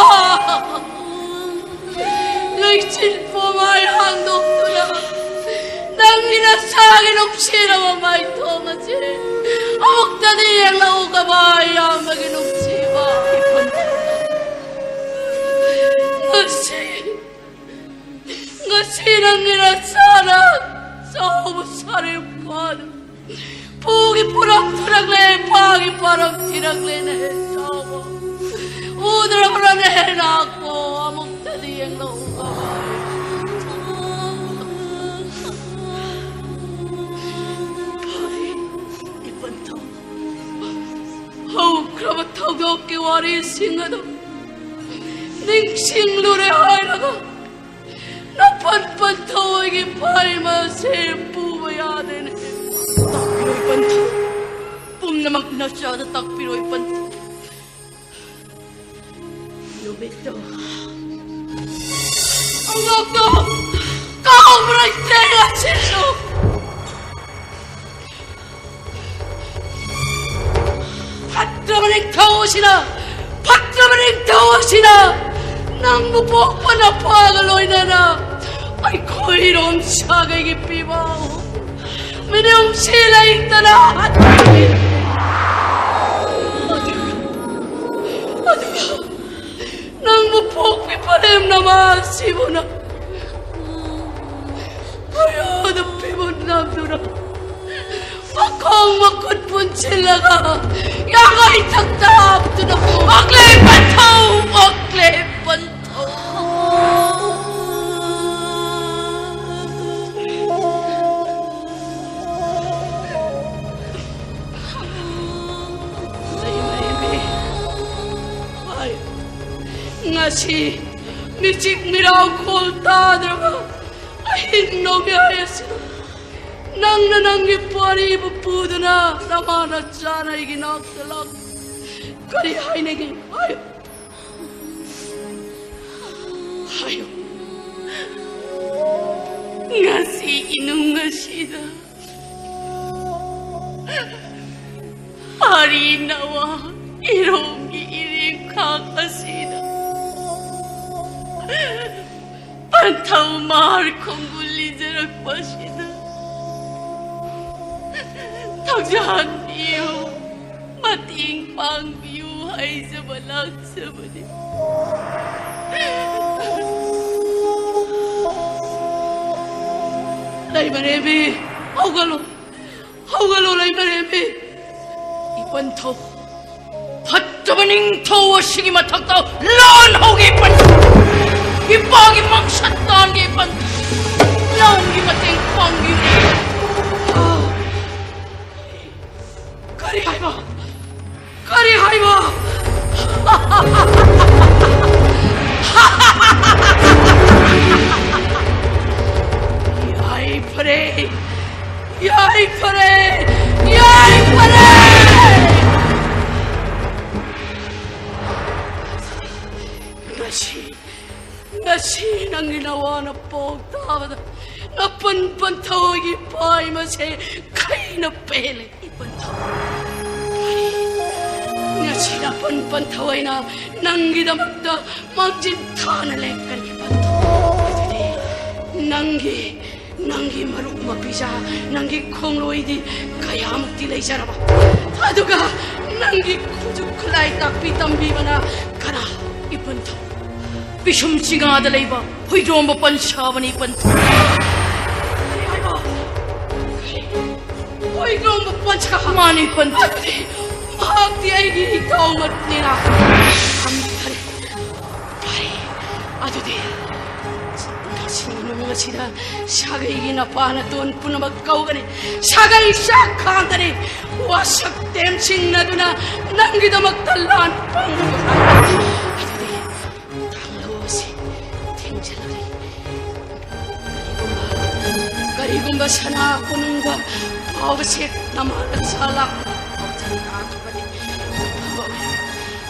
ꯂꯩꯆꯤꯟ ꯄꯣꯃꯥꯏ ꯍꯥꯡꯗꯣꯛꯇꯨꯅ ꯅꯪꯒꯤ ꯅꯆꯥꯒꯤ ꯅꯨꯡꯁꯤꯔꯕ ꯃꯥꯏꯊꯣꯡ ꯑꯁꯤ ꯑꯃꯨꯛꯇꯗꯤ ꯌꯦꯡꯂꯛꯎ ꯀꯕꯥ, ꯏꯌꯥꯝꯕꯒꯤ ꯅꯨꯡꯁꯤꯕ꯫ ꯉꯁꯤ, ꯉꯁꯤ ꯅꯪꯒꯤ ꯅꯆꯥꯅ ꯆꯥꯎꯕ ꯁꯥꯔꯦ ꯐꯥꯗꯨ꯫ ꯄꯨꯒꯤ ꯄꯨꯔꯝ ꯊꯤꯔꯛꯂꯦ, ꯄꯥꯒꯤ ꯄꯥꯔꯝ ꯊꯤꯔꯛꯂꯦꯅꯦ, ꯆꯥꯎꯕ꯫ ꯎꯗ꯭ꯔꯕ꯭ꯔꯅꯦ, ꯅꯥꯀꯣ? ꯑꯃꯨꯛꯇꯗꯤ ꯌꯦꯡꯂꯛꯎ꯫ ꯐꯔꯦ, ꯏꯄꯟꯊꯧ꯫ ꯍꯧꯈ꯭ꯔꯕ ꯊꯧꯗꯣꯛꯀꯤ ꯋꯥꯔꯤꯁꯤꯡ ꯑꯗꯨ ꯅꯤꯡꯁꯤꯡꯂꯨꯔꯦ ꯍꯥꯏꯔꯒ ꯅꯄꯟ ꯄꯟꯊꯧ ꯑꯩꯒꯤ ꯐꯥꯏꯃꯁꯦ ꯄꯨꯕ ꯌꯥꯗꯦꯅꯦ꯫ ꯇꯥꯛꯄꯤꯔꯣꯏ ꯄꯟꯊꯧ꯫ ꯄꯨꯝꯅꯃꯛ ꯅꯆꯥꯗ ꯇꯥꯛꯄꯤꯔꯣꯏ ꯄꯟꯊꯧ꯫ ꯅꯨꯃꯤꯠꯇꯣ, ꯈꯣꯡꯎꯞꯇꯣ ꯀꯥꯎꯕ꯭ꯔꯥ ꯌꯦꯡꯉꯁꯤꯁꯨ꯫ ꯐꯠꯇ꯭ꯔꯕ ꯅꯤꯡꯊꯧ ꯑꯁꯤꯅ, ꯐꯠꯇ꯭ꯔꯕ ꯅꯤꯡꯊꯧ ꯑꯁꯤꯅ ꯅꯪꯕꯨ ꯄꯣꯛꯄ ꯅꯄꯥꯒ ꯂꯣꯏꯅꯅ ꯑꯩꯈꯣꯏꯔꯣꯝ ꯁꯥꯒꯩꯒꯤ ꯄꯤꯕꯥꯎ ꯃꯤꯅꯨꯡꯁꯤ ꯂꯩꯇꯅ ꯍꯥꯠꯈꯤ꯫ ꯑꯗꯨꯒ, ꯑꯗꯨꯒ ꯅꯪꯕꯨ ꯄꯣꯛꯄꯤ ꯄꯔꯦꯝ ꯅꯃꯥ ꯁꯤꯕꯨꯅ ꯃꯌꯥꯗ ꯄꯤꯕꯨ ꯅꯝꯗꯨꯅ ꯃꯈꯣꯡ ꯃꯈꯨꯠ ꯄꯨꯟꯁꯤꯜꯂꯒ ꯌꯥꯒꯩ ꯊꯛꯇ ꯍꯥꯞꯇꯨꯅ ꯑꯣꯛꯂꯦ ꯄꯟꯊꯧ, ꯑꯣꯛꯂꯦ ꯄꯟꯊꯧ꯫ ꯂꯩꯃꯔꯦꯝꯕꯤ, ꯍꯥꯏ, ꯉꯁꯤ ꯃꯤꯆꯤꯛ ꯃꯤꯔꯥꯎꯈꯣꯜ ꯇꯥꯗ꯭ꯔꯕ ꯑꯍꯤꯡ ꯅꯣꯡꯌꯥꯏ ꯑꯁꯤꯗ ꯅꯪꯅ ꯅꯪꯒꯤ ꯄꯥꯔꯤꯕꯨ ꯄꯨꯗꯨꯅ ꯅꯃꯥ ꯅꯆꯥꯅ ꯑꯩꯒꯤ ꯅꯥꯛꯇ ꯂꯥꯛ ꯀꯔꯤ ꯍꯥꯏꯅꯤꯡꯉꯤ? ꯍꯥꯏꯌꯨ꯫ ꯍꯥꯏꯌꯨ꯫ ꯉꯁꯤ ꯏꯅꯨꯡ ꯑꯁꯤꯗ ꯄꯥꯔꯤ ꯅꯋꯥ ꯏꯔꯣꯝꯒꯤ ꯏꯔꯦꯡꯈꯥꯡ ꯑꯁꯤꯗ ꯄꯟꯊꯧ ꯃꯥꯔ ꯈꯣꯡꯒꯨꯜ ꯂꯤꯖꯔꯛꯄ ꯑꯁꯤꯗ ꯊꯧꯖꯥꯟꯕꯤꯌꯨ, ꯃꯇꯦꯡ ꯄꯥꯡꯕꯤꯌꯨ ꯍꯥꯏꯖꯕ ꯂꯥꯛꯆꯕꯅꯤ꯫ ꯂꯩꯃꯔꯦꯝꯕꯤ, ꯍꯧꯒꯠꯂꯣ, ꯍꯧꯒꯠꯂꯣ ꯂꯩꯃꯔꯦꯝꯕꯤ꯫ ꯏꯄꯟꯊꯧ, ꯐꯠꯇꯕ ꯅꯤꯡꯊꯧ ꯑꯁꯤꯒꯤ ꯃꯊꯛꯇ ꯂꯥꯟ ꯍꯧꯒꯦ ꯏꯄꯟꯊꯧ꯫ ꯏꯄꯥꯒꯤ ꯃꯪꯁꯠ ꯇꯥꯟꯒꯦ ꯏꯄꯟꯊꯧ꯫ ꯂꯥꯟꯒꯤ ꯃꯇꯦꯡ ꯄꯥꯡꯕꯤꯌꯨ꯫ ꯀꯔꯤ ꯍꯥꯏꯕ? ꯀꯔꯤ ꯍꯥꯏꯕ? ꯌꯥꯏꯐꯔꯦ! ꯌꯥꯏꯐꯔꯦ! ꯌꯥꯏꯐꯔꯦ! ꯉꯁꯤ, ꯉꯁꯤ ꯅꯪꯒꯤ ꯅꯋꯥꯅ ꯄꯥꯎ ꯇꯥꯕꯗ ꯅꯄꯟ ꯄꯟꯊꯧꯒꯤ ꯄꯥꯏꯃꯁꯦ ꯈꯩꯅ ꯄꯦꯜꯂꯦ꯫ ꯏꯄꯟꯊꯧ, ꯉꯁꯤ ꯅꯄꯟ ꯄꯟꯊꯧ ꯑꯩꯅ ꯅꯪꯒꯤꯗꯃꯛꯇ ꯃꯥꯡꯖꯤꯟ ꯊꯥꯅ ꯂꯦꯞꯀꯅꯤ ꯏꯄꯟꯊꯧ꯫ ꯑꯗꯨꯗꯤ ꯅꯪꯒꯤ, ꯅꯪꯒꯤ ꯃꯔꯨꯞ ꯃꯄꯤꯖꯥ, ꯅꯪꯒꯤ ꯈꯣꯡꯂꯣꯏꯗꯤ ꯀꯌꯥꯃꯨꯛꯇꯤ ꯂꯩꯖꯔꯕ? ꯑꯗꯨꯒ ꯅꯪꯒꯤ ꯈꯨꯠꯁꯨ ꯈꯨꯠꯂꯥꯏ ꯇꯥꯛꯄꯤ ꯇꯝꯕꯤꯕꯅ ꯀꯅꯥ? ꯏꯄꯟ ꯄꯟꯊꯧ꯫ ꯄꯤꯁꯨꯝ ꯆꯤꯡꯉꯥꯗ ꯂꯩꯕ ꯍꯨꯏꯗ꯭ꯔꯣꯝꯕ ꯄꯟꯁꯥꯕꯅꯤ ꯄꯟꯊꯧ꯫ ꯍꯨꯏꯗ꯭ꯔꯣꯝꯕ ꯄꯟꯁꯥ꯫ ꯃꯥꯅꯤ ꯄꯟꯊꯧ꯫ ꯑꯗꯨꯗꯤ ꯃꯍꯥꯛꯇꯤ ꯑꯩꯒꯤ ꯏꯇꯥꯎꯃꯛꯅꯤꯅ꯫ ꯐꯔꯦ, ꯐꯔꯦ꯫ ꯑꯗꯨꯗꯤ ꯉꯁꯤ ꯅꯨꯃꯤꯠ ꯑꯁꯤꯗ ꯁꯥꯒꯩꯒꯤ ꯅꯄꯥ ꯅꯇꯣꯟ ꯄꯨꯝꯅꯃꯛ ꯀꯧꯒꯅꯤ꯫ ꯁꯥꯒꯩ ꯆꯥꯛ ꯈꯥꯡꯒꯅꯤ꯫ ꯋꯥꯁꯛ ꯇꯦꯝꯁꯤꯡꯅꯗꯨꯅ ꯅꯪꯒꯤꯗꯃꯛꯇ ꯂꯥꯟ ꯄꯥꯡꯒꯅꯤ꯫ ꯑꯗꯨꯗꯤ ꯇꯥꯡꯂꯧ ꯑꯁꯤ ꯊꯦꯡꯖꯤꯜꯂꯔꯤ꯫ ꯀꯔꯤꯒꯨꯝꯕ, ꯀꯔꯤꯒꯨꯝꯕ ꯁꯅꯥ ꯀꯣꯅꯨꯡꯗ ꯐꯥꯎꯕꯁꯦ ꯅꯃꯥ ꯅꯆꯥ ꯂꯥꯛꯄꯗ ꯄꯥꯎꯖꯦꯜ ꯇꯥꯈ꯭ꯔꯕꯗꯤ ꯐꯕ ꯑꯣꯏꯔꯦ꯫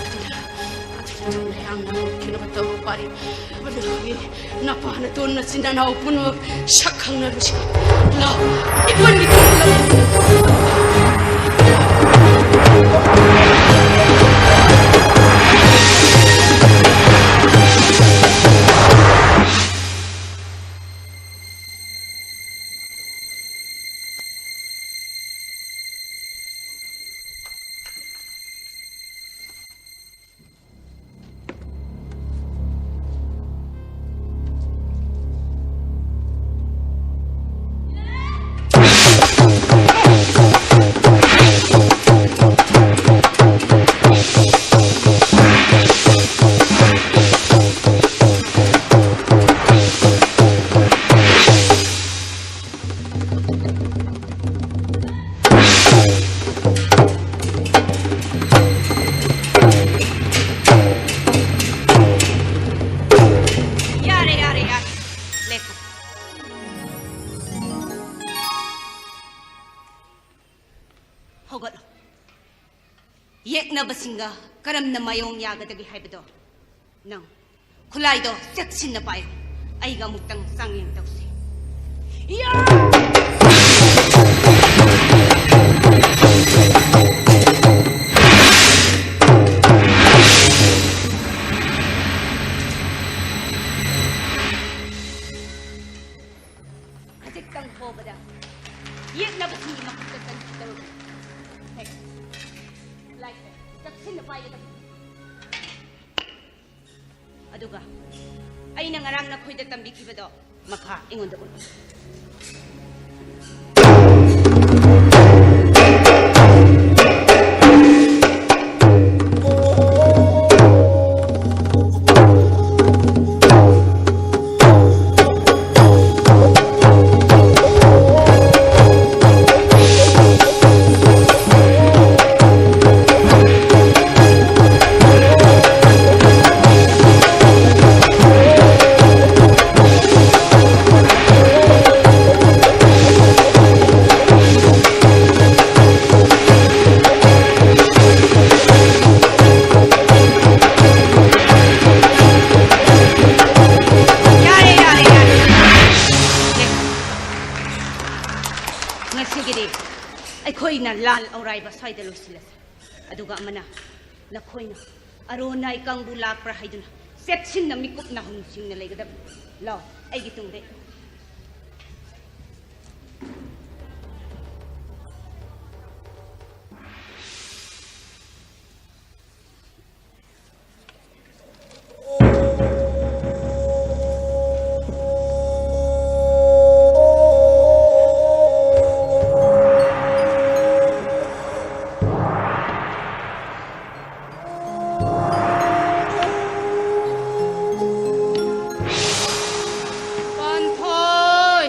ꯑꯗꯨꯅ, ꯑꯗꯨꯅ ꯊꯨꯅ ꯌꯥꯡꯅ ꯍꯟꯈꯤꯅꯕ ꯇꯧꯔꯣ ꯄꯥꯔꯤ꯫ ꯑꯗꯨꯒꯤ ꯅꯄꯥ ꯅꯇꯣꯟ ꯅꯆꯤꯟ ꯅꯅꯥꯎ ꯄꯨꯝꯅꯃꯛ ꯁꯛ ꯈꯪꯅꯔꯨꯁꯤ꯫ ꯂꯥꯎ, ꯏꯄꯟꯒꯤ ꯊꯣꯡ ꯂꯥꯎ꯫ ꯌꯥꯔꯦ, ꯌꯥꯔꯦ, ꯌꯥꯔꯦ꯫ ꯂꯦꯞꯄꯨ꯫ ꯍꯧꯒꯠꯂꯣ꯫ ꯌꯦꯛꯅꯕꯁꯤꯡꯒ ꯀꯔꯝꯅ ꯃꯥꯌꯣꯡ ꯌꯥꯒꯗꯒꯦ ꯍꯥꯏꯕꯗꯣ ꯅꯪ ꯈꯨꯠꯂꯥꯏꯗꯣ ꯆꯦꯛꯁꯤꯟꯅ ꯄꯥꯏꯌꯨ꯫ ꯑꯩꯒ ꯑꯃꯨꯛꯇꯪ ꯆꯥꯡꯌꯦꯡ ꯇꯧꯁꯤ꯫ ꯌꯥ! ꯈꯖꯤꯛꯇꯪ ꯍꯣꯕꯗ ꯌꯦꯛꯅꯕꯁꯤꯡꯒꯤ ꯃꯈꯨꯠꯇ ꯆꯪꯈꯤꯗꯧꯔꯕꯅꯤ꯫ ꯍꯦ, ꯈꯨꯠꯂꯥꯏꯁꯦ ꯆꯦꯛꯁꯤꯟꯅ ꯄꯥꯏꯒꯗꯕꯅꯤ꯫ ꯑꯩꯅ ꯉꯔꯥꯡ ꯅꯈꯣꯏꯗ ꯇꯝꯕꯤꯈꯤꯕꯗꯣ ꯃꯈꯥ ꯑꯩꯉꯣꯟꯗ ꯎꯠꯂꯨ꯫ ꯌꯥꯔꯦ, ꯌꯥꯔꯦ, ꯌꯥꯔꯦ꯫ ꯂꯦ꯫ ꯉꯁꯤꯒꯤꯗꯤ ꯑꯩꯈꯣꯏꯅ ꯂꯥꯜ ꯑꯧꯔꯥꯏꯕ ꯁ꯭ꯋꯥꯏꯗ ꯂꯣꯏꯁꯤꯜꯂꯁꯤ꯫ ꯑꯗꯨꯒ ꯑꯃꯅ, ꯅꯈꯣꯏꯅ ꯑꯔꯣꯟ ꯑꯩ ꯀꯥꯡꯕꯨ ꯂꯥꯛꯄ꯭ꯔꯥ ꯍꯥꯏꯗꯨꯅ ꯆꯦꯛꯁꯤꯟꯅ ꯃꯤꯀꯨꯞ ꯅꯥꯍꯨꯝꯁꯤꯡꯅ ꯂꯩꯒꯗꯕ꯫ ꯂꯥꯎ, ꯑꯩꯒꯤ ꯇꯨꯡꯗ꯫ ꯄꯥꯟꯊꯣꯏ!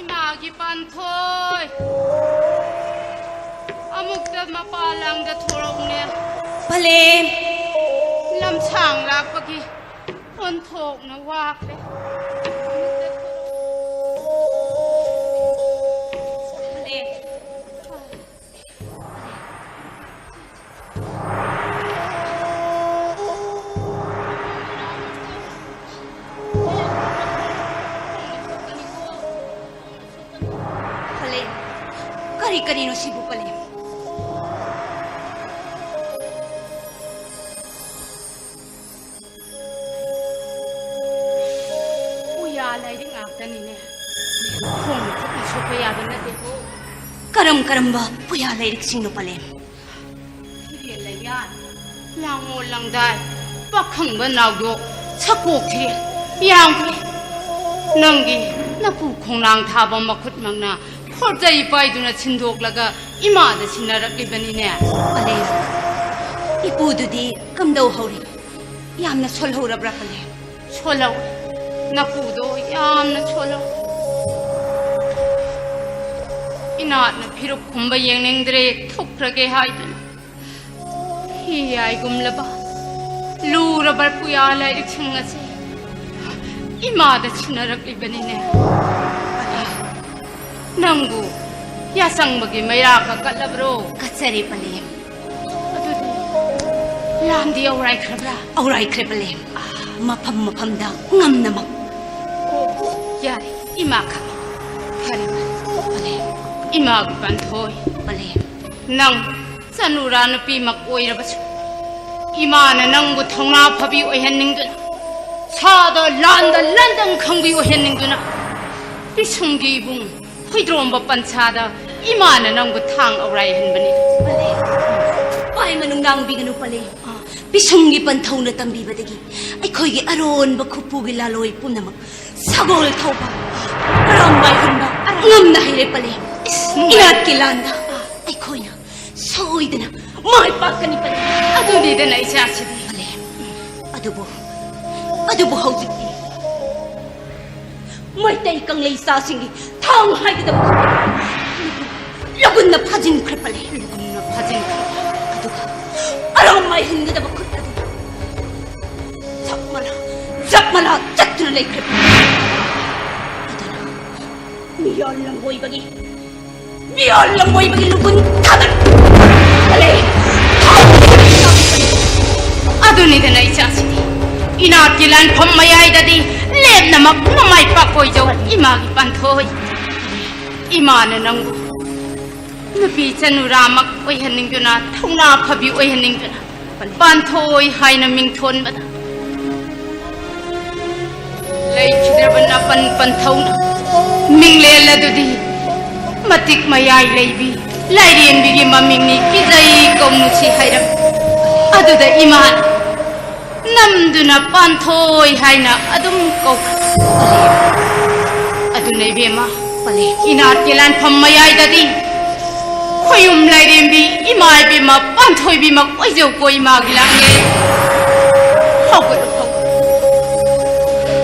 ꯏꯃꯥꯒꯤ ꯄꯥꯟꯊꯣꯏ! ꯑꯃꯨꯛꯇ ꯃꯄꯥꯜ ꯂꯝꯗ ꯊꯣꯔꯛꯎꯅꯦ꯫ ꯄꯂꯦꯝ! ꯂꯝꯁꯥꯡ ꯂꯥꯛꯄꯒꯤ ꯑꯣꯟꯊꯣꯛꯅ ꯋꯥꯈ꯭ꯔꯦ꯫ ꯄꯂꯦꯝ! ꯄꯂꯦꯝ, ꯀꯔꯤ ꯀꯔꯤꯅꯣ ꯁꯤꯕꯨ, ꯄꯂꯦꯝ? ꯄꯨꯌꯥ ꯂꯥꯏꯔꯤꯛ ꯉꯥꯛꯇꯅꯤꯅꯦ꯫ ꯈꯣꯡꯅ ꯈꯨꯠꯅ ꯁꯣꯛꯄ ꯌꯥꯕ ꯅꯠꯇꯦꯀꯣ꯫ ꯀꯔꯝ ꯀꯔꯝꯕ ꯄꯨꯌꯥ ꯂꯥꯏꯔꯤꯛꯁꯤꯡꯅꯣ, ꯄꯂꯦꯝ? ꯐꯤꯔꯦꯜ ꯂꯩꯌꯥ ꯂꯥꯡꯉꯣ ꯂꯪꯗꯥꯏ, ꯄꯥꯈꯪꯕ ꯅꯥꯎꯗꯣ, ꯁꯀꯣꯛ ꯊꯤꯔꯦ, ꯌꯥꯝꯈ꯭ꯔꯦ꯫ ꯅꯪꯒꯤ ꯅꯄꯨ ꯈꯣꯡꯅꯥꯡ ꯊꯥꯕ ꯃꯈꯨꯠꯃꯛꯅ ꯈꯣꯔꯖꯩ ꯄꯥꯏꯗꯨꯅ ꯁꯤꯟꯗꯣꯛꯂꯒ ꯏꯃꯥꯗ ꯁꯤꯟꯅꯔꯛꯂꯤꯕꯅꯤꯅꯦ꯫ ꯄꯂꯦꯝ, ꯏꯄꯨꯗꯨꯗꯤ ꯀꯝꯗꯧꯍꯧꯔꯤ? ꯌꯥꯝꯅ ꯁꯣꯜꯍꯧꯔꯕ꯭ꯔꯥ ꯄꯂꯦꯝ? ꯁꯣꯜꯍꯧ꯫ ꯅꯄꯨꯗꯣ ꯌꯥꯝꯅ ꯁꯣꯜꯍꯧ꯫ ꯏꯅꯥꯠꯅ ꯐꯤꯔꯨꯛ ꯈꯨꯝꯕ ꯌꯦꯡꯅꯤꯡꯗ꯭ꯔꯦ, ꯊꯣꯛꯈ꯭ꯔꯒꯦ ꯍꯥꯏꯗꯨꯅ꯫ ꯍꯤ ꯌꯥꯏꯒꯨꯝꯂꯕ ꯂꯨꯔꯕ ꯄꯨꯌꯥ ꯂꯥꯏꯔꯤꯛꯁꯤꯡ ꯑꯁꯤ ꯏꯃꯥꯗ ꯁꯤꯟꯅꯔꯛꯂꯤꯕꯅꯤꯅꯦ꯫ ꯅꯪꯕꯨ ꯌꯥꯆꯪꯕꯒꯤ ꯃꯩꯔꯥ ꯀꯛꯀꯠꯂꯕ꯭ꯔꯣ? ꯀꯠꯆꯔꯦ ꯄꯂꯦꯝ꯫ ꯑꯗꯨꯗꯤ ꯂꯥꯟꯗꯤ ꯑꯧꯔꯥꯏꯈ꯭ꯔꯕ꯭ꯔꯥ? ꯑꯧꯔꯥꯏꯈ꯭ꯔꯦ ꯄꯂꯦꯝ꯫ ꯃꯐꯝ ꯃꯐꯝꯗ ꯉꯝꯅꯃꯛ꯫ ꯑꯣ, ꯌꯥꯔꯦ, ꯏꯃꯥ ꯈꯪꯉꯦ꯫ ꯐꯔꯦ, ꯐꯔꯦ, ꯄꯂꯦꯝ꯫ ꯏꯃꯥꯒꯤ ꯄꯥꯟꯊꯣꯏ꯫ ꯄꯂꯦꯝ꯫ ꯅꯪ ꯆꯅꯨꯔꯥ ꯅꯨꯄꯤꯃꯛ ꯑꯣꯏꯔꯕꯁꯨ, ꯏꯃꯥꯅ ꯅꯪꯕꯨ ꯊꯧꯅꯥ ꯐꯕꯤ ꯑꯣꯏꯍꯟꯅꯤꯡꯗꯨꯅ, ꯁꯥꯗ ꯂꯥꯟꯗ ꯂꯟꯗꯪ ꯈꯪꯕꯤ ꯑꯣꯏꯍꯟꯅꯤꯡꯗꯨꯅ, ꯄꯤꯁꯨꯝꯒꯤ ꯏꯕꯨꯡ ꯍꯨꯏꯗ꯭ꯔꯣꯝꯕ ꯄꯟꯁꯥꯗ ꯏꯃꯥꯅ ꯅꯪꯕꯨ ꯊꯥꯡ ꯑꯧꯔꯥꯏꯍꯟꯕꯅꯤ꯫ ꯄꯂꯦꯝ, ꯄꯥꯏ ꯃꯅꯨꯡ ꯉꯥꯡꯕꯤꯒꯅꯨ ꯄꯂꯦꯝ꯫ ꯄꯤꯁꯨꯝꯒꯤ ꯄꯟꯊꯧꯅ ꯇꯝꯕꯤꯕꯗꯒꯤ ꯑꯩꯈꯣꯏꯒꯤ ꯑꯔꯣꯟꯕ ꯈꯨꯠꯄꯨꯒꯤ ꯂꯥꯂꯣꯏ ꯄꯨꯝꯅꯃꯛ ꯁꯒꯣꯜ ꯊꯧꯕ, ꯑꯔꯥꯝꯕꯥꯏ ꯍꯨꯟꯕ ꯉꯝꯅ ꯍꯩꯔꯦ ꯄꯂꯦꯝ꯫ ꯏꯁ, ꯏꯅꯥꯠꯀꯤ ꯂꯥꯟꯗ ꯑꯩꯈꯣꯏꯅ ꯁꯣꯏꯗꯅ ꯃꯥꯏ ꯄꯥꯛꯀꯅꯤ ꯄꯂꯦꯝ꯫ ꯑꯗꯨꯅꯤꯗꯅ ꯏꯆꯥꯁꯤꯗꯤ꯫ ꯄꯂꯦꯝ꯫ ꯑꯗꯨꯕꯨ, ꯑꯗꯨꯕꯨ ꯍꯧꯖꯤꯛꯇꯤ ꯃꯩꯇꯩ ꯀꯪꯂꯩ ꯆꯥꯁꯤꯡꯒꯤ ꯊꯥꯡ ꯍꯥꯏꯒꯗꯕ ꯂꯨꯒꯨꯟꯅ ꯐꯥꯖꯤꯟꯈ꯭ꯔꯦ ꯄꯂꯦꯝ꯫ ꯂꯨꯒꯨꯟꯅ ꯐꯥꯖꯤꯟꯈ꯭ꯔꯦ꯫ ꯑꯗꯨꯒ ꯑꯔꯥꯝꯕꯥꯏ ꯍꯨꯟꯒꯗꯕ ꯈꯨꯠ ꯑꯗꯨ ꯆꯞ ꯃꯂꯥ, ꯆꯞ ꯃꯂꯥ ꯆꯠꯇꯨꯅ ꯂꯩꯈ꯭ꯔꯦ ꯄꯂꯦꯝ꯫ ꯑꯗꯨꯅ ꯃꯤꯌꯣꯜ ꯂꯝꯕꯣꯏꯕꯒꯤ, ꯃꯤꯌꯣꯜ ꯂꯝꯕꯣꯏꯕꯒꯤ ꯂꯨꯒꯨꯟ ꯊꯥꯗꯔꯛꯄ ꯄꯂꯦꯝ꯫ ꯑꯗꯨꯅꯤꯗꯅ ꯏꯆꯥꯁꯤꯗꯤ ꯏꯅꯥꯠꯀꯤ ꯂꯥꯟꯐꯝ ꯃꯌꯥꯏꯗꯗꯤ ꯂꯦꯞꯅꯃꯛ ꯃꯃꯥꯏ ꯄꯥꯛꯄ ꯑꯣꯏꯖꯧ ꯏꯃꯥꯒꯤ ꯄꯥꯟꯊꯣꯏ꯫ ꯏꯃꯥꯅ ꯅꯪꯕꯨ ꯅꯨꯄꯤ ꯆꯅꯨꯔꯥꯃꯛ ꯑꯣꯏꯍꯟꯅꯤꯡꯗꯨꯅ, ꯊꯧꯅꯥ ꯐꯕꯤ ꯑꯣꯏꯍꯟꯅꯤꯡꯗꯨꯅ ꯄꯥꯟꯊꯣꯏ ꯍꯥꯏꯅ ꯃꯤꯡꯊꯣꯟꯕꯗ ꯂꯩꯈꯤꯗ꯭ꯔꯕ ꯅꯥꯄꯟ ꯄꯟꯊꯧꯅ ꯃꯤꯡꯂꯦꯟ ꯑꯗꯨꯗꯤ ꯃꯇꯤꯛ ꯃꯌꯥꯏ ꯂꯩꯕꯤ ꯂꯥꯏꯔꯦꯝꯕꯤꯒꯤ ꯃꯃꯤꯡꯅꯤ, ꯀꯤꯖꯩ ꯀꯧꯅꯨꯁꯤ ꯍꯥꯏꯔꯝꯃꯤ꯫ ꯑꯗꯨꯗ ꯏꯃꯥꯅ ꯅꯝꯗꯨꯅ ꯄꯥꯟꯊꯣꯏ ꯍꯥꯏꯅ ꯑꯗꯨꯝ ꯀꯧꯈ꯭ꯔꯦ꯫ ꯑꯗꯨꯅ ꯏꯕꯦꯝꯃ, ꯄꯂꯦꯝ, ꯏꯅꯥꯠꯀꯤ ꯂꯥꯟꯐꯝ ꯃꯌꯥꯏꯗꯗꯤ ꯈꯣꯌꯨꯝ ꯂꯥꯏꯔꯦꯝꯕꯤ ꯏꯃꯥ ꯏꯕꯦꯝꯃ ꯄꯥꯟꯊꯣꯏꯕꯤꯃꯛ ꯑꯣꯏꯖꯧꯀꯣ ꯏꯃꯥꯒꯤ ꯂꯥꯡꯂꯦꯟ꯫ ꯍꯧꯒꯠꯂꯨ, ꯍꯧꯒꯠꯂꯨ꯫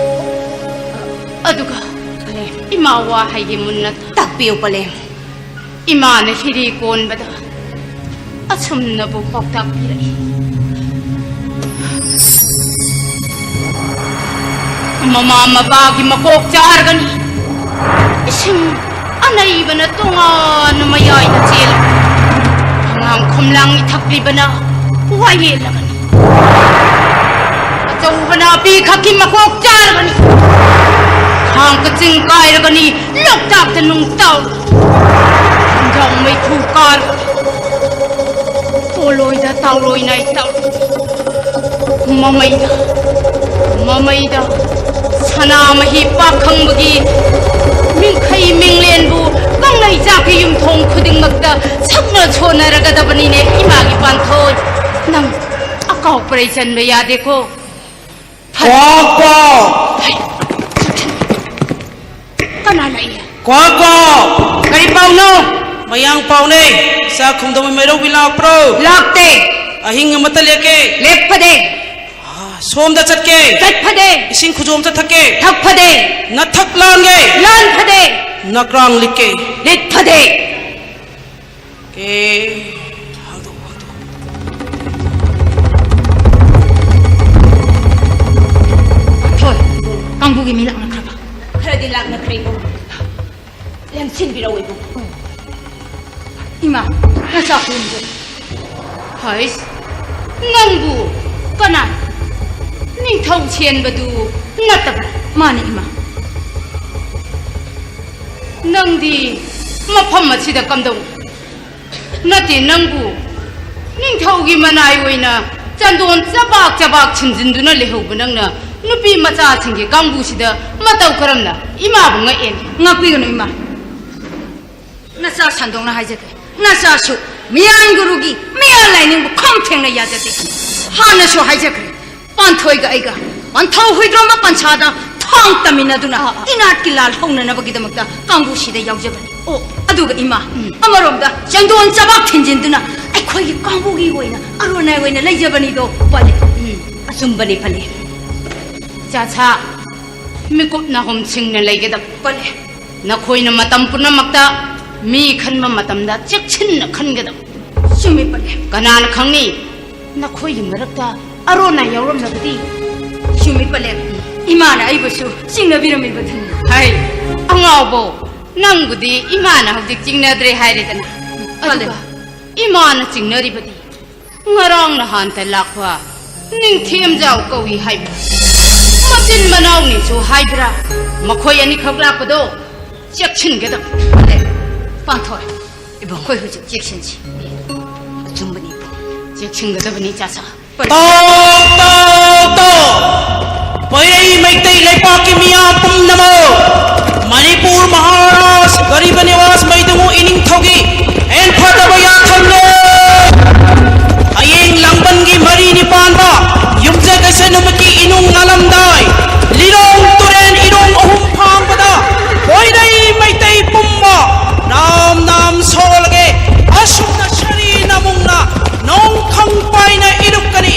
ꯑꯗꯨꯒ ꯄꯂꯦꯝ, ꯏꯃꯥ ꯋꯥ ꯍꯥꯏꯒꯦ ꯃꯨꯟꯅ ꯇꯥꯛꯄꯤꯌꯨ ꯄꯂꯦꯝ꯫ ꯏꯃꯥꯅ ꯍꯤꯔꯤ ꯀꯣꯟꯕꯗ ꯑꯁꯨꯝꯅꯕꯨ ꯄꯥꯎꯇꯥꯛ ꯄꯤꯔꯛꯏ꯫ ꯃꯃꯥ ꯃꯄꯥꯒꯤ ꯃꯀꯣꯛ ꯆꯥꯔꯒꯅꯤ ꯏꯁꯤꯡ ꯑꯅꯩꯕꯅ ꯇꯣꯉꯥꯟꯅ ꯃꯌꯥꯏꯗ ꯆꯦꯜꯂꯤ꯫ ꯑꯉꯥꯡ ꯈꯣꯝꯂꯥꯡ ꯏꯊꯛꯂꯤꯕꯅ ꯋꯥꯌꯦꯜꯂꯒꯅꯤ꯫ ꯑꯆꯧꯕ ꯅꯥꯄꯤ ꯈꯛꯀꯤ ꯃꯀꯣꯛ ꯆꯥꯔꯒꯅꯤ꯫ ꯊꯥꯡ ꯀꯆꯤꯡ ꯀꯥꯏꯔꯒꯅꯤ ꯂꯣꯛꯇꯥꯛꯇ ꯅꯨꯡ ꯇꯥꯎ꯫ ꯈꯨꯟꯖꯥꯎ ꯃꯩꯈꯨ ꯀꯥꯔꯒꯅꯤ꯫ ꯄꯣꯂꯣꯏꯗ ꯇꯥꯎꯔꯣꯏ ꯅꯥꯏ ꯇꯥꯎ꯫ ꯃꯃꯩꯗ, ꯃꯃꯩꯗ ꯁꯅꯥꯃꯍꯤ ꯄꯥꯛꯈꯪꯕꯒꯤ ꯃꯤꯡꯈꯩ ꯃꯤꯡꯂꯦꯟꯕꯨ ꯀꯪꯂꯩ ꯆꯥꯛꯀꯤ ꯌꯨꯝꯊꯣꯡ ꯈꯨꯗꯤꯡꯃꯛꯇ ꯁꯛꯅ ꯁꯣꯟꯅꯔꯒꯗꯕꯅꯤꯅꯦ ꯏꯃꯥꯒꯤ ꯄꯥꯟꯊꯣꯏ꯫ ꯅꯪ ꯑꯀꯥꯎ ꯄꯔꯩ ꯆꯟꯕ ꯌꯥꯗꯦꯀꯣ꯫ ꯀꯣ, ꯀꯣ! ꯀꯅꯥ ꯂꯥꯛꯏ? ꯀꯣ, ꯀꯣ! ꯀꯔꯤ ꯄꯥꯎꯅꯣ? ꯃꯌꯥꯡ ꯄꯥꯎꯅꯦ꯫ ꯆꯥꯛ ꯈꯨꯝꯗꯧꯕ ꯃꯩꯔꯧꯕꯤ ꯂꯥꯛꯄ꯭ꯔꯣ? ꯂꯥꯛꯇꯦ꯫ ꯑꯍꯤꯡ ꯑꯃꯇ ꯂꯦꯛꯀꯦ꯫ ꯂꯦꯛ ꯐꯗꯦ꯫ ꯑꯥ, ꯁꯣꯝꯗ ꯆꯠꯀꯦ꯫ ꯆꯠ ꯐꯗꯦ꯫ ꯏꯁꯤꯡ ꯈꯨꯖꯣꯝ ꯑꯃꯇ ꯊꯛꯀꯦ꯫ ꯊꯛ ꯐꯗꯦ꯫ ꯅꯊꯛ ꯂꯥꯟꯒꯦ꯫ ꯂꯥꯟ ꯐꯗꯦ꯫ ꯅꯀ꯭ꯔꯥꯡ ꯂꯤꯛꯀꯦ꯫ ꯂꯤꯠ ꯐꯗꯦ꯫ ꯀꯦ, ꯍꯥꯡꯗꯣꯛꯑꯣ, ꯍꯥꯡꯗꯣꯛꯑꯣ꯫ ꯊꯣꯏ, ꯀꯥꯡꯕꯨꯒꯤ ꯃꯤ ꯂꯥꯛꯅꯈ꯭ꯔꯕ? ꯈꯔꯗꯤ ꯂꯥꯛꯅꯈ꯭ꯔꯦ, ꯏꯕꯨꯡ꯫ ꯂꯦꯡꯁꯤꯟꯕꯤꯔꯛꯑꯣ, ꯏꯕꯨꯡ꯫ ꯏꯃꯥ, ꯅꯆꯥ ꯍꯨꯝꯕꯨ꯫ ꯍꯩꯁ, ꯅꯪꯕꯨ ꯀꯅꯥ? ꯅꯤꯡꯊꯧ ꯁꯦꯟꯕꯗꯨ ꯅꯠꯇꯕ꯭ꯔꯥ? ꯃꯥꯅꯤ, ꯏꯃꯥ꯫ ꯅꯪꯗꯤ ꯃꯐꯝ ꯑꯁꯤꯗ ꯀꯝꯗꯧ? ꯅꯠꯇꯦ, ꯅꯪꯕꯨ ꯅꯤꯡꯊꯧꯒꯤ ꯃꯅꯥꯏ ꯑꯣꯏꯅ ꯆꯟꯗꯣꯟ ꯆꯕꯥꯛ ꯆꯕꯥꯛ ꯁꯤꯟꯖꯤꯟꯗꯨꯅ ꯂꯩꯍꯧꯕ ꯅꯪꯅ ꯅꯨꯄꯤ ꯃꯆꯥꯁꯤꯡꯒꯤ ꯀꯥꯡꯕꯨꯁꯤꯗ ꯃꯇꯧ ꯀꯔꯝꯅ? ꯏꯃꯥꯕꯨ ꯉꯛꯑꯦꯅꯦ꯫ ꯉꯥꯛꯄꯤꯒꯅꯨ, ꯏꯃꯥ꯫ ꯅꯆꯥ ꯁꯟꯗꯣꯛꯅ ꯍꯥꯏꯖꯒꯦ꯫ ꯅꯆꯥꯁꯨ ꯃꯤꯌꯥꯟ ꯒꯨꯔꯨꯒꯤ ꯃꯤꯌꯥꯟ ꯂꯥꯏꯅꯤꯡꯕꯨ ꯈꯝ ꯊꯦꯡꯅ ꯌꯥꯖꯗꯦ꯫ ꯍꯥꯟꯅꯁꯨ ꯍꯥꯏꯖꯈ꯭ꯔꯦ, ꯄꯥꯟꯊꯣꯏꯒ ꯑꯩꯒ ꯄꯟꯊꯧ ꯍꯨꯏꯗ꯭ꯔꯣꯝꯕ ꯄꯟꯁꯥꯗ ꯊꯥꯡ ꯇꯝꯃꯤꯟꯅꯗꯨꯅ ꯑꯥ, ꯑꯥ꯫ ꯏꯅꯥꯠꯀꯤ ꯂꯥꯜ ꯍꯧꯅꯅꯕꯒꯤꯗꯃꯛꯇ ꯀꯥꯡꯕꯨꯁꯤꯗ ꯌꯥꯎꯖꯕꯅꯤ꯫ ꯑꯣ꯫ ꯑꯗꯨꯒ ꯏꯃꯥ, ꯎꯝ꯫ ꯑꯃꯔꯣꯝꯗ ꯆꯦꯡꯗꯣꯟ ꯆꯕꯥꯛ ꯊꯤꯟꯖꯤꯟꯗꯨꯅ ꯑꯩꯈꯣꯏꯒꯤ ꯀꯥꯡꯕꯨꯒꯤ ꯑꯣꯏꯅ ꯑꯔꯣꯅꯥꯏ ꯑꯣꯏꯅ ꯂꯩꯖꯕꯅꯤꯗꯣ, ꯄꯂꯦ꯫ ꯎꯝ, ꯑꯆꯨꯝꯕꯅꯤ, ꯄꯂꯦ꯫ ꯏꯆꯥ ꯁꯥ, ꯃꯤꯀꯨꯞ ꯅꯥꯍꯨꯝ ꯁꯤꯡꯅ ꯂꯩꯒꯗꯕ꯫ ꯄꯂꯦ꯫ ꯅꯈꯣꯏꯅ ꯃꯇꯝ ꯄꯨꯝꯅꯃꯛꯇ ꯃꯤ ꯈꯟꯕ ꯃꯇꯝꯗ ꯆꯦꯛꯁꯤꯟꯅ ꯈꯟꯒꯗꯕ꯫ ꯆꯨꯝꯃꯤ, ꯄꯂꯦ꯫ ꯀꯅꯥꯅ ꯈꯪꯅꯤ, ꯅꯈꯣꯏꯒꯤ ꯃꯔꯛꯇ ꯑꯔꯣꯟꯅ ꯌꯥꯎꯔꯝꯂꯕꯗꯤ? ꯆꯨꯝꯃꯤ, ꯄꯂꯦ꯫ ꯏꯃꯥꯅ ꯑꯩꯕꯨꯁꯨ ꯆꯤꯡꯅꯕꯤꯔꯝꯃꯤꯕꯗꯨꯅꯤ꯫ ꯍꯥꯏ, ꯑꯉꯥꯎꯕꯧ, ꯅꯪꯕꯨꯗꯤ ꯏꯃꯥꯅ ꯍꯧꯖꯤꯛ ꯆꯤꯡꯅꯗ꯭ꯔꯦ ꯍꯥꯏꯔꯦꯗꯅ꯫ ꯄꯂꯦ꯫ ꯑꯗꯨꯒ ꯏꯃꯥꯅ ꯆꯤꯡꯅꯔꯤꯕꯗꯤ ꯉꯔꯥꯡ ꯅꯍꯥꯟꯇ ꯂꯥꯛꯄ ꯅꯤꯡꯊꯦꯝꯖꯥꯎ ꯀꯧꯏ ꯍꯥꯏꯕ ꯃꯆꯤꯟ ꯃꯅꯥꯎꯅꯤꯁꯨ ꯍꯥꯏꯕ꯭ꯔꯥ? ꯃꯈꯣꯏ ꯑꯅꯤꯈꯛ ꯂꯥꯛꯄꯗꯣ ꯆꯦꯛꯁꯤꯟꯒꯗꯕ꯫ ꯄꯂꯦ, ꯄꯥꯟꯊꯣꯏ, ꯏꯕꯨꯡ꯫ ꯑꯩꯈꯣꯏ ꯍꯧꯖꯤꯛ ꯆꯦꯛꯁꯤꯟꯁꯤ꯫ ꯑꯆꯨꯝꯕꯅꯤ, ꯏꯕꯨꯡ꯫ ꯆꯦꯛꯁꯤꯟꯒꯗꯕꯅꯤ, ꯏꯆꯥꯁꯥ꯫ ꯇꯥꯎ, ꯇꯥꯎ, ꯇꯥꯎ! ꯄꯣꯏꯔꯩ ꯃꯩꯇꯩ ꯂꯩꯄꯥꯛꯀꯤ ꯃꯤꯌꯥꯝ ꯄꯨꯝꯅꯃꯛ! ꯃꯅꯤꯄꯨꯔ ꯃꯍꯥꯔꯥꯖ ꯒꯔꯤꯕ ꯅꯤꯋꯥꯁ ꯃꯩꯗꯨꯉꯨ ꯏꯅꯤꯡꯊꯧꯒꯤ ꯍꯦꯟ ꯐꯠꯇꯕ ꯌꯥꯊꯪꯂꯣ! ꯍꯌꯦꯡ ꯂꯥꯡꯕꯟꯒꯤ ꯃꯔꯤ ꯅꯤꯄꯥꯟꯕ ꯌꯨꯝꯖꯀꯩꯁ ꯅꯨꯃꯤꯠꯀꯤ ꯏꯅꯨꯡ ꯉꯥꯜꯂꯝꯗꯥꯏ, ꯂꯤꯂꯣꯡ ꯇꯨꯔꯦꯟ ꯏꯔꯣꯡ ꯑꯍꯨꯝ ꯐꯥꯡꯕꯗ ꯄꯣꯏꯔꯩ ꯃꯩꯇꯩ ꯄꯨꯝꯕ ꯅꯥꯝ ꯅꯥꯝ ꯁꯣꯜꯂꯒꯦ꯫ ꯑꯁꯨꯝꯅ ꯁꯔꯤ ꯅꯃꯨꯡꯅ ꯅꯣꯡꯈꯪ ꯄꯥꯏꯅ ꯏꯔꯨꯞꯀꯅꯤ꯫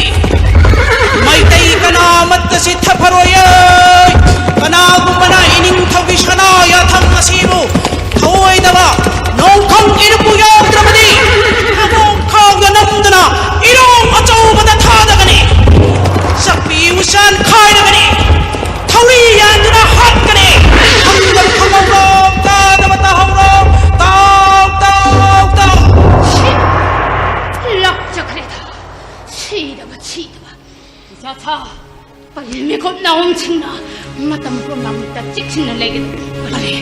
ꯃꯩꯇꯩ ꯀꯅꯥ ꯑꯃꯠꯇ ꯆꯤꯠꯊꯐꯔꯣꯏꯌꯦ꯫ ꯀꯅꯥꯒꯨꯝꯕꯅ ꯏꯅꯤꯡꯊꯧꯒꯤ ꯁꯅꯥ ꯌꯥꯊꯪ ꯑꯁꯤꯕꯨ ꯊꯧꯑꯣꯏꯗꯕ ꯅꯣꯡꯈꯪ ꯏꯔꯨꯞꯄꯨ ꯌꯥꯎꯗ꯭ꯔꯕꯗꯤ ꯅꯣꯡꯈꯥꯎꯗ ꯅꯝꯗꯨꯅ ꯏꯔꯣꯡ ꯑꯆꯧꯕꯗ ꯊꯥꯗꯒꯅꯤ꯫ ꯆꯥꯛꯄꯤ ꯎꯆꯥꯟ ꯈꯥꯏꯔꯒꯅꯤ꯫ ꯊꯧꯔꯤ ꯌꯥꯟꯗꯨꯅ ꯍꯥꯠꯀꯅꯤ꯫ ꯈꯪꯗꯕ ꯈꯪꯍꯧꯔꯣ, ꯇꯥꯗꯕ ꯇꯥꯍꯧꯔꯣ꯫ ꯇꯥꯎ, ꯇꯥꯎ, ꯇꯥꯎ꯫ ꯁꯤ ꯂꯥꯛꯆꯈ꯭ꯔꯦꯗ꯫ ꯁꯤꯗꯕ, ꯁꯤꯗꯕ꯫ ꯏꯆꯥ ꯁꯥ, ꯄꯂꯦ ꯃꯤꯀꯨꯞ ꯅꯥꯍꯨꯝꯁꯤꯡꯅ ꯃꯇꯝ ꯄꯨꯝꯅꯃꯛꯇ ꯆꯦꯛꯁꯤꯟꯅ ꯂꯩꯒꯗꯕꯅꯤ꯫ ꯄꯂꯦ꯫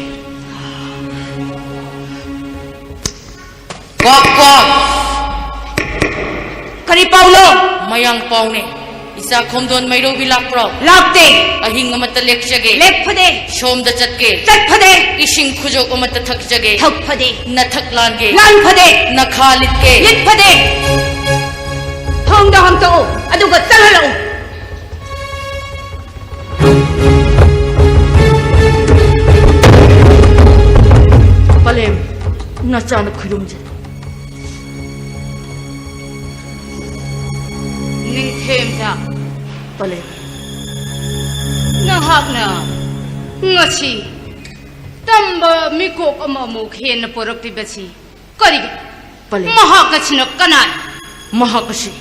ꯀ꯭ꯋꯥꯛ, ꯀ꯭ꯋꯥꯛ! ꯀꯔꯤ ꯄꯥꯎꯅꯣ? ꯃꯌꯥꯡ ꯄꯥꯎꯅꯦ꯫ ꯏꯆꯥ ꯈꯣꯝꯗꯣꯟ ꯃꯩꯔꯧꯕꯤ ꯂꯥꯛꯄ꯭ꯔꯣ? ꯂꯥꯛꯇꯦ꯫ ꯑꯍꯤꯡ ꯑꯃꯠꯇ ꯂꯦꯛꯆꯒꯦ꯫ ꯂꯦꯛꯐꯗꯦ꯫ ꯁꯣꯝꯗ ꯆꯠꯀꯦ꯫ ꯆꯠꯐꯗꯦ꯫ ꯏꯁꯤꯡ ꯈꯨꯖꯣꯛ ꯑꯃꯠꯇ ꯊꯛꯆꯒꯦ꯫ ꯊꯛꯐꯗꯦ꯫ ꯅꯊꯛ ꯂꯥꯟꯒꯦ꯫ ꯂꯥꯟꯐꯗꯦ꯫ ꯅꯈꯥ ꯂꯤꯠꯀꯦ꯫ ꯂꯤꯠꯐꯗꯦ꯫ ꯇꯨꯡꯗ ꯍꯥꯡꯇꯣꯛꯎ, ꯑꯗꯨꯒ ꯆꯪꯍꯜꯂꯛꯎ꯫ ꯄꯂꯦꯝ, ꯅꯆꯥꯅ ꯈꯨꯔꯨꯝꯖꯔꯤ꯫ ꯅꯤꯡꯊꯦꯝꯖꯥ꯫ ꯄꯂꯦꯝ꯫ ꯅꯍꯥꯛꯅ ꯉꯁꯤ ꯇꯝꯕ ꯃꯤꯀꯣꯛ ꯑꯃꯃꯨꯛ ꯍꯦꯟꯅ ꯄꯣꯔꯛꯂꯤꯕꯁꯤ ꯀꯔꯤꯒꯤꯅꯣ? ꯄꯂꯦꯝ꯫ ꯃꯍꯥꯛ ꯑꯁꯤꯅ ꯀꯅꯥꯅꯣ? ꯃꯍꯥꯛ ꯑꯁꯤ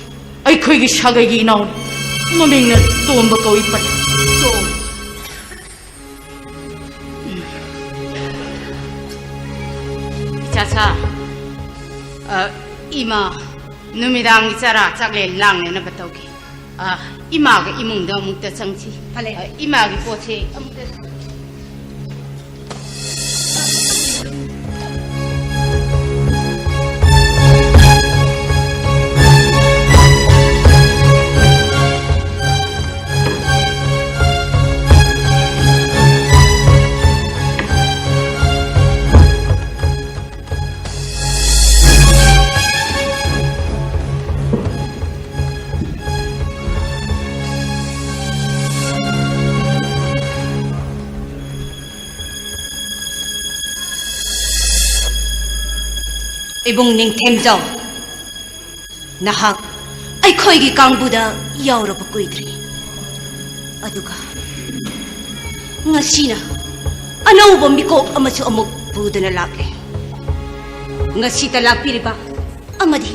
ꯑꯩꯈꯣꯏꯒꯤ ꯁꯥꯒꯩꯒꯤ ꯏꯅꯥꯎꯅꯤ꯫ ꯃꯃꯤꯡꯅ ꯇꯣꯝꯕ ꯀꯧꯏ, ꯄꯂꯦꯝ꯫ ꯇꯣꯝ-, ꯏꯆꯥꯁꯥ, ꯑ, ꯏꯃꯥ ꯅꯨꯃꯤꯗꯥꯡꯒꯤ ꯆꯔꯥ ꯆꯥꯛꯂꯦꯟ ꯂꯥꯡꯅꯅꯕ ꯇꯧꯒꯦ꯫ ꯑ, ꯏꯃꯥꯒ ꯏꯃꯨꯡꯗ ꯑꯃꯨꯛꯇ ꯆꯪꯁꯤ꯫ ꯐꯂꯦ꯫ ꯑ, ꯏꯃꯥꯒꯤ ꯄꯣꯠꯁꯦ ꯑꯃꯨꯛꯇ ꯏꯕꯨꯡ ꯅꯤꯡꯊꯦꯝꯖꯥꯎ, ꯅꯍꯥꯛ ꯑꯩꯈꯣꯏꯒꯤ ꯀꯥꯡꯕꯨꯗ ꯌꯥꯎꯔꯕ ꯀꯨꯏꯗ꯭ꯔꯤ꯫ ꯑꯗꯨꯒ ꯉꯁꯤꯅ ꯑꯅꯧꯕ ꯃꯤꯀꯣꯛ ꯑꯃꯁꯨ ꯑꯃꯨꯛ ꯄꯨꯗꯨꯅ ꯂꯥꯛꯂꯦ꯫ ꯉꯁꯤꯇ ꯂꯥꯛꯄꯤꯔꯤꯕ ꯑꯃꯗꯤ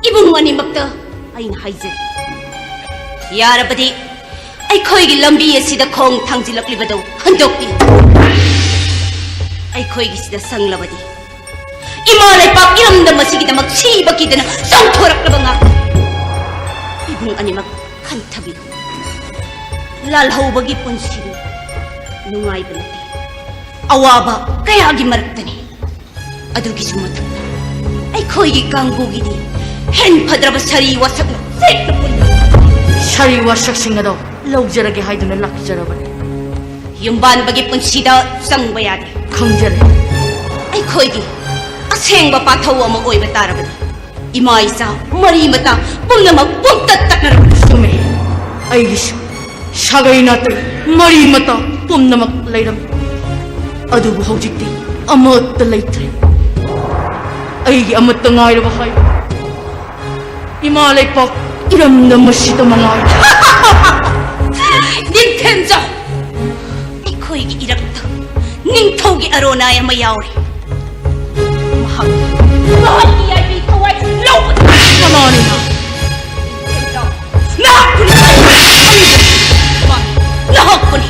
ꯏꯕꯨꯡ ꯑꯅꯤꯃꯛꯇ ꯑꯩꯅ ꯍꯥꯏꯖꯔꯤ, ꯌꯥꯔꯕꯗꯤ ꯑꯩꯈꯣꯏꯒꯤ ꯂꯝꯕꯤ ꯑꯁꯤꯗ ꯈꯣꯡ ꯊꯥꯡꯖꯤꯜꯂꯛꯂꯤꯕꯗꯨ ꯍꯟꯗꯣꯛꯄꯤꯌꯨ꯫ ꯑꯩꯈꯣꯏꯒꯤꯁꯤꯗ ꯆꯪꯂꯕꯗꯤ ꯏꯃꯥ ꯂꯩꯄꯥꯛ ꯏꯔꯝꯗꯝ ꯑꯁꯤꯒꯤꯗꯃꯛ ꯁꯤꯕ ꯀꯤꯗꯅ ꯆꯣꯡꯊꯣꯔꯛꯂꯕ ꯉꯥꯛꯇꯅꯤ꯫ ꯏꯕꯨꯡ ꯑꯅꯤꯃꯛ ꯈꯟꯊꯕꯤꯌꯨ꯫ ꯂꯥꯜꯍꯧꯕꯒꯤ ꯄꯨꯟꯁꯤꯗꯤ ꯅꯨꯡꯉꯥꯏꯕ ꯅꯠꯇꯦ, ꯑꯋꯥꯕ ꯀꯌꯥꯒꯤ ꯃꯔꯛꯇꯅꯤ꯫ ꯑꯗꯨꯒꯤꯁꯨ ꯃꯊꯛꯇ ꯑꯩꯈꯣꯏꯒꯤ ꯀꯥꯡꯕꯨꯒꯤꯗꯤ ꯍꯦꯟ ꯐꯗ꯭ꯔꯕ ꯁꯥꯔꯤ ꯋꯥꯁꯛꯅ ꯆꯦꯠꯅ ꯄꯨꯜꯂꯤ꯫ ꯁꯥꯔꯤ ꯋꯥꯁꯛꯁꯤꯡ ꯑꯗꯣ ꯂꯧꯖꯔꯒꯦ ꯍꯥꯏꯗꯨꯅ ꯂꯥꯛꯆꯔꯕꯅꯤ꯫ ꯌꯨꯝꯕꯥꯟꯕꯒꯤ ꯄꯨꯟꯁꯤꯗ ꯆꯪꯕ ꯌꯥꯗꯦ꯫ ꯈꯪꯖꯔꯦ꯫ ꯑꯩꯈꯣꯏꯒꯤ ꯑꯁꯦꯡꯕ ꯄꯥꯊꯧ ꯑꯃ ꯑꯣꯏꯕ ꯇꯥꯔꯕꯗꯤ ꯏꯃꯥ ꯏꯆꯥ, ꯃꯔꯤ ꯃꯇꯥ ꯄꯨꯝꯅꯃꯛ ꯄꯨꯝꯇꯠ ꯇꯠꯅꯔꯕꯅꯤ꯫ ꯆꯨꯝꯃꯦ꯫ ꯑꯩꯒꯤꯁꯨ ꯁꯥꯒꯩ ꯅꯥꯇꯩ, ꯃꯔꯤ ꯃꯇꯥ ꯄꯨꯝꯅꯃꯛ ꯂꯩꯔꯝꯃꯤ꯫ ꯑꯗꯨꯕꯨ ꯍꯧꯖꯤꯛꯇꯤ ꯑꯃꯠꯇ ꯂꯩꯇ꯭ꯔꯦ꯫ ꯑꯩꯒꯤ ꯑꯃꯠꯇ ꯉꯥꯏꯔꯕ ꯍꯥꯏꯕ ꯏꯃꯥ ꯂꯩꯄꯥꯛ ꯏꯔꯝꯗꯝ ꯑꯁꯤꯗ ꯃꯉꯥꯏꯔꯦ꯫ ꯅꯤꯡꯊꯦꯝꯖꯥꯎ! ꯑꯩꯈꯣꯏꯒꯤ ꯏꯔꯛꯇ ꯅꯤꯡꯊꯧꯒꯤ ꯑꯔꯣꯅꯥꯏ ꯑꯃ ꯌꯥꯎꯔꯤ꯫ ꯃꯍꯥꯛ, ꯃꯍꯥꯛꯀꯤ ꯌꯥꯏꯕꯤ ꯊꯋꯥꯏ ꯂꯧꯕ ꯀꯅꯥꯅꯤ? ꯅꯍꯥꯛꯄꯨꯅꯤ! ꯅꯍꯥꯛꯄꯨꯅꯤ!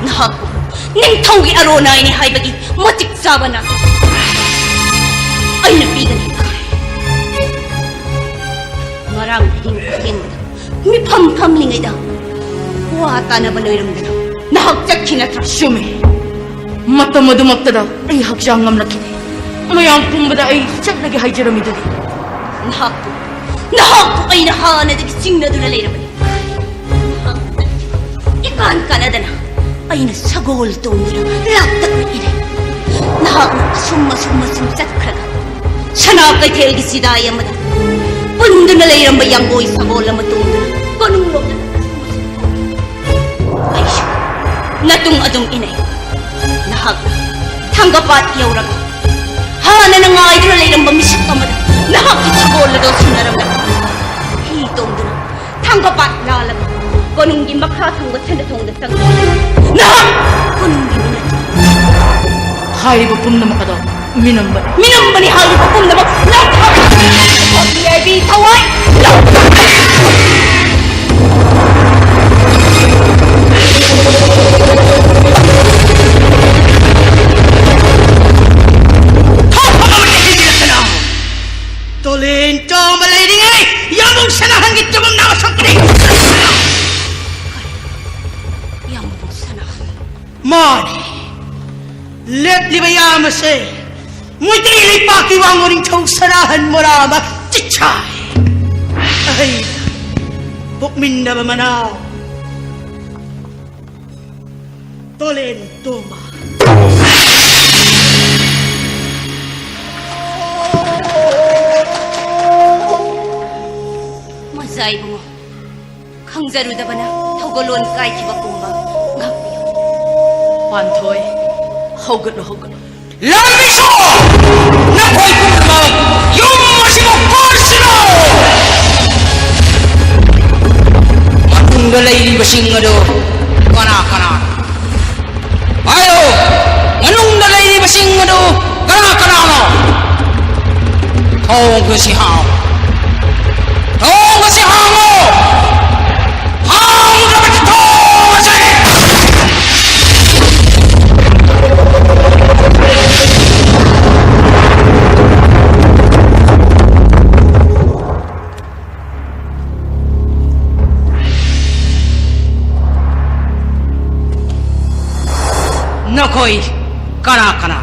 ꯅꯍꯥꯛꯄꯨ ꯅꯤꯡꯊꯧꯒꯤ ꯑꯔꯣꯅꯥꯏꯅꯤ ꯍꯥꯏꯕꯒꯤ ꯃꯇꯤꯛ ꯆꯥꯕ ꯅꯥ ꯑꯩꯅ ꯄꯤꯒꯅꯤ꯫ ꯉꯔꯥꯡ ꯑꯍꯤꯡ ꯊꯦꯡꯕꯗ ꯃꯤꯐꯝ ꯐꯝꯂꯤꯉꯩꯗ ꯋꯥ ꯇꯥꯅꯕ ꯂꯣꯏꯔꯝꯗꯅ ꯅꯍꯥꯛ ꯆꯠꯈꯤ ꯅꯠꯇ꯭ꯔꯥ? ꯆꯨꯝꯃꯤ꯫ ꯃꯇꯝ ꯑꯗꯨꯃꯛꯇꯗ ꯑꯩ ꯍꯛꯆꯥꯡ ꯉꯝꯂꯛꯈꯤꯗꯦ꯫ ꯃꯌꯥꯝ ꯄꯨꯝꯕꯗ ꯑꯩ ꯆꯠꯂꯒꯦ ꯍꯥꯏꯖꯔꯝꯃꯤꯗꯨꯗꯤ꯫ ꯅꯍꯥꯛꯄꯨ, ꯅꯍꯥꯛꯄꯨ ꯑꯩꯅ ꯍꯥꯟꯅꯗꯒꯤ ꯆꯤꯡꯅꯗꯨꯅ ꯂꯩꯔꯕꯅꯤ꯫ ꯅꯍꯥꯛꯅ ꯆꯠꯈꯤꯕ ꯏꯀꯥꯟ ꯀꯥꯟꯅꯗꯅ ꯑꯩꯅ ꯁꯒꯣꯜ ꯇꯣꯡꯗꯨꯅ ꯂꯥꯛꯇ ꯀꯨꯏꯔꯦ꯫ ꯅꯍꯥꯛꯅ ꯑꯁꯨꯝ ꯑꯁꯨꯝ ꯑꯁꯨꯝ ꯆꯠꯈ꯭ꯔꯒ ꯁꯅꯥ ꯀꯩꯊꯦꯜꯒꯤ ꯆꯤꯗꯥꯏ ꯑꯃꯗ ꯄꯨꯟꯗꯨꯅ ꯂꯩꯔꯝꯕ ꯌꯥꯡꯒꯣꯏ ꯁꯒꯣꯜ ꯑꯃ ꯇꯣꯡꯗꯨꯅ ꯀꯣꯅꯨꯡꯂꯣꯝꯗ ꯑꯁꯨꯝ ꯑꯁꯨꯝ ꯊꯣꯛꯈꯤ꯫ ꯑꯩꯁꯨ ꯅꯇꯨꯡ ꯑꯗꯨꯝ ꯏꯅꯩ꯫ ꯅꯍꯥꯛꯅ ꯊꯥꯡꯒꯄꯥꯠ ꯌꯧꯔꯒ ꯍꯥꯟꯅꯅ ꯉꯥꯏꯗꯨꯅ ꯂꯩꯔꯝꯕ ꯃꯤꯁꯛ ꯑꯃꯗ ꯅꯍꯥꯛꯀꯤ ꯁꯒꯣꯜ ꯑꯗꯨ ꯁꯤꯟꯅꯔꯝꯂꯒ ꯍꯤ ꯇꯣꯡꯗꯨꯅ ꯊꯥꯡꯒꯄꯥꯠ ꯂꯥꯜꯂꯒ ꯀꯣꯅꯨꯡꯒꯤ ꯃꯈꯥ ꯊꯪꯕ ꯁꯅꯥꯊꯣꯡꯗ ꯆꯪꯂꯛꯏ꯫ ꯅꯍꯥꯛ ꯀꯣꯅꯨꯡꯒꯤ ꯃꯤꯅꯠ ꯍꯥꯏꯔꯤꯕ ꯄꯨꯝꯅꯃꯛ ꯑꯗꯣ ꯃꯤꯅꯝꯕꯅꯤ꯫ ꯃꯤꯅꯝꯕꯅꯤ ꯍꯥꯏꯔꯤꯕ ꯄꯨꯝꯅꯃꯛ ꯂꯧꯊꯣꯛ! ꯌꯥꯏꯕꯤ ꯊꯋꯥꯏ ꯂꯧꯊꯣꯛ! ꯊꯣꯛꯄ ꯉꯝꯗꯦ ꯍꯦꯟꯖꯤꯜꯂꯛꯇꯅ! ꯇꯣꯂꯦꯟ ꯇꯣꯝꯕ ꯂꯩꯔꯤꯉꯩ ꯌꯥꯝꯕꯨꯡ ꯁꯅꯥꯍꯟꯒꯤ ꯇꯨꯝꯐꯝ ꯅꯥꯕ ꯁꯣꯛꯀꯅꯤ! ꯌꯥꯝꯕꯨꯡ ꯁꯅꯥꯍꯟ? ꯃꯥꯅꯤ꯫ ꯂꯦꯞꯂꯤꯕ ꯌꯥꯝ ꯑꯁꯦ ꯃꯩꯇꯩ ꯂꯩꯄꯥꯛꯀꯤ ꯋꯥꯡꯃ ꯅꯤꯡꯊꯧ ꯁꯅꯥꯍꯟ ꯃꯣꯔꯥꯃ ꯆꯤꯠꯁꯥꯏ꯫ ꯑꯩꯅ ꯄꯣꯛꯃꯤꯟꯅꯕ ꯃꯅꯥꯎ ꯇꯣꯂꯦꯟ ꯇꯣꯝꯕ꯫ ꯖꯥꯏ ꯏꯕꯨꯡꯉꯣ, ꯈꯪꯖꯔꯨꯗꯕꯅ ꯊꯧꯒꯜꯂꯣꯟ ꯀꯥꯏꯈꯤꯕ ꯄꯨꯝꯕ ꯉꯥꯛꯄꯤꯌꯨ꯫ ꯄꯥꯟꯊꯣꯏ, ꯍꯧꯒꯠꯂꯣ, ꯍꯧꯒꯠꯂꯣ꯫ ꯂꯥꯟꯃꯤꯁꯣ! ꯅꯈꯣꯏ ꯄꯨꯝꯅꯃꯛ ꯌꯨꯝ ꯑꯁꯤꯕꯨ ꯀꯣꯟꯁꯤꯜꯂꯣ! ꯃꯅꯨꯡꯗ ꯂꯩꯔꯤꯕꯁꯤꯡ ꯑꯗꯨ ꯀꯅꯥ ꯀꯅꯥꯅꯣ? ꯍꯥꯏꯌꯨ! ꯃꯅꯨꯡꯗ ꯂꯩꯔꯤꯕꯁꯤꯡ ꯑꯗꯨ ꯀꯅꯥ ꯀꯅꯥꯅꯣ? ꯊꯣꯡ ꯑꯁꯤ ꯍꯥꯡꯉꯨ! ꯊꯣꯡ ꯑꯁꯤ ꯍꯥꯡꯉꯨ! ꯍꯥꯡꯗ꯭ꯔꯕꯗꯤ ꯊꯣꯡ ꯑꯁꯤ! ꯅꯈꯣꯏ ꯀꯅꯥ ꯀꯅꯥ?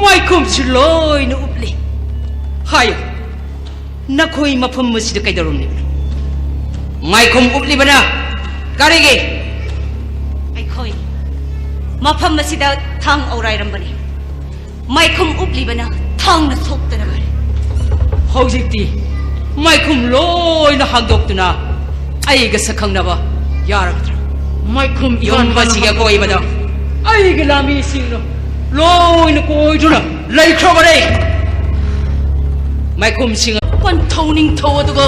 ꯃꯥꯏꯈꯨꯝꯁꯨ ꯂꯣꯏꯅ ꯎꯞꯂꯤ꯫ ꯍꯥꯏꯌꯨ, ꯅꯈꯣꯏ ꯃꯐꯝ ꯑꯁꯤꯗ ꯀꯩꯗꯧꯔꯝꯂꯤꯕꯅꯣ? ꯃꯥꯏꯈꯨꯝ ꯎꯞꯂꯤꯕꯅ ꯀꯔꯤꯒꯤ? ꯑꯩꯈꯣꯏ ꯃꯐꯝ ꯑꯁꯤꯗ ꯊꯥꯡ ꯑꯧꯔꯥꯏꯔꯝꯕꯅꯤ꯫ ꯃꯥꯏꯈꯨꯝ ꯎꯞꯂꯤꯕꯅ ꯊꯥꯡꯅ ꯁꯣꯛꯇꯅꯕꯅꯤ꯫ ꯍꯧꯖꯤꯛꯇꯤ ꯃꯥꯏꯈꯨꯝ ꯂꯣꯏꯅ ꯍꯥꯡꯗꯣꯛꯇꯨꯅ ꯑꯩꯒ ꯁꯛꯈꯪꯅꯕ ꯌꯥꯔꯒꯗ꯭ꯔꯥ? ꯃꯥꯏꯈꯨꯝ ꯌꯨꯝ ꯏꯀꯥꯟ ꯑꯁꯤꯒꯤ ꯑꯀꯣꯏꯕꯗ ꯑꯩꯒꯤ ꯂꯥꯟꯃꯤꯁꯤꯡꯅ ꯂꯣꯏꯅ ꯀꯣꯏꯗꯨꯅ ꯂꯩꯈ꯭ꯔꯕꯅꯤ꯫ ꯃꯥꯏꯈꯨꯝꯁꯤꯡ ꯄꯟꯊꯧ ꯅꯤꯡꯊꯧ ꯑꯗꯨꯒ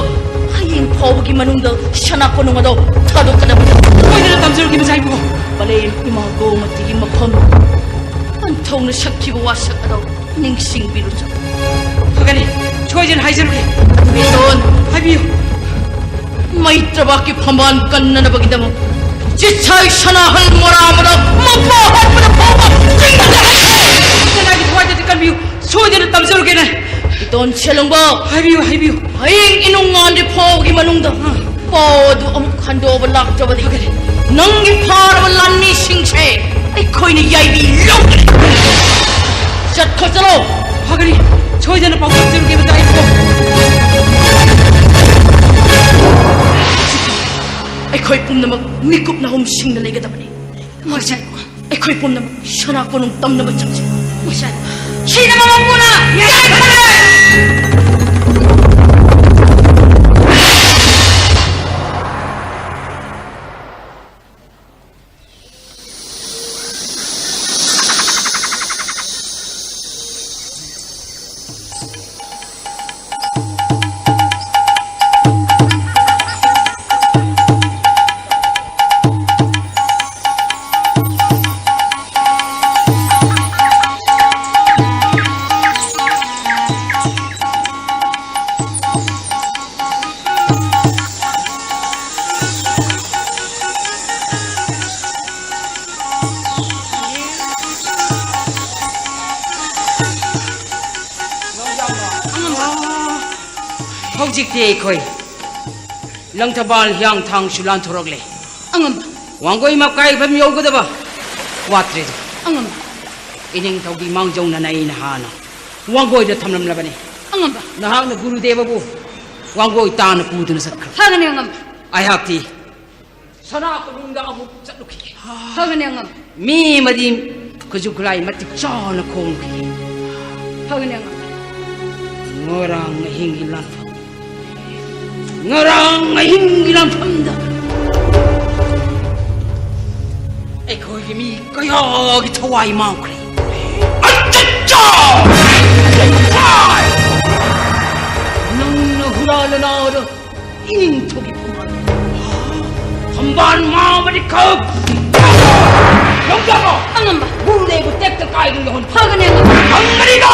ꯍꯌꯦꯡ ꯐꯥꯎꯕꯒꯤ ꯃꯅꯨꯡꯗ ꯁꯅꯥ ꯀꯣꯅꯨꯡ ꯑꯗꯨ ꯊꯥꯗꯣꯛꯀꯗꯕꯅꯤ꯫ ꯁꯣꯏꯗꯅ ꯇꯝꯖꯔꯨꯒꯦ, ꯃꯆꯥ ꯏꯕꯨꯡꯉꯣ꯫ ꯄꯂꯦꯝ ꯏꯃꯥ ꯒꯣꯃꯇꯤꯒꯤ ꯃꯐꯝ ꯄꯟꯊꯧꯅ ꯁꯛꯈꯤꯕ ꯋꯥꯁꯛ ꯑꯗꯣ ꯅꯤꯡꯁꯤꯡꯕꯤꯔꯨꯆꯣ꯫ ꯐꯒꯅꯤ, ꯁꯣꯏꯗꯅ ꯍꯥꯏꯖꯔꯨꯒꯦ꯫ ꯕꯤꯇꯣꯟ, ꯍꯥꯏꯕꯤꯌꯨ꯫ ꯃꯩꯇ꯭ꯔꯕꯥꯛꯀꯤ ꯐꯝꯕꯥꯜ ꯀꯟꯅꯅꯕꯒꯤꯗꯃꯛ ꯆꯤꯠꯁꯥꯏ ꯁꯅꯥꯍꯜ ꯃꯣꯔꯥ ꯑꯃꯗ ꯃꯄꯥ ꯍꯥꯠꯄꯗ ꯐꯥꯎꯕ ꯆꯤꯡꯅꯗꯦ ꯍꯥꯏꯔꯤ꯫ ꯀꯅꯥꯒꯤ ꯊꯋꯥꯏꯗꯗꯤ ꯀꯟꯕꯤꯌꯨ, ꯁꯣꯏꯗꯅ ꯇꯝꯖꯔꯨꯒꯦꯅꯦ꯫ ꯕꯤꯇꯣꯟ ꯁꯦꯂꯨꯡꯕ, ꯍꯥꯏꯕꯤꯌꯨ, ꯍꯥꯏꯕꯤꯌꯨ꯫ ꯍꯌꯦꯡ ꯏꯅꯨꯡ ꯉꯥꯟꯗ꯭ꯔꯤ ꯐꯥꯎꯕꯒꯤ ꯃꯅꯨꯡꯗ ꯄꯥꯎ ꯑꯗꯨ ꯑꯃꯨꯛ ꯍꯟꯗꯣꯛꯑꯕ ꯂꯥꯛꯇ꯭ꯔꯕꯗꯤ ꯐꯒꯅꯤ꯫ ꯅꯪꯒꯤ ꯐꯥꯔꯕ ꯂꯥꯟꯃꯤꯁꯤꯡꯁꯦ ꯑꯩꯈꯣꯏꯅ ꯌꯥꯏꯕꯤ ꯂꯧꯒꯅꯤ꯫ ꯆꯠꯈ꯭ꯔꯣ, ꯆꯠꯂꯣ꯫ ꯐꯒꯅꯤ, ꯁꯣꯏꯗꯅ ꯄꯥꯎ ꯇꯝꯖꯔꯨꯒꯦ, ꯃꯆꯥ ꯏꯕꯨꯡꯉꯣ꯫ ꯑꯩꯈꯣꯏ ꯄꯨꯝꯅꯃꯛ ꯃꯤꯀꯨꯞ ꯅꯍꯨꯝ ꯁꯤꯡꯅ ꯂꯩꯒꯗꯕꯅꯤ꯫ ꯃꯆꯥ ꯏꯕꯨꯡꯉꯣ꯫ ꯑꯩꯈꯣꯏ ꯄꯨꯝꯅꯃꯛ ꯁꯅꯥ ꯀꯣꯅꯨꯡ ꯇꯝꯅꯕ ꯆꯠꯁꯤ꯫ ꯃꯁꯥꯏ ꯁꯤꯅꯕ ꯃꯄꯨꯅ ꯌꯥꯏꯐꯔꯦ꯫ ꯍꯧꯖꯤꯛꯇꯤ ꯑꯩꯈꯣꯏ ꯂꯪꯊꯕꯥꯜ ꯍꯤꯌꯥꯡꯊꯥꯡꯁꯨ ꯂꯥꯟꯊꯣꯔꯛꯂꯦ꯫ ꯑꯉꯝꯕ꯫ ꯋꯥꯡꯒꯣꯏ ꯃꯀꯥꯏꯐꯝ ꯌꯧꯒꯗꯕ ꯋꯥꯠꯇ꯭ꯔꯦꯗꯣ꯫ ꯑꯉꯝꯕ꯫ ꯏꯅꯤꯡꯊꯧꯒꯤ ꯃꯥꯡꯖꯧꯅꯅ ꯑꯩꯅ ꯍꯥꯟꯅ ꯋꯥꯡꯒꯣꯏꯗ ꯊꯝꯂꯝꯂꯕꯅꯤ꯫ ꯑꯉꯝꯕ꯫ ꯅꯍꯥꯛꯅ ꯒꯨꯔꯨꯗꯦꯕꯕꯨ ꯋꯥꯡꯒꯣꯏ ꯇꯥꯟꯅ ꯄꯨꯗꯨꯅ ꯆꯠꯈ꯭ꯔꯣ꯫ ꯐꯒꯅꯤ ꯑꯉꯝꯕ꯫ ꯑꯩꯍꯥꯛꯇꯤ ꯁꯅꯥ ꯀꯣꯅꯨꯡꯗ ꯑꯃꯨꯛ ꯆꯠꯂꯨꯈꯤꯒꯦ꯫ ꯐꯒꯅꯤ ꯑꯉꯝꯕ꯫ ꯃꯤ ꯑꯃꯗꯤ ꯈꯨꯠꯁꯨ ꯈꯨꯠꯂꯥꯏ ꯃꯇꯤꯛ ꯆꯥꯅ ꯈꯣꯡꯈꯤꯒꯦ꯫ ꯐꯒꯅꯤ ꯑꯉꯝꯕ꯫ ꯉꯔꯥꯡ ꯑꯍꯤꯡꯒꯤ ꯂꯥꯟꯐꯝ, ꯉꯔꯥꯡ ꯑꯍꯤꯡꯒꯤ ꯂꯥꯟꯐꯝꯗ ꯑꯩꯈꯣꯏꯒꯤ ꯃꯤ ꯀꯌꯥꯒꯤ ꯊꯋꯥꯏ ꯃꯥꯡꯈ꯭ꯔꯦ꯫ ꯑꯆꯠꯆꯥ! ꯅꯪꯅ ꯍꯨꯔꯥꯟꯅ ꯅꯥꯔ ꯏꯅꯤꯡꯊꯧꯒꯤ ꯐꯝꯕꯥꯜ, ꯐꯝꯕꯥꯜ ꯃꯥ ꯑꯃꯗꯤ ꯈꯛ ꯌꯣꯡꯆꯥꯛꯂꯣ! ꯑꯉꯝꯕ! ꯒꯨꯔꯨꯗꯦꯕꯕꯨ ꯇꯦꯛꯇ ꯀꯥꯏꯗꯨꯅ ꯌꯧꯍꯟ ꯐꯒꯅꯤ ꯑꯉꯝꯕ! ꯐꯪꯒꯅꯤꯗꯣ!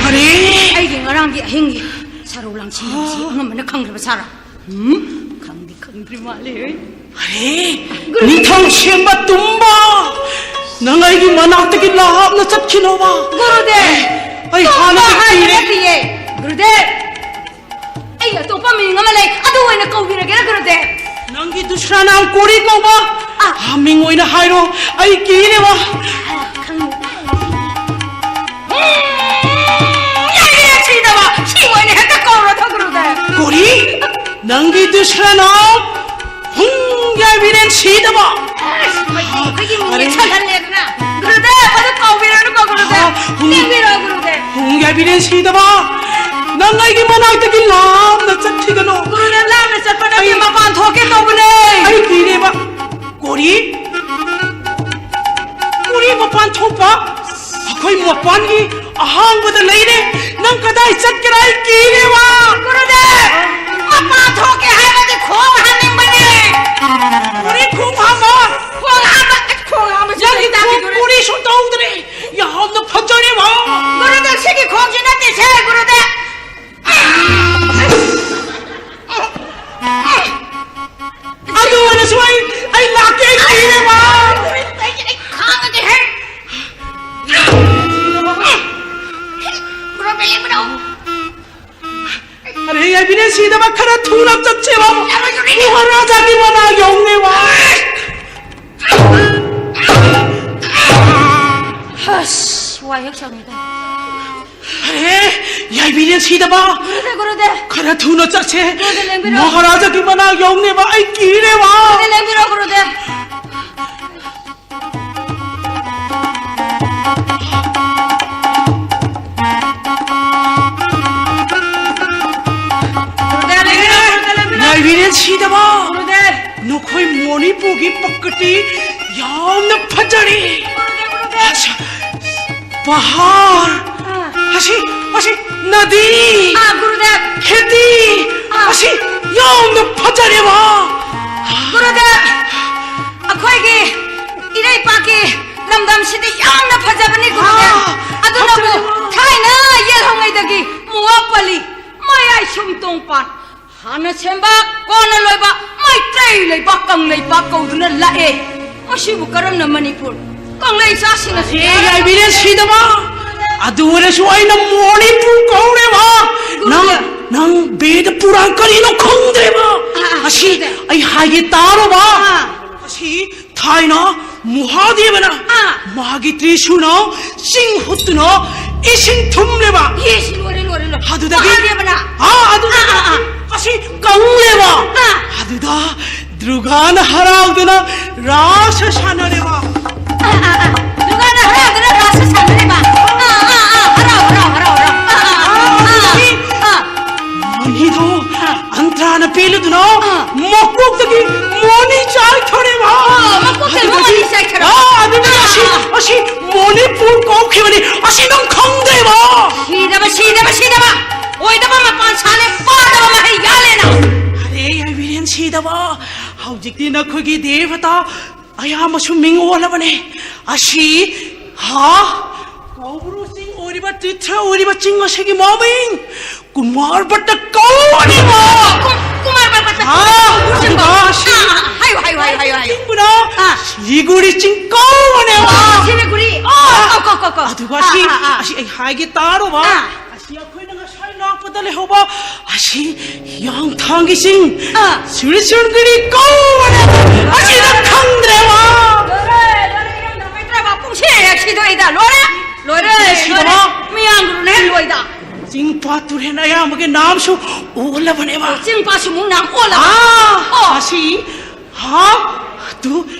ꯑꯔꯦ! ꯑꯩꯒꯤ ꯉꯔꯥꯡꯒꯤ ꯑꯍꯤꯡꯒꯤ ꯁꯔꯧ ꯂꯥꯡꯁꯤꯟꯅꯕꯁꯤ ꯑꯉꯝꯕꯅ ꯈꯪꯈ꯭ꯔꯕ ꯁꯥꯔꯥ? ꯎꯝ? ꯈꯪꯗꯤ ꯈꯪꯗ꯭ꯔꯤ ꯃꯥꯜꯂꯦ꯫ ꯑꯔꯦ, ꯒꯨꯔꯨꯗꯦꯕ! ꯅꯤꯡꯊꯧ ꯁꯦꯝꯕ ꯇꯨꯝꯕ! ꯅꯪ ꯑꯩꯒꯤ ꯃꯅꯥꯛꯇꯒꯤ ꯂꯥꯞꯅ ꯆꯠꯈꯤꯅꯣꯕ! ꯒꯨꯔꯨꯗꯦꯕ! ꯑꯩ ꯇꯨꯝꯕ ꯍꯥꯟꯅꯗꯒꯤ ꯍꯥꯏꯕ ꯀꯤꯔꯦ꯫ ꯅꯠꯇꯤꯌꯦ꯫ ꯒꯨꯔꯨꯗꯦꯕ! ꯑꯩ ꯑꯇꯣꯞꯄ ꯃꯤꯡ ꯑꯃ ꯂꯩ, ꯑꯗꯨ ꯑꯣꯏꯅ ꯀꯧꯕꯤꯔꯒꯦꯔꯥ ꯒꯨꯔꯨꯗꯦꯕ? ꯅꯪꯒꯤ ꯗꯨꯁ꯭ꯔꯥ ꯅꯥꯝ ꯀꯣꯔꯤ ꯀꯧꯕ ꯑꯥ꯫ ꯃꯤꯡ ꯑꯣꯏꯅ ꯍꯥꯏꯔꯣ, ꯑꯩ ꯀꯤꯔꯦꯕ꯫ ꯈꯪꯉꯦ꯫ ꯎꯝ, ꯌꯥꯏꯌꯦ, ꯁꯤꯗꯕ, ꯁꯤ ꯑꯣꯏꯅ ꯍꯦꯛꯇ ꯀꯧꯔꯣ, ꯒꯨꯔꯨꯗꯦꯕ꯫ ꯀꯣꯔꯤ, ꯅꯪꯒꯤ ꯗꯨꯁ꯭ꯔꯥ ꯅꯥꯝ ꯎꯝ, ꯌꯥꯏꯕꯤꯔꯦꯟ ꯁꯤꯗꯕ꯫ ꯑꯁ, ꯃꯩꯇꯩ ꯑꯩꯈꯣꯏꯒꯤ ꯃꯤꯡ ꯑꯔꯦ꯫ ꯆꯜꯍꯜꯂꯦꯗꯅ꯫ ꯒꯨꯔꯨꯗꯦꯕ, ꯑꯗꯨ ꯀꯥꯎꯕꯤꯔꯅꯨꯀꯣ, ꯒꯨꯔꯨꯗꯦꯕ꯫ ꯑꯥ, ꯎꯝ꯫ ꯂꯦꯡꯕꯤꯔꯣ, ꯒꯨꯔꯨꯗꯦꯕ꯫ ꯎꯝ, ꯌꯥꯏꯕꯤꯔꯦꯟ ꯁꯤꯗꯕ꯫ ꯅꯪ ꯑꯩꯒꯤ ꯃꯅꯥꯛꯇꯒꯤ ꯂꯥꯞꯅ ꯆꯠꯈꯤꯒꯅꯨ꯫ ꯒꯨꯔꯨꯗꯦꯕ, ꯂꯥꯞꯅ ꯆꯠꯄ ꯅꯠꯇꯦ, ꯑꯩ ꯃꯄꯥꯟ ꯊꯣꯛꯀꯦ ꯇꯧꯕꯅꯦ꯫ ꯑꯩ ꯀꯤꯔꯦꯕ꯫ ꯀꯣꯔꯤ? ꯀꯣꯔꯤ ꯃꯄꯥꯟ ꯊꯣꯛꯄ? ꯑꯩꯈꯣꯏ ꯃꯄꯥꯟꯒꯤ ꯑꯍꯥꯡꯕꯗ ꯂꯩꯔꯦ꯫ ꯅꯪ ꯀꯗꯥꯏ ꯆꯠꯀꯦꯔꯥ? ꯑꯩ ꯀꯤꯔꯦꯕ꯫ ꯒꯨꯔꯨꯗꯦꯕ, ꯃꯄꯥꯟ ꯊꯣꯛꯀꯦ ꯍꯥꯏꯕꯗꯤ ꯈꯣꯡ ꯍꯥꯝꯅꯤꯡꯕꯅꯦ꯫ ꯀꯣꯔꯤ ꯈꯣꯡ ꯍꯥꯝꯕ? ꯈꯣꯡ ꯍꯥꯝꯕ, ꯈꯣꯡ ꯍꯥꯝꯕꯁꯨ ꯅꯪꯒꯤ ꯂꯩꯇꯥꯕꯤ ꯈꯣꯡ ꯒꯨꯔꯨꯗꯦꯕ꯫ ꯀꯣꯔꯤꯁꯨ ꯇꯧꯗ꯭ꯔꯦ꯫ ꯌꯥꯝꯅ ꯐꯖꯔꯦꯕ꯫ ꯒꯨꯔꯨꯗꯦꯕ, ꯁꯤꯒꯤ ꯈꯣꯡꯁꯤ ꯅꯠꯇꯦꯁꯦ, ꯒꯨꯔꯨꯗꯦꯕ꯫ ꯑꯗꯨ ꯑꯣꯏꯔꯁꯨ ꯑꯩ, ꯑꯩ ꯂꯥꯛꯀꯦ, ꯑꯩ ꯀꯤꯔꯦꯕ꯫ ꯑꯩ, ꯑꯩ ꯈꯥꯡꯉꯒꯦꯍꯦ꯫ ꯒꯨꯔꯨꯗꯦꯕ, ꯌꯦꯡꯕꯤꯔꯛꯑꯣ꯫ ꯑꯔꯦ, ꯌꯥꯏꯕꯤꯔꯦꯟ ꯁꯤꯗꯕ, ꯈꯔ ꯊꯨꯅ ꯆꯠꯁꯦꯕ꯫ ꯌꯥꯔꯣꯏ, ꯌꯥꯔꯣꯏ꯫ ꯃꯍꯥꯔꯥꯖꯥꯒꯤ ꯃꯅꯥ ꯌꯧꯅꯦꯕ꯫ ꯑꯁ, ꯋꯥꯏ ꯍꯦꯛ ꯁꯪꯉꯤꯗ꯫ ꯑꯔꯦ, ꯌꯥꯏꯕꯤꯔꯦꯟ ꯁꯤꯗꯕ꯫ ꯒꯨꯔꯨꯗꯦꯕ, ꯒꯨꯔꯨꯗꯦꯕ꯫ ꯈꯔ ꯊꯨꯅ ꯆꯠꯁꯦ꯫ ꯒꯨꯔꯨꯗꯦꯕ, ꯂꯦꯡꯕꯤꯔꯣ꯫ ꯃꯍꯥꯔꯥꯖꯥꯒꯤ ꯃꯅꯥ ꯌꯧꯅꯦꯕ, ꯑꯩ ꯀꯤꯔꯦꯕ꯫ ꯒꯨꯔꯨꯗꯦꯕ, ꯂꯦꯡꯕꯤꯔꯣ, ꯒꯨꯔꯨꯗꯦꯕ꯫ ꯒꯨꯔꯨꯗꯦꯕ, ꯂꯦꯡꯕꯤꯔꯣ, ꯒꯨꯔꯨꯗꯦꯕ, ꯂꯦꯡꯕꯤꯔꯣ꯫ ꯌꯥꯏꯕꯤꯔꯦꯟ ꯁꯤꯗꯕ꯫ ꯒꯨꯔꯨꯗꯦꯕ꯫ ꯅꯈꯣꯏ ꯃꯣꯅꯤꯄꯨꯔꯒꯤ ꯄ꯭ꯔꯀ꯭ꯔꯤꯇꯤ ꯌꯥꯝꯅ ꯐꯖꯔꯦ꯫ ꯒꯨꯔꯨꯗꯦꯕ, ꯒꯨꯔꯨꯗꯦꯕ꯫ ꯑꯁ, ꯄꯍꯥꯔ꯫ ꯑꯥ꯫ ꯑꯁꯤ, ꯑꯁꯤ, ꯅꯗꯤ꯫ ꯑꯥ, ꯒꯨꯔꯨꯗꯦꯕ꯫ ꯈꯦꯇꯤ꯫ ꯑꯥ꯫ ꯑꯁꯤ ꯌꯥꯝꯅ ꯐꯖꯔꯦꯕ꯫ ꯒꯨꯔꯨꯗꯦꯕ, ꯑꯩꯈꯣꯏꯒꯤ ꯏꯔꯩꯄꯥꯛꯀꯤ ꯂꯝꯗꯝꯁꯤꯗꯤ ꯌꯥꯝꯅ ꯐꯖꯕꯅꯤ, ꯒꯨꯔꯨꯗꯦꯕ꯫ ꯑꯥ, ꯑꯗꯨꯅꯕꯨ ꯐꯖꯔꯦꯕ꯫ ꯊꯥꯏꯅ ꯌꯦꯜꯍꯧꯉꯩꯗꯒꯤ ꯃꯨꯋꯥꯄꯜꯂꯤ, ꯃꯌꯥꯏ ꯁꯨꯝꯇꯣꯡꯄꯥꯟ, ꯍꯥꯟꯅ ꯁꯦꯝꯕ, ꯀꯣꯟꯅ ꯂꯣꯏꯕ ꯃꯩꯇꯩ ꯂꯩꯕꯥꯛ ꯀꯪꯂꯩꯄꯥꯛ ꯀꯧꯗꯨꯅ ꯂꯥꯛꯑꯦ꯫ ꯃꯁꯤꯕꯨ ꯀꯔꯝꯅ ꯃꯅꯤꯄꯨꯔ ꯀꯪꯂꯩ ꯏꯆꯥꯁꯤꯡꯅ ꯑꯦ, ꯌꯥꯏꯕꯤꯔꯦꯟ ꯁꯤꯗꯕ, ꯑꯗꯨ ꯑꯣꯏꯔꯁꯨ ꯑꯩꯅ ꯃꯣꯅꯤꯄꯨꯔ ꯀꯧꯔꯦꯕ꯫ ꯅꯪ, ꯅꯪ ꯕꯦꯗ ꯄꯨꯔꯥꯟ ꯀꯔꯤꯅꯣ ꯈꯪꯗ꯭ꯔꯦꯕ꯫ ꯑꯥ, ꯑꯥ, ꯑꯁꯤ ꯈꯪꯗꯦ꯫ ꯑꯩ ꯍꯥꯏꯒꯦ ꯇꯥꯔꯣꯕ꯫ ꯑꯥ꯫ ꯑꯁꯤ ꯊꯥꯏꯅ ꯃꯍꯥꯗꯦꯕꯅ ꯑꯥ꯫ ꯃꯥꯒꯤ ꯇ꯭ꯔꯤꯁꯨꯅ ꯆꯤꯡ ꯍꯨꯠꯇꯨꯅ ꯏꯁꯤꯡ ꯊꯨꯝꯂꯦꯕ꯫ ꯌꯦꯁ, ꯂꯣꯏꯔꯦ, ꯂꯣꯏꯔꯦ, ꯂꯣꯏꯔꯦ꯫ ꯑꯗꯨꯗꯒꯤ ꯃꯍꯥꯗꯦꯕꯅ? ꯑꯥ, ꯑꯗꯨꯗꯒꯤ ꯑꯥ, ꯑꯥ, ꯑꯥ꯫ ꯑꯁꯤ ꯀꯪꯂꯦꯕ꯫ ꯑꯥ꯫ ꯑꯗꯨꯗ ꯗꯨꯔꯒꯥꯅ ꯍꯔꯥꯎꯗꯨꯅ ꯔꯥꯁ ꯁꯥꯟꯅꯔꯦꯕ꯫ ꯑꯥ, ꯑꯥ, ꯑꯥ꯫ ꯗꯨꯔꯒꯥꯅ ꯍꯔꯥꯎꯗꯨꯅ ꯔꯥꯁ ꯁꯥꯟꯅꯔꯦꯕ꯫ ꯑꯥ, ꯑꯥ, ꯑꯥ, ꯍꯔꯥꯎ, ꯍꯔꯥꯎ, ꯍꯔꯥꯎ, ꯍꯔꯥꯎ꯫ ꯑꯥ, ꯑꯥ, ꯑꯥ, ꯑꯥ, ꯑꯥ, ꯑꯥ꯫ ꯃꯅꯤꯗꯣ ꯑꯟꯇ꯭ꯔꯥꯅ ꯄꯦꯜꯂꯗꯨꯅ ꯃꯀꯣꯛꯇꯒꯤ ꯃꯣꯅꯤ ꯆꯥꯏꯊꯔꯦꯕ꯫ ꯑꯣ, ꯃꯀꯣꯛꯇꯒꯤ ꯃꯣꯅꯤ ꯆꯥꯏꯊꯔꯕ꯫ ꯑꯥ, ꯑꯗꯨꯗꯒꯤ ꯑꯁꯤ, ꯑꯁꯤ ꯃꯣꯅꯤꯄꯨꯔ ꯀꯧꯈꯤꯕꯅꯤ꯫ ꯑꯁꯤ ꯅꯪ ꯈꯪꯗꯦꯕ꯫ ꯁꯤꯗꯕ, ꯁꯤꯗꯕ, ꯁꯤꯗꯕ꯫ ꯑꯣꯏꯗꯕ ꯃꯄꯥꯟ ꯁꯥꯜꯂꯦ, ꯄꯥꯗꯕ ꯃꯍꯩ ꯌꯥꯜꯂꯦꯅ꯫ ꯑꯔꯦ, ꯑꯩ ꯕꯤꯔꯦꯟ ꯁꯤꯗꯕ꯫ ꯍꯧꯖꯤꯛꯇꯤ ꯅꯈꯣꯏꯒꯤ ꯗꯦꯕꯇꯥ ꯑꯌꯥꯝꯕꯁꯨ ꯃꯤꯡ ꯑꯣꯜꯂꯕꯅꯦ꯫ ꯑꯁꯤ, ꯍꯥ? ꯀꯧꯕ꯭ꯔꯨ ꯆꯤꯡ ꯑꯣꯏꯔꯤꯕ, ꯇꯤꯊ꯭ꯔ ꯑꯣꯏꯔꯤꯕ ꯆꯤꯡ ꯑꯁꯤꯒꯤ ꯃꯃꯤꯡ ꯀꯨꯃꯥꯔ ꯚꯠꯇ ꯀꯧꯕꯅꯦꯕ꯫ ꯀꯨ-, ꯀꯨꯃꯥꯔ ꯚꯠꯇ꯫ ꯑꯥ, ꯑꯗꯨꯒ ꯁꯤ ꯑꯥ, ꯑꯥ, ꯍꯥꯏꯌꯨ, ꯍꯥꯏꯌꯨ, ꯍꯥꯏꯌꯨ, ꯍꯥꯏꯌꯨ, ꯍꯥꯏꯌꯨ꯫ ꯆꯤꯡꯕꯨꯅ ꯑꯥ꯫ ꯁꯤꯂꯤꯒꯨꯔꯤ ꯆꯤꯡ ꯀꯧꯕꯅꯦꯕ꯫ ꯑꯥ, ꯁꯤꯂꯤꯒꯨꯔꯤ꯫ ꯑꯣ, ꯀꯣ, ꯀꯣ, ꯀꯣ, ꯀꯣ꯫ ꯑꯗꯨꯒ ꯑꯥ, ꯁꯤ, ꯑꯥ, ꯑꯥ꯫ ꯑꯁꯤ ꯑꯩ ꯍꯥꯏꯒꯦ ꯇꯥꯔꯣꯕ꯫ ꯑꯥ꯫ ꯑꯁꯤ ꯑꯩꯈꯣꯏꯅ ꯉꯁꯥꯏ ꯂꯥꯛꯄꯗ ꯂꯩꯍꯧꯕ ꯑꯁꯤ ꯍꯤꯌꯥꯡꯊꯥꯡꯒꯤ ꯆꯤꯡ ꯑꯥ꯫ ꯁꯨꯔꯆꯟꯒꯤꯔꯤ ꯀꯧꯕꯅꯦꯕ꯫ ꯑꯁꯤ ꯅꯪ ꯈꯪꯗ꯭ꯔꯦꯕ꯫ ꯂꯣꯏꯔꯦ, ꯂꯣꯏꯔꯦ, ꯏꯔꯝꯗꯝ ꯃꯩꯇ꯭ꯔꯥꯕ ꯄꯨꯡꯁꯤ ꯍꯦꯛ ꯁꯤꯗꯣꯛꯏꯗ꯫ ꯂꯣꯏꯔꯦ, ꯂꯣꯏꯔꯦ, ꯁꯤꯗꯣꯛꯑꯣ꯫ ꯂꯣꯏꯔꯦ꯫ ꯃꯤꯌꯥꯝꯒꯤ ꯔꯨꯜ ꯍꯦꯛ ꯂꯣꯏꯗ꯫ ꯆꯤꯡꯄꯥ ꯇꯨꯔꯦꯜ ꯑꯌꯥꯝꯕꯒꯤ ꯅꯥꯝꯁꯨ ꯑꯣꯜꯂꯕꯅꯦꯕ꯫ ꯆꯤꯡꯄꯥꯁꯨ ꯑꯃꯨꯛ ꯅꯥꯝ ꯑꯣꯜꯂꯕ꯫ ꯑꯥ, ꯑꯣ꯫ ꯑꯁꯤ, ꯍꯥ? ꯑꯗꯨ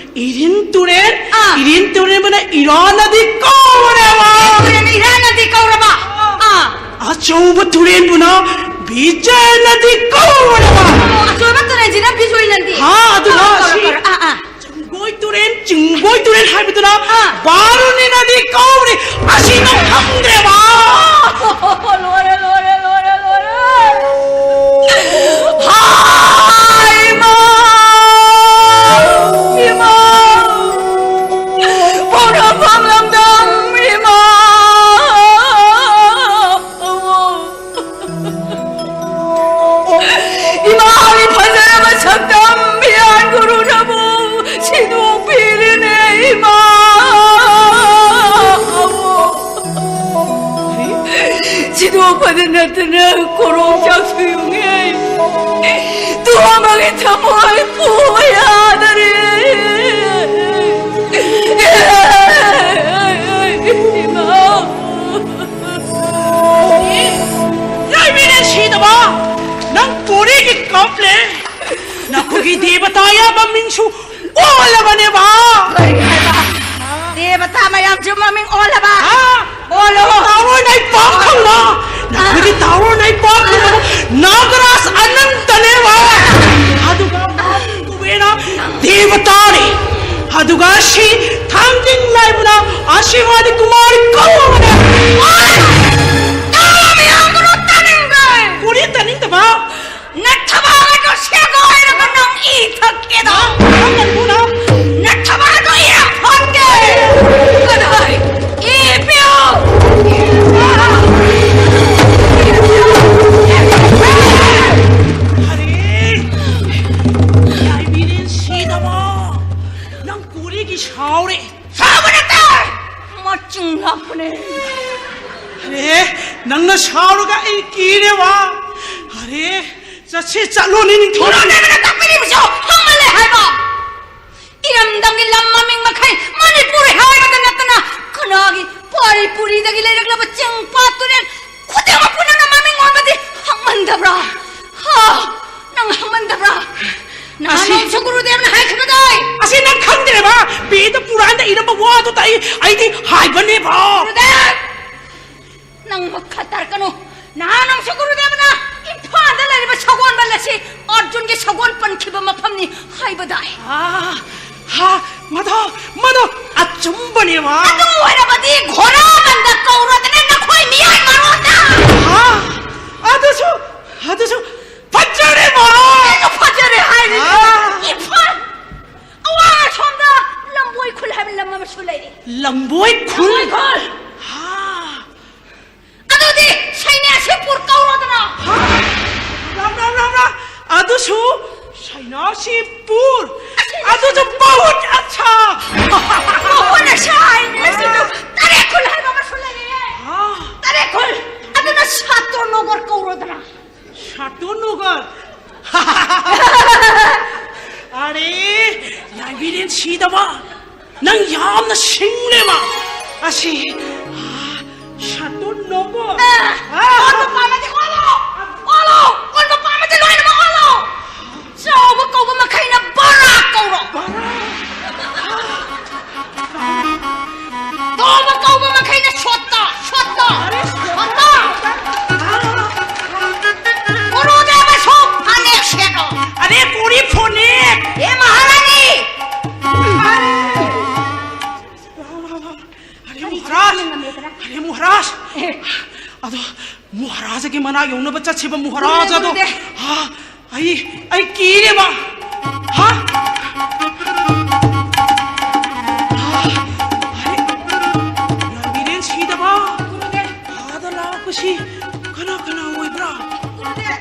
ꯏꯔꯤꯟ ꯇꯨꯔꯦꯜ, ꯑꯥ꯫ ꯏꯔꯤꯟ ꯇꯨꯔꯦꯜ ꯃꯅ ꯏꯔꯥ ꯅꯗꯤ ꯀꯧꯕꯅꯦꯕ꯫ ꯇꯨꯔꯦꯜ ꯏꯔꯥ ꯅꯗꯤ ꯀꯧꯔꯕ꯫ ꯑꯥ꯫ ꯑꯆꯧꯕ ꯇꯨꯔꯦꯜꯕꯨꯅ ꯕꯤꯖꯌ ꯅꯗꯤ ꯀꯧꯕꯅꯦꯕ꯫ ꯑꯣ, ꯑꯆꯧꯕ ꯇꯨꯔꯦꯜꯁꯤꯅ ꯕꯤꯖꯣꯏ ꯅꯗꯤ꯫ ꯍꯥ, ꯑꯗꯨꯅ ꯑꯥ, ꯑꯁꯤ ꯀꯧꯔꯣ, ꯀꯧꯔꯣ꯫ ꯑꯥ, ꯑꯥ꯫ ꯆꯤꯡꯒꯣꯏ ꯇꯨꯔꯦꯜ, ꯆꯤꯡꯒꯣꯏ ꯇꯨꯔꯦꯜ ꯍꯥꯏꯕꯗꯨꯅ ꯑꯥ꯫ ꯕꯥꯔꯨꯅꯤ ꯅꯗꯤ ꯀꯧꯕꯅꯤ꯫ ꯑꯁꯤ ꯅꯪ ꯈꯪꯗ꯭ꯔꯦꯕ꯫ ꯂꯣꯏꯔꯦ, ꯂꯣꯏꯔꯦ, ꯂꯣꯏꯔꯦ, ꯂꯣꯏꯔꯦ꯫ ꯍꯥꯏ, ꯏꯃꯥ! ꯏꯃꯥ! ꯄꯥꯎꯔꯝ ꯐꯝꯂꯝꯗꯝ ꯏꯃꯥ! ꯏꯃꯥꯒꯤ ꯐꯖꯔꯕ ꯁꯛꯇꯝ ꯃꯤꯌꯥꯟ ꯒꯨꯔꯨꯅꯕꯨ ꯁꯤꯗꯣꯛꯄꯤꯔꯦꯅꯦ, ꯏꯃꯥ! ꯁꯤꯗꯣꯛꯄꯗ ꯅꯠꯇꯅ ꯀꯣꯔꯣꯡ ꯆꯥꯛꯁꯨ ꯌꯨꯡꯉꯦ꯫ ꯇꯣꯝꯕꯒꯤ ꯊꯃꯣꯏ ꯄꯨꯕ ꯌꯥꯗꯔꯦ꯫ ꯏꯃꯥ! ꯌꯥꯏꯃꯤꯅꯦ ꯁꯤꯗꯕ, ꯅꯪ ꯄꯨꯔꯤꯒꯤ ꯀꯞꯂꯦ꯫ ꯅꯈꯣꯏꯒꯤ ꯗꯦꯕꯇꯥ ꯅꯈꯣꯏꯒꯤ ꯇꯥꯎꯔꯣꯟ ꯍꯩꯄꯥꯛ ꯄꯨꯝꯅꯃꯛ ꯅꯥꯒꯔꯥꯖ ꯑꯅꯟꯇꯅꯦꯕ꯫ ꯑꯗꯨꯒ ꯃꯍꯥꯛ ꯀꯨꯕꯦꯔ ꯗꯦꯕꯇꯥꯅꯤ꯫ ꯑꯗꯨꯒ ꯁꯤ ꯊꯥꯡꯖꯤꯡ ꯂꯥꯏꯕꯅ ꯑꯁꯤꯋꯥꯗꯤ ꯀꯨꯃꯥꯔꯤ ꯀꯧꯕꯅꯦ꯫ ꯑꯣꯏ! ꯇꯥꯕ ꯌꯥꯕ꯭ꯔꯣ? ꯇꯥꯅꯤꯡꯗꯦ! ꯀꯔꯤ ꯇꯥꯅꯤꯡꯗꯕ? ꯅꯊꯕꯥꯛ ꯑꯗꯨ ꯁꯦꯒꯥꯏꯔꯒ ꯅꯪ ꯏ ꯊꯛꯀꯦꯗꯣ? ꯅꯪ, ꯅꯪ ꯀꯔꯤꯅꯣ ꯅꯪ? ꯅꯊꯕꯥꯛ ꯑꯗꯨ ꯏꯔꯝ ꯐꯣꯠꯀꯦ! ꯀꯗꯥꯏ? ꯏ ꯄꯤꯌꯨ! ꯑꯔꯦ! ꯌꯥꯏꯕꯤꯔꯦꯟ ꯁꯤꯗꯕ! ꯅꯪ ꯀꯨꯔꯤꯒꯤ ꯁꯥꯎꯔꯦ! ꯁꯥꯎꯕ ꯅꯠꯇꯦ! ꯃꯆꯤꯡ ꯂꯥꯛꯄꯅꯦ! ꯑꯔꯦ! ꯅꯪꯅ ꯁꯥꯎꯔꯒ ꯑꯩ ꯀꯤꯔꯦ ꯋꯥ! ꯑꯔꯦ! ꯆꯠꯁꯤ ꯆꯠꯂꯣꯅꯦ ꯅꯤꯡꯊꯧ! ꯀꯅꯥꯅ ꯇꯥꯛꯄꯤꯔꯤꯕꯁꯨ ꯈꯪꯃꯜꯂꯦ ꯍꯥꯏꯕ! ꯏꯔꯝꯗꯝꯒꯤ ꯂꯝ ꯃꯃꯤꯡ ꯃꯈꯩ ꯃꯅꯤꯄꯨꯔꯤ ꯍꯥꯏꯕꯗ ꯅꯠꯇꯅ ꯀꯅꯥꯒꯤ ꯄꯥꯔꯤ ꯄꯨꯔꯤꯗꯒꯤ ꯂꯩꯔꯛꯂꯕ ꯆꯤꯡ ꯄꯥꯠ ꯇꯨꯔꯦꯜ ꯈꯨꯗꯤꯡꯃꯛꯄꯨ ꯅꯪꯅ ꯃꯃꯤꯡ ꯑꯣꯟꯕꯗꯤ ꯍꯪꯃꯟꯗꯕ꯭ꯔꯥ? ꯍꯥ? ꯅꯪ ꯍꯪꯃꯟꯗꯕ꯭ꯔꯥ? ꯅꯍꯥꯟ ꯑꯁꯤ ꯅꯣꯡꯁꯨ ꯒꯨꯔꯨꯗꯦꯕꯅ ꯍꯥꯏꯈꯤꯕꯗꯥꯏ? ꯑꯁꯤ ꯅꯪ ꯈꯪꯗ꯭ꯔꯦꯕ? ꯕꯦꯗ ꯄꯨꯔꯥꯟꯗ ꯏꯔꯝꯕ ꯋꯥꯗꯨ ꯇꯥꯏ ꯑꯩꯗꯤ ꯍꯥꯏꯕꯅꯦꯕ꯫ ꯒꯨꯔꯨꯗꯦꯕ! ꯅꯪ ꯃꯈꯥ ꯇꯥꯔꯛꯀꯅꯨ꯫ ꯅꯍꯥꯟ ꯅꯣꯡꯁꯨ ꯒꯨꯔꯨꯗꯦꯕꯅ ꯏꯝꯐꯥꯜꯗ ꯂꯩꯔꯤꯕ ꯁꯒꯣꯜꯕꯟ ꯑꯁꯤ ꯑꯔꯖꯨꯟꯒꯤ ꯁꯒꯣꯜ ꯄꯟꯈꯤꯕ ꯃꯐꯝꯅꯤ ꯍꯥꯏꯕꯗꯥꯏ? ꯑꯥ, ꯍꯥ, ꯃꯗꯣ, ꯃꯗꯣ ꯑꯆꯨꯝꯕꯅꯦꯕ꯫ ꯑꯗꯨ ꯑꯣꯏꯔꯕꯗꯤ ꯘꯣꯔꯥꯕꯟꯗ ꯀꯧꯔꯗꯅ ꯅꯈꯣꯏ ꯃꯤꯌꯥꯝ ꯃꯔꯣꯟꯗ꯫ ꯑꯥ, ꯑꯗꯨꯁꯨ, ꯑꯗꯨꯁꯨ ꯐꯖꯔꯦꯕ꯫ ꯑꯩꯁꯨ ꯐꯖꯔꯦ ꯍꯥꯏꯔꯤꯅꯦ꯫ ꯑꯥ꯫ ꯏꯝꯐꯥꯜ ꯑꯋꯥꯡ ꯑꯁꯣꯝꯗ ꯂꯝꯕꯣꯏ ꯈꯨꯜ ꯍꯥꯏꯕ ꯂꯝ ꯑꯃꯁꯨ ꯂꯩꯔꯤ꯫ ꯂꯝꯕꯣꯏ ꯈꯨꯜ? ꯂꯝꯕꯣꯏ ꯈꯨꯜ꯫ ꯍꯥ꯫ ꯑꯗꯨꯗꯤ ꯁꯩꯅꯥꯁꯤꯄꯨꯔ ꯀꯧꯔꯣꯗꯅ꯫ ꯍꯥ? ꯔꯥꯝ, ꯔꯥꯝ, ꯔꯥꯝ, ꯔꯥꯝ꯫ ꯑꯗꯨꯁꯨ ꯁꯩꯅꯥꯁꯤꯄꯨꯔ꯫ ꯑꯗꯨꯁꯨ ꯕꯍꯨꯠ ꯑꯠꯁꯥ꯫ ꯕꯍꯨꯠ ꯑꯠꯁꯥ ꯍꯥꯏꯅꯦ꯫ ꯑꯁꯤꯁꯨ ꯇꯔꯦꯠ ꯈꯨꯜ ꯍꯥꯏꯕ ꯑꯃꯁꯨ ꯂꯩꯔꯦ꯫ ꯍꯥ? ꯇꯔꯦꯠ ꯈꯨꯜ꯫ ꯑꯗꯨꯅ ꯁꯥꯇꯣ ꯅꯣꯒꯔ ꯀꯧꯔꯣꯗꯅ꯫ ꯁꯥꯇꯣ ꯅꯣꯒꯔ꯫ ꯑꯔꯦ, ꯌꯥꯏꯕꯤꯔꯦꯟ ꯁꯤꯗꯕ꯫ ꯅꯪ ꯌꯥꯝꯅ ꯁꯤꯡꯂꯦꯕ꯫ ꯑꯁꯤ, ꯁꯥꯇꯣꯟ ꯅꯣꯡꯕꯣ꯫ ꯑꯦ, ꯑꯣꯟꯕ ꯄꯥꯝꯃꯗꯤ ꯑꯣꯜꯂꯣ꯫ ꯑꯣꯜꯂꯣ꯫ ꯑꯣꯟꯕ ꯄꯥꯝꯃꯗꯤ ꯂꯣꯏꯅꯃꯛ ꯑꯣꯜꯂꯣ꯫ ꯆꯥꯎꯕ ꯀꯧꯕ ꯃꯈꯩꯅ ꯕꯔꯥ ꯀꯧꯔꯣ꯫ ꯕꯔꯥ꯫ ꯇꯣꯝꯕ ꯀꯧꯕ ꯃꯈꯩꯅ ꯁꯣꯠꯇ, ꯁꯣꯠꯇ, ꯑꯔꯦ, ꯁꯣꯠꯇ꯫ ꯑꯔꯦ ꯃꯍꯥꯔꯥꯖ! ꯑꯦ꯫ ꯑꯗꯣ ꯃꯍꯥꯔꯥꯖꯒꯤ ꯃꯅꯥꯛ ꯌꯧꯅꯕ ꯆꯠꯁꯤꯕ ꯃꯍꯥꯔꯥꯖ ꯑꯗꯣ꯫ ꯒꯨꯔꯨꯗꯦꯕ꯫ ꯍꯥ? ꯑꯩ, ꯑꯩ ꯀꯤꯔꯦꯕ꯫ ꯍꯥ? ꯍꯥ? ꯑꯔꯦ, ꯂꯝꯕꯤꯔꯦꯟ ꯁꯤꯗꯕ꯫ ꯒꯨꯔꯨꯗꯦꯕ꯫ ꯑꯥꯗ ꯂꯥꯛꯄꯁꯤ ꯀꯅꯥ ꯀꯅꯥ ꯑꯣꯏꯕ꯭ꯔꯥ? ꯒꯨꯔꯨꯗꯦꯕ꯫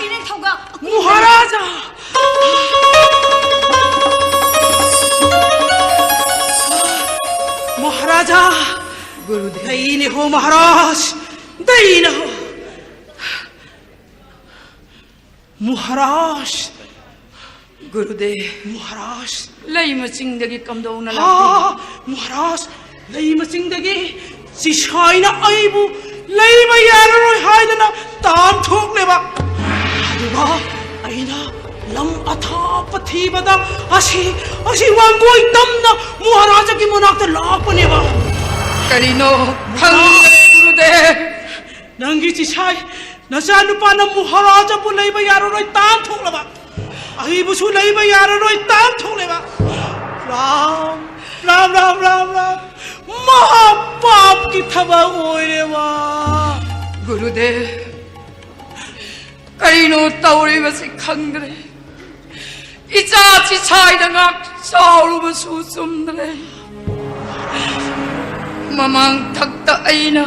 ꯏꯅꯤꯡꯊꯧꯒ ꯃꯍꯥꯔꯥꯖꯥ! ꯃꯍꯥꯔꯥꯖꯥ! ꯒꯨꯔꯨꯗꯦꯕ꯫ ꯗꯩꯅꯦ ꯍꯣ ꯃꯍꯥꯔꯥꯖ! ꯗꯩꯅꯦ ꯍꯣ! ꯃꯍꯥꯔꯥꯖ! ꯒꯨꯔꯨꯗꯦꯕ꯫ ꯃꯍꯥꯔꯥꯖ! ꯂꯩꯃ ꯆꯤꯡꯗꯒꯤ ꯀꯝꯗꯧꯅ ꯍꯥ, ꯂꯥꯛꯄꯤꯕ? ꯃꯍꯥꯔꯥꯖ! ꯂꯩꯃ ꯆꯤꯡꯗꯒꯤ ꯆꯤꯁꯥꯏꯅ ꯑꯩꯕꯨ ꯂꯩꯕ ꯌꯥꯔꯔꯣꯏ ꯍꯥꯏꯗꯅ ꯇꯥꯟꯊꯣꯛꯂꯦꯕ꯫ ꯑꯗꯨꯒ ꯑꯩꯅ ꯂꯝ ꯑꯊꯥꯞꯄ ꯊꯤꯕꯗ ꯑꯁꯤ, ꯑꯁꯤ ꯋꯥꯡꯒꯣꯏ ꯇꯝꯅ ꯃꯍꯥꯔꯥꯖꯒꯤ ꯃꯅꯥꯛꯇ ꯂꯥꯛꯄꯅꯦꯕ꯫ ꯀꯔꯤꯅꯣ ꯈꯪꯗ꯭ꯔꯦ, ꯒꯨꯔꯨꯗꯦꯕ꯫ ꯅꯪꯒꯤ ꯆꯤꯁꯥꯏ ꯅꯆꯥꯅꯨꯄꯥꯅ ꯃꯍꯥꯔꯥꯖꯕꯨ ꯂꯩꯕ ꯌꯥꯔꯔꯣꯏ ꯇꯥꯟꯊꯣꯛꯂꯕ, ꯑꯩꯕꯨꯁꯨ ꯂꯩꯕ ꯌꯥꯔꯔꯣꯏ ꯇꯥꯟꯊꯣꯛꯂꯦꯕ꯫ ꯔꯥꯝ, ꯔꯥꯝ, ꯔꯥꯝ, ꯔꯥꯝ, ꯔꯥꯝ꯫ ꯃꯍꯥꯄꯥꯞꯀꯤ ꯊꯕꯛ ꯑꯣꯏꯔꯦꯕ꯫ ꯒꯨꯔꯨꯗꯦꯕ, ꯀꯔꯤꯅꯣ ꯇꯧꯔꯤꯕꯁꯤ ꯈꯪꯗ꯭ꯔꯦ꯫ ꯏꯆꯥ ꯆꯤꯁꯥꯏꯗ ꯉꯥꯛ ꯆꯥꯎꯔꯨꯕꯁꯨ ꯆꯨꯝꯗ꯭ꯔꯦ꯫ ꯃꯃꯥꯡ ꯊꯛꯇ ꯑꯩꯅ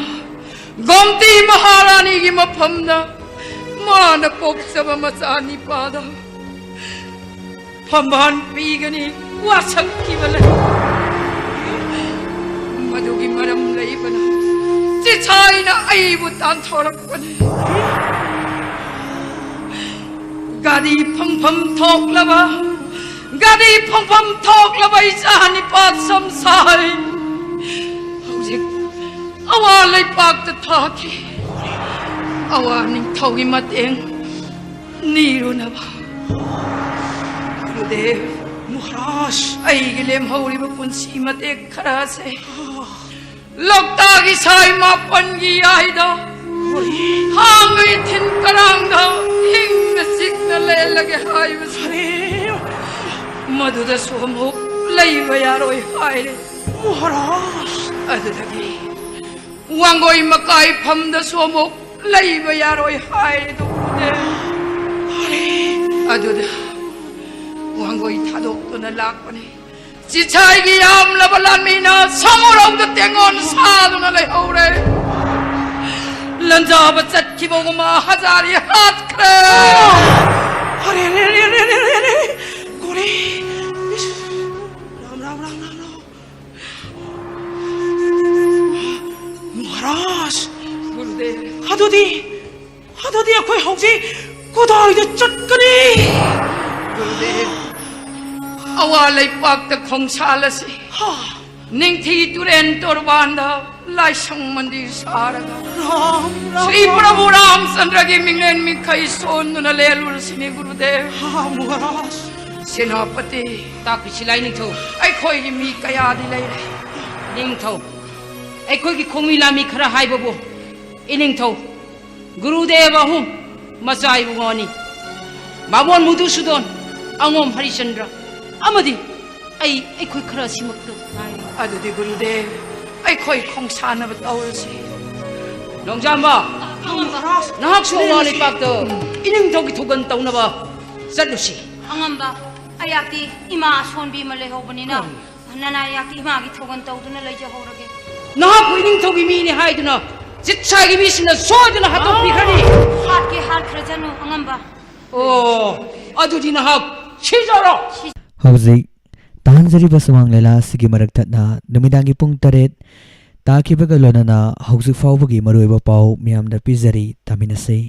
ꯒꯣꯝꯇꯤ ꯃꯍꯥꯔꯥꯅꯤꯒꯤ ꯃꯐꯝꯗ ꯃꯥꯅ ꯄꯣꯛꯆꯕ ꯃꯆꯥ ꯅꯤꯄꯥꯗ ꯐꯝꯕꯥꯜ ꯄꯤꯒꯅꯤ ꯋꯥꯁꯛꯈꯤꯕ ꯂꯩ꯫ ꯃꯗꯨꯒꯤ ꯃꯔꯝ ꯂꯩꯕꯅ ꯆꯤꯁꯥꯏꯅ ꯑꯩꯕꯨ ꯇꯥꯟꯊꯣꯔꯛꯄꯅꯤ꯫ ꯒꯥꯔꯤ ꯐꯪꯐꯝ ꯊꯣꯛꯂꯕ, ꯒꯥꯔꯤ ꯐꯪꯐꯝ ꯊꯣꯛꯂꯕ ꯏꯆꯥ ꯅꯤꯄꯥ ꯁꯝꯁꯥꯏ ꯍꯧꯖꯤꯛ ꯑꯋꯥ ꯂꯩꯄꯥꯛꯇ ꯊꯥꯈꯤ꯫ ꯑꯋꯥ ꯅꯤꯡꯊꯧꯒꯤ ꯃꯇꯦꯡ ꯅꯤꯔꯨꯅꯕ꯫ ꯒꯨꯔꯨꯗꯦꯕ, ꯃꯍꯥꯔꯥꯖ! ꯑꯩꯒꯤ ꯂꯦꯝꯍꯧꯔꯤꯕ ꯄꯨꯟꯁꯤ ꯃꯇꯦꯛ ꯈꯔꯁꯦ ꯂꯣꯛꯇꯥꯛ ꯏꯁꯥꯏ ꯃꯥꯄꯟꯒꯤ ꯌꯥꯏꯗ ꯍꯥꯡꯉ ꯏꯊꯤꯟ ꯀꯔꯥꯡꯗ ꯏꯪꯅ ꯆꯤꯛꯅ ꯂꯦꯜꯂꯒꯦ ꯍꯥꯏꯕꯁꯨ, ꯑꯔꯦ! ꯃꯗꯨꯗꯁꯨ ꯑꯃꯨꯛ ꯂꯩꯕ ꯌꯥꯔꯣꯏ ꯍꯥꯏꯔꯦ꯫ ꯃꯍꯥꯔꯥꯖ! ꯑꯗꯨꯗꯒꯤ ꯋꯥꯡꯒꯣꯏ ꯃꯀꯥꯏꯐꯝꯗꯁꯨ ꯑꯃꯨꯛ ꯂꯩꯕ ꯌꯥꯔꯣꯏ ꯍꯥꯏꯔꯦ ꯗꯣꯛꯇꯔꯅꯦ꯫ ꯑꯗꯨꯗ ꯋꯥꯡꯒꯣꯏ ꯊꯥꯗꯣꯛꯇꯨꯅ ꯂꯥꯛꯄꯅꯤ꯫ ꯆꯤꯊꯥꯏꯒꯤ ꯌꯥꯝꯂꯕ ꯂꯥꯟꯃꯤꯅ ꯁꯃꯨꯔꯧꯗ ꯇꯦꯡꯉꯣꯟ ꯁꯥꯗꯨꯅ ꯂꯩꯍꯧꯔꯦ꯫ ꯂꯟꯖꯥꯕ ꯆꯠꯈꯤꯕꯒꯨꯝ ꯍꯖꯥꯔꯤ ꯍꯥꯠꯈ꯭ꯔꯦ꯫ ꯑꯔꯦ, ꯑꯔꯦ, ꯑꯔꯦ, ꯑꯔꯦ, ꯑꯔꯦ, ꯑꯔꯦ, ꯑꯔꯦ꯫ ꯀꯣꯔꯤ꯫ ꯏꯁ꯫ ꯔꯥꯝ, ꯔꯥꯝ, ꯔꯥꯝ, ꯔꯥꯝ, ꯔꯥꯝ꯫ ꯃꯍꯥꯔꯥꯖ꯫ ꯒꯨꯔꯨꯗꯦꯕ꯫ ꯑꯗꯨꯗꯤ ꯑꯗꯨꯗꯤ ꯑꯩꯈꯣꯏ ꯍꯧꯖꯤꯛ ꯀꯗꯥꯏꯗ ꯆꯠꯀꯅꯤ? ꯒꯨꯔꯨꯗꯦꯕ, ꯑꯋꯥ ꯂꯩꯄꯥꯛꯇ ꯈꯣꯡꯁꯥꯜꯂꯁꯤ꯫ ꯍꯥ꯫ ꯅꯤꯡꯊꯤ ꯇꯨꯔꯦꯟ ꯇꯣꯔꯕꯥꯟꯗ ꯂꯥꯏꯁꯪ ꯃꯟꯗꯤꯔ ꯁꯥꯔꯒ ꯔꯥꯝ, ꯔꯥꯝ, ꯁ꯭ꯔꯤ ꯔꯥꯝ꯫ ꯄ꯭ꯔꯚꯨ ꯔꯥꯝꯆꯟꯗ꯭ꯔꯒꯤ ꯃꯤꯡꯂꯦꯟ ꯃꯤꯡꯈꯩ ꯁꯣꯟꯗꯨꯅ ꯂꯦꯜꯂꯨꯔꯁꯤꯅꯦ, ꯒꯨꯔꯨꯗꯦꯕ꯫ ꯍꯥ, ꯃꯍꯥꯔꯥꯖ꯫ ꯁꯦꯅꯥꯄꯇꯤ꯫ ꯇꯥꯛꯄꯤꯁꯤ ꯂꯥꯏ ꯅꯤꯡꯊꯧ꯫ ꯑꯩꯈꯣꯏꯒꯤ ꯃꯤ ꯀꯌꯥꯗꯤ ꯂꯩꯔꯦ? ꯅꯤꯡꯊꯧ, ꯑꯩꯈꯣꯏꯒꯤ ꯈꯣꯡꯃꯤ ꯂꯥꯟꯃꯤ ꯈꯔ ꯍꯥꯏꯕꯕꯨ, ꯏꯅꯤꯡꯊꯧ, ꯒꯨꯔꯨꯗꯦꯕ ꯑꯍꯨꯝ, ꯃꯆꯥ ꯏꯕꯨꯡꯉꯣ ꯑꯅꯤ, ꯕꯥꯃꯣꯟ ꯃꯨꯗꯨꯁꯨꯗꯣꯟ, ꯑꯉꯣꯝ ꯍꯔꯤꯆꯟꯗ꯭ꯔ, ꯑꯃꯗꯤ ꯑꯩ, ꯑꯩꯈꯣꯏ ꯈꯔ ꯑꯁꯤꯃꯛꯇ ꯉꯥꯏꯔꯦ꯫ ꯑꯗꯨꯗꯤ ꯒꯨꯔꯨꯗꯦꯕ, ꯑꯩꯈꯣꯏ ꯈꯣꯡꯁꯥꯟꯅꯕ ꯇꯧꯔꯁꯤ꯫ ꯅꯣꯡꯖꯥꯝꯕ, ꯅꯍꯥꯛꯁꯨ ꯑꯋꯥ ꯂꯩꯄꯥꯛꯇ ꯏꯅꯤꯡꯊꯧꯒꯤ ꯊꯧꯒꯜ ꯇꯧꯅꯕ ꯆꯠꯂꯨꯁꯤ꯫ ꯑꯉꯝꯕ, ꯑꯩꯍꯥꯛꯇꯤ ꯏꯃꯥ ꯑꯁꯣꯟꯕꯤ ꯑꯃ ꯂꯩꯍꯧꯕꯅꯤꯅ, ꯎꯝ꯫ ꯅꯅꯥꯏ ꯑꯩꯍꯥꯛꯀꯤ ꯏꯃꯥꯒꯤ ꯊꯧꯒꯜ ꯇꯧꯗꯨꯅ ꯂꯩꯖꯍꯧꯔꯒꯦ꯫ ꯅꯍꯥꯛꯄꯨ ꯏꯅꯤꯡꯊꯧꯒꯤ ꯃꯤꯅꯤ ꯍꯥꯏꯗꯨꯅ ꯆꯤꯠꯁꯥꯒꯤ ꯃꯤꯁꯤꯡꯅ ꯁꯣꯏꯗꯅ ꯍꯥꯠꯇꯣꯛꯄꯤꯈ꯭ꯔꯅꯤ꯫ ꯍꯥꯠꯀꯦ ꯍꯥꯠꯈ꯭ꯔꯖꯅꯨ, ꯑꯉꯝꯕ꯫ ꯑꯣ, ꯑꯗꯨꯗꯤ ꯅꯍꯥꯛ ꯁꯤꯖꯔꯣ꯫ ꯍꯧꯖꯤꯛ ꯇꯥꯍꯟꯖꯔꯤꯕ ꯁꯨꯃꯥꯡ ꯂꯤꯂꯥ ꯑꯁꯤꯒꯤ ꯃꯔꯛ ꯊꯠꯅ ꯅꯨꯃꯤꯗꯥꯡꯒꯤ ꯄꯨꯡ ꯇꯔꯦꯠ ꯇꯥꯈꯤꯕꯒ ꯂꯣꯏꯅꯅ ꯍꯧꯖꯤꯛ ꯐꯥꯎꯕꯒꯤ ꯃꯔꯨꯑꯣꯏꯕ ꯄꯥꯎ ꯃꯤꯌꯥꯝꯗ ꯄꯤꯖꯔꯤ, ꯇꯥꯃꯤꯟꯅꯁꯤ꯫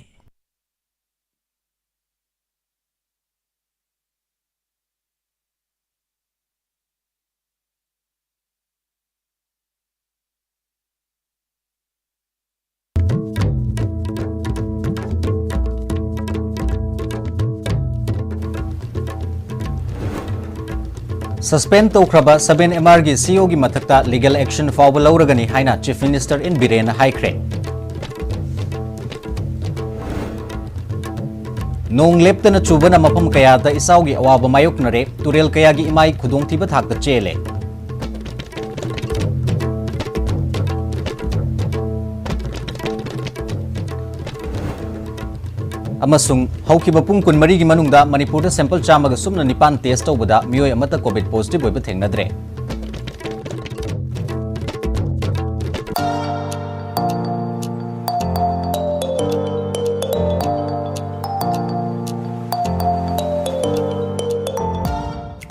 Suspend ꯇꯧꯈ꯭ꯔꯕ seven M R ꯒꯤ C E O ꯒꯤ ꯃꯊꯛꯇ legal action ꯐꯥꯎꯕ ꯂꯧꯔꯒꯅꯤ ꯍꯥꯏꯅ Chief Minister N. ꯕꯤꯔꯦꯟꯅ ꯍꯥꯏꯈ꯭ꯔꯦ꯫ ꯅꯣꯡ ꯂꯦꯞꯇꯅ ꯆꯨꯕꯅ ꯃꯐꯝ ꯀꯌꯥꯗ ꯏꯆꯥꯎꯒꯤ ꯑꯋꯥꯕ ꯃꯥꯌꯣꯛꯅꯔꯦ꯫ ꯇꯨꯔꯦꯜ ꯀꯌꯥꯒꯤ ꯏꯃꯥꯏ ꯈꯨꯗꯣꯡꯊꯤꯕ ꯊꯥꯛꯇ ꯆꯦꯜꯂꯦ꯫ ꯑꯃꯁꯨꯡ ꯍꯧꯈꯤꯕ ꯄꯨꯡ ꯀꯨꯟꯃꯔꯤꯒꯤ ꯃꯅꯨꯡꯗ ꯃꯅꯤꯄꯨꯔꯗ sample ꯆꯥꯝꯃꯒ ꯁꯨꯞꯅ ꯅꯤꯄꯥꯟ test ꯇꯧꯕꯗ ꯃꯤꯑꯣꯏ ꯑꯃꯠꯇ COVID positive ꯑꯣꯏꯕ ꯊꯦꯡꯅꯗ꯭ꯔꯦ꯫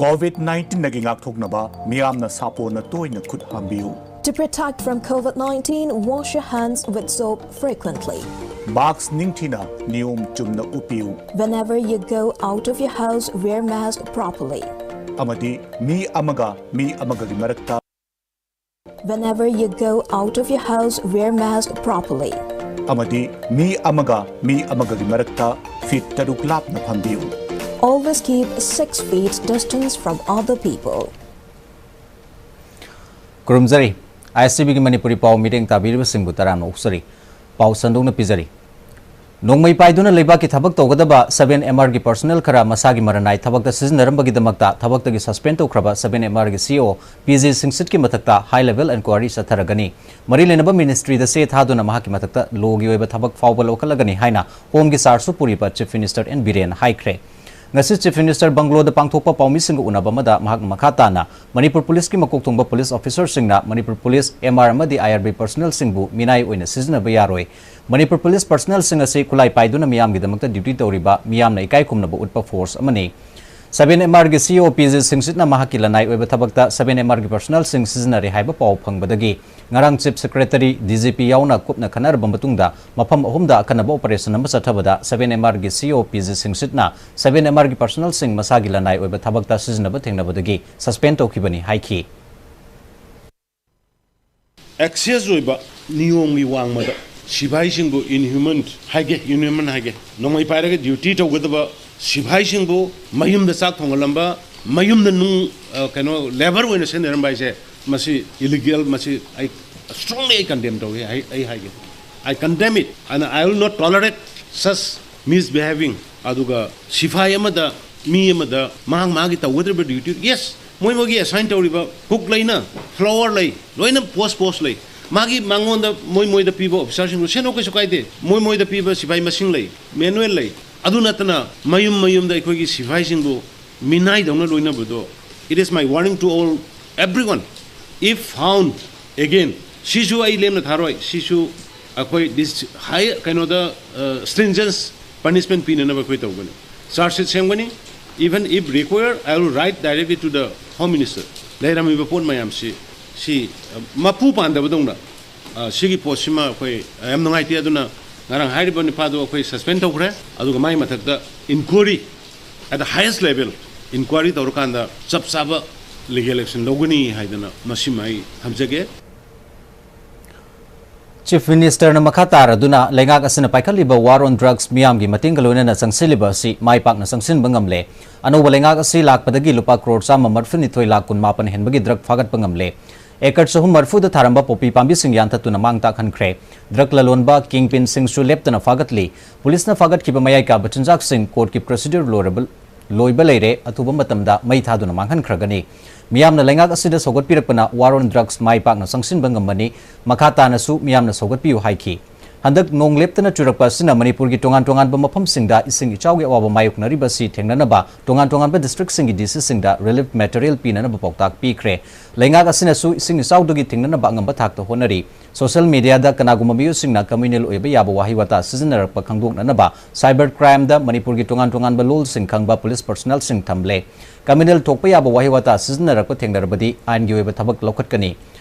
COVID nineteenꯗꯒꯤ ꯉꯥꯛꯊꯣꯛꯅꯕ ꯃꯤꯌꯥꯝꯅ ꯁꯥꯄꯣꯟꯅ ꯇꯣꯏꯅ ꯈꯨꯠ ꯍꯥꯝꯕꯤꯌꯨ꯫ To protect from COVID nineteen, wash your hands with soap frequently. Mask ꯅꯤꯡꯊꯤꯅ ꯅꯤꯌꯣꯝ ꯆꯨꯝꯅ ꯎꯞꯄꯤꯌꯨ꯫ Whenever you go out of your house, wear mask properly. ꯑꯃꯗꯤ ꯃꯤ ꯑꯃꯒ ꯃꯤ ꯑꯃꯒꯒꯤ ꯃꯔꯛꯇ Whenever you go out of your house, wear mask properly. ꯑꯃꯗꯤ ꯃꯤ ꯑꯃꯒ ꯃꯤ ꯑꯃꯒꯒꯤ ꯃꯔꯛꯇ feet ꯇꯔꯨꯛ ꯂꯥꯞꯅ ꯐꯝꯕꯤꯌꯨ꯫ Always keep six feet distance from other people. ꯈꯨꯔꯨꯝꯖꯔꯤ꯫ ISTVꯒꯤ Manipuri ꯄꯥꯎ ꯃꯤꯠꯌꯦꯡ ꯇꯥꯕꯤꯔꯤꯕꯁꯤꯡꯕꯨ ꯇꯔꯥꯝꯅ ꯑꯣꯛꯆꯔꯤ꯫ ꯄꯥꯎ ꯁꯟꯗꯣꯛꯅ ꯄꯤꯖꯔꯤ꯫ ꯅꯣꯡꯃꯩ ꯄꯥꯏꯗꯨꯅ ꯂꯩꯕꯥꯛꯀꯤ ꯊꯕꯛ ꯇꯧꯒꯗꯕ seven MRꯒꯤ personnel ꯈꯔ ꯃꯁꯥꯒꯤ ꯃꯔꯟ ꯅꯥꯏ ꯊꯕꯛꯇ ꯁꯤꯖꯤꯟꯅꯔꯝꯕꯒꯤ ꯗꯃꯛꯇ ꯊꯕꯛꯇꯒꯤ suspend ꯇꯧꯈ꯭ꯔꯕ seven MRꯒꯤ CEO P G ꯁꯤꯡꯁꯤꯠꯀꯤ ꯃꯊꯛꯇ high level enquiry ꯆꯠꯊꯔꯒꯅꯤ꯫ ꯃꯔꯤ ꯂꯩꯅꯕ ministryꯗ ꯆꯦ ꯊꯥꯗꯨꯅ ꯃꯍꯥꯛꯀꯤ ꯃꯊꯛꯇ lawꯒꯤ ꯑꯣꯏꯕ ꯊꯕꯛ ꯐꯥꯎꯕ ꯂꯧꯈꯠꯂꯒꯅꯤ ꯍꯥꯏꯅ Homeꯒꯤ chargeꯁꯨ ꯄꯨꯔꯤꯕ Chief Minister N ꯕꯤꯔꯦꯟꯅ ꯍꯥꯏꯈ꯭ꯔꯦ꯫ ꯉꯁꯤ Chief Minister ꯕꯪꯒ꯭ꯂꯣꯗ ꯄꯥꯡꯊꯣꯛꯄ ꯄꯥꯎꯃꯤꯁꯤꯡꯒ ꯎꯅꯕ ꯑꯃꯗ ꯃꯍꯥꯛꯅ ꯃꯈꯥ ꯇꯥꯅ ꯃꯅꯤꯄꯨꯔ ꯄꯨꯂꯤꯁꯀꯤ ꯃꯀꯣꯛ ꯊꯣꯡꯕ ꯄꯨꯂꯤꯁ ꯑꯣꯐꯤꯁꯔꯁꯤꯡꯅ ꯃꯅꯤꯄꯨꯔ ꯄꯨꯂꯤꯁ, MR ꯑꯃꯗꯤ IRB personnelꯁꯤꯡꯕꯨ ꯃꯤꯅꯥꯏ ꯑꯣꯏꯅ ꯁꯤꯖꯤꯟꯅꯕ ꯌꯥꯔꯣꯏ꯫ ꯃꯅꯤꯄꯨꯔ ꯄꯨꯂꯤꯁ personnelꯁꯤꯡ ꯑꯁꯤ ꯈꯨꯠꯂꯥꯏ ꯄꯥꯏꯗꯨꯅ ꯃꯤꯌꯥꯝꯒꯤꯗꯃꯛꯇ duty ꯇꯧꯔꯤꯕ, ꯃꯤꯌꯥꯝꯅ ꯏꯀꯥꯏ ꯈꯨꯝꯅꯕ ꯎꯠꯄ force ꯑꯃꯅꯤ꯫ seven MRꯒꯤ CEO P G ꯁꯤꯡꯁꯤꯠꯅ ꯃꯍꯥꯛꯀꯤ ꯂꯅꯥꯏ ꯑꯣꯏꯕ ꯊꯕꯛꯇ seven MRꯒꯤ personnelꯁꯤꯡ ꯁꯤꯖꯤꯟꯅꯔꯦ ꯍꯥꯏꯕ ꯄꯥꯎ ꯐꯪꯕꯗꯒꯤ ꯉꯔꯥꯡ Chief Secretary, DGP ꯌꯥꯎꯅ ꯀꯨꯞꯅ ꯈꯟꯅꯔꯕ ꯃꯇꯨꯡꯗ ꯃꯐꯝ ꯑꯍꯨꯝꯗ ꯑꯈꯟꯅꯕ operation ꯑꯃ ꯆꯠꯊꯕꯗ seven MRꯒꯤ CEO P G ꯁꯤꯡꯁꯤꯠꯅ seven MRꯒꯤ personnelꯁꯤꯡ ꯃꯁꯥꯒꯤ ꯂꯅꯥꯏ ꯑꯣꯏꯕ ꯊꯕꯛꯇ ꯁꯤꯖꯤꯟꯅꯕ ꯊꯦꯡꯅꯕꯗꯒꯤ suspend ꯇꯧꯈꯤꯕꯅꯤ ꯍꯥꯏꯈꯤ꯫ Excess ꯑꯣꯏꯕ ꯅꯤꯌꯣꯝꯒꯤ ꯋꯥꯡꯃꯗ ꯁꯤꯐꯥꯏꯁꯤꯡꯕꯨ inhuman ꯍꯥꯏꯒꯦ, inhuman ꯍꯥꯏꯒꯦ, ꯅꯣꯡꯃꯩ ꯄꯥꯏꯔꯒ duty ꯇꯧꯒꯗꯕ ꯁꯤꯐꯥꯏꯁꯤꯡꯕꯨ ꯃꯌꯨꯝꯗ ꯆꯥꯛ ꯊꯣꯡꯍꯜꯂꯝꯕ, ꯃꯌꯨꯝꯗ ꯅꯨꯡ, ꯑ, ꯀꯩꯅꯣ, labour ꯑꯣꯏꯅ ꯁꯤꯖꯤꯟꯅꯔꯝꯕ ꯍꯥꯏꯁꯦ, ꯃꯁꯤ illegal, ꯃꯁꯤ ꯑꯩ strongly ꯑꯩ condemn ꯇꯧꯏ, ꯑꯩ, ꯑꯩ ꯍꯥꯏꯒꯦ꯫ I condemn it and I will not tolerate such misbehaving. ꯑꯗꯨꯒ ꯁꯤꯐꯥꯏ ꯑꯃꯗ, ꯃꯤ ꯑꯃꯗ ꯃꯍꯥꯛ ꯃꯥꯒꯤ ꯇꯧꯒꯗꯧꯔꯤꯕ duty, yes, ꯃꯣꯏ ꯃꯣꯏꯒꯤ assign ꯇꯧꯔꯤꯕ cook ꯂꯩꯅ, flour ꯂꯩ, ꯂꯣꯏꯅ post post ꯂꯩ꯫ ꯃꯥꯒꯤ ꯃꯉꯣꯟꯗ ꯃꯣꯏ ꯃꯣꯏꯗ ꯄꯤꯕ ꯑꯣꯐꯤꯁꯥꯔꯁꯤꯡꯗꯨ ꯁꯦꯟꯅꯧ, ꯀꯩꯁꯨ ꯀꯥꯏꯗꯦ꯫ ꯃꯣꯏ ꯃꯣꯏꯗ ꯄꯤꯕ ꯁꯤꯐꯥꯏ ꯃꯁꯤꯡ ꯂꯩ, ꯃꯦꯅꯨꯋꯦꯜ ꯂꯩ꯫ ꯑꯗꯨ ꯅꯠꯇꯅ ꯃꯌꯨꯝ ꯃꯌꯨꯝꯗ ꯑꯩꯈꯣꯏꯒꯤ ꯁꯤꯐꯥꯏꯁꯤꯡꯕꯨ ꯃꯤꯅꯥꯏꯗꯧꯅ ꯂꯣꯏꯅꯕꯗꯣ, it is my warning to all, everyone, if found again, ꯁꯤꯁꯨ ꯑꯩ ꯂꯦꯝꯅ ꯊꯥꯔꯣꯏ꯫ ꯁꯤꯁꯨ ꯑꯩꯈꯣꯏ this high ꯀꯩꯅꯣꯗ stringent punishment ꯄꯤꯅꯅꯕ ꯑꯩꯈꯣꯏ ꯇꯧꯒꯅꯤ꯫ Charge sheet ꯁꯦꯝꯒꯅꯤ꯫ Even if required, I will write directly to the Home Minister꯫ ꯂꯩꯔꯝꯃꯤꯕ ꯄꯣꯠ ꯃꯌꯥꯝꯁꯤ ꯁꯤ ꯃꯄꯨ ꯄꯥꯟꯗꯕꯗꯧꯅ ꯁꯤꯒꯤ ꯄꯣꯠꯁꯤꯃ ꯑꯩꯈꯣꯏ ꯌꯥꯝ ꯅꯨꯡꯉꯥꯏꯇꯦ꯫ ꯑꯗꯨꯅ ꯉꯔꯥꯡ ꯍꯥꯏꯔꯤꯕ ꯅꯨꯄꯥꯗꯣ ꯑꯩꯈꯣꯏ suspend ꯇꯧꯈ꯭ꯔꯦ꯫ ꯑꯗꯨꯒ ꯃꯥꯒꯤ ꯃꯊꯛꯇ inquiry at the highest level, inquiry ꯇꯧꯔꯀꯥꯟꯗ ꯆꯞ ꯆꯥꯕ legal action ꯂꯧꯒꯅꯤ ꯍꯥꯏꯗꯅ ꯃꯁꯤꯃ ꯑꯩ ꯊꯝꯖꯒꯦ꯫ Chief Minister ꯅ ꯃꯈꯥ ꯇꯥꯔꯗꯨꯅ ꯂꯩꯉꯥꯛ ꯑꯁꯤꯅ ꯄꯥꯏꯈꯠꯂꯤꯕ War on Drugs ꯃꯤꯌꯥꯝꯒꯤ ꯃꯇꯦꯡꯒ ꯂꯣꯏꯅꯅ ꯆꯪꯁꯤꯜꯂꯤꯕ ꯑꯁꯤ ꯃꯥꯏ ꯄꯥꯛꯅ ꯆꯪꯁꯤꯟꯕ ꯉꯝꯂꯦ꯫ ꯑꯅꯧꯕ ꯂꯩꯉꯥꯛ ꯑꯁꯤ ꯂꯥꯛꯄꯗꯒꯤ ꯂꯨꯄꯥ ꯀ꯭ꯔꯣꯔ ꯆꯥꯝꯃ ꯃꯔꯤꯐꯨꯅꯤꯊꯣꯏ ꯂꯥꯛ ꯀꯨꯟꯃꯥꯄꯟ ꯍꯦꯟꯕꯒꯤ drug ꯐꯥꯒꯠꯄ ꯉꯝꯂꯦ꯫ ꯑꯦꯀꯔ ꯆꯍꯨꯝ ꯃꯔꯤꯐꯨꯗ ꯊꯥꯔꯝꯕ ꯄꯣꯄꯤ ꯄꯥꯝꯕꯤꯁꯤꯡ ꯌꯥꯟꯊꯠꯇꯨꯅ ꯃꯥꯡ ꯇꯥꯛꯍꯟꯈ꯭ꯔꯦ꯫ Drug ꯂꯂꯣꯟꯕ kingpin ꯁꯤꯡꯁꯨ ꯂꯦꯞꯇꯅ ꯐꯥꯒꯠꯂꯤ꯫ ꯄꯨꯂꯤꯁꯅ ꯐꯥꯒꯠꯈꯤꯕ ꯃꯌꯥꯏ ꯀꯥꯕ ꯆꯤꯟꯖꯥꯛꯁꯤꯡ court ꯀꯤ procedure ꯂꯣꯏꯔꯕ ꯂꯣꯏꯕ ꯂꯩꯔꯦ, ꯑꯊꯨꯕ ꯃꯇꯝꯗ ꯃꯩ ꯊꯥꯗꯨꯅ ꯃꯥꯡꯍꯟꯈ꯭ꯔꯒꯅꯤ꯫ ꯃꯤꯌꯥꯝꯅ ꯂꯩꯉꯥꯛ ꯑꯁꯤꯗ ꯁꯧꯒꯠꯄꯤꯔꯛꯄꯅ War on Drugs ꯃꯥꯏ ꯄꯥꯛꯅ ꯆꯪꯁꯤꯟꯕ ꯉꯝꯃꯅꯤ꯫ ꯃꯈꯥ ꯇꯥꯅꯁꯨ ꯃꯤꯌꯥꯝꯅ ꯁꯧꯒꯠꯄꯤꯌꯨ ꯍꯥꯏꯈꯤ꯫ ꯍꯟꯗꯛ ꯅꯣꯡ ꯂꯦꯞꯇꯅ ꯆꯨꯔꯛꯄ ꯑꯁꯤꯅ ꯃꯅꯤꯄꯨꯔꯒꯤ ꯇꯣꯉꯥꯟ ꯇꯣꯉꯥꯟꯕ ꯃꯐꯝꯁꯤꯡꯗ ꯏꯁꯤꯡ ꯏꯆꯥꯎꯒꯤ ꯑꯋꯥꯕ ꯃꯥꯌꯣꯛꯅꯔꯤꯕ ꯑꯁꯤ ꯊꯦꯡꯅꯅꯕ ꯇꯣꯉꯥꯟ ꯇꯣꯉꯥꯟꯕ district ꯁꯤꯡꯒꯤ D C ꯁꯤꯡꯗ relief material ꯄꯤꯅꯅꯕ ꯄꯥꯎꯇꯥꯛ ꯄꯤꯈ꯭ꯔꯦ꯫ ꯂꯩꯉꯥꯛ ꯑꯁꯤꯅꯁꯨ ꯏꯁꯤꯡ ꯏꯆꯥꯎꯗꯒꯤ ꯊꯤꯡꯅꯅꯕ ꯑꯉꯝꯕ ꯊꯥꯛꯇ ꯍꯣꯠꯅꯔꯤ꯫ Social media ꯗ ꯀꯅꯥꯒꯨꯝꯕ ꯃꯤꯑꯣꯏꯁꯤꯡꯅ communal ꯑꯣꯏꯕ ꯌꯥꯕ ꯋꯥꯍꯩ ꯋꯥꯇꯥ ꯁꯤꯖꯤꯟꯅꯔꯛꯄ ꯈꯪꯗꯣꯛꯅꯅꯕ cyber crime ꯗ ꯃꯅꯤꯄꯨꯔꯒꯤ ꯇꯣꯉꯥꯟ ꯇꯣꯉꯥꯟꯕ ꯂꯣꯜꯁꯤꯡ ꯈꯪꯕ ꯄꯨꯂꯤꯁ personnel ꯁꯤꯡ ꯊꯝꯂꯦ꯫ Communal ꯊꯣꯛꯄ ꯌꯥꯕ ꯋꯥꯍꯩ ꯋꯥꯇꯥ ꯁꯤꯖꯤꯟꯅꯔꯛꯄ ꯊꯦꯡꯅꯔꯕꯗꯤ ꯑꯥꯏꯟꯒꯤ ꯑꯣꯏꯕ ꯊꯕꯛ ꯂꯧꯈꯠꯀꯅꯤ꯫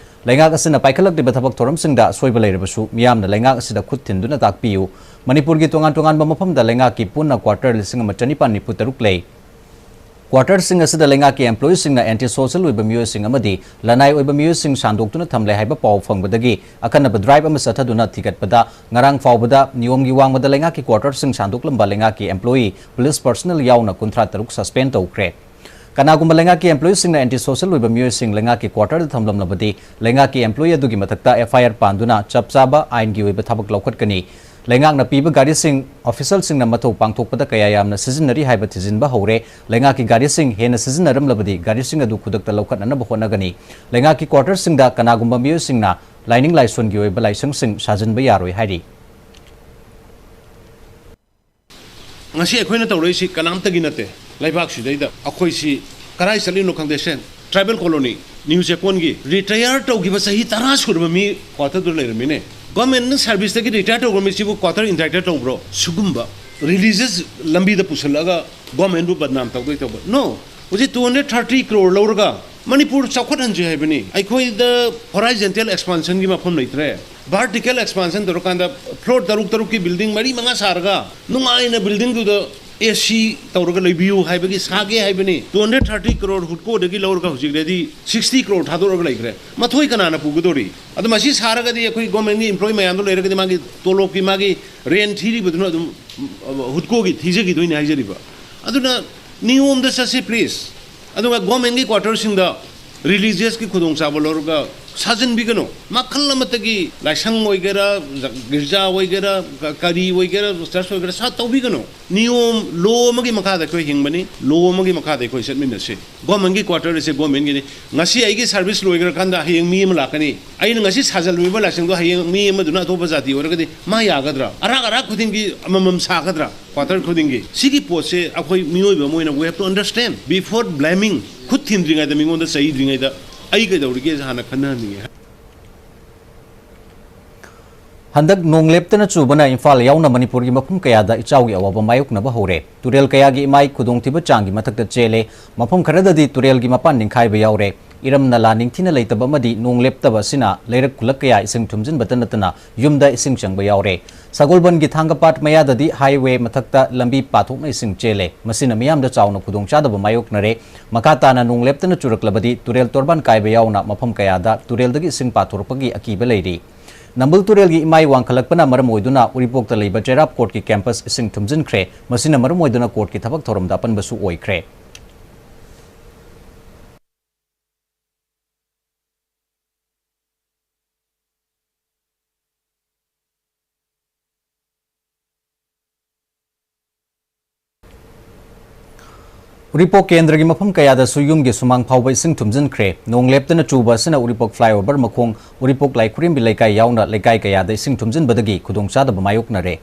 ꯂꯩꯉꯥꯛ ꯑꯁꯤꯅ ꯄꯥꯏꯈꯠꯂꯛꯂꯤꯕ ꯊꯕꯛ ꯊꯧꯔꯝꯁꯤꯡꯗ ꯑꯁꯣꯏꯕ ꯂꯩꯔꯕꯁꯨ ꯃꯤꯌꯥꯝꯅ ꯂꯩꯉꯥꯛ ꯑꯁꯤꯗ ꯈꯨꯠ ꯊꯤꯟꯗꯨꯅ ꯇꯥꯛꯄꯤꯌꯨ꯫ ꯃꯅꯤꯄꯨꯔꯒꯤ ꯇꯣꯉꯥꯟ ꯇꯣꯉꯥꯟꯕ ꯃꯐꯝꯗ ꯂꯩꯉꯥꯛꯀꯤ ꯄꯨꯟꯅ quarter ꯂꯤꯁꯤꯡ ꯑꯃ ꯆꯅꯤꯄꯥꯟ ꯅꯤꯐꯨ ꯇꯔꯨꯛ ꯂꯩ꯫ Quarter ꯁꯤꯡ ꯑꯁꯤꯗ ꯂꯩꯉꯥꯛꯀꯤ employee ꯁꯤꯡꯅ anti social ꯑꯣꯏꯕ ꯃꯤꯑꯣꯏꯁꯤꯡ ꯑꯃꯗꯤ ꯂꯅꯥꯏ ꯑꯣꯏꯕ ꯃꯤꯑꯣꯏꯁꯤꯡ ꯁꯥꯟꯗꯣꯛꯇꯨꯅ ꯊꯝꯂꯦ ꯍꯥꯏꯕ ꯄꯥꯎ ꯐꯪꯕꯗꯒꯤ ꯑꯈꯟꯅꯕ drive ꯑꯃ ꯆꯠꯊꯗꯨꯅ ꯊꯤꯒꯠꯄꯗ ꯉꯔꯥꯡ ꯐꯥꯎꯕꯗ ꯅꯤꯌꯣꯝꯒꯤ ꯋꯥꯡꯃꯗ ꯂꯩꯉꯥꯛꯀꯤ quarter ꯁꯤꯡ ꯁꯥꯟꯗꯣꯛꯂꯝꯕ ꯂꯩꯉꯥꯛꯀꯤ employee, ꯄꯨꯂꯤꯁ personnel ꯌꯥꯎꯅ ꯀꯨꯟꯊ꯭ꯔꯥ ꯇꯔꯨꯛ suspend ꯇꯧꯈ꯭ꯔꯦ꯫ ꯀꯅꯥꯒꯨꯝꯕ ꯂꯩꯉꯥꯛꯀꯤ employee ꯁꯤꯡꯅ anti social ꯑꯣꯏꯕ ꯃꯤꯑꯣꯏꯁꯤꯡ ꯂꯩꯉꯥꯛꯀꯤ quarter ꯗ ꯊꯝꯂꯝꯂꯕꯗꯤ ꯂꯩꯉꯥꯛꯀꯤ employee ꯑꯗꯨꯒꯤ ꯃꯊꯛꯇ F I R ꯄꯥꯟꯗꯨꯅ ꯆꯞ ꯆꯥꯕ ꯑꯥꯏꯟꯒꯤ ꯑꯣꯏꯕ ꯊꯕꯛ ꯂꯧꯈꯠꯀꯅꯤ꯫ ꯂꯩꯉꯥꯛꯅ ꯄꯤꯕ ꯒꯥꯔꯤꯁꯤꯡ official ꯁꯤꯡꯅ ꯃꯊꯧ ꯄꯥꯡꯊꯣꯛꯄꯗ ꯀꯌꯥ ꯌꯥꯝꯅ ꯁꯤꯖꯤꯟꯅꯔꯤ ꯍꯥꯏꯕ ꯊꯤꯖꯤꯟꯕ ꯍꯧꯔꯦ꯫ ꯂꯩꯉꯥꯛꯀꯤ ꯒꯥꯔꯤꯁꯤꯡ ꯍꯦꯟꯅ ꯁꯤꯖꯤꯟꯅꯔꯝꯂꯕꯗꯤ ꯒꯥꯔꯤꯁꯤꯡ ꯑꯗꯨ ꯈꯨꯗꯛꯇ ꯂꯧꯈꯠꯅꯅꯕ ꯍꯣꯠꯅꯒꯅꯤ꯫ ꯂꯩꯉꯥꯛꯀꯤ quarter ꯁꯤꯡꯗ ꯀꯅꯥꯒꯨꯝꯕ ꯃꯤꯑꯣꯏꯁꯤꯡꯅ ꯂꯥꯏꯅꯤꯡ ꯂꯥꯏꯁꯣꯟꯒꯤ ꯑꯣꯏꯕ ꯂꯥꯏꯁꯪꯁꯤꯡ ꯁꯥꯖꯤꯟꯕ ꯌꯥꯔꯣꯏ ꯍꯥꯏꯔꯤ꯫ ꯉꯁꯤ ꯑꯩꯈꯣꯏꯅ ꯇꯧꯔꯛꯏꯁꯤ ꯀꯅꯥꯝꯇꯒꯤ ꯅꯠꯇꯦ꯫ ꯂꯩꯕꯥꯛꯁꯤꯗꯩꯗ ꯑꯩꯈꯣꯏꯁꯤ ꯀꯔꯥꯏ ꯆꯠꯂꯤꯅꯣ ꯈꯪꯗꯦ꯫ ꯁꯦ, ꯇ꯭ꯔꯥꯏꯕꯦꯜ ꯀꯣꯂꯣꯅꯤ, ꯅ꯭ꯌꯨ ꯆꯦꯛꯀꯣꯟꯒꯤ ꯔꯤꯇꯥꯌꯔ ꯇꯧꯈꯤꯕ ꯆꯍꯤ ꯇꯔꯥ ꯁꯨꯔꯕ ꯃꯤ ꯀ꯭ꯋꯥꯇꯔꯗꯨ ꯂꯩꯔꯝꯃꯤꯅꯦ꯫ ꯒꯣꯔꯃꯦꯟ ꯁꯥꯔꯚꯤꯁꯇꯒꯤ ꯔꯤꯇꯥꯌꯔ ꯇꯧꯕ ꯃꯤꯁꯤꯕꯨ ꯀ꯭ꯋꯥꯇꯔ ꯏꯟꯇꯥꯏꯇꯜ ꯇꯧꯕ꯭ꯔꯣ? ꯁꯤꯒꯨꯝꯕ ꯔꯤꯂꯤꯖꯁ ꯂꯝꯕꯤꯗ ꯄꯨꯁꯜꯂꯒ ꯒꯣꯔꯃꯦꯟꯕꯨ ꯕꯗꯅꯥꯝ ꯇꯧꯗꯣꯏ ꯇꯧꯕ? ꯅꯣ꯫ ꯍꯧꯖꯤꯛ ꯇꯨ ꯍꯟꯗ꯭ꯔꯦꯠ ꯊꯥꯔꯇꯤ ꯀ꯭ꯔꯣꯔ ꯂꯧꯔꯒ ꯃꯅꯤꯄꯨꯔ ꯆꯥꯎꯈꯠꯍꯟꯁꯤ ꯍꯥꯏꯕꯅꯤ꯫ ꯑꯩꯈꯣꯏꯗ ꯍꯣꯔꯥꯏꯖꯟꯇꯦꯜ ꯑꯦꯛꯁꯄꯥꯟꯁꯟꯒꯤ ꯃꯐꯝ ꯂꯩꯇ꯭ꯔꯦ꯫ ꯚꯥꯔꯇꯤꯀꯦꯜ ꯑꯦꯛꯁꯄꯥꯟꯁꯟ ꯇꯧꯔꯀꯥꯟꯗ ꯐ꯭ꯂꯣꯔ ꯇꯔꯨꯛ ꯇꯔꯨꯛꯀꯤ ꯕꯤꯜꯗꯤꯡ ꯃꯔꯤ ꯃꯉꯥ ꯁꯥꯔꯒ ꯅꯨꯡꯉꯥꯏꯅ ꯕꯤꯜꯗꯤꯡꯗꯨꯗ ꯑꯦ ꯁꯤ ꯇꯧꯔꯒ ꯂꯩꯕꯤꯌꯨ ꯍꯥꯏꯕꯒꯤ ꯁꯥꯒꯦ ꯍꯥꯏꯕꯅꯤ꯫ ꯇꯨ ꯍꯟꯗ꯭ꯔꯦꯠ ꯊꯥꯔꯇꯤ ꯀ꯭ꯔꯣꯔ ꯍꯨꯠꯀꯣꯗꯒꯤ ꯂꯧꯔꯒ ꯍꯧꯖꯤꯛ ꯔꯦꯗꯤ ꯁꯤꯛꯁꯇꯤ ꯀ꯭ꯔꯣꯔ ꯊꯥꯗꯣꯔꯒ ꯂꯩꯈ꯭ꯔꯦ꯫ ꯃꯊꯣꯏ ꯀꯅꯥꯅ ꯄꯨꯒꯗꯧꯔꯤ? ꯑꯗꯣ ꯃꯁꯤ ꯁꯥꯔꯒꯗꯤ ꯑꯩꯈꯣꯏ ꯒꯣꯔꯃꯦꯟꯒꯤ ꯏꯝꯄ꯭ꯂꯣꯌꯤ ꯃꯌꯥꯝꯗꯣ ꯂꯩꯔꯒꯗꯤ ꯃꯥꯒꯤ ꯇꯣꯂꯣꯞꯀꯤ, ꯃꯥꯒꯤ ꯔꯦꯟ ꯊꯤꯔꯤꯕꯗꯨꯅ ꯑꯗꯨꯝ, ꯎꯝ, ꯍꯨꯠꯀꯣꯒꯤ ꯊꯤꯖꯈꯤꯗꯣꯏꯅꯤ ꯍꯥꯏꯖꯔꯤꯕ꯫ ꯑꯗꯨꯅ ꯅꯤꯌꯣꯝꯗ ꯆꯠꯁꯤ ꯄ꯭ꯂꯤꯖ꯫ ꯑꯗꯨꯒ ꯒꯣꯔꯃꯦꯟꯒꯤ ꯀ꯭ꯋꯥꯇꯔꯁꯤꯡꯗ ꯔꯤꯂꯤꯖꯤꯌꯁꯀꯤ ꯈꯨꯗꯣꯡꯆꯥꯕ ꯂꯧꯔꯒ ꯁꯥꯖꯤꯟꯕꯤꯒꯅꯨ꯫ ꯃꯈꯜ ꯑꯃꯠꯇꯒꯤ ꯂꯥꯏꯁꯪ ꯑꯣꯏꯒꯦꯔꯥ, ꯒꯤꯔꯖꯥ ꯑꯣꯏꯒꯦꯔꯥ, ꯀ-, ꯀꯔꯤ ꯑꯣꯏꯒꯦꯔꯥ, ꯆꯔꯆ ꯑꯣꯏꯒꯦꯔꯥ, ꯁꯥ ꯇꯧꯕꯤꯒꯅꯨ꯫ ꯅꯤꯌꯣꯝ, ꯂꯣ ꯑꯃꯒꯤ ꯃꯈꯥꯗ ꯑꯩꯈꯣꯏ ꯍꯤꯡꯕꯅꯤ, ꯂꯣ ꯑꯃꯒꯤ ꯃꯈꯥꯗ ꯑꯩꯈꯣꯏ ꯆꯠꯃꯤꯟꯅꯁꯤ꯫ ꯒꯣꯔꯃꯦꯟꯒꯤ ꯀ꯭ꯋꯥꯇꯔ ꯑꯁꯦ ꯒꯣꯔꯃꯦꯟꯒꯤꯅꯤ꯫ ꯉꯁꯤ ꯑꯩꯒꯤ ꯁꯥꯔꯚꯤꯁ ꯂꯣꯏꯈ꯭ꯔꯀꯥꯟꯗ ꯍꯌꯦꯡ ꯃꯤ ꯑꯃ ꯂꯥꯛꯀꯅꯤ꯫ ꯑꯩꯅ ꯉꯁꯤ ꯁꯥꯖꯜꯂꯨꯔꯤꯕ ꯂꯥꯏꯁꯪꯗꯣ ꯍꯌꯦꯡ ꯃꯤ ꯑꯃꯗꯨꯅ ꯑꯇꯣꯞꯄ ꯖꯥꯇꯤ ꯑꯣꯏꯔꯒꯗꯤ ꯃꯥ ꯌꯥꯒꯗ꯭ꯔꯥ? ꯑꯔꯥꯛ ꯑꯔꯥꯛ ꯈꯨꯗꯤꯡꯒꯤ ꯑꯃꯃꯝ ꯁꯥꯒꯗ꯭ꯔꯥ? ꯀ꯭ꯋꯥꯇꯔ ꯈꯨꯗꯤꯡꯒꯤ꯫ ꯁꯤꯒꯤ ꯄꯣꯠꯁꯦ ꯑꯩꯈꯣꯏ ꯃꯤꯑꯣꯏꯕ ꯑꯃ ꯑꯣꯏꯅ we have to understand before blaming꯫ ꯈꯨꯠ ꯊꯤꯟꯗ꯭ꯔꯤꯉꯩꯗ, ꯃꯤꯉꯣꯟꯗ ꯆꯩꯗ꯭ꯔꯤꯉꯩꯗ ꯑꯩ ꯀꯩꯗꯧꯔꯤꯒꯦ ꯍꯥꯟꯅ ꯈꯟꯅꯍꯟꯅꯤꯡꯉꯦ꯫ ꯍꯟꯗꯛ ꯅꯣꯡ ꯂꯦꯞꯇꯅ ꯆꯨꯕꯅ ꯏꯝꯐꯥꯜ ꯌꯥꯎꯅ ꯃꯅꯤꯄꯨꯔꯒꯤ ꯃꯐꯝ ꯀꯌꯥꯗ ꯏꯆꯥꯎꯒꯤ ꯑꯋꯥꯕ ꯃꯥꯌꯣꯛꯅꯕ ꯍꯧꯔꯦ꯫ ꯇꯨꯔꯦꯜ ꯀꯌꯥꯒꯤ ꯏꯃꯥꯏ ꯈꯨꯗꯣꯡꯊꯤꯕ ꯆꯥꯡꯒꯤ ꯃꯊꯛꯇ ꯆꯦꯜꯂꯦ꯫ ꯃꯐꯝ ꯈꯔꯗꯗꯤ ꯇꯨꯔꯦꯜꯒꯤ ꯃꯄꯥꯟ ꯅꯤꯡꯈꯥꯏꯕ ꯌꯥꯎꯔꯦ꯫ ꯏꯔꯝ ꯅꯂꯥ ꯅꯤꯡꯊꯤꯅ ꯂꯩꯇꯕ ꯑꯃꯗꯤ ꯅꯣꯡ ꯂꯦꯞꯇꯕ ꯑꯁꯤꯅ ꯂꯩꯔꯛ ꯈꯨꯜꯂꯛ ꯀꯌꯥ ꯏꯁꯤꯡ ꯊꯨꯝꯖꯤꯟꯕꯇ ꯅꯠꯇꯅ ꯌꯨꯝꯗ ꯏꯁꯤꯡ ꯆꯪꯕ ꯌꯥꯎꯔꯦ꯫ ꯁꯒꯣꯜꯕꯟꯒꯤ ꯊꯥꯡꯒꯄꯥꯠ ꯃꯌꯥꯗꯗꯤ ꯍꯥꯏꯋꯦ ꯃꯊꯛꯇ ꯂꯝꯕꯤ ꯄꯥꯊꯣꯛꯅ ꯏꯁꯤꯡ ꯆꯦꯜꯂꯦ꯫ ꯃꯁꯤꯅ ꯃꯤꯌꯥꯝꯗ ꯆꯥꯎꯅ ꯈꯨꯗꯣꯡꯆꯥꯗꯕ ꯃꯥꯌꯣꯛꯅꯔꯦ꯫ ꯃꯈꯥ ꯇꯥꯅ ꯅꯣꯡ ꯂꯦꯞꯇꯅ ꯆꯨꯔꯛꯂꯕꯗꯤ ꯇꯨꯔꯦꯜ ꯇꯣꯔꯕꯥꯟ ꯀꯥꯏꯕ ꯌꯥꯎꯅ ꯃꯐꯝ ꯀꯌꯥꯗ ꯇꯨꯔꯦꯜꯗꯒꯤ ꯏꯁꯤꯡ ꯄꯥꯊꯣꯔꯛꯄꯒꯤ ꯑꯀꯤꯕ ꯂꯩꯔꯤ꯫ ꯅꯝꯕꯨꯜ ꯇꯨꯔꯦꯜꯒꯤ ꯏꯃꯥꯏ ꯋꯥꯡꯈꯠꯂꯛꯄꯅ ꯃꯔꯝ ꯑꯣꯏꯗꯨꯅ ꯎꯔꯤꯄꯣꯛꯇ ꯂꯩꯕ ꯆꯩꯔꯥꯞ ꯀꯣꯔꯠꯀꯤ ꯀꯦꯝꯄꯁ ꯏꯁꯤꯡ ꯊꯨꯝꯖꯤꯟꯈ꯭ꯔꯦ꯫ ꯃꯁꯤꯅ ꯃꯔꯝ ꯑꯣꯏꯗꯨꯅ ꯀꯣꯔꯠꯀꯤ ꯊꯕꯛ ꯊꯧꯔꯝꯗ ꯑꯄꯟꯕꯁꯨ ꯑꯣꯏꯈ꯭ꯔꯦ꯫ ꯎꯔꯤꯄꯣꯛ ꯀꯦꯟꯗ꯭ꯔꯒꯤ ꯃꯐꯝ ꯀꯌꯥꯗꯁꯨ ꯌꯨꯝꯒꯤ ꯁꯨꯃꯥꯡ ꯐꯥꯎꯕ ꯏꯁꯤꯡ ꯊꯨꯝꯖꯤꯟꯈ꯭ꯔꯦ꯫ ꯅꯣꯡ ꯂꯦꯞꯇꯅ ꯆꯨꯕ ꯑꯁꯤꯅ ꯎꯔꯤꯄꯣꯛ flyover ꯃꯈꯣꯡ, ꯎꯔꯤꯄꯣꯛ ꯂꯥꯏꯈꯨꯔꯦꯝꯕꯤ ꯂꯩꯀꯥꯏ ꯌꯥꯎꯅ ꯂꯩꯀꯥꯏ ꯀꯌꯥꯗ ꯏꯁꯤꯡ ꯊꯨꯝꯖꯤꯟꯕꯗꯒꯤ ꯈꯨꯗꯣꯡꯆꯥꯗꯕ ꯃꯥꯌꯣꯛꯅꯔꯦ꯫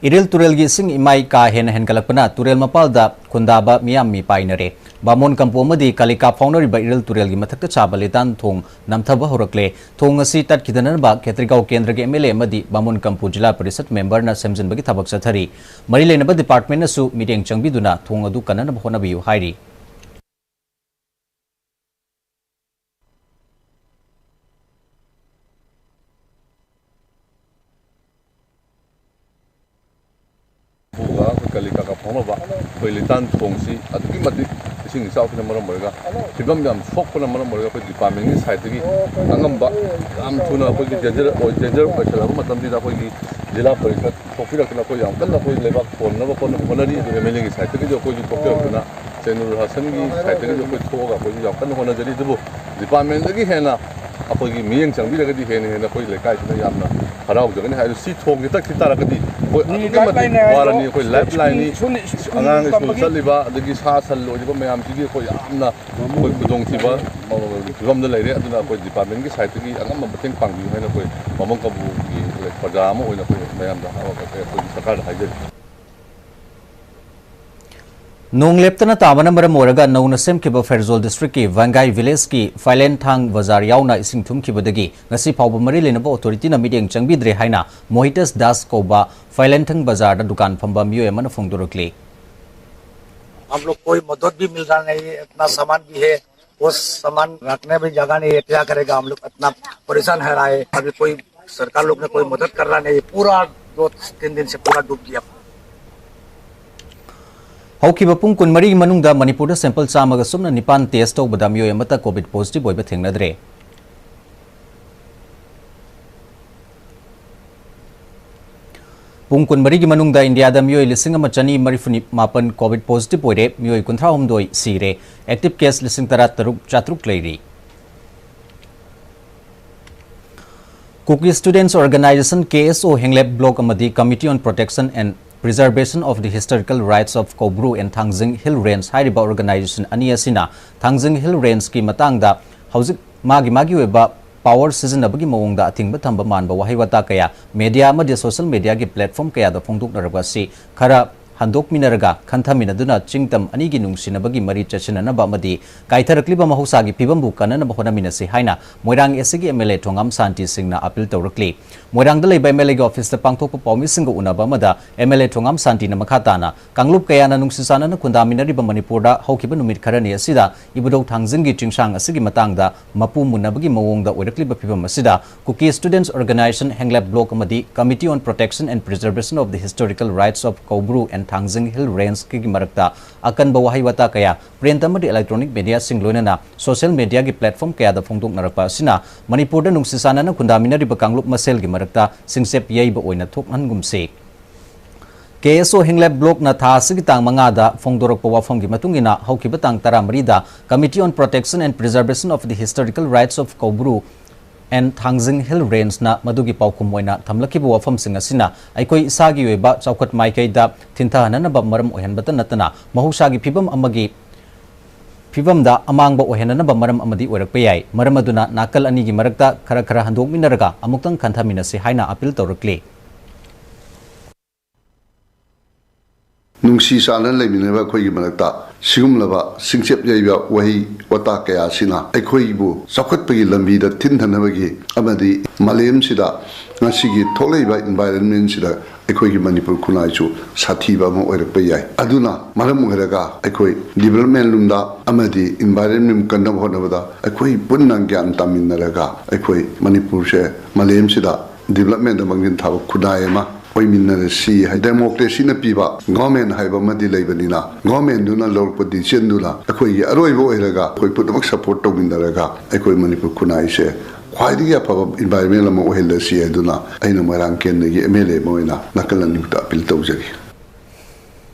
ꯏꯔꯤꯜ ꯇꯨꯔꯦꯜꯒꯤ ꯏꯁꯤꯡ ꯏꯃꯥꯏ ꯀꯥ ꯍꯦꯟꯅ ꯍꯦꯟꯒꯠꯂꯛꯄꯅ ꯇꯨꯔꯦꯜ ꯃꯄꯥꯜꯗ ꯈꯨꯟꯗꯥꯕ ꯃꯤꯌꯥꯝ ꯃꯤ ꯄꯥꯏꯅꯔꯦ꯫ ꯕꯥꯃꯣꯟ ꯀꯝꯄꯨ ꯑꯃꯗꯤ ꯀꯥꯂꯤꯀꯥ ꯐꯥꯎꯅꯔꯤꯕ ꯏꯔꯤꯜ ꯇꯨꯔꯦꯜꯒꯤ ꯃꯊꯛꯇ ꯁꯥꯕ ꯂꯤꯇꯥꯟ ꯊꯣꯡ ꯅꯝꯊꯕ ꯍꯧꯔꯛꯂꯦ꯫ ꯊꯣꯡ ꯑꯁꯤ ꯇꯠꯈꯤꯗꯅꯕ ꯈꯦꯇ꯭ꯔꯤꯒꯥꯎ ꯀꯦꯟꯗ꯭ꯔꯒꯤ MLA ꯑꯃꯗꯤ ꯕꯥꯃꯣꯟ ꯀꯝꯄꯨ ꯖꯤꯂꯥ ꯄꯔꯤꯁꯠ ꯃꯦꯝꯕꯔꯅ ꯁꯦꯝꯖꯤꯟꯕꯒꯤ ꯊꯕꯛ ꯆꯠꯊꯔꯤ꯫ ꯃꯔꯤ ꯂꯩꯅꯕ departmentꯅꯁꯨ ꯃꯤꯠꯌꯦꯡ ꯆꯪꯕꯤꯗꯨꯅ ꯊꯣꯡ ꯑꯗꯨ ꯀꯟꯅꯅꯕ ꯍꯣꯠꯅꯕꯤꯌꯨ ꯍꯥꯏꯔꯤ꯫ ꯄꯨꯒ ꯑꯩꯈꯣꯏ ꯀꯥꯂꯤꯀꯥꯒ ꯐꯥꯎꯅꯕ ꯑꯩꯈꯣꯏ ꯂꯤꯇꯥꯟ ꯊꯣꯡꯁꯤ ꯑꯗꯨꯛꯀꯤ ꯃꯇꯤꯛ ꯏꯁꯤꯡ ꯏꯆꯥꯎꯁꯤꯅ ꯃꯔꯝ ꯑꯣꯏꯔꯒ ꯐꯤꯕꯝ ꯌꯥꯝ ꯁꯣꯛꯄꯅ ꯃꯔꯝ ꯑꯣꯏꯔꯒ ꯑꯩꯈꯣꯏ departmentꯀꯤ sideꯇꯒꯤ ꯑꯉꯝꯕ ꯌꯥꯝ ꯊꯨꯅ ꯑꯩꯈꯣꯏꯒꯤ danger ꯑꯣꯏ, danger ꯑꯣꯏꯁꯜꯂꯛꯄ ꯃꯇꯝꯁꯤꯗ ꯑꯩꯈꯣꯏꯒꯤ ꯖꯤꯂꯥ ꯄꯔꯤꯁꯠ ꯊꯣꯛꯄꯤꯔꯛꯇꯅ ꯑꯩꯈꯣꯏ ꯌꯥꯝ ꯀꯟꯅ ꯑꯩꯈꯣꯏ ꯂꯩꯕꯥꯛ ꯍꯣꯟꯅꯕ ꯈꯣꯠꯅꯕ ꯍꯣꯠꯅꯔꯤ꯫ ꯑꯗꯨ MLAꯒꯤ sideꯇꯒꯤꯁꯨ ꯑꯩꯈꯣꯏꯁꯨ ꯊꯣꯛꯆꯔꯛꯇꯅ ꯁꯦꯅꯨꯔ ꯍꯥꯁꯟꯒꯤ sideꯇꯒꯤꯁꯨ ꯑꯩꯈꯣꯏ ꯊꯣꯛꯑꯒ ꯑꯩꯈꯣꯏꯁꯨ ꯌꯥꯝ ꯀꯟꯅ ꯍꯣꯠꯅꯖꯔꯤ꯫ ꯑꯗꯨꯕꯨ departmentꯇꯒꯤ ꯍꯦꯟꯅ ꯑꯩꯈꯣꯏꯒꯤ ꯃꯤꯠꯌꯦꯡ ꯆꯪꯕꯤꯔꯒꯗꯤ ꯍꯦꯟꯅ ꯍꯦꯟꯅ ꯑꯩꯈꯣꯏ ꯂꯩꯀꯥꯏꯁꯤꯅ ꯌꯥꯝꯅ ꯍꯔꯥꯎꯖꯒꯅꯤ꯫ ꯍꯥꯏꯕꯗꯤ ꯁꯤ ꯊꯣꯡꯁꯤ ꯇꯠꯈꯤ ꯇꯥꯔꯒꯗꯤ ꯑꯩꯈꯣꯏ ꯑꯗꯨꯛꯀꯤ ꯃꯇꯤꯛ lifeline ꯍꯥꯏꯗꯣ ꯋꯥꯔꯅꯤ꯫ ꯑꯩꯈꯣꯏ lifeline ꯅꯤ, ꯁ꯭ꯀꯨꯜ, ꯁ꯭ꯀꯨꯜ ꯑꯉꯥꯡ ꯁ꯭ꯀꯨꯜ ꯇꯝꯕꯒꯤ ꯆꯠꯂꯤꯕ ꯑꯗꯒꯤ ꯁꯥ ꯁꯟ ꯂꯣꯏꯔꯤꯕ ꯃꯌꯥꯝꯁꯤꯒꯤ ꯑꯩꯈꯣꯏ ꯌꯥꯝꯅ ꯑꯩꯈꯣꯏ ꯈꯨꯗꯣꯡꯊꯤꯕ ꯐꯤꯕꯝꯗ ꯂꯩꯔꯦ꯫ ꯑꯗꯨꯅ ꯑꯩꯈꯣꯏ departmentꯀꯤ sideꯇꯒꯤ ꯑꯉꯝꯕ ꯃꯇꯦꯡ ꯄꯥꯡꯕꯤꯌꯨ ꯍꯥꯏꯅ ꯑꯩꯈꯣꯏ ꯕꯥꯃꯣꯟ ꯀꯝꯄꯨꯒꯤ ꯄ꯭ꯔꯖꯥ ꯑꯃ ꯑꯣꯏꯅ ꯑꯩꯈꯣꯏ ꯃꯌꯥꯝꯗ ꯑꯩꯈꯣꯏꯒꯤ ꯁꯔꯀꯥꯔꯗ ꯍꯥꯏꯖꯔꯤ꯫ ꯅꯣꯡ ꯂꯦꯞꯇꯅ ꯇꯥꯕꯅ ꯃꯔꯝ ꯑꯣꯏꯔꯒ ꯅꯧꯅ ꯁꯦꯝꯈꯤꯕ ꯐꯦꯔꯖꯣꯜ districtꯀꯤ ꯚꯥꯡꯒꯥꯏ villageꯀꯤ ꯐꯥꯏꯂꯦꯟꯊꯥꯡ ꯕꯖꯥꯔ ꯌꯥꯎꯅ ꯏꯁꯤꯡ ꯊꯨꯝꯈꯤꯕꯗꯒꯤ ꯉꯁꯤ ꯐꯥꯎꯕ ꯃꯔꯤ ꯂꯩꯅꯕ authorityꯅ ꯃꯤꯠꯌꯦꯡ ꯆꯪꯕꯤꯗ꯭ꯔꯦ ꯍꯥꯏꯅ ꯃꯣꯍꯤꯇꯁ ꯗꯥꯁ ꯀꯧꯕ ꯐꯥꯏꯂꯦꯟꯊꯥꯡ ꯕꯖꯥꯔꯗ ꯗꯨꯀꯥꯟ ꯐꯝꯕ ꯃꯤꯑꯣꯏ ꯑꯃꯅ ꯐꯣꯡꯗꯣꯔꯛꯂꯤ꯫ हम लोग कोई मदद भी मिल रहा नहीं है, इतना सामान भी है, वो सामान रखने भी जगह नहीं है, क्या करेगा? हम लोग इतना परेशान है रहा है। अभी कोई सरकार लोग ने कोई मदद कर रहा नहीं है। पूरा दो तीन दिन से पूरा डूब गया। ꯍꯧꯈꯤꯕ ꯄꯨꯡ ꯀꯨꯟꯃꯔꯤꯒꯤ ꯃꯅꯨꯡꯗ ꯃꯅꯤꯄꯨꯔꯗ sample ꯆꯥꯝꯃꯒ ꯁꯨꯞꯅ ꯅꯤꯄꯥꯟ test ꯇꯧꯕꯗ ꯃꯤꯑꯣꯏ ꯑꯃꯠꯇ COVID positive ꯑꯣꯏꯕ ꯊꯦꯡꯅꯗ꯭ꯔꯦ꯫ ꯄꯨꯡ ꯀꯨꯟꯃꯔꯤꯒꯤ ꯃꯅꯨꯡꯗ ꯏꯟꯗꯤꯌꯥꯗ ꯃꯤꯑꯣꯏ ꯂꯤꯁꯤꯡ ꯑꯃ ꯆꯅꯤ ꯃꯔꯤꯐꯨ ꯃꯥꯄꯟ COVID positive ꯑꯣꯏꯔꯦ, ꯃꯤꯑꯣꯏ ꯀꯨꯟꯊ꯭ꯔꯥ ꯍꯨꯝꯗꯣꯏ ꯁꯤꯔꯦ, active case ꯂꯤꯁꯤꯡ ꯇꯔꯥ ꯇꯔꯨꯛ ꯆꯥꯇ꯭ꯔꯨꯛ ꯂꯩꯔꯤ꯫ Kuki Students Organization, K S O, Henglep Block ꯑꯃꯗꯤ Committee on Protection and Preservation of the Historical Rights of Koubru and Thangjing Hill Range ꯍꯥꯏꯔꯤꯕ organization ꯑꯅꯤ ꯑꯁꯤꯅ ꯊꯥꯡꯖꯤꯡ Hill Rangeꯀꯤ ꯃꯇꯥꯡꯗ ꯍꯧꯖꯤꯛ ꯃꯥꯒꯤ ꯃꯥꯒꯤ ꯑꯣꯏꯕ power ꯁꯤꯖꯤꯟꯅꯕꯒꯤ ꯃꯑꯣꯡꯗ ꯑꯊꯤꯡꯕ ꯊꯝꯕ ꯃꯥꯟꯕ ꯋꯥꯍꯩ ꯋꯥꯇꯥ ꯀꯌꯥ media ꯑꯃꯗꯤ social mediaꯒꯤ platform ꯀꯌꯥꯗ ꯐꯣꯡꯗꯣꯛꯅꯔꯛꯄ ꯑꯁꯤ ꯈꯔ ꯍꯟꯗꯣꯛꯃꯤꯟꯅꯔꯒ ꯈꯟꯊꯃꯤꯟꯅꯗꯨꯅ ꯆꯤꯡꯇꯝ ꯑꯅꯤꯒꯤ ꯅꯨꯡꯁꯤꯅꯕꯒꯤ ꯃꯔꯤ ꯆꯠꯁꯤꯟꯅꯅꯕ ꯑꯃꯗꯤ ꯀꯥꯏꯊꯔꯛꯂꯤꯕ ꯃꯍꯧꯁꯥꯒꯤ ꯐꯤꯕꯝꯕꯨ ꯀꯟꯅꯅꯕ ꯍꯣꯠꯅꯃꯤꯟꯅꯁꯤ ꯍꯥꯏꯅ ꯃꯣꯏꯔꯥꯡ ꯑꯦꯁꯤꯒꯤ M L A ꯊꯣꯉꯥꯝ ꯁꯥꯟꯇꯤ ꯁꯤꯡꯅ appeal ꯇꯧꯔꯛꯂꯤ꯫ ꯃꯣꯏꯔꯥꯡꯗ ꯂꯩꯕ M L Aꯒꯤ officeꯇ ꯄꯥꯡꯊꯣꯛꯄ ꯄꯥꯎꯃꯤꯁꯤꯡꯒ ꯎꯅꯕ ꯑꯃꯗ M L A ꯊꯣꯉꯥꯝ ꯁꯥꯟꯇꯤꯅ ꯃꯈꯥ ꯇꯥꯅ ꯀꯥꯡꯂꯨꯞ ꯀꯌꯥꯅ ꯅꯨꯡꯁꯤ ꯆꯥꯟꯅꯅ ꯈꯨꯟꯗꯥꯃꯤꯟꯅꯔꯤꯕ ꯃꯅꯤꯄꯨꯔꯗ ꯍꯧꯈꯤꯕ ꯅꯨꯃꯤꯠ ꯈꯔꯅꯤ ꯑꯁꯤꯗ ꯏꯕꯨꯙꯧ ꯊꯥꯡꯖꯤꯡꯒꯤ ꯆꯤꯡꯁꯥꯡ ꯑꯁꯤꯒꯤ ꯃꯇꯥꯡꯗ ꯃꯄꯨ ꯃꯨꯟꯅꯕꯒꯤ ꯃꯑꯣꯡꯗ ꯑꯣꯏꯔꯛꯂꯤꯕ ꯐꯤꯕꯝ ꯑꯁꯤꯗ Kuki Students Organization, Henglep Block ꯑꯃꯗꯤ Committee on Protection and Preservation of the Historical Rights of Koubru and Thangjing Hill Rangeꯀꯤ ꯃꯔꯛꯇ ꯑꯀꯟꯕ ꯋꯥꯍꯩ ꯋꯥꯇꯥ ꯀꯌꯥ print ꯑꯃꯗꯤ electronic mediaꯁꯤꯡ ꯂꯣꯏꯅꯅ social mediaꯒꯤ platform ꯀꯌꯥꯗ ꯐꯣꯡꯗꯣꯛꯅꯔꯛꯄ ꯑꯁꯤꯅ ꯃꯅꯤꯄꯨꯔꯗ ꯅꯨꯡꯁꯤ ꯆꯥꯟꯅꯅ ꯈꯨꯟꯗꯥꯃꯤꯟꯅꯔꯤꯕ ꯀꯥꯡꯂꯨꯞ ꯃꯁꯦꯜꯒꯤ ꯃꯔꯛꯇ ꯁꯤꯡꯆꯦꯞ ꯌꯩꯕ ꯑꯣꯏꯅ ꯊꯣꯛꯍꯟꯒꯨꯝꯁꯤ꯫ K S O Henglep Blockꯅ ꯊꯥ ꯑꯁꯤꯒꯤ ꯇꯥꯡ ꯃꯉꯥꯗ ꯐꯣꯡꯗꯣꯔꯛꯄ ꯋꯥꯐꯝꯒꯤ ꯃꯇꯨꯡ ꯏꯟꯅ ꯍꯧꯈꯤꯕ ꯇꯥꯡ ꯇꯔꯥꯃꯔꯤꯗ Committee on Protection and Preservation of the Historical Rights of Koubru and Thangjing Hill Rangeꯅ ꯃꯗꯨꯒꯤ ꯄꯥꯎꯈꯨꯝ ꯑꯣꯏꯅ ꯊꯝꯂꯛꯈꯤꯕ ꯋꯥꯐꯝꯁꯤꯡ ꯑꯁꯤꯅ ꯑꯩꯈꯣꯏ ꯏꯁꯥꯒꯤ ꯑꯣꯏꯕ ꯆꯥꯎꯈꯠ ꯃꯥꯏꯀꯩꯗ ꯊꯤꯟꯊꯍꯟꯅꯅꯕ ꯃꯔꯝ ꯑꯣꯏꯍꯟꯕꯇ ꯅꯠꯇꯅ ꯃꯍꯧꯁꯥꯒꯤ ꯐꯤꯕꯝ ꯑꯃꯒꯤ ꯐꯤꯕꯝꯗ ꯑꯃꯥꯡꯕ ꯑꯣꯏꯍꯟꯅꯅꯕ ꯃꯔꯝ ꯑꯃꯗꯤ ꯑꯣꯏꯔꯛꯄ ꯌꯥꯏ꯫ ꯃꯔꯝ ꯑꯗꯨꯅ ꯅꯥꯀꯜ ꯑꯅꯤꯒꯤ ꯃꯔꯛꯇ ꯈꯔ ꯈꯔ ꯍꯟꯗꯣꯛꯃꯤꯟꯅꯔꯒ ꯑꯃꯨꯛꯇꯪ ꯈꯟꯊꯃꯤꯟꯅꯁꯤ ꯍꯥꯏꯅ appeal ꯇꯧꯔꯛꯂꯤ꯫ ꯅꯨꯡꯁꯤ ꯆꯥꯟꯅꯅ ꯂꯩꯃꯤꯟꯅꯕ ꯑꯩꯈꯣꯏꯒꯤ ꯃꯔꯛꯇ ꯁꯤꯒꯨꯝꯂꯕ ꯁꯤꯡꯆꯦꯞ ꯌꯩꯕ ꯋꯥꯍꯩ ꯋꯥꯇꯥ ꯀꯌꯥ ꯑꯁꯤꯅ ꯑꯩꯈꯣꯏꯕꯨ ꯆꯥꯎꯈꯠꯄꯒꯤ ꯂꯝꯕꯤꯗ ꯊꯤꯟꯊꯅꯕꯒꯤ ꯑꯃꯗꯤ ꯃꯥꯂꯦꯝꯁꯤꯗ ꯉꯁꯤꯒꯤ ꯊꯣꯛꯂꯛꯏꯕ environmentꯁꯤꯗ ꯑꯩꯈꯣꯏꯒꯤ ꯃꯅꯤꯄꯨꯔ ꯈꯨꯟꯅꯥꯏꯁꯨ ꯁꯥꯊꯤꯕ ꯑꯃ ꯑꯣꯏꯔꯛꯄ ꯌꯥꯏ꯫ ꯑꯗꯨꯅ ꯃꯔꯝ ꯑꯣꯏꯔꯒ ꯑꯩꯈꯣꯏ development ꯂꯣꯝꯗ ꯑꯃꯗꯤ environment ꯀꯟꯅꯕ ꯍꯣꯠꯅꯕꯗ ꯑꯩꯈꯣꯏ ꯄꯨꯟꯅ ꯒ꯭ꯌꯥꯟ ꯇꯥꯃꯤꯟꯅꯔꯒ ꯑꯩꯈꯣꯏ ꯃꯅꯤꯄꯨꯔꯁꯦ ꯃꯥꯂꯦꯝꯁꯤꯗ developmentꯗ ꯃꯥꯡꯖꯤꯟ ꯊꯥꯕ ꯈꯨꯟꯅꯥꯏ ꯑꯃ ꯑꯣꯏꯃꯤꯟꯅꯔꯁꯤ ꯍꯥꯏ꯫ Democracyꯅ ꯄꯤꯕ government ꯍꯥꯏꯕ ꯑꯃꯗꯤ ꯂꯩꯕꯅꯤꯅ, governmentꯗꯨꯅ ꯂꯧꯔꯛꯄ decisionꯗꯨꯅ ꯑꯩꯈꯣꯏꯒꯤ ꯑꯔꯣꯏꯕ ꯑꯣꯏꯔꯒ ꯑꯩꯈꯣꯏ ꯄꯨꯝꯅꯃꯛ support ꯇꯧꯃꯤꯟꯅꯔꯒ ꯑꯩꯈꯣꯏ ꯃꯅꯤꯄꯨꯔ ꯈꯨꯟꯅꯥꯏꯁꯦ ꯈ꯭ꯋꯥꯏꯗꯒꯤ ꯑꯐꯕ environment ꯑꯃ ꯑꯣꯏꯍꯜꯂꯁꯤ ꯍꯥꯏꯗꯨꯅ ꯑꯩꯅ ꯃꯣꯏꯔꯥꯡ ꯀꯦꯟꯗ꯭ꯔꯒꯤ M L A ꯑꯃ ꯑꯣꯏꯅ ꯅꯥꯀꯜ ꯑꯅꯤꯃꯛꯇ appeal ꯇꯧꯖꯔꯤ꯫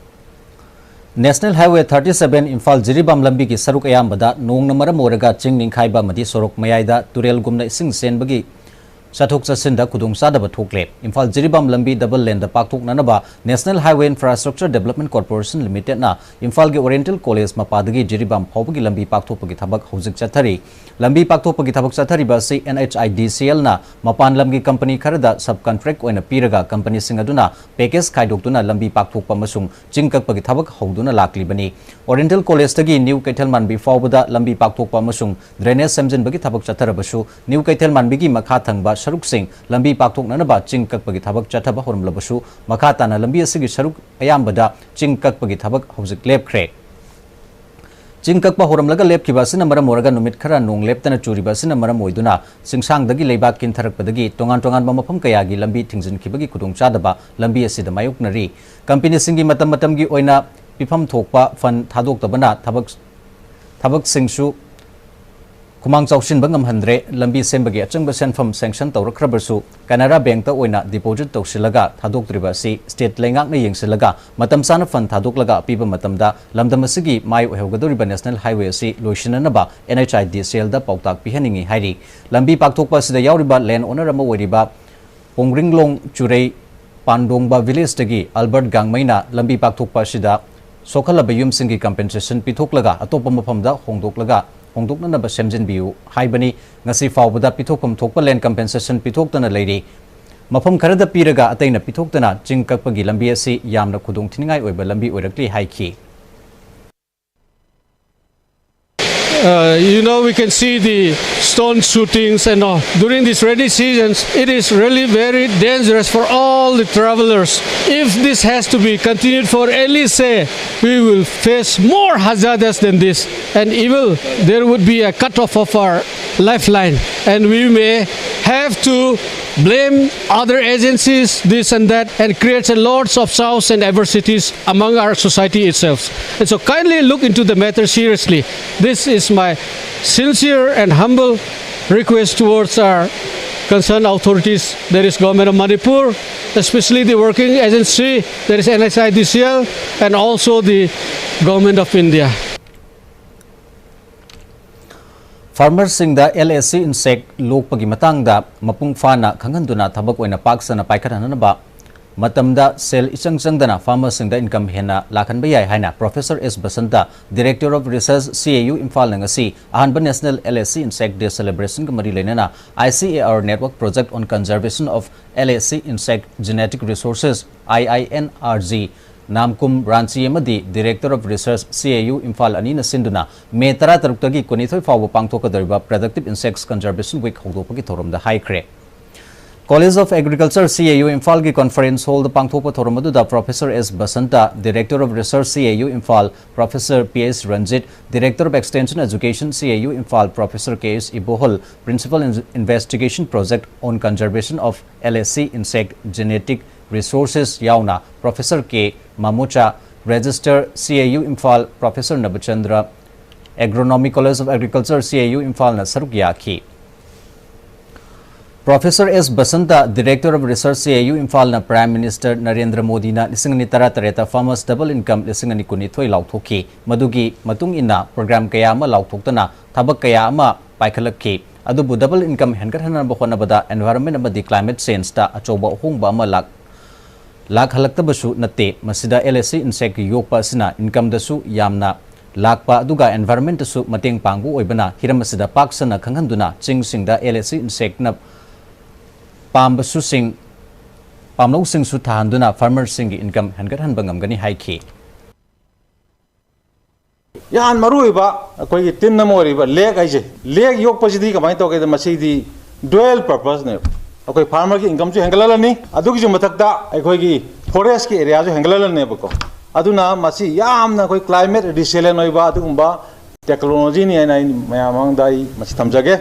National Highway thirty seven Imphal Jiribam ꯂꯝꯕꯤꯒꯤ ꯁꯔꯨꯛ ꯑꯌꯥꯝꯕꯗ ꯅꯣꯡꯅ ꯃꯔꯝ ꯑꯣꯏꯔꯒ ꯆꯤꯡ ꯅꯤꯡꯈꯥꯏꯕ ꯑꯃꯗꯤ ꯁꯣꯔꯣꯛ ꯃꯌꯥꯏꯗ ꯇꯨꯔꯦꯜꯒꯨꯝꯅ ꯏꯁꯤꯡ ꯆꯦꯟꯕꯒꯤ ꯆꯠꯊꯣꯛ ꯆꯠꯁꯤꯟꯗ ꯈꯨꯗꯣꯡꯆꯥꯗꯕ ꯊꯣꯛꯂꯦ꯫ ꯏꯝꯐꯥꯜ ꯖꯤꯔꯤꯕꯥꯝ ꯂꯝꯕꯤ double lane ꯗ ꯄꯥꯛꯊꯣꯛꯅꯅꯕ National Highway Infrastructure Development Corporation Limited ꯅ ꯏꯝꯐꯥꯜꯒꯤ Oriental College ꯃꯄꯥꯗꯒꯤ ꯖꯤꯔꯤꯕꯥꯝ ꯐꯥꯎꯕꯒꯤ ꯂꯝꯕꯤ ꯄꯥꯛꯊꯣꯛꯄꯒꯤ ꯊꯕꯛ ꯍꯧꯖꯤꯛ ꯆꯠꯊꯔꯤ꯫ ꯂꯝꯕꯤ ꯄꯥꯛꯊꯣꯛꯄꯒꯤ ꯊꯕꯛ ꯆꯠꯊꯔꯤꯕ ꯑꯁꯤ N H I D C L ꯅ ꯃꯄꯥꯟ ꯂꯝꯒꯤ company ꯈꯔꯗ sub contract ꯑꯣꯏꯅ ꯄꯤꯔꯒ company ꯁꯤꯡ ꯑꯗꯨꯅ package ꯈꯥꯏꯗꯣꯛꯇꯨꯅ ꯂꯝꯕꯤ ꯄꯥꯛꯊꯣꯛꯄ ꯑꯃꯁꯨꯡ ꯆꯤꯡ ꯀꯛꯄꯒꯤ ꯊꯕꯛ ꯍꯧꯗꯨꯅ ꯂꯥꯛꯂꯤꯕꯅꯤ꯫ Oriental College ꯇꯒꯤ New ꯀꯩꯊꯦꯜ ꯃꯥꯟꯕꯤ ꯐꯥꯎꯕꯗ ꯂꯝꯕꯤ ꯄꯥꯛꯊꯣꯛꯄ ꯑꯃꯁꯨꯡ drainage ꯁꯦꯝꯖꯤꯟꯕꯒꯤ ꯊꯕꯛ ꯆꯠꯊꯔꯕꯁꯨ, New ꯀꯩꯊꯦꯜ ꯃꯥꯟꯕꯤꯒꯤ ꯃꯈꯥ ꯊꯪꯕ ꯁꯔꯨꯛꯁꯤꯡ ꯂꯝꯕꯤ ꯄꯥꯛꯊꯣꯛꯅꯅꯕ ꯆꯤꯡ ꯀꯛꯄꯒꯤ ꯊꯕꯛ ꯆꯠꯊꯕ ꯍꯧꯔꯝꯂꯕꯁꯨ, ꯃꯈꯥ ꯇꯥꯅ ꯂꯝꯕꯤ ꯑꯁꯤꯒꯤ ꯁꯔꯨꯛ ꯑꯌꯥꯝꯕꯗ ꯆꯤꯡ ꯀꯛꯄꯒꯤ ꯊꯕꯛ ꯍꯧꯖꯤꯛ ꯂꯦꯞꯈ꯭ꯔꯦ꯫ ꯆꯤꯡ ꯀꯛꯄ ꯍꯧꯔꯝꯂꯒ ꯂꯦꯞꯈꯤꯕ ꯑꯁꯤꯅ ꯃꯔꯝ ꯑꯣꯏꯔꯒ ꯅꯨꯃꯤꯠ ꯈꯔ ꯅꯣꯡ ꯂꯦꯞꯇꯅ ꯆꯨꯔꯤꯕ ꯑꯁꯤꯅ ꯃꯔꯝ ꯑꯣꯏꯗꯨꯅ ꯆꯤꯡꯁꯥꯡꯗꯒꯤ ꯂꯩꯕꯥꯛ ꯀꯤꯟꯊꯔꯛꯄꯗꯒꯤ ꯇꯣꯉꯥꯟ ꯇꯣꯉꯥꯟꯕ ꯃꯐꯝ ꯀꯌꯥꯒꯤ ꯂꯝꯕꯤ ꯊꯤꯡꯖꯤꯟꯈꯤꯕꯒꯤ ꯈꯨꯗꯣꯡꯆꯥꯗꯕ ꯂꯝꯕꯤ ꯑꯁꯤꯗ ꯃꯥꯌꯣꯛꯅꯔꯤ꯫ Company ꯁꯤꯡꯒꯤ ꯃꯇꯝ ꯃꯇꯝꯒꯤ ꯑꯣꯏꯅ ꯄꯤꯐꯝ ꯊꯣꯛꯄ fund ꯊꯥꯗꯣꯛꯇꯕꯅ ꯊꯕꯛ, ꯊꯕꯛꯁꯤꯡꯁꯨ ꯈꯨꯃꯥꯡ ꯆꯥꯎꯁꯤꯟꯕ ꯉꯝꯍꯟꯗ꯭ꯔꯦ꯫ ꯂꯝꯕꯤ ꯁꯦꯝꯕꯒꯤ ꯑꯆꯪꯕ ꯁꯦꯟꯐꯝ sanction ꯇꯧꯔꯛꯈ꯭ꯔꯕꯁꯨ, Canara Bank ꯇ ꯑꯣꯏꯅ deposit ꯇꯧꯁꯤꯜꯂꯒ ꯊꯥꯗꯣꯛꯇ꯭ꯔꯤꯕ ꯑꯁꯤ state ꯂꯩꯉꯥꯛꯅ ꯌꯦꯡꯁꯤꯜꯂꯒ ꯃꯇꯝ ꯆꯥꯅ fund ꯊꯥꯗꯣꯛꯂꯒ ꯑꯄꯤꯕ ꯃꯇꯝꯗ ꯂꯝꯗꯝ ꯑꯁꯤꯒꯤ ꯃꯥꯏ ꯑꯣꯏꯍꯧꯒꯗꯧꯔꯤꯕ National Highway ꯑꯁꯤ ꯂꯣꯏꯁꯤꯟꯅꯅꯕ N H I D C L ꯗ ꯄꯥꯎꯇꯥꯛ ꯄꯤꯍꯟꯅꯤꯡꯏ ꯍꯥꯏꯔꯤ꯫ ꯂꯝꯕꯤ ꯄꯥꯛꯊꯣꯛꯄ ꯑꯁꯤꯗ ꯌꯥꯎꯔꯤꯕ land owner ꯑꯃ ꯑꯣꯏꯔꯤꯕ ꯄꯣꯡꯔꯤꯡꯂꯣꯡ ꯆꯨꯔꯩ ꯄꯥꯟꯗꯣꯡꯕ village ꯇꯒꯤ ꯑꯜꯕꯔꯠ ꯒꯥꯡꯃꯩꯅ ꯂꯝꯕꯤ ꯄꯥꯛꯊꯣꯛꯄ ꯑꯁꯤꯗ ꯁꯣꯛꯍꯜꯂꯕ ꯌꯨꯝꯁꯤꯡꯒꯤ compensation ꯄꯤꯊꯣꯛꯂꯒ ꯑꯇꯣꯞꯄ ꯃꯐꯝꯗ ꯍꯣꯡꯗꯣꯛꯂꯒ, ꯍꯣꯡꯗꯣꯛꯅꯅꯕ ꯁꯦꯝꯖꯤꯟꯕꯤꯌꯨ ꯍꯥꯏꯕꯅꯤ꯫ ꯉꯁꯤ ꯐꯥꯎꯕꯗ ꯄꯤꯊꯣꯛꯐꯝ ꯊꯣꯛꯄ land compensation ꯄꯤꯊꯣꯛꯇꯅ ꯂꯩꯔꯤ꯫ ꯃꯐꯝ ꯈꯔꯗ ꯄꯤꯔꯒ ꯑꯇꯩꯅ ꯄꯤꯊꯣꯛꯇꯅ ꯆꯤꯡ ꯀꯛꯄꯒꯤ ꯂꯝꯕꯤ ꯑꯁꯤ ꯌꯥꯝꯅ ꯈꯨꯗꯣꯡ ꯊꯤꯅꯤꯡꯉꯥꯏ ꯑꯣꯏꯕ ꯂꯝꯕꯤ ꯑꯣꯏꯔꯛꯂꯤ ꯍꯥꯏꯈꯤ꯫ Uh, you know, we can see the stone shootings and all. During these rainy seasons, it is really very dangerous for all the travelers. If this has to be continued for at least, say, we will face more hazardous than this. And even there would be a cut off of our lifeline. And we may have to blame other agencies, this and that, and creates a lots of chaos and adversities among our society itself. And so kindly look into the matter seriously. This is my sincere and humble request towards our concerned authorities, that is Government of Manipur, especially the working agency, that is N H I D C L, and also the Government of India. ꯐꯥꯔꯃꯔꯁꯤꯡꯗ LAC insect ꯂꯣꯛꯄꯒꯤ ꯃꯇꯥꯡꯗ ꯃꯄꯨꯡ ꯐꯥꯅ ꯈꯪꯍꯟꯗꯨꯅ ꯊꯕꯛ ꯑꯣꯏꯅ ꯄꯥꯛ ꯁꯟꯅ ꯄꯥꯏꯈꯠꯍꯟꯅꯕ ꯃꯇꯝꯗ ꯁꯦꯜ ꯏꯆꯪ ꯆꯪꯗꯅ ꯐꯥꯔꯃꯔꯁꯤꯡꯗ income ꯍꯦꯟꯅ ꯂꯥꯛꯍꯟꯕ ꯌꯥꯏ ꯍꯥꯏꯅ professor S Basanta, Director of Research, CAU ꯏꯝꯐꯥꯜꯅ ꯉꯁꯤ ꯑꯍꯥꯟꯕ National LAC Insect Day celebrationꯒ ꯃꯔꯤ ꯂꯩꯅꯅ ICAR Network Project on Conservation of LAC Insect Genetic Resources, IINRG, ꯅꯥꯝꯀꯨꯝ Ranchi ꯑꯃꯗꯤ Director of Research, CAU Imphal ꯑꯅꯤꯅ ꯁꯤꯟꯗꯨꯅ ꯃꯦ ꯇꯔꯥꯇꯔꯨꯛꯇꯒꯤ ꯀꯨꯟꯅꯤꯊꯣꯏ ꯐꯥꯎꯕ ꯄꯥꯡꯊꯣꯛꯀꯗꯧꯔꯤꯕ Productive Insects Conservation Week ꯍꯧꯗꯣꯛꯄꯒꯤ ꯊꯧꯔꯝꯗ ꯍꯥꯏꯈ꯭ꯔꯦ꯫ College of Agriculture, CAU ꯏꯝꯐꯥꯜꯒꯤ conference hallꯗ ꯄꯥꯡꯊꯣꯛꯄ ꯊꯧꯔꯝ ꯑꯗꯨꯗ professor S Basanta, Director of Research, CAU Imphal, professor P S Ranjit, Director of Extension Education, CAU Imphal, professor K S Ibohal, Principal Investigation Project on Conservation of LAC Insect Genetic Resources ꯌꯥꯎꯅ professor K Mamocha, Registrar, CAU Imphal, professor Nabachandra, Agronomy College of Agriculture, CAU ꯏꯝꯐꯥꯜꯅ ꯁꯔꯨꯛ ꯌꯥꯈꯤ꯫ Professor S Basanta, Director of Research, CAU ꯏꯝꯐꯥꯜꯅ Prime Minister Narendra ꯃꯣꯗꯤꯅ ꯂꯤꯁꯤꯡ ꯑꯅꯤ ꯇꯔꯥꯇꯔꯦꯠꯇ Farmers Double Income ꯂꯤꯁꯤꯡ ꯑꯅꯤ ꯀꯨꯟꯅꯤꯊꯣꯏ ꯂꯥꯎꯊꯣꯛꯈꯤ꯫ ꯃꯗꯨꯒꯤ ꯃꯇꯨꯡ ꯏꯟꯅ program ꯀꯌꯥ ꯑꯃ ꯂꯥꯎꯊꯣꯛꯇꯅ ꯊꯕꯛ ꯀꯌꯥ ꯑꯃ ꯄꯥꯏꯈꯠꯂꯛꯈꯤ꯫ ꯑꯗꯨꯕꯨ double income ꯍꯦꯟꯒꯠꯍꯟꯅꯕ ꯍꯣꯠꯅꯕꯗ environment ꯑꯃꯗꯤ climate changeꯇ ꯑꯆꯧꯕ ꯑꯍꯣꯡꯕ ꯑꯃ ꯂꯥꯛ-, ꯂꯥꯛꯍꯜꯂꯛꯇꯕꯁꯨ ꯅꯠꯇꯦ꯫ ꯃꯁꯤꯗ LAC insect ꯌꯣꯛꯄ ꯑꯁꯤꯅ incomeꯗꯁꯨ ꯌꯥꯝꯅ ꯂꯥꯛꯄ, ꯑꯗꯨꯒ environmentꯇꯁꯨ ꯃꯇꯦꯡ ꯄꯥꯡꯕ ꯑꯣꯏꯕꯅ ꯍꯤꯔꯝ ꯑꯁꯤꯗ ꯄꯥꯛ ꯁꯟꯅ ꯈꯪꯍꯟꯗꯨꯅ ꯆꯤꯡꯁꯤꯡꯗ LAC insectꯅ ꯄꯥꯝꯕꯁꯨꯁꯤꯡ, ꯄꯥꯝꯂꯧꯁꯤꯡꯁꯨ ꯊꯥꯍꯟꯗꯨꯅ farmerꯁꯤꯡꯒꯤ income ꯍꯦꯟꯒꯠꯍꯟꯕ ꯉꯝꯒꯅꯤ ꯍꯥꯏꯈꯤ꯫ ꯌꯥꯝ ꯃꯔꯨꯑꯣꯏꯕ ꯑꯩꯈꯣꯏꯒꯤ ꯇꯤꯟ ꯑꯃ ꯑꯣꯏꯔꯤꯕ ꯂꯦꯛ ꯍꯥꯏꯁꯦ, ꯂꯦꯛ ꯌꯣꯛꯄꯁꯤꯗꯤ ꯀꯃꯥꯏꯅ ꯇꯧꯒꯦꯗ, ꯃꯁꯤꯗꯤ dual purposeꯅꯦꯕ꯫ ꯑꯩꯈꯣꯏ farmerꯒꯤ incomeꯁꯨ ꯍꯦꯟꯒꯠꯍꯜꯂꯅꯤ, ꯑꯗꯨꯒꯤꯁꯨ ꯃꯊꯛꯇ ꯑꯩꯈꯣꯏꯒꯤ forestꯀꯤ areaꯁꯨ ꯍꯦꯟꯒꯠꯍꯜꯂꯅꯦꯕꯀꯣ꯫ ꯑꯗꯨꯅ ꯃꯁꯤ ꯌꯥꯝꯅ ꯑꯩꯈꯣꯏ climate resilient ꯑꯣꯏꯕ ꯑꯗꯨꯒꯨꯝꯕ technologyꯅꯤ ꯍꯥꯏꯅ ꯑꯩ ꯃꯌꯥꯝ ꯃꯃꯥꯡꯗ ꯑꯩ ꯃꯁꯤ ꯊꯝꯖꯒꯦ꯫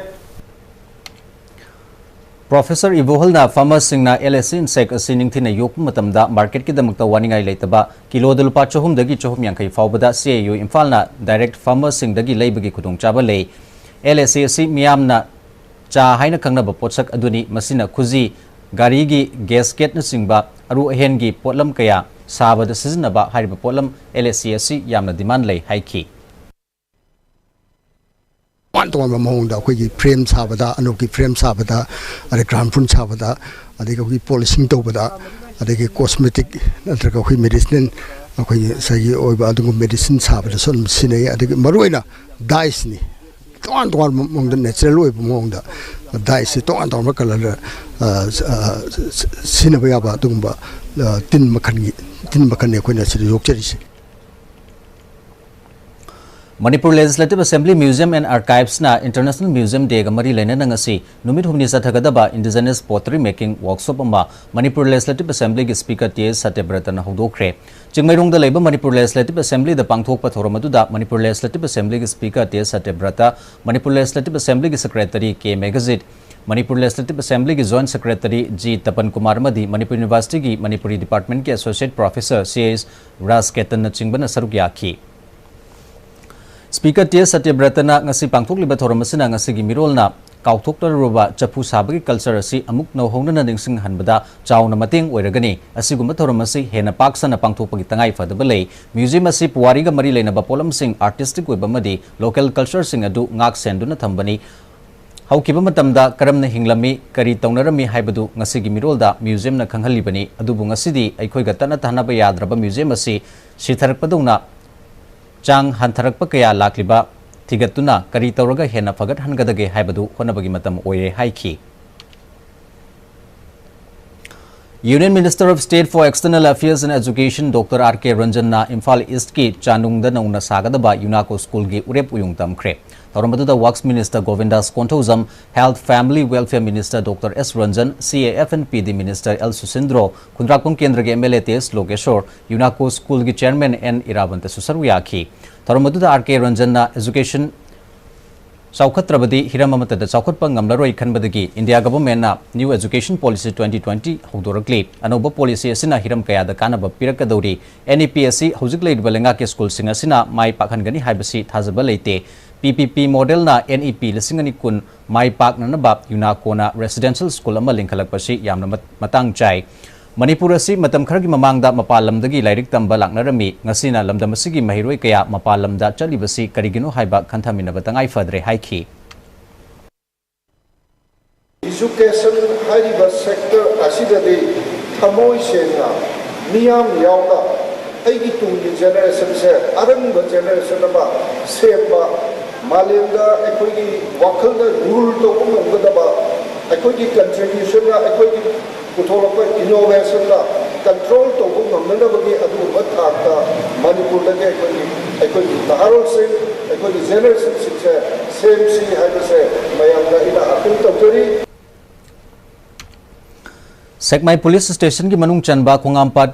ꯄ꯭ꯔꯣꯐꯦꯁꯔ ꯏꯕꯣꯍꯜꯅ farmerꯁꯤꯡꯅ LAC insect ꯑꯁꯤ ꯅꯤꯡꯊꯤꯅ ꯌꯣꯛꯄ ꯃꯇꯝꯗ marketꯀꯤꯗꯃꯛꯇ ꯋꯥꯅꯤꯡꯉꯥꯏ ꯂꯩꯇꯕ, ꯀꯤꯂꯣꯗ ꯂꯨꯄꯥ ꯆꯍꯨꯝꯗꯒꯤ ꯆꯍꯨꯝ ꯌꯥꯡꯈꯩ ꯐꯥꯎꯕꯗ CAU ꯏꯝꯐꯥꯜꯅ direct farmerꯁꯤꯡꯗꯒꯤ ꯂꯩꯕꯒꯤ ꯈꯨꯗꯣꯡꯆꯥꯕ ꯂꯩ꯫ LAC ꯑꯁꯤ ꯃꯤꯌꯥꯝꯅ ꯆꯥ ꯍꯥꯏꯅ ꯈꯪꯅꯕ ꯄꯣꯠꯁꯛ ꯑꯗꯨꯅꯤ꯫ ꯃꯁꯤꯅ ꯈꯨꯖꯤ, ꯒꯥꯔꯤꯒꯤ gasketꯅꯆꯤꯡꯕ ꯑꯔꯨ ꯑꯍꯦꯟꯒꯤ ꯄꯣꯠꯂꯝ ꯀꯌꯥ ꯁꯥꯕꯗ ꯁꯤꯖꯤꯟꯅꯕ ꯍꯥꯏꯔꯤꯕ ꯄꯣꯠꯂꯝ LAC ꯑꯁꯤ ꯌꯥꯝꯅ demand ꯂꯩ ꯍꯥꯏꯈꯤ꯫ ꯇꯣꯉꯥꯟ ꯇꯣꯉꯥꯟꯕ ꯃꯑꯣꯡꯗ ꯑꯩꯈꯣꯏꯒꯤ ꯐ꯭ꯔꯦꯝ ꯁꯥꯕꯗ, ꯑꯅꯧꯕꯒꯤ ꯐ꯭ꯔꯦꯝ ꯁꯥꯕꯗ, ꯑꯗꯒꯤ ꯒ꯭ꯔꯥꯝ ꯐꯨꯟ ꯁꯥꯕꯗ, ꯑꯗꯒꯤ ꯑꯩꯈꯣꯏꯒꯤ ꯄꯣꯂꯤꯁꯤꯡ ꯇꯧꯕꯗ, ꯑꯗꯒꯤ ꯀꯣꯁꯃꯦꯇꯤꯛ ꯅꯠꯇ꯭ꯔꯒ ꯑꯩꯈꯣꯏ ꯃꯦꯗꯤꯁꯤꯅꯦꯜ, ꯑꯩꯈꯣꯏꯒꯤ ꯉꯁꯥꯏꯒꯤ ꯑꯣꯏꯕ ꯑꯗꯨꯒꯨꯝꯕ ꯃꯦꯗꯤꯁꯤꯟ ꯁꯥꯕꯗꯁꯨ ꯑꯗꯨꯝ ꯁꯤꯖꯤꯟꯅꯩ꯫ ꯑꯗꯒꯤ ꯃꯔꯨꯑꯣꯏꯅ ꯗꯥꯏꯁꯅꯤ, ꯇꯣꯉꯥꯟ ꯇꯣꯉꯥꯟꯕ ꯃꯑꯣꯡꯗ, ꯅꯦꯆꯔꯦꯜ ꯑꯣꯏꯕ ꯃꯑꯣꯡꯗ ꯗꯥꯏꯁꯁꯤ ꯇꯣꯉꯥꯟ ꯇꯣꯉꯥꯟꯕ ꯀꯂꯔꯗ ꯁꯤꯖꯤꯟꯅꯕ ꯌꯥꯕ ꯑꯗꯨꯒꯨꯝꯕ ꯇꯤꯟ ꯃꯈꯜꯒꯤ, ꯇꯤꯟ ꯃꯈꯜꯅꯤ ꯑꯩꯈꯣꯏꯅ ꯁꯤꯗ ꯌꯣꯛꯆꯔꯤꯁꯦ꯫ Manipur Legislative Assembly Museum and Archives ꯅ International Museum Day ꯒ ꯃꯔꯤ ꯂꯩꯅꯅ ꯉꯁꯤ ꯅꯨꯃꯤꯠ ꯍꯨꯝꯅꯤ ꯆꯠꯊꯒꯗꯕ Indigenous Pottery Making Workshop ꯑꯃ Manipur Legislative Assembly ꯒꯤ Speaker ꯇꯤ ꯑꯦꯁ ꯁꯇ꯭ꯌꯕ꯭ꯔꯇꯅ ꯍꯧꯗꯣꯛꯈ꯭ꯔꯦ꯫ ꯆꯤꯡꯃꯩꯔꯣꯡꯗ ꯂꯩꯕ Manipur Legislative Assembly ꯗ ꯄꯥꯡꯊꯣꯛꯄ ꯊꯧꯔꯝ ꯑꯗꯨꯗ Manipur Legislative Assembly ꯒꯤ Speaker ꯇꯤ ꯑꯦꯁ ꯁꯇ꯭ꯌꯕ꯭ꯔꯇ, Manipur Legislative Assembly ꯒꯤ Secretary ꯀꯦ ꯃꯦꯘꯖꯤꯠ, Manipur Legislative Assembly ꯒꯤ Joint Secretary ꯖꯤ ꯇꯄꯟ ꯀꯨꯃꯥꯔ ꯑꯃꯗꯤ ꯃꯅꯤꯄꯨꯔ University ꯒꯤ Manipuri Department ꯀꯤ Associate Professor ꯁꯤ ꯑꯦꯁ ꯔꯥꯖꯀꯦꯇꯟꯅꯆꯤꯡꯕꯅ ꯁꯔꯨꯛ ꯌꯥꯈꯤ꯫ Speaker ꯇꯤ ꯑꯦꯁ ꯁꯇ꯭ꯌꯕ꯭ꯔꯇꯅ ꯉꯁꯤ ꯄꯥꯡꯊꯣꯛꯂꯤꯕ ꯊꯧꯔꯝ ꯑꯁꯤꯅ ꯉꯁꯤꯒꯤ ꯃꯤꯔꯣꯜꯅ ꯀꯥꯎꯊꯣꯛꯂꯔꯕ ꯆꯐꯨ ꯁꯥꯕꯒꯤ culture ꯑꯁꯤ ꯑꯃꯨꯛ ꯅꯧꯍꯧꯅꯅ ꯅꯤꯡꯁꯤꯡꯍꯟꯕꯗ ꯆꯥꯎꯅ ꯃꯇꯦꯡ ꯑꯣꯏꯔꯒꯅꯤ꯫ ꯑꯁꯤꯒꯨꯝꯕ ꯊꯧꯔꯝ ꯑꯁꯤ ꯍꯦꯟꯅ ꯄꯥꯛ ꯁꯟꯅ ꯄꯥꯡꯊꯣꯛꯄꯒꯤ ꯇꯉꯥꯏ ꯐꯗꯕ ꯂꯩ꯫ Museum ꯑꯁꯤ ꯄꯨꯋꯥꯔꯤꯒ ꯃꯔꯤ ꯂꯩꯅꯕ ꯄꯣꯠꯂꯝꯁꯤꯡ, artistic ꯑꯣꯏꯕ ꯑꯃꯗꯤ local culture ꯁꯤꯡ ꯑꯗꯨ ꯉꯥꯛ ꯁꯦꯟꯗꯨꯅ ꯊꯝꯕꯅꯤ꯫ ꯍꯧꯈꯤꯕ ꯃꯇꯝꯗ ꯀꯔꯝꯅ ꯍꯤꯡꯂꯝꯃꯤ, ꯀꯔꯤ ꯇꯧꯅꯔꯝꯃꯤ ꯍꯥꯏꯕꯗꯨ ꯉꯁꯤꯒꯤ ꯃꯤꯔꯣꯜꯗ museum ꯅ ꯈꯪꯍꯜꯂꯤꯕꯅꯤ꯫ ꯑꯗꯨꯕꯨ ꯉꯁꯤꯗꯤ ꯑꯩꯈꯣꯏꯒ ꯇꯠꯅ ꯊꯥꯅꯕ ꯌꯥꯗ꯭ꯔꯕ museum ꯑꯁꯤ ꯁꯤꯊꯔꯛꯄꯗꯧꯅ ꯆꯥꯡ ꯍꯟꯊꯔꯛꯄ ꯀꯌꯥ ꯂꯥꯛꯂꯤꯕ ꯊꯤꯒꯠꯇꯨꯅ ꯀꯔꯤ ꯇꯧꯔꯒ ꯍꯦꯟꯅ ꯐꯒꯠꯍꯟꯒꯗꯒꯦ ꯍꯥꯏꯕꯗꯨ ꯍꯣꯠꯅꯕꯒꯤ ꯃꯇꯝ ꯑꯣꯏꯔꯦ ꯍꯥꯏꯈꯤ꯫ Union Minister of State for External Affairs and Education doctor R K ꯔꯟꯖꯟꯅ ꯏꯝꯐꯥꯜ ꯏꯁ꯭ꯠꯀꯤ ꯆꯥꯅꯨꯡꯗ ꯅꯧꯅ ꯁꯥꯒꯗꯕ ꯌꯨꯅꯥꯀꯣ ꯁ꯭ꯀꯨꯜꯒꯤ ꯎꯔꯦꯞ ꯎꯌꯨꯡ ꯇꯝꯈ꯭ꯔꯦ꯫ ꯊꯧꯔꯝ ꯑꯗꯨꯗ Works Minister Govindas Konthoujam, Health Family Welfare Minister doctor S Ranjan, C A F and P D Minister L Susindro, Khundrakpam ꯀꯦꯟꯗ꯭ꯔꯒꯤ ꯑꯦꯝ ꯑꯦꯜ ꯑꯦ ꯇꯦꯖ ꯂꯣꯀꯦꯁꯣꯔ, ꯌꯨꯅꯥꯀꯣ ꯁ꯭ꯀꯨꯜꯒꯤ ꯆꯦꯌꯔꯃꯦꯟ ꯑꯦꯟ ꯏꯔꯥꯕꯟꯇꯁꯨ ꯁꯔꯨꯛ ꯌꯥꯈꯤ꯫ ꯊꯧꯔꯝ ꯑꯗꯨꯗ ꯑꯥꯔ ꯀꯦ ꯔꯟꯖꯟꯅ education ꯆꯥꯎꯈꯠꯇ꯭ꯔꯕꯗꯤ ꯍꯤꯔꯝ ꯑꯃꯠꯇꯗ ꯆꯥꯎꯈꯠꯄ ꯉꯝꯂꯔꯣꯏ ꯈꯟꯕꯗꯒꯤ ꯏꯟꯗꯤꯌꯥ ꯒꯚꯔꯟꯃꯦꯟꯠꯅ New Education Policy twenty twenty ꯍꯧꯗꯣꯔꯛꯂꯤ꯫ ꯑꯅꯧꯕ policy ꯑꯁꯤꯅ ꯍꯤꯔꯝ ꯀꯌꯥꯗ ꯀꯥꯟꯅꯕ ꯄꯤꯔꯛꯀꯗꯧꯔꯤ꯫ N E P ꯑꯁꯤ ꯍꯧꯖꯤꯛ ꯂꯩꯔꯤꯕ ꯂꯩꯉꯥꯛꯀꯤ ꯁ꯭ꯀꯨꯜꯁꯤꯡ ꯑꯁꯤꯅ ꯃꯥꯏ ꯄꯥꯛꯍꯟꯒꯅꯤ ꯍꯥꯏꯕꯁꯤ ꯊꯥꯖꯕ ꯂꯩꯇꯦ꯫ P P P model ꯅ N E P ꯂꯤꯁꯤꯡ ꯑꯅꯤ ꯀꯨꯟ ꯃꯥꯏ ꯄꯥꯛꯅꯅꯕ ꯌꯨꯅꯥꯀꯣꯅ residential school ꯑꯃ ꯂꯤꯡꯈꯠꯂꯛꯄꯁꯤ ꯌꯥꯝꯅ ꯃꯠ-, ꯃꯇꯥꯡ ꯆꯥꯏ꯫ ꯃꯅꯤꯄꯨꯔ ꯑꯁꯤ ꯃꯇꯝ ꯈꯔꯒꯤ ꯃꯃꯥꯡꯗ ꯃꯄꯥꯟ ꯂꯝꯗꯒꯤ ꯂꯥꯏꯔꯤꯛ ꯇꯝꯕ ꯂꯥꯛꯅꯔꯝꯃꯤ꯫ ꯉꯁꯤꯅ ꯂꯝꯗꯝ ꯑꯁꯤꯒꯤ ꯃꯍꯩꯔꯣꯏ ꯀꯌꯥ ꯃꯄꯥꯟ ꯂꯝꯗ ꯆꯠꯂꯤꯕꯁꯤ ꯀꯔꯤꯒꯤꯅꯣ ꯍꯥꯏꯕ ꯈꯟꯊꯃꯤꯟꯅꯕ ꯇꯉꯥꯏ ꯐꯗ꯭ꯔꯦ ꯍꯥꯏꯈꯤ꯫ Education ꯍꯥꯏꯔꯤꯕ sector ꯑꯁꯤꯗꯗꯤ ꯊꯃꯣꯏ ꯁꯦꯡꯅ ꯃꯤꯌꯥꯝ ꯌꯥꯎꯅ ꯑꯩꯒꯤ ꯇꯨꯡꯒꯤ generationꯁꯦ ꯑꯔꯪꯕ generation ꯑꯃ ꯁꯦꯝꯕ, ꯃꯥꯂꯦꯝꯗ ꯑꯩꯈꯣꯏꯒꯤ ꯋꯥꯈꯜꯗ rule ꯇꯧꯕ ꯉꯝꯒꯗꯕ, ꯑꯩꯈꯣꯏꯒꯤ contributionꯅ ꯑꯩꯈꯣꯏꯒꯤ ꯄꯨꯊꯣꯛꯂꯛꯄ innovationꯗ control ꯇꯧꯕ ꯉꯝꯅꯅꯕꯒꯤ ꯑꯗꯨꯒꯨꯝꯕ ꯊꯥꯛꯇ ꯃꯅꯤꯄꯨꯔꯗꯒꯤ ꯑꯩꯈꯣꯏꯒꯤ, ꯑꯩꯈꯣꯏꯒꯤ ꯅꯍꯥꯔꯣꯜꯁꯤꯡ, ꯑꯩꯈꯣꯏꯒꯤ generationꯁꯤꯡꯁꯦ ꯁꯦꯝꯁꯤ ꯍꯥꯏꯕꯁꯦ ꯃꯌꯥꯝꯗ ꯑꯩꯅ appeal ꯇꯧꯖꯔꯤ꯫ ꯁꯦꯛꯃꯥꯏ police stationꯒꯤ ꯃꯅꯨꯡ ꯆꯟꯕ ꯈꯣꯡꯉꯥꯝꯄꯥꯠ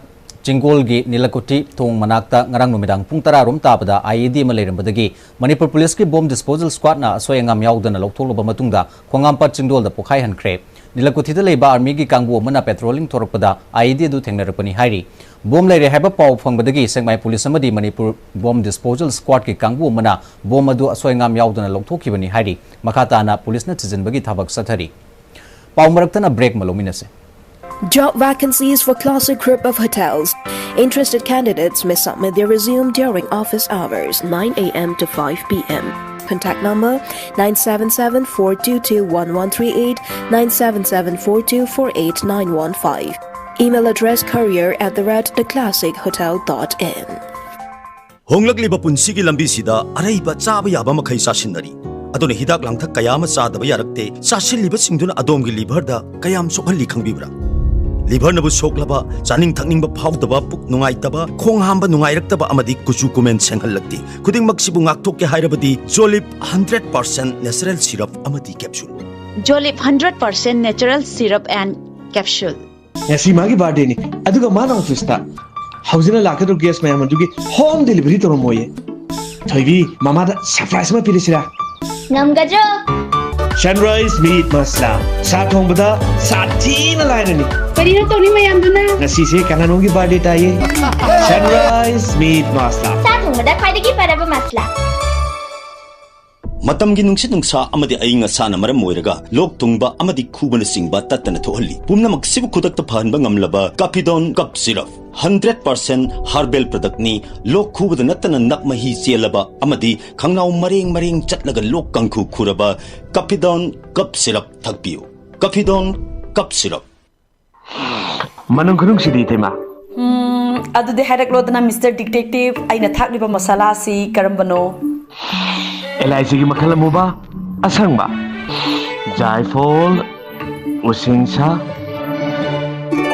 ꯆꯤꯡꯒꯣꯜꯒꯤ ꯅꯤꯂꯀꯨꯊꯤ ꯊꯣꯡ ꯃꯅꯥꯛꯇ ꯉꯔꯥꯡ ꯅꯨꯃꯤꯗꯥꯡ ꯄꯨꯡ ꯇꯔꯥ ꯔꯣꯝ ꯇꯥꯕꯗ IED ꯑꯃ ꯂꯩꯔꯝꯕꯗꯒꯤ ꯃꯅꯤꯄꯨꯔ policeꯀꯤ bomb disposal squadꯅ ꯑꯁꯣꯏ ꯑꯉꯥꯝ ꯌꯥꯎꯗꯅ ꯂꯧꯊꯣꯛꯂꯕ ꯃꯇꯨꯡꯗ ꯈꯣꯡꯉꯥꯝꯄꯥꯠ ꯆꯤꯡꯗꯣꯜꯗ ꯄꯣꯈꯥꯏꯍꯟꯈ꯭ꯔꯦ꯫ ꯅꯤꯂꯀꯨꯊꯤꯗ ꯂꯩꯕ armyꯒꯤ ꯀꯥꯡꯕꯨ ꯑꯃꯅ patrolling ꯊꯣꯔꯛꯄꯗ IED ꯑꯗꯨ ꯊꯦꯡꯅꯔꯛꯄꯅꯤ ꯍꯥꯏꯔꯤ꯫ Bomb ꯂꯩꯔꯦ ꯍꯥꯏꯕ ꯄꯥꯎ ꯐꯪꯕꯗꯒꯤ ꯁꯦꯛꯃꯥꯏ police ꯑꯃꯗꯤ ꯃꯅꯤꯄꯨꯔ bomb disposal squadꯀꯤ ꯀꯥꯡꯕꯨ ꯑꯃꯅ bomb ꯑꯗꯨ ꯑꯁꯣꯏ ꯑꯉꯥꯝ ꯌꯥꯎꯗꯅ ꯂꯧꯊꯣꯛꯈꯤꯕꯅꯤ ꯍꯥꯏꯔꯤ꯫ ꯃꯈꯥ ꯇꯥꯅ policeꯅ ꯊꯤꯖꯤꯟꯕꯒꯤ ꯊꯕꯛ ꯆꯠꯊꯔꯤ꯫ ꯄꯥꯎ ꯃꯔꯛꯇꯅ break ꯑꯃ ꯂꯧꯃꯤꯟꯅꯁꯤ꯫ Job vacancies for Classic Group of Hotels. Interested candidates may submit their resume during office hours, nine a.m. to five p.m. Contact number nine seven seven four two two one one three eight, nine seven seven four two four eight nine one five. Email address career at the rate the classic hotel dot in. ꯍꯣꯡꯂꯛꯂꯤꯕ ꯄꯨꯟꯁꯤꯒꯤ ꯂꯝꯕꯤꯁꯤꯗ ꯑꯔꯩꯕ ꯆꯥꯕ ꯌꯥꯕ ꯃꯈꯩ ꯆꯥꯁꯤꯟꯅꯔꯤ꯫ ꯑꯗꯨꯅ ꯍꯤꯗꯥꯛ ꯂꯥꯡꯊꯛ ꯀꯌꯥ ꯑꯃ ꯆꯥꯗꯕ ꯌꯥꯔꯛꯇꯦ꯫ ꯆꯥꯁꯤꯜꯂꯤꯕꯁꯤꯡꯗꯨꯅ ꯑꯗꯣꯝꯒꯤ liverꯗ ꯀꯌꯥꯝ ꯁꯣꯛꯍꯜꯂꯤ ꯈꯪꯕꯤꯕ꯭ꯔꯥ? Liverꯅꯕꯨ ꯁꯣꯛꯂꯕ, ꯆꯥꯅꯤꯡ ꯊꯛꯅꯤꯡꯕ ꯐꯥꯎꯗꯕ, ꯄꯨꯛ ꯅꯨꯡꯉꯥꯏꯇꯕ, ꯈꯣꯡ ꯍꯥꯝꯕ ꯅꯨꯡꯉꯥꯏꯔꯛꯇꯕ ꯑꯃꯗꯤ ꯀꯨꯆꯨ ꯀꯨꯃꯦꯟ ꯁꯦꯡꯍꯜꯂꯛꯇꯦ꯫ ꯈꯨꯗꯤꯡꯃꯛꯁꯤꯕꯨ ꯉꯥꯛꯊꯣꯛꯀꯦ ꯍꯥꯏꯔꯕꯗꯤ Jolib hundred percent natural syrup ꯑꯃꯗꯤ capsule꯫ Jolib hundred percent natural syrup and capsule. ꯉꯁꯤ ꯃꯥꯒꯤ birthdayꯅꯤ, ꯑꯗꯨꯒ ꯃꯥꯅ officeꯇ ꯍꯧꯖꯤꯛꯅ ꯂꯥꯛꯀꯗꯧꯕ guest ꯃꯌꯥꯝ ꯑꯗꯨꯒꯤ home delivery ꯇꯧꯔꯝꯃꯣꯏꯌꯦ꯫ ꯊꯣꯏꯕꯤ, ꯃꯃꯥꯗ surprise ꯑꯃ ꯄꯤꯔꯁꯤꯔꯥ? ꯉꯝꯒꯗ꯭ꯔꯣ? Sunrise Meat Masala, ꯁꯥ ꯊꯣꯡꯕꯗ ꯁꯥꯊꯤꯅ ꯂꯥꯏꯔꯅꯤ꯫ ꯀꯔꯤꯅꯣ ꯇꯧꯔꯤ ꯃꯌꯥꯝꯗꯨꯅ? ꯉꯁꯤꯁꯦ ꯀꯅꯥꯅꯣꯝꯒꯤ birthday ꯇꯥꯏꯌꯦ꯫ Sunrise Meat Masala꯫ ꯁꯥ ꯊꯣꯡꯕꯗ ꯈ꯭ꯋꯥꯏꯗꯒꯤ ꯐꯔꯕ ꯃꯁꯂꯥ꯫ ꯃꯇꯝꯒꯤ ꯅꯨꯡꯁꯤꯠ ꯅꯨꯡꯁꯥ ꯑꯃꯗꯤ ꯑꯏꯪ ꯑꯁꯥꯅ ꯃꯔꯝ ꯑꯣꯏꯔꯒ ꯂꯣꯛ ꯊꯨꯡꯕ ꯑꯃꯗꯤ ꯈꯨꯕꯅꯆꯤꯡꯕ ꯇꯠꯇꯅ ꯊꯣꯛꯍꯜꯂꯤ꯫ ꯄꯨꯝꯅꯃꯛꯁꯤꯕꯨ ꯈꯨꯗꯛꯇ ꯐꯍꯟꯕ ꯉꯝꯂꯕ Cappidone Cough Syrup, hundred percent herbal product ꯅꯤ꯫ ꯂꯣꯛ ꯈꯨꯕꯗ ꯅꯠꯇꯅ ꯅꯞ ꯃꯍꯤ ꯆꯦꯜꯂꯕ ꯑꯃꯗꯤ ꯈꯪꯅꯥꯎ ꯃꯔꯦꯡ ꯃꯔꯦꯡ ꯆꯠꯂꯒ ꯂꯣꯛ ꯀꯥꯡꯈꯨ ꯈꯨꯔꯕ Cappidone Cough Syrup ꯊꯛꯄꯤꯌꯨ꯫ Cappidone Cough Syrup꯫ ꯃꯅꯨꯡ ꯈꯨꯅꯨꯡꯁꯤꯗꯤ ꯏꯇꯩꯃ꯫ ꯎꯝ, ꯑꯗꯨꯗꯤ ꯍꯥꯏꯔꯛꯂꯣꯗꯅ, ꯃꯤꯁꯇꯔ ꯗꯤꯇꯦꯛꯇꯤꯚ, ꯑꯩꯅ ꯊꯥꯛꯂꯤꯕ ꯃꯁꯥꯂꯥꯁꯤ ꯀꯔꯝꯕꯅꯣ? ꯑꯦꯂꯥꯏꯆꯤꯒꯤ ꯃꯈꯜ ꯑꯃꯨꯕ, ꯑꯁꯪꯕ, ꯖꯥꯏꯐꯣꯜ, ꯎꯁꯤꯡꯁꯥ꯫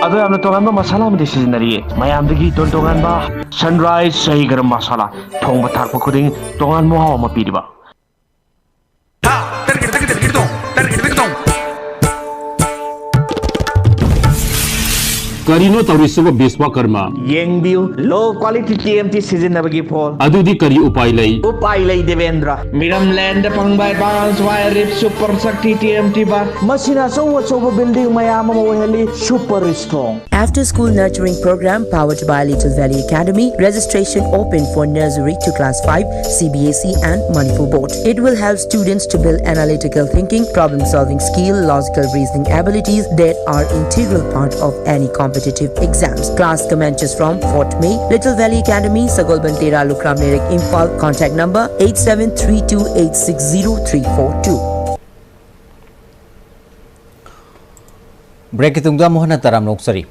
ꯑꯗꯣ ꯌꯥꯝꯅ ꯇꯣꯉꯥꯟꯕ ꯃꯁꯥꯂꯥ ꯑꯃꯗꯤ ꯁꯤꯖꯤꯟꯅꯔꯤꯌꯦ꯫ ꯃꯌꯥꯝꯗꯒꯤ ꯇꯣꯟ ꯇꯣꯉꯥꯟꯕ ꯁꯟꯔꯥꯏꯁ ꯁꯍꯤ ꯒꯔꯝ ꯃꯁꯥꯂꯥ, ꯊꯣꯡꯕ ꯊꯥꯛꯄ ꯈꯨꯗꯤꯡ ꯇꯣꯉꯥꯟꯕ ꯃꯍꯥꯎ ꯑꯃ ꯄꯤꯔꯤꯕ꯫ ꯀꯔꯤꯅꯣ ꯇꯧꯔꯤꯁꯤꯕꯣ, ꯕꯤꯁ꯭ꯋꯥꯀꯔꯃ? ꯌꯦꯡꯕꯤꯌꯨ, low quality T M T ꯁꯤꯖꯤꯟꯅꯕꯒꯤ ꯐꯣꯜ꯫ ꯑꯗꯨꯗꯤ ꯀꯔꯤ ꯎꯄꯥꯏ ꯂꯩ? ꯎꯄꯥꯏ ꯂꯩ, ꯗꯦꯕꯦꯟꯗ꯭ꯔ꯫ ꯃꯤꯔꯝ ꯂꯦꯟꯗ ꯐꯪꯕ advance wire rip super shakti T M T bar꯫ ꯃꯁꯤꯅ ꯑꯆꯧ ꯑꯆꯧꯕ building ꯃꯌꯥꯝ ꯑꯃ ꯑꯣꯏꯍꯜꯂꯤ, super strong꯫ After school nurturing program powered by Little Valley Academy. Registration open for nursery to class five, C B S E and Manipur Board. It will help students to build analytical thinking, problem solving skill, logical reasoning abilities that are integral part of any competitive exams. Class commences from fourth May. Little Valley Academy, Sagolbantera, Lukram Lerik, Imphal. Contact number eight seven three two eight six zero three four two. ꯕ꯭ꯔꯦꯛꯀꯤ ꯇꯨꯡꯗ ꯑꯃꯨꯛ ꯍꯟꯅ ꯇꯔꯥꯝꯅ ꯑꯣꯛꯆꯔꯤ꯫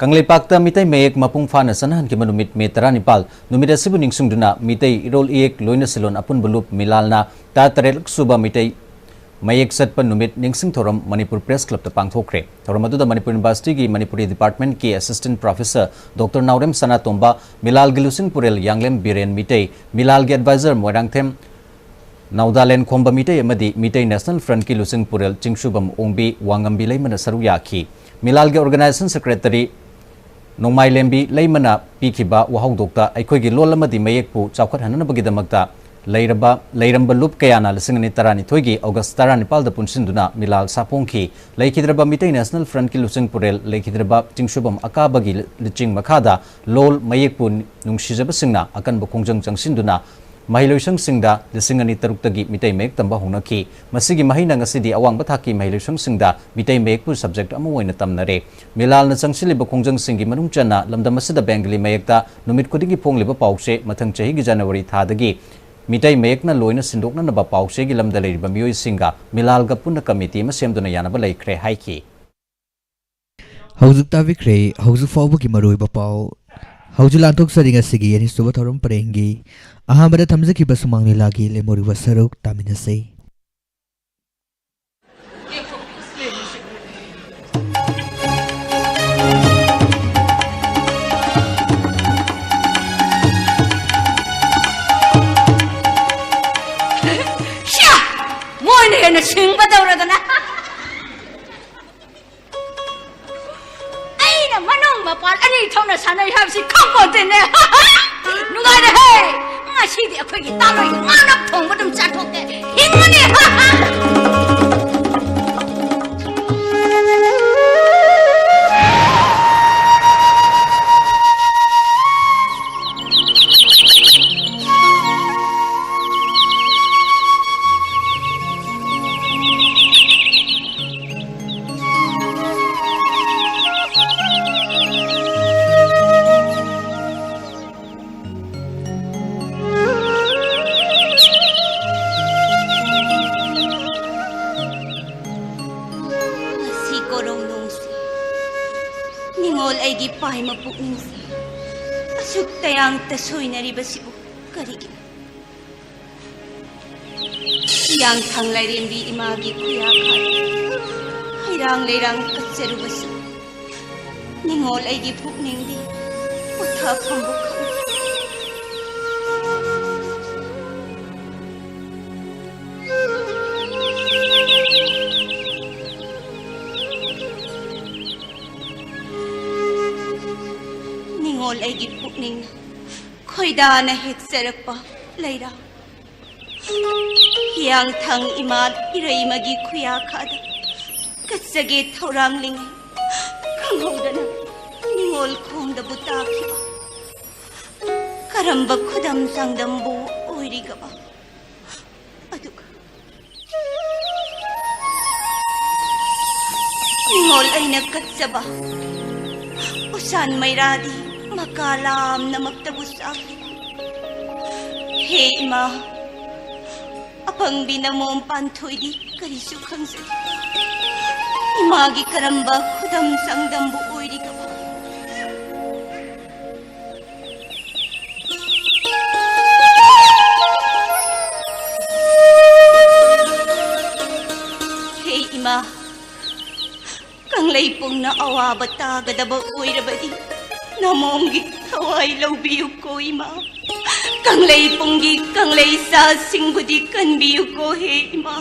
ꯀꯪꯂꯩꯄꯥꯛꯇ ꯃꯤꯇꯩ ꯃꯌꯦꯛ ꯃꯄꯨꯡ ꯐꯥꯅ ꯆꯠꯅꯍꯟꯈꯤꯕ ꯅꯨꯃꯤꯠ ꯃꯦ ꯇꯔꯥꯅꯤꯄꯥꯜ, ꯅꯨꯃꯤꯠ ꯑꯁꯤꯕꯨ ꯅꯤꯡꯁꯤꯡꯗꯨꯅ ꯃꯤꯇꯩ ꯏꯔꯣꯜ ꯏꯌꯦꯛ ꯂꯣꯏꯅ ꯁꯤꯜꯂꯣꯟ ꯑꯄꯨꯟꯕ ꯂꯨꯞ ꯃꯤꯂꯥꯜꯅ ꯇꯔꯥꯇꯔꯦꯠ ꯁꯨꯕ ꯃꯤꯇꯩ ꯃꯌꯦꯛ ꯆꯠꯄ ꯅꯨꯃꯤꯠ ꯅꯤꯡꯁꯤꯡ ꯊꯧꯔꯝ ꯃꯅꯤꯄꯨꯔ ꯄ꯭ꯔꯦꯁ ꯀ꯭ꯂꯕꯇ ꯄꯥꯡꯊꯣꯛꯈ꯭ꯔꯦ꯫ ꯊꯧꯔꯝ ꯑꯗꯨꯗ ꯃꯅꯤꯄꯨꯔ ꯌꯨꯅꯤꯚꯔꯁꯤꯇꯤꯒꯤ ꯃꯅꯤꯄꯨꯔꯤ ꯗꯤꯄꯥꯔꯠꯃꯦꯟꯠꯀꯤ assistant professor doctor Naorem Sanatomba, ꯃꯤꯂꯥꯜꯒꯤ ꯂꯨꯆꯤꯡ ꯄꯨꯔꯦꯜ ꯌꯥꯡꯂꯦꯝ ꯕꯤꯔꯦꯟ ꯃꯤꯇꯩ, ꯃꯤꯂꯥꯜꯒꯤ ꯑꯦꯗꯚꯥꯏꯖꯔ ꯃꯣꯏꯔꯥꯡꯊꯦꯝ ꯅꯥꯎꯗꯥꯂꯦꯟ ꯈꯣꯝꯕ ꯃꯤꯇꯩ ꯑꯃꯗꯤ ꯃꯤꯇꯩ ꯅꯦꯁꯅꯦꯜ ꯐ꯭ꯔꯟꯠꯀꯤ ꯂꯨꯆꯤꯡ ꯄꯨꯔꯦꯜ ꯆꯤꯡꯁꯨꯕꯝ ꯑꯣꯡꯕꯤ ꯋꯥꯉꯝꯕꯤ ꯂꯩꯃꯅ ꯁꯔꯨꯛ ꯌꯥꯈꯤ꯫ ꯃꯤꯂꯥꯜꯒꯤ ꯑꯣꯔꯒꯅꯥꯏꯖꯦꯁꯟ ꯁꯦꯀ꯭ꯔꯦꯇꯔꯤ ꯅꯣꯡꯃꯥꯏꯂꯦꯝꯕꯤ ꯂꯩꯃꯅ ꯄꯤꯈꯤꯕ ꯋꯥꯍꯧꯗꯣꯛꯇ ꯑꯩꯈꯣꯏꯒꯤ ꯂꯣꯜ ꯑꯃꯗꯤ ꯃꯌꯦꯛꯄꯨ ꯆꯥꯎꯈꯠꯍꯟꯅꯕꯒꯤꯗꯃꯛꯇ ꯂꯩꯔꯕ, ꯂꯩꯔꯝꯕ ꯂꯨꯞ ꯀꯌꯥꯅ ꯂꯤꯁꯤꯡ ꯑꯅꯤ ꯇꯔꯥꯅꯤꯊꯣꯏꯒꯤ ꯑꯣꯒꯁ ꯇꯔꯥꯅꯤꯄꯥꯜꯗ ꯄꯨꯟꯁꯤꯟꯗꯨꯅ ꯃꯤꯂꯥꯜ ꯁꯥꯐꯣꯡꯈꯤ꯫ ꯂꯩꯈꯤꯗ꯭ꯔꯕ ꯃꯤꯇꯩ ꯅꯦꯁꯅꯦꯜ ꯐ꯭ꯔꯟꯠꯀꯤ ꯂꯨꯆꯤꯡ ꯄꯨꯔꯦꯜ, ꯂꯩꯈꯤꯗ꯭ꯔꯕ ꯆꯤꯡꯁꯨꯕꯝ ꯑꯀꯥꯕꯒꯤ ꯂꯨꯆꯤꯡ ꯃꯈꯥꯗ ꯂꯣꯜ ꯃꯌꯦꯛꯄꯨ ꯅꯨꯡꯁꯤꯖꯕꯁꯤꯡꯅ ꯑꯀꯟꯕ ꯈꯣꯡꯖꯪ ꯆꯪꯁꯤꯟꯗꯨꯅ ꯃꯍꯩꯂꯣꯏꯁꯪꯁꯤꯡꯗ ꯂꯤꯁꯤꯡ ꯑꯅꯤ ꯇꯔꯨꯛꯇꯒꯤ ꯃꯤꯇꯩ ꯃꯌꯦꯛ ꯇꯝꯕ ꯍꯧꯅꯈꯤ꯫ ꯃꯁꯤꯒꯤ ꯃꯍꯩꯅ ꯉꯁꯤꯗꯤ ꯑꯋꯥꯡꯕ ꯊꯥꯛꯀꯤ ꯃꯍꯩꯂꯣꯏꯁꯪꯁꯤꯡꯗ ꯃꯤꯇꯩ ꯃꯌꯦꯛꯄꯨ subject ꯑꯃ ꯑꯣꯏꯅ ꯇꯝꯅꯔꯦ꯫ ꯃꯤꯂꯥꯜꯅ ꯆꯪꯁꯤꯜꯂꯤꯕ ꯈꯣꯡꯖꯪꯁꯤꯡꯒꯤ ꯃꯅꯨꯡ ꯆꯟꯅ ꯂꯝꯗꯝ ꯑꯁꯤꯗ ꯕꯦꯡꯒꯂꯤ ꯃꯌꯦꯛꯇ ꯅꯨꯃꯤꯠ ꯈꯨꯗꯤꯡꯒꯤ ꯐꯣꯡꯂꯤꯕ ꯄꯥꯎꯆꯦ ꯃꯊꯪ ꯆꯍꯤꯒꯤ ꯖꯅꯋꯥꯔꯤ ꯊꯥꯗꯒꯤ ꯃꯤꯇꯩ ꯃꯌꯦꯛꯅ ꯂꯣꯏꯅ ꯁꯤꯟꯗꯣꯛꯅꯅꯕ ꯄꯥꯎꯆꯦꯒꯤ ꯂꯝꯗ ꯂꯩꯔꯤꯕ ꯃꯤꯑꯣꯏꯁꯤꯡꯒ ꯃꯤꯂꯥꯜꯒ ꯄꯨꯟꯅ committee ꯑꯃ ꯁꯦꯝꯗꯨꯅ ꯌꯥꯅꯕ ꯂꯩꯈ꯭ꯔꯦ ꯍꯥꯏꯈꯤ꯫ ꯍꯧꯖꯤꯛ ꯇꯥꯕꯤꯈ꯭ꯔꯦ ꯍꯧꯖꯤꯛ ꯐꯥꯎꯕꯒꯤ ꯃꯔꯨꯑꯣꯏꯕ ꯄꯥꯎ꯫ ꯍꯧꯖꯤꯛ ꯂꯥꯟꯊꯣꯛꯆꯔꯤ ꯉꯁꯤꯒꯤ ꯑꯅꯤꯁꯨꯕ ꯊꯧꯔꯝ ꯄꯔꯦꯡꯒꯤ꯫ ꯑꯍꯥꯟꯕꯗ ꯊꯝꯖꯈꯤꯕ ꯁꯨꯃꯥꯡ ꯂꯤꯂꯥꯒꯤ ꯂꯦꯝꯍꯧꯔꯤꯕ ꯁꯔꯨꯛ ꯇꯥꯃꯤꯟꯅꯁꯤ꯫ ꯁ꯭ꯌꯥ! ꯃꯣꯏꯅ ꯍꯦꯟꯅ ꯁꯤꯡꯕ ꯇꯧꯔꯗꯅ꯫ ꯑꯩꯅ ꯃꯅꯨꯡ ꯃꯄꯥꯟ ꯑꯅꯤ ꯊꯣꯛꯅ ꯁꯥꯟꯅꯩ ꯍꯥꯏꯕꯁꯤ ꯈꯪꯄꯣꯟꯇꯦꯅꯦ꯫ ꯅꯨꯡꯉꯥꯏꯔꯦꯍꯦ! ꯉꯁꯤꯗꯤ ꯑꯩꯈꯣꯏꯒꯤ ꯇꯥꯂꯣꯏꯒꯤ ꯉꯥꯅꯞ ꯊꯣꯡꯕ ꯑꯗꯨꯝ ꯆꯥꯊꯣꯛꯀꯦ꯫ ꯍꯤꯡꯉꯅꯤ! ꯉꯁꯤ ꯀꯣꯔꯧ ꯅꯣꯡꯁꯦ, ꯅꯤꯡꯉꯣꯜ ꯑꯩꯒꯤ ꯄꯥꯏꯃ ꯄꯨꯛꯅꯤꯡꯁꯦ ꯑꯁꯨꯛ ꯇꯌꯥꯡ ꯇꯁꯣꯏꯅꯔꯤꯕꯁꯤꯕꯨ ꯀꯔꯤꯒꯤꯅꯣ? ꯍꯤꯌꯥꯡꯊꯥꯡ ꯂꯥꯏꯔꯦꯝꯕꯤ ꯏꯃꯥꯒꯤ ꯈꯨꯌꯥꯈꯥꯗ ꯍꯩꯔꯥꯡ ꯂꯩꯔꯥꯡ ꯀꯠꯆꯔꯨꯕꯁꯨ ꯅꯤꯡꯉꯣꯜ ꯑꯩꯒꯤ ꯄꯨꯛꯅꯤꯡꯗꯤ ꯄꯣꯊꯥꯐꯝꯕꯨ ꯈꯪꯗꯦ꯫ ꯅꯤꯡꯉꯣꯜ ꯑꯩꯒꯤ ꯄꯨꯛꯅꯤꯡꯅ ꯈꯣꯏꯗꯥꯅ ꯍꯦꯛꯆꯔꯛꯄ ꯂꯩꯔꯥꯡ꯫ ꯍꯤꯌꯥꯡꯊꯥꯡ ꯏꯃꯥ ꯏꯔꯩꯃꯒꯤ ꯈꯨꯌꯥꯈꯥꯗ ꯀꯠꯆꯒꯦ ꯊꯧꯔꯥꯡꯂꯤꯉꯩ ꯈꯪꯍꯧꯗꯅ ꯅꯤꯡꯉꯣꯜ ꯈꯣꯡꯗꯕꯨ ꯇꯥꯈꯤꯕ꯫ ꯀꯔꯝꯕ ꯈꯨꯗꯝ ꯆꯥꯡꯗꯝꯕꯨ ꯑꯣꯏꯔꯤꯒꯕ, ꯑꯗꯨꯒ ꯅꯤꯡꯉꯣꯜ ꯑꯩꯅ ꯀꯠꯆꯕ ꯎꯁꯥꯟ ꯃꯩꯔꯥꯗꯤ ꯃꯀꯥ ꯂꯥꯝꯅꯃꯛꯇꯕꯨ ꯆꯥꯛꯂꯤ꯫ ꯍꯦ ꯏꯃꯥ, ꯑꯄꯪꯕꯤ ꯅꯃꯣꯝ ꯄꯥꯟꯊꯣꯏꯗꯤ ꯀꯔꯤꯁꯨ ꯈꯪꯖꯗꯦ꯫ ꯏꯃꯥꯒꯤ ꯀꯔꯝꯕ ꯈꯨꯗꯝ ꯆꯥꯡꯗꯝꯕꯨ ꯑꯣꯏꯔꯤꯒꯕ? ꯍꯦ ꯏꯃꯥ, ꯀꯪꯂꯩꯄꯨꯡꯅ ꯑꯋꯥꯕ ꯇꯥꯒꯗꯕ ꯑꯣꯏꯔꯕꯗꯤ ꯅꯃꯣꯝꯒꯤ ꯊꯋꯥꯏ ꯂꯧꯕꯤꯌꯨꯀꯣ ꯏꯃꯥ꯫ ꯀꯪꯂꯩꯄꯨꯡꯒꯤ ꯀꯪꯂꯩꯆꯥꯁꯤꯡꯕꯨꯗꯤ ꯀꯟꯕꯤꯌꯨꯀꯣ ꯍꯦ ꯏꯃꯥ꯫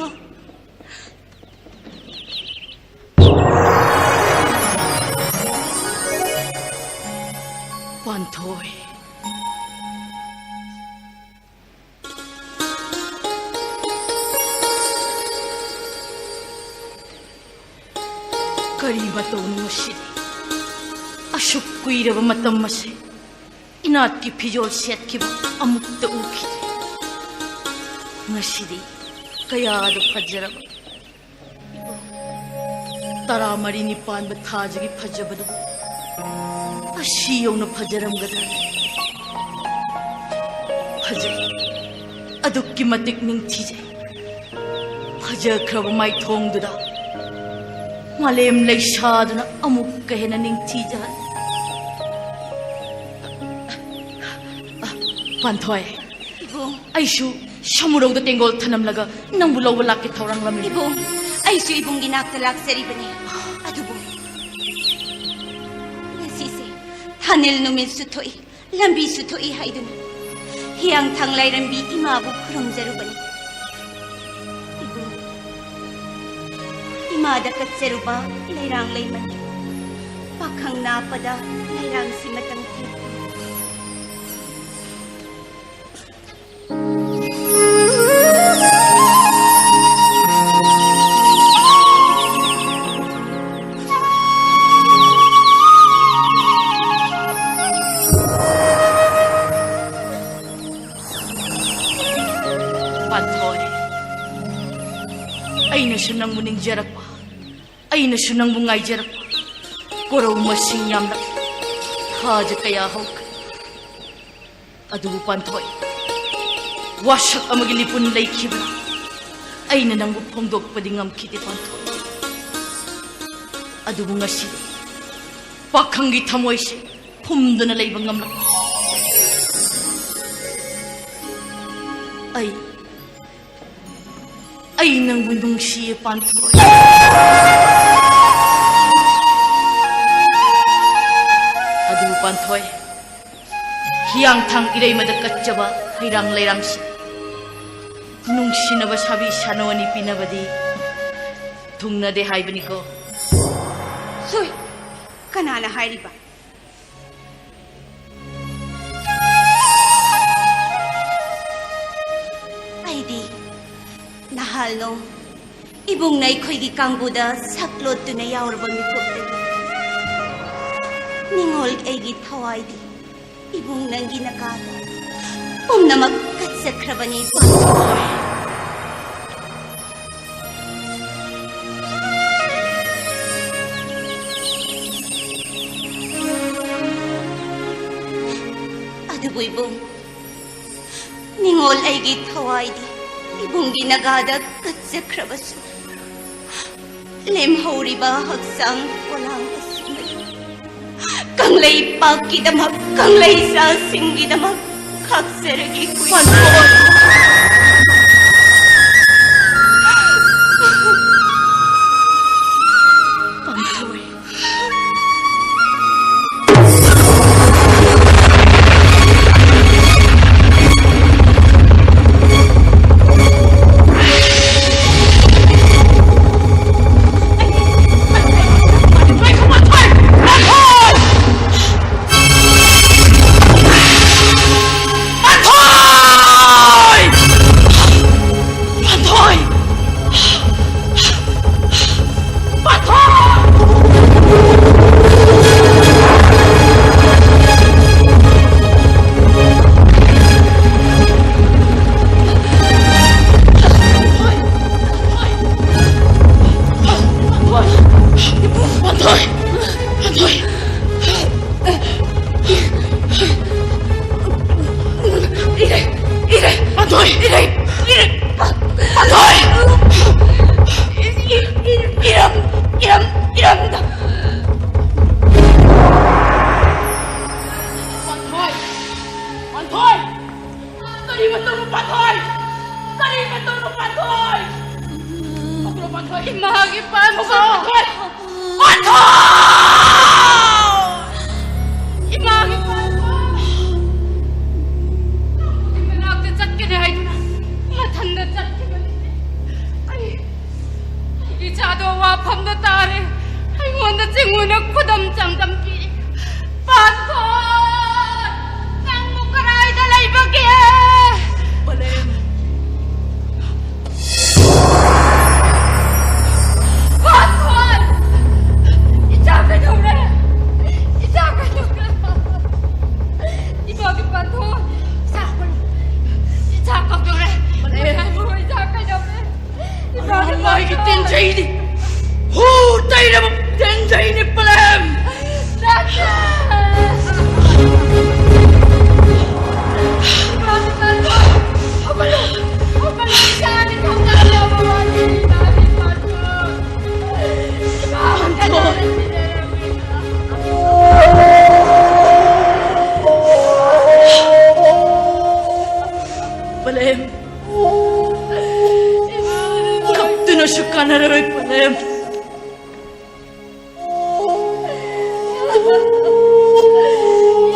ꯄꯥꯟꯊꯣꯏ꯫ ꯀꯔꯤ ꯃꯇꯧꯅꯣ ꯁꯤꯗꯤ? ꯑꯁꯨꯛ ꯀꯨꯏꯔꯕ ꯃꯇꯝ ꯑꯁꯦ ꯏꯅꯥꯠꯀꯤ ꯐꯤꯖꯣꯜ ꯁꯦꯠꯈꯤꯕ ꯑꯃꯨꯛꯇ ꯎꯈꯤꯗꯦ꯫ ꯉꯁꯤꯗꯤ ꯀꯌꯥꯗ ꯐꯖꯔꯕ ꯇꯔꯥꯃꯔꯤꯅꯤ ꯄꯥꯟꯕ ꯊꯥꯁꯤꯒꯤ ꯐꯖꯕꯗꯨꯕꯨ ꯑꯁꯤ ꯌꯧꯅ ꯐꯖꯔꯝꯒꯗ꯭ꯔꯥ? ꯐꯖꯩ꯫ ꯑꯗꯨꯛꯀꯤ ꯃꯇꯤꯛ ꯅꯤꯡꯊꯤꯖꯩ꯫ ꯐꯖꯈ꯭ꯔꯕ ꯃꯥꯏꯊꯣꯡꯗꯨꯗ ꯃꯥꯂꯦꯝ ꯂꯩꯁꯥꯗꯨꯅ ꯑꯃꯨꯛꯀ ꯍꯦꯟꯅ ꯅꯤꯡꯊꯤꯖꯍꯜꯂꯤ꯫ ꯑ, ꯄꯥꯟꯊꯣꯏ꯫ ꯏꯕꯨꯡ꯫ ꯑꯩꯁꯨ ꯁꯃꯨꯔꯧꯗ ꯇꯦꯡꯒꯣꯜ ꯊꯅꯝꯂꯒ ꯅꯪꯕꯨ ꯂꯧꯕ ꯂꯥꯛꯀꯦ ꯊꯧꯔꯥꯡꯂꯝꯂꯤ꯫ ꯏꯕꯨꯡ, ꯑꯩꯁꯨ ꯏꯕꯨꯡꯒꯤ ꯅꯥꯛꯇ ꯂꯥꯛꯆꯔꯤꯕꯅꯤ꯫ ꯑꯗꯨꯕꯨ ꯉꯁꯤꯁꯦ ꯊꯥꯅꯤꯜ ꯅꯨꯃꯤꯠꯁꯨ ꯊꯣꯛꯏ, ꯂꯝꯕꯤꯁꯨ ꯊꯣꯛꯏ ꯍꯥꯏꯗꯨꯅ ꯍꯤꯌꯥꯡꯊꯥꯡ ꯂꯥꯏꯔꯦꯝꯕꯤ ꯏꯃꯥꯕꯨ ꯈꯨꯔꯨꯝꯖꯔꯨꯕꯅꯤ꯫ ꯏꯕꯨꯡ, ꯏꯃꯥꯗ ꯀꯠꯆꯔꯨꯕ ꯂꯩꯔꯥꯡ ꯂꯩꯃꯟ, ꯄꯥꯈꯪ ꯅꯥꯞꯄꯗ ꯂꯩꯔꯥꯡꯁꯤ ꯃꯇꯝ ꯊꯦꯡ ꯖꯔꯛꯄ, ꯑꯩꯅꯁꯨ ꯅꯪꯕꯨ ꯉꯥꯏꯖꯔꯛꯄ꯫ ꯀꯣꯔꯧ ꯃꯁꯤꯡ ꯌꯥꯝꯂꯛꯂꯦ, ꯊꯥꯖ ꯀꯌꯥ ꯍꯧꯈ꯭ꯔꯦ꯫ ꯑꯗꯨꯕꯨ ꯄꯥꯟꯊꯣꯏ, ꯋꯥꯁꯛ ꯑꯃꯒꯤ ꯂꯤꯄꯨꯟ ꯂꯩꯈꯤꯕꯅ ꯑꯩꯅ ꯅꯪꯕꯨ ꯐꯣꯡꯗꯣꯛꯄꯗꯤ ꯉꯝꯈꯤꯗꯦ ꯄꯥꯟꯊꯣꯏ꯫ ꯑꯗꯨꯕꯨ ꯉꯁꯤꯗꯤ ꯄꯥꯈꯪꯒꯤ ꯊꯃꯣꯏꯁꯦ ꯐꯨꯝꯗꯨꯅ ꯂꯩꯕ ꯉꯝꯂꯛꯂꯦ꯫ ꯑꯩ ꯑꯩ ꯅꯪꯕꯨ ꯅꯨꯡꯁꯤꯌꯦ ꯄꯥꯟꯊꯣꯏ꯫ ꯑꯗꯨꯕꯨ ꯄꯥꯟꯊꯣꯏ, ꯍꯤꯌꯥꯡꯊꯥꯡ ꯏꯔꯩꯃꯗ ꯀꯠꯆꯕ ꯍꯩꯔꯥꯡ ꯂꯩꯔꯥꯡꯁꯤ ꯅꯨꯡꯁꯤꯅꯕ ꯁꯥꯕꯤ ꯁꯥꯅꯣ ꯑꯅꯤ ꯄꯤꯅꯕꯗꯤ ꯊꯨꯡꯅꯗꯦ ꯍꯥꯏꯕꯅꯤꯀꯣ꯫ ꯁꯨꯏ! ꯀꯅꯥꯅ ꯍꯥꯏꯔꯤꯕ? ꯑꯩꯗꯤ ꯅꯍꯥꯜꯅꯣ ꯏꯕꯨꯡꯅ ꯑꯩꯈꯣꯏꯒꯤ ꯀꯥꯡꯕꯨꯗ ꯁꯛ ꯂꯣꯠꯇꯨꯅ ꯌꯥꯎꯔꯕ ꯃꯤꯀꯨꯞꯇꯒꯤ ꯅꯤꯡꯉꯣꯜ ꯑꯩꯒꯤ ꯊꯋꯥꯏꯗꯤ ꯏꯕꯨꯡ ꯅꯪꯒꯤ ꯅꯀꯥꯗ ꯄꯨꯝꯅꯃꯛ ꯀꯠꯆꯈ꯭ꯔꯕꯅꯤ ꯏꯕꯨꯡ꯫ ꯑꯗꯨꯕꯨ ꯏꯕꯨꯡ, ꯅꯤꯡꯉꯣꯜ ꯑꯩꯒꯤ ꯊꯋꯥꯏꯗꯤ ꯏꯕꯨꯡꯒꯤ ꯅꯒꯥꯗ ꯀꯠꯆꯈ꯭ꯔꯕꯁꯨ, ꯂꯦꯝꯍꯧꯔꯤꯕ ꯍꯛꯆꯥꯡ ꯄꯣꯂꯥꯡ ꯑꯁꯤꯃꯗꯤ ꯀꯪꯂꯩꯄꯥꯛꯀꯤꯗꯃꯛ, ꯀꯪꯂꯩ ꯏꯆꯥꯁꯤꯡꯒꯤꯗꯃꯛ ꯈꯥꯛꯆꯔꯒꯦ ꯏꯕꯨꯡ꯫ ꯄꯥꯟꯊꯣꯏ꯫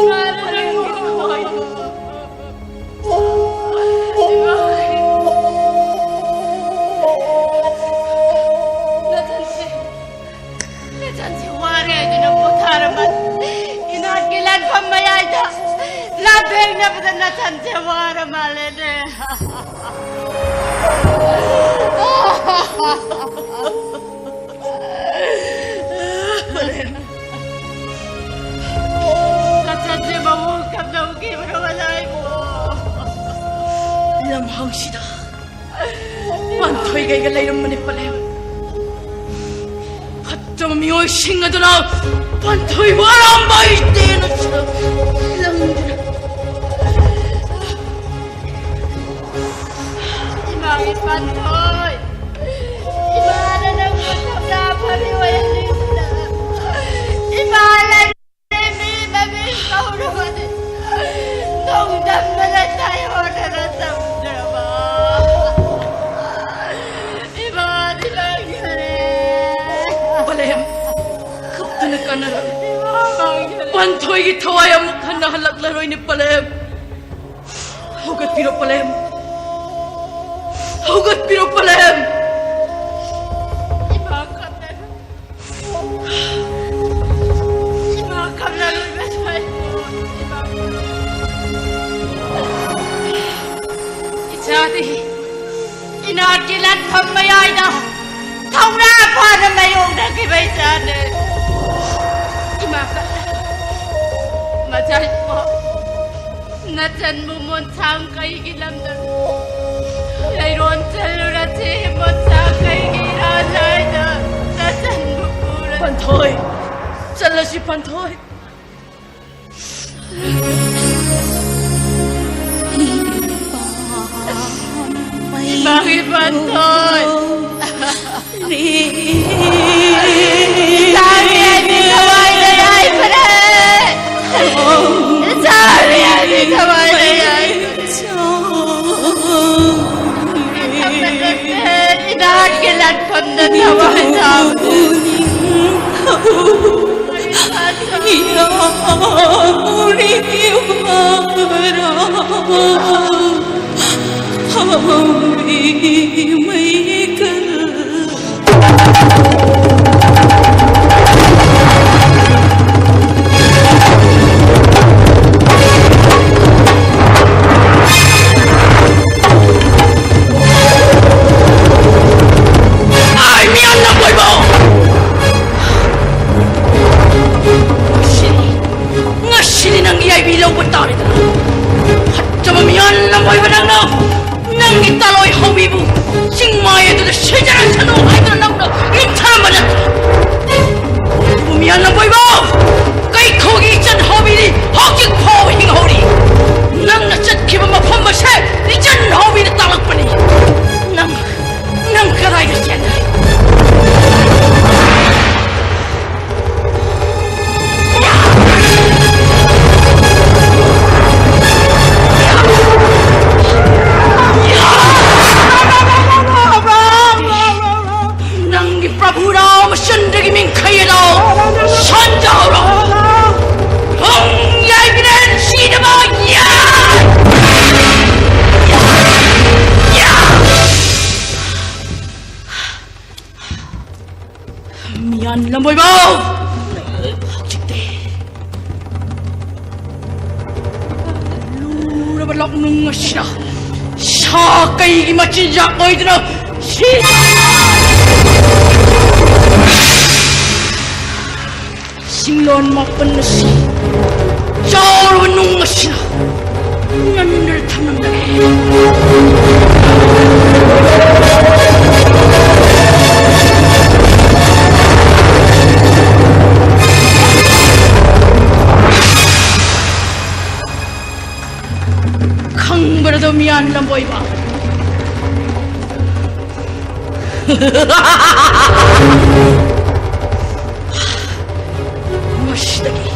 ꯏꯃꯥꯅ ꯅꯪꯕꯨ ꯏꯃꯥ, ꯅꯆꯟꯁꯦ, ꯅꯆꯟꯁꯦ ꯋꯥꯔꯦ ꯍꯥꯏꯗꯨꯅ ꯄꯣꯊꯥꯔꯝꯃꯅꯤ꯫ ꯏꯅꯥꯠꯀꯤ ꯂꯥꯟꯐꯝ ꯃꯌꯥꯏꯗ ꯂꯥꯟꯊꯦꯡꯅꯕꯗ ꯅꯆꯟꯁꯦ ꯋꯥꯔ ꯃꯥꯜꯂꯦꯅꯦ꯫ ꯅꯆꯟꯁꯦ ꯃꯑꯣꯡ ꯀꯝꯗꯧꯈꯤꯕꯅꯣ ꯃꯂꯥꯏꯕꯣ? ꯂꯝꯍꯥꯡꯁꯤꯗ ꯄꯥꯟꯊꯣꯏꯒꯩꯒ ꯂꯩꯔꯝꯕꯅꯤ ꯄꯂꯦꯝ꯫ ꯐꯠꯇꯕ ꯃꯤꯑꯣꯏꯁꯤꯡ ꯑꯗꯨꯅ ꯄꯥꯟꯊꯣꯏꯕꯨ ꯑꯔꯥꯝꯕꯥꯏ ꯇꯦꯟ ꯑꯁꯤꯗ ꯂꯪꯗꯨꯅ ꯏꯃꯥꯒꯤ ꯄꯥꯟꯊꯣꯏ, ꯏꯃꯥꯅ ꯅꯪꯕꯨ ꯊꯧꯅꯥ ꯐꯕꯤ ꯑꯣꯏꯍꯜꯂꯤꯁꯤꯅ ꯏꯃꯥ ꯂꯩꯔꯦ ꯃꯤ ꯃꯃꯤꯡ ꯀꯧꯔꯕꯅꯤ꯫ ꯅꯣꯡꯗꯝꯗꯅ ꯇꯥꯏꯑꯣꯟꯅꯅ ꯆꯪꯗ꯭ꯔꯕ ꯏꯃꯥꯗꯤ ꯂꯩꯈꯔꯦ꯫ ꯄꯂꯦꯝ, ꯀꯞꯇꯨꯅ ꯀꯥꯟꯅꯔꯣꯏ꯫ ꯏꯃꯥ ꯃꯥꯡꯈꯔꯦ꯫ ꯄꯥꯟꯊꯣꯏꯒꯤ ꯊꯋꯥꯏ ꯑꯃꯨꯛ ꯍꯟꯅ ꯍꯜꯂꯛꯂꯔꯣꯏꯅꯦ ꯄꯂꯦꯝ꯫ ꯍꯧꯒꯠꯄꯤꯔꯣ ꯄꯂꯦꯝ! ꯍꯧꯒꯠꯄꯤꯔꯣ ꯄꯂꯦꯝ! ꯏꯃꯥ ꯀꯞꯅꯔꯣꯏ꯫ ꯏꯃꯥ ꯀꯞꯅꯔꯣꯏ ꯃꯊꯣꯏ꯫ ꯏꯃꯥ ꯀꯞꯅꯔꯣꯏ꯫ ꯏꯆꯥꯗꯤ ꯏꯅꯥꯠꯀꯤ ꯂꯥꯟꯐꯝ ꯃꯌꯥꯏꯗ ꯊꯧꯅꯥ ꯐꯅ ꯃꯥꯌꯣꯛꯅꯈꯤꯕ ꯏꯆꯥꯅꯦ꯫ ꯏꯃꯥ ꯀꯞꯅꯔꯣꯏ꯫ ꯃꯆꯥ ꯏꯕꯣ꯫ ꯅꯆꯟꯕꯨ ꯃꯣꯟꯁꯥꯡ ꯀꯩꯒꯤ ꯂꯝꯗ ꯂꯩꯔꯣꯟ ꯆꯜꯂꯨꯔꯁꯤ, ꯃꯣꯟꯁꯥꯡ ꯀꯩꯒꯤ ꯏꯔꯥꯜ ꯍꯥꯏꯅ ꯅꯆꯟꯕꯨ ꯄꯨꯔꯁꯤ꯫ ꯄꯥꯟꯊꯣꯏ! ꯆꯠꯂꯁꯤ ꯄꯥꯟꯊꯣꯏ! ꯏꯃꯥꯒꯤ ꯄꯥꯟꯊꯣꯏ! ꯏꯆꯥꯒꯤ ꯑꯅꯤ ꯊꯋꯥꯏꯗ ꯌꯥꯏꯐꯔꯦ! ꯏꯆꯥꯒꯤ ꯑꯅꯤ ꯊꯋꯥꯏꯗ ꯌꯥꯏꯐꯔꯦ! ꯏꯅꯥꯠꯀꯤ ꯂꯥꯟꯐꯝꯗ ꯊꯋꯥꯏ ꯊꯥꯕꯅꯦ꯫ ꯑꯩ ꯃꯤꯌꯥꯝ ꯂꯝꯕꯣꯏꯕ! ꯉꯁꯤꯅꯤ, ꯉꯁꯤꯅꯤ ꯅꯪꯒꯤ ꯌꯥꯏꯕꯤ ꯂꯧꯕ ꯇꯥꯔꯦꯗꯅ꯫ ꯐꯠꯇꯕ ꯃꯤꯌꯥꯝ ꯂꯝꯕꯣꯏꯕ ꯅꯪꯅ ꯅꯪꯒꯤ ꯇꯥꯂꯣꯏ ꯍꯧꯕꯤꯕꯨ ꯆꯤꯡꯃꯥꯏ ꯑꯗꯨꯗ ꯁꯤꯖꯔꯁꯅꯨ ꯍꯥꯏꯗꯨꯅ ꯅꯪꯅ ꯏꯟꯊꯔꯝꯕ ꯅꯠꯇ꯭ꯔꯥ? ꯑꯗꯨꯕꯨ ꯃꯤꯌꯥꯝ ꯂꯝꯕꯣꯏꯕ, ꯀꯩꯊꯧꯒꯤ ꯏꯆꯟ ꯍꯥꯎꯕꯤꯗꯤ ꯍꯧꯖꯤꯛ ꯐꯥꯎꯕ ꯍꯤꯡꯍꯧꯔꯤ꯫ ꯅꯪꯅ ꯆꯠꯈꯤꯕ ꯃꯐꯝ ꯑꯁꯦ ꯏꯆꯟ ꯍꯥꯎꯕꯤꯅ ꯇꯥꯛꯂꯛꯄꯅꯤ꯫ ꯅꯪ, ꯅꯪ ꯀꯗꯥꯏꯗ ꯆꯦꯟꯈ꯭ꯔꯦ? ꯅꯪꯒꯤ ꯄ꯭ꯔꯚꯨ ꯔꯥꯃꯆꯟꯗ꯭ꯔꯒꯤ ꯃꯤꯡꯈꯩ ꯑꯗꯣ ꯁꯣꯟꯖꯍꯧꯔꯣ꯫ ꯄꯨꯡ ꯌꯥꯏꯕꯤꯔꯦꯟ ꯁꯤꯗꯕ ꯌꯥꯏ! ꯃꯤꯌꯥꯟ ꯂꯝꯕꯣꯏꯕ! ꯍꯧꯖꯤꯛꯇꯤ ꯂꯨꯔꯕ ꯂꯧꯅꯨꯡ ꯑꯁꯤꯗ ꯁꯥ ꯀꯩꯒꯤ ꯃꯆꯤꯟꯖꯥꯛ ꯑꯣꯏꯗꯨꯅ ꯁꯤ ꯁꯤꯡꯂꯣꯟ ꯃꯥꯄꯟ ꯑꯁꯤ ꯆꯥꯎꯔꯕ ꯅꯨꯡ ꯑꯁꯤꯅ ꯅꯝꯗꯨꯅ ꯊꯝꯂꯝꯂꯒꯦ꯫ ꯈꯪꯕ꯭ꯔꯗꯣ ꯃꯤꯌꯥꯟ ꯂꯝꯕꯣꯏꯕ? ꯃꯁꯤꯗꯒꯤ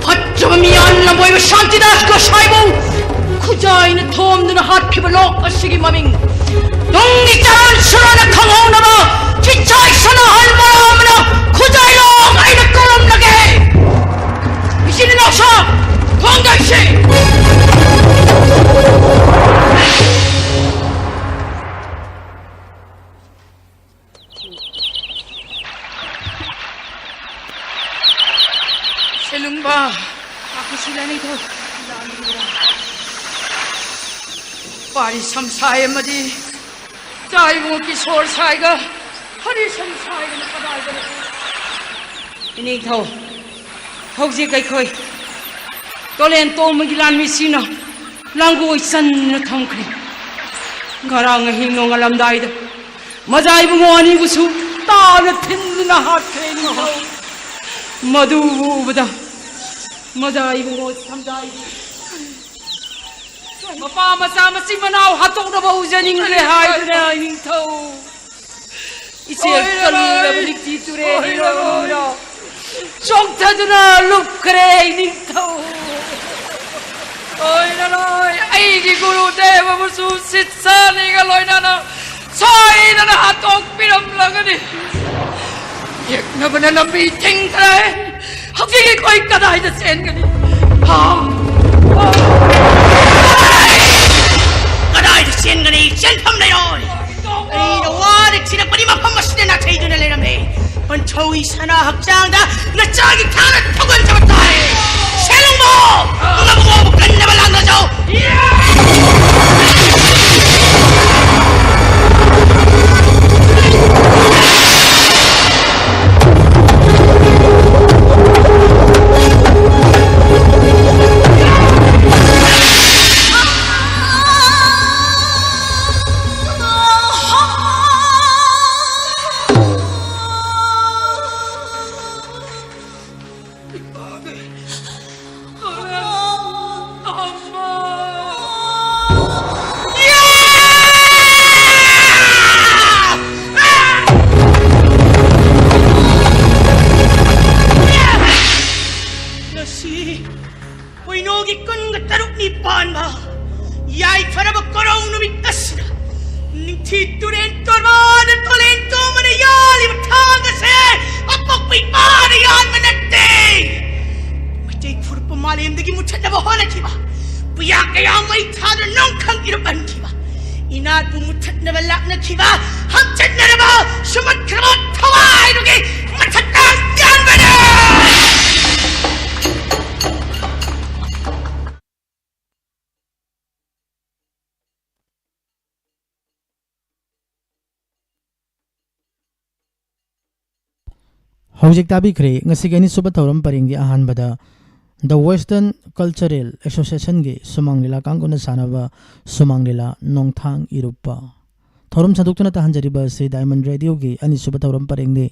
ꯐꯠꯇꯕ ꯃꯤꯌꯥꯟ ꯂꯝꯕꯣꯏꯕ ꯁꯥꯟꯇꯤꯗꯥꯁ ꯒꯣꯁꯥꯏꯕꯨ ꯈꯨꯖꯥꯏꯅ ꯊꯣꯝꯗꯨꯅ ꯍꯥꯠꯈꯤꯕ ꯂꯣꯛ ꯑꯁꯤꯒꯤ ꯃꯃꯤꯡ ꯇꯨꯡꯒꯤ ꯆꯔꯣꯟ ꯁꯨꯔꯣꯟꯅ ꯈꯪꯍꯧꯅꯕ ꯆꯤꯠꯆꯥꯏ ꯁꯅꯥꯍꯜ ꯃꯔꯥꯝꯅ ꯈꯨꯖꯥꯏ ꯂꯣꯛ ꯑꯩꯅ ꯀꯧꯔꯝꯂꯒꯦ꯫ ꯂꯨꯡꯕ, ꯃꯥꯀꯤꯁꯤ ꯂꯥꯟꯃꯤꯊꯧ꯫ ꯄꯥꯔꯤ ꯁꯝꯁꯥꯏ ꯑꯃꯗꯤ ꯆꯥꯏꯕꯨꯡ ꯀꯤꯁꯣꯔ ꯁꯥꯏꯒ ꯍꯔꯤ ꯁꯝꯁꯥꯏꯒꯅ ꯀꯗꯥꯏꯗꯅꯣ? ꯏꯅꯤꯡꯊꯧ, ꯍꯧꯖꯤꯛ ꯑꯩꯈꯣꯏ ꯇꯣꯂꯦꯟ ꯇꯣꯝꯕꯒꯤ ꯂꯥꯟꯃꯤꯁꯤꯡꯅ ꯂꯥꯡꯒꯣꯏ ꯆꯟꯅ ꯊꯝꯈ꯭ꯔꯦ꯫ ꯉꯔꯥꯡ ꯑꯍꯤꯡ ꯅꯣꯡꯉꯥꯜꯂꯝꯗꯥꯏꯗ ꯃꯖꯥ ꯏꯕꯨꯡꯉꯣ ꯑꯅꯤꯕꯨꯁꯨ ꯇꯥꯅ ꯊꯤꯟꯗꯨꯅ ꯍꯥꯠꯈ꯭ꯔꯦ ꯏꯅꯤꯡꯊꯧ꯫ ꯃꯗꯨꯕꯨ ꯎꯕꯗ ꯃꯖꯥ ꯏꯕꯨꯡꯉꯣ ꯁꯝꯖꯥꯏꯕꯨ ꯃꯄꯥ ꯃꯆꯥ ꯃꯆꯤꯟ ꯃꯅꯥꯎ ꯍꯥꯠꯇꯣꯛꯅꯕ ꯎꯖꯅꯤꯡꯗ꯭ꯔꯦ ꯍꯥꯏꯗꯨꯅ ꯏꯅꯤꯡꯊꯧ ꯏꯆꯦꯜ ꯑꯣꯏꯔꯔꯣꯏ꯫ ꯀꯜꯂꯕ ꯅꯤꯡꯊꯤ ꯇꯨꯔꯦꯜ ꯑꯣꯏꯔꯔꯣꯏ꯫ ꯏꯔꯣꯝꯗ ꯆꯣꯛꯊꯗꯨꯅ ꯂꯨꯞꯈ꯭ꯔꯦ ꯏꯅꯤꯡꯊꯧ꯫ ꯑꯣꯏꯔꯔꯣꯏ꯫ ꯑꯩꯒꯤ ꯒꯨꯔꯨꯗꯦꯕꯕꯨꯁꯨ ꯁꯤꯠ ꯁꯥꯅꯤꯒ ꯂꯣꯏꯅꯅ ꯁꯣꯏꯗꯅ ꯍꯥꯠꯇꯣꯛꯄꯤꯔꯝꯂꯒꯅꯤ꯫ ꯌꯦꯛꯅꯕꯅ ꯂꯝꯕꯤ ꯊꯤꯡꯈ꯭ꯔꯦ꯫ ꯍꯧꯖꯤꯛ ꯑꯩꯈꯣꯏ ꯀꯗꯥꯏꯗ ꯆꯦꯟꯒꯅꯤ? ꯍꯥ? ꯀꯗꯥꯏꯗ ꯆꯦꯟꯒꯅꯤ? ꯆꯦꯟꯐꯝ ꯂꯩꯔꯣꯏ꯫ ꯑꯩꯅ ꯋꯥꯅ ꯊꯤꯔꯛꯄꯅꯤ ꯃꯐꯝ ꯑꯁꯤꯗ ꯅꯥꯊꯩꯗꯨꯅ ꯂꯩꯔꯝꯃꯦ꯫ ꯄꯟꯊꯧꯒꯤ ꯁꯅꯥ ꯍꯛꯆꯥꯡꯗ ꯅꯆꯥꯒꯤ ꯊꯥꯅ ꯊꯧꯒꯟꯖꯕ ꯇꯥꯔꯦ꯫ ꯁꯦꯂꯨꯡꯕꯣ! ꯉꯝꯃꯣꯕꯨ ꯀꯟꯅꯕ ꯂꯥꯛꯅꯖꯧ! ꯉꯁꯤ ꯄꯣꯏꯅꯣꯒꯤ ꯀꯨꯟꯒ ꯇꯔꯨꯛꯅꯤ ꯄꯥꯟꯕ ꯌꯥꯏꯐꯔꯕ ꯀꯣꯔꯧ ꯅꯨꯃꯤꯠ ꯑꯁꯤꯗ ꯅꯤꯡꯊꯤ ꯇꯨꯔꯦꯟ ꯇꯣꯔꯕꯥꯟꯗ ꯇꯣꯂꯦꯟ ꯇꯣꯝꯕꯅ ꯌꯥꯜꯂꯤꯕ ꯊꯥꯡ ꯑꯁꯦ ꯑꯄꯣꯛꯄ ꯏꯄꯥꯅ ꯌꯥꯟꯕ ꯅꯠꯇꯦ꯫ ꯃꯩꯇꯩ ꯐꯨꯔꯨꯞꯄꯨ ꯃꯥꯂꯦꯝꯗꯒꯤ ꯃꯨꯠꯊꯠꯅꯕ ꯍꯣꯠꯅꯈꯤꯕ ꯄꯨꯌꯥ ꯀꯌꯥ ꯃꯩ ꯊꯥꯗꯨꯅ ꯅꯣꯡꯈꯪ ꯏꯔꯨꯞꯍꯟꯈꯤꯕ, ꯏꯅꯥꯠꯄꯨ ꯃꯨꯠꯊꯠꯅꯕ ꯂꯥꯛꯅꯈꯤꯕ ꯍꯛꯆꯠꯅꯔꯕ ꯁꯨꯃꯠꯈ꯭ꯔꯕ ꯊꯋꯥꯏꯗꯨꯒꯤ ꯃꯊꯛꯇ ꯌꯥꯟꯕꯅꯦ꯫ ꯍꯧꯖꯤꯛ ꯇꯥꯕꯤꯈ꯭ꯔꯦ ꯉꯁꯤꯒꯤ ꯑꯅꯤꯁꯨꯕ ꯊꯧꯔꯝ ꯄꯔꯦꯡꯒꯤ ꯑꯍꯥꯟꯕꯗ The Western Cultural Associationꯒꯤ ꯁꯨꯃꯥꯡ ꯂꯤꯂꯥ ꯀꯥꯡꯕꯨꯅ ꯁꯥꯟꯅꯕ ꯁꯨꯃꯥꯡ ꯂꯤꯂꯥ ꯅꯣꯡꯊꯥꯡ ꯏꯔꯨꯞꯄ꯫ ꯊꯧꯔꯝ ꯁꯟꯗꯣꯛꯇꯨꯅ ꯇꯥꯍꯟꯖꯔꯤꯕ ꯑꯁꯤ Diamond Radioꯒꯤ ꯑꯅꯤꯁꯨꯕ ꯊꯧꯔꯝ ꯄꯔꯦꯡꯅꯤ꯫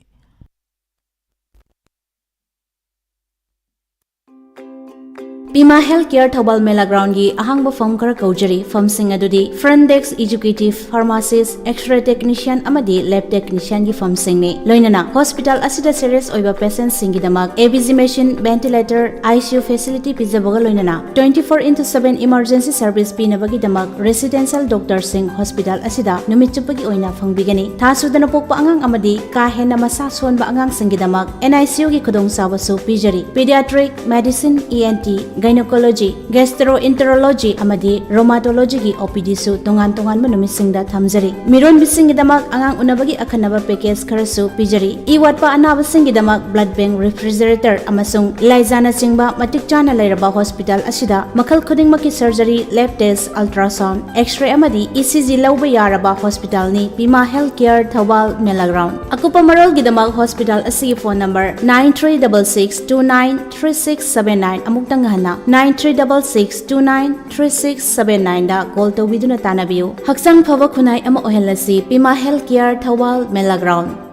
ꯄꯤꯃꯥ ꯍꯦꯜꯊ ꯀꯦꯌꯔ ꯊꯧꯕꯥꯜ ꯃꯦꯂꯥ ꯒ꯭ꯔꯥꯎꯟꯒꯤ ꯑꯍꯥꯡꯕ ꯐꯝ ꯈꯔ ꯀꯧꯖꯔꯤ꯫ ꯐꯝꯁꯤꯡ ꯑꯗꯨꯗꯤ front desk executive, pharmacist, X-ray technician ꯑꯃꯗꯤ lab technicianꯒꯤ ꯐꯝꯁꯤꯡꯅꯤ꯫ ꯂꯣꯏꯅꯅ ꯍꯣꯁꯄꯤꯇꯥꯜ ꯑꯁꯤꯗ serious ꯑꯣꯏꯕ patientꯁꯤꯡꯒꯤꯗꯃꯛ A B G machine, ventilator, I C U facility ꯄꯤꯖꯕꯒ ꯂꯣꯏꯅꯅ twenty four into seven emergency service ꯄꯤꯅꯕꯒꯤꯗꯃꯛ residential doctorꯁꯤꯡ ꯍꯣꯁꯄꯤꯇꯥꯜ ꯑꯁꯤꯗ ꯅꯨꯃꯤꯠ ꯆꯨꯞꯄꯒꯤ ꯑꯣꯏꯅ ꯐꯪꯕꯤꯒꯅꯤ꯫ ꯊꯥ ꯁꯨꯗꯅ ꯄꯣꯛꯄ ꯑꯉꯥꯡ ꯑꯃꯗꯤ ꯀꯥ ꯍꯦꯟꯅ ꯃꯁꯥ ꯁꯣꯟꯕ ꯑꯉꯥꯡꯁꯤꯡꯒꯤꯗꯃꯛ N I C Uꯒꯤ ꯈꯨꯗꯣꯡꯆꯥꯕꯁꯨ ꯄꯤꯖꯔꯤ꯫ Pediatric, medicine, E N T, gynecology, gastroenterology ꯑꯃꯗꯤ rheumatologyꯒꯤ O P Dꯁꯨ ꯇꯣꯉꯥꯟ ꯇꯣꯉꯥꯟꯕ ꯅꯨꯃꯤꯠꯁꯤꯡꯗ ꯊꯝꯖꯔꯤ꯫ ꯃꯤꯔꯣꯟꯕꯤꯁꯤꯡꯒꯤꯗꯃꯛ ꯑꯉꯥꯡ ꯎꯅꯕꯒꯤ ꯑꯈꯟꯅꯕ package ꯈꯔꯁꯨ ꯄꯤꯖꯔꯤ꯫ ꯏ ꯋꯥꯠꯄ ꯑꯅꯥꯕꯁꯤꯡꯒꯤꯗꯃꯛ blood bank, refrigerator ꯑꯃꯁꯨꯡ ꯂꯥꯏꯖꯥꯅꯆꯤꯡꯕ ꯃꯇꯤꯛ ꯆꯥꯅ ꯂꯩꯔꯕ ꯍꯣꯁꯄꯤꯇꯥꯜ ꯑꯁꯤꯗ ꯃꯈꯜ ꯈꯨꯗꯤꯡꯃꯛꯀꯤ surgery, lab test, ultrasound, X-ray ꯑꯃꯗꯤ E C G ꯂꯧꯕ ꯌꯥꯔꯕ ꯍꯣꯁꯄꯤꯇꯥꯜꯅꯤ ꯄꯤꯃꯥ ꯍꯦꯜꯊ ꯀꯦꯌꯔ ꯊꯧꯕꯥꯜ ꯃꯦꯂꯥ ꯒ꯭ꯔꯥꯎꯟ꯫ ꯑꯀꯨꯞꯄ ꯃꯔꯣꯜꯒꯤꯗꯃꯛ ꯍꯣꯁꯄꯤꯇꯥꯜ ꯑꯁꯤꯒꯤ phone number nine three double six two nine three six seven nine, ꯑꯃꯨꯛꯇꯪ ꯍꯟꯅ nine three double six two nine three six seven nineꯗ call ꯇꯧꯕꯤꯗꯨꯅ ꯇꯥꯟꯅꯕꯤꯌꯨ꯫ ꯍꯛꯆꯥꯡ ꯐꯕ ꯈꯨꯟꯅꯥꯏ ꯑꯃ ꯑꯣꯏꯍꯜꯂꯁꯤ ꯄꯤꯃꯥ ꯍꯦꯜꯊ ꯀꯦꯌꯔ ꯊꯧꯕꯥꯜ ꯃꯦꯂꯥ ꯒ꯭ꯔꯥꯎꯟ꯫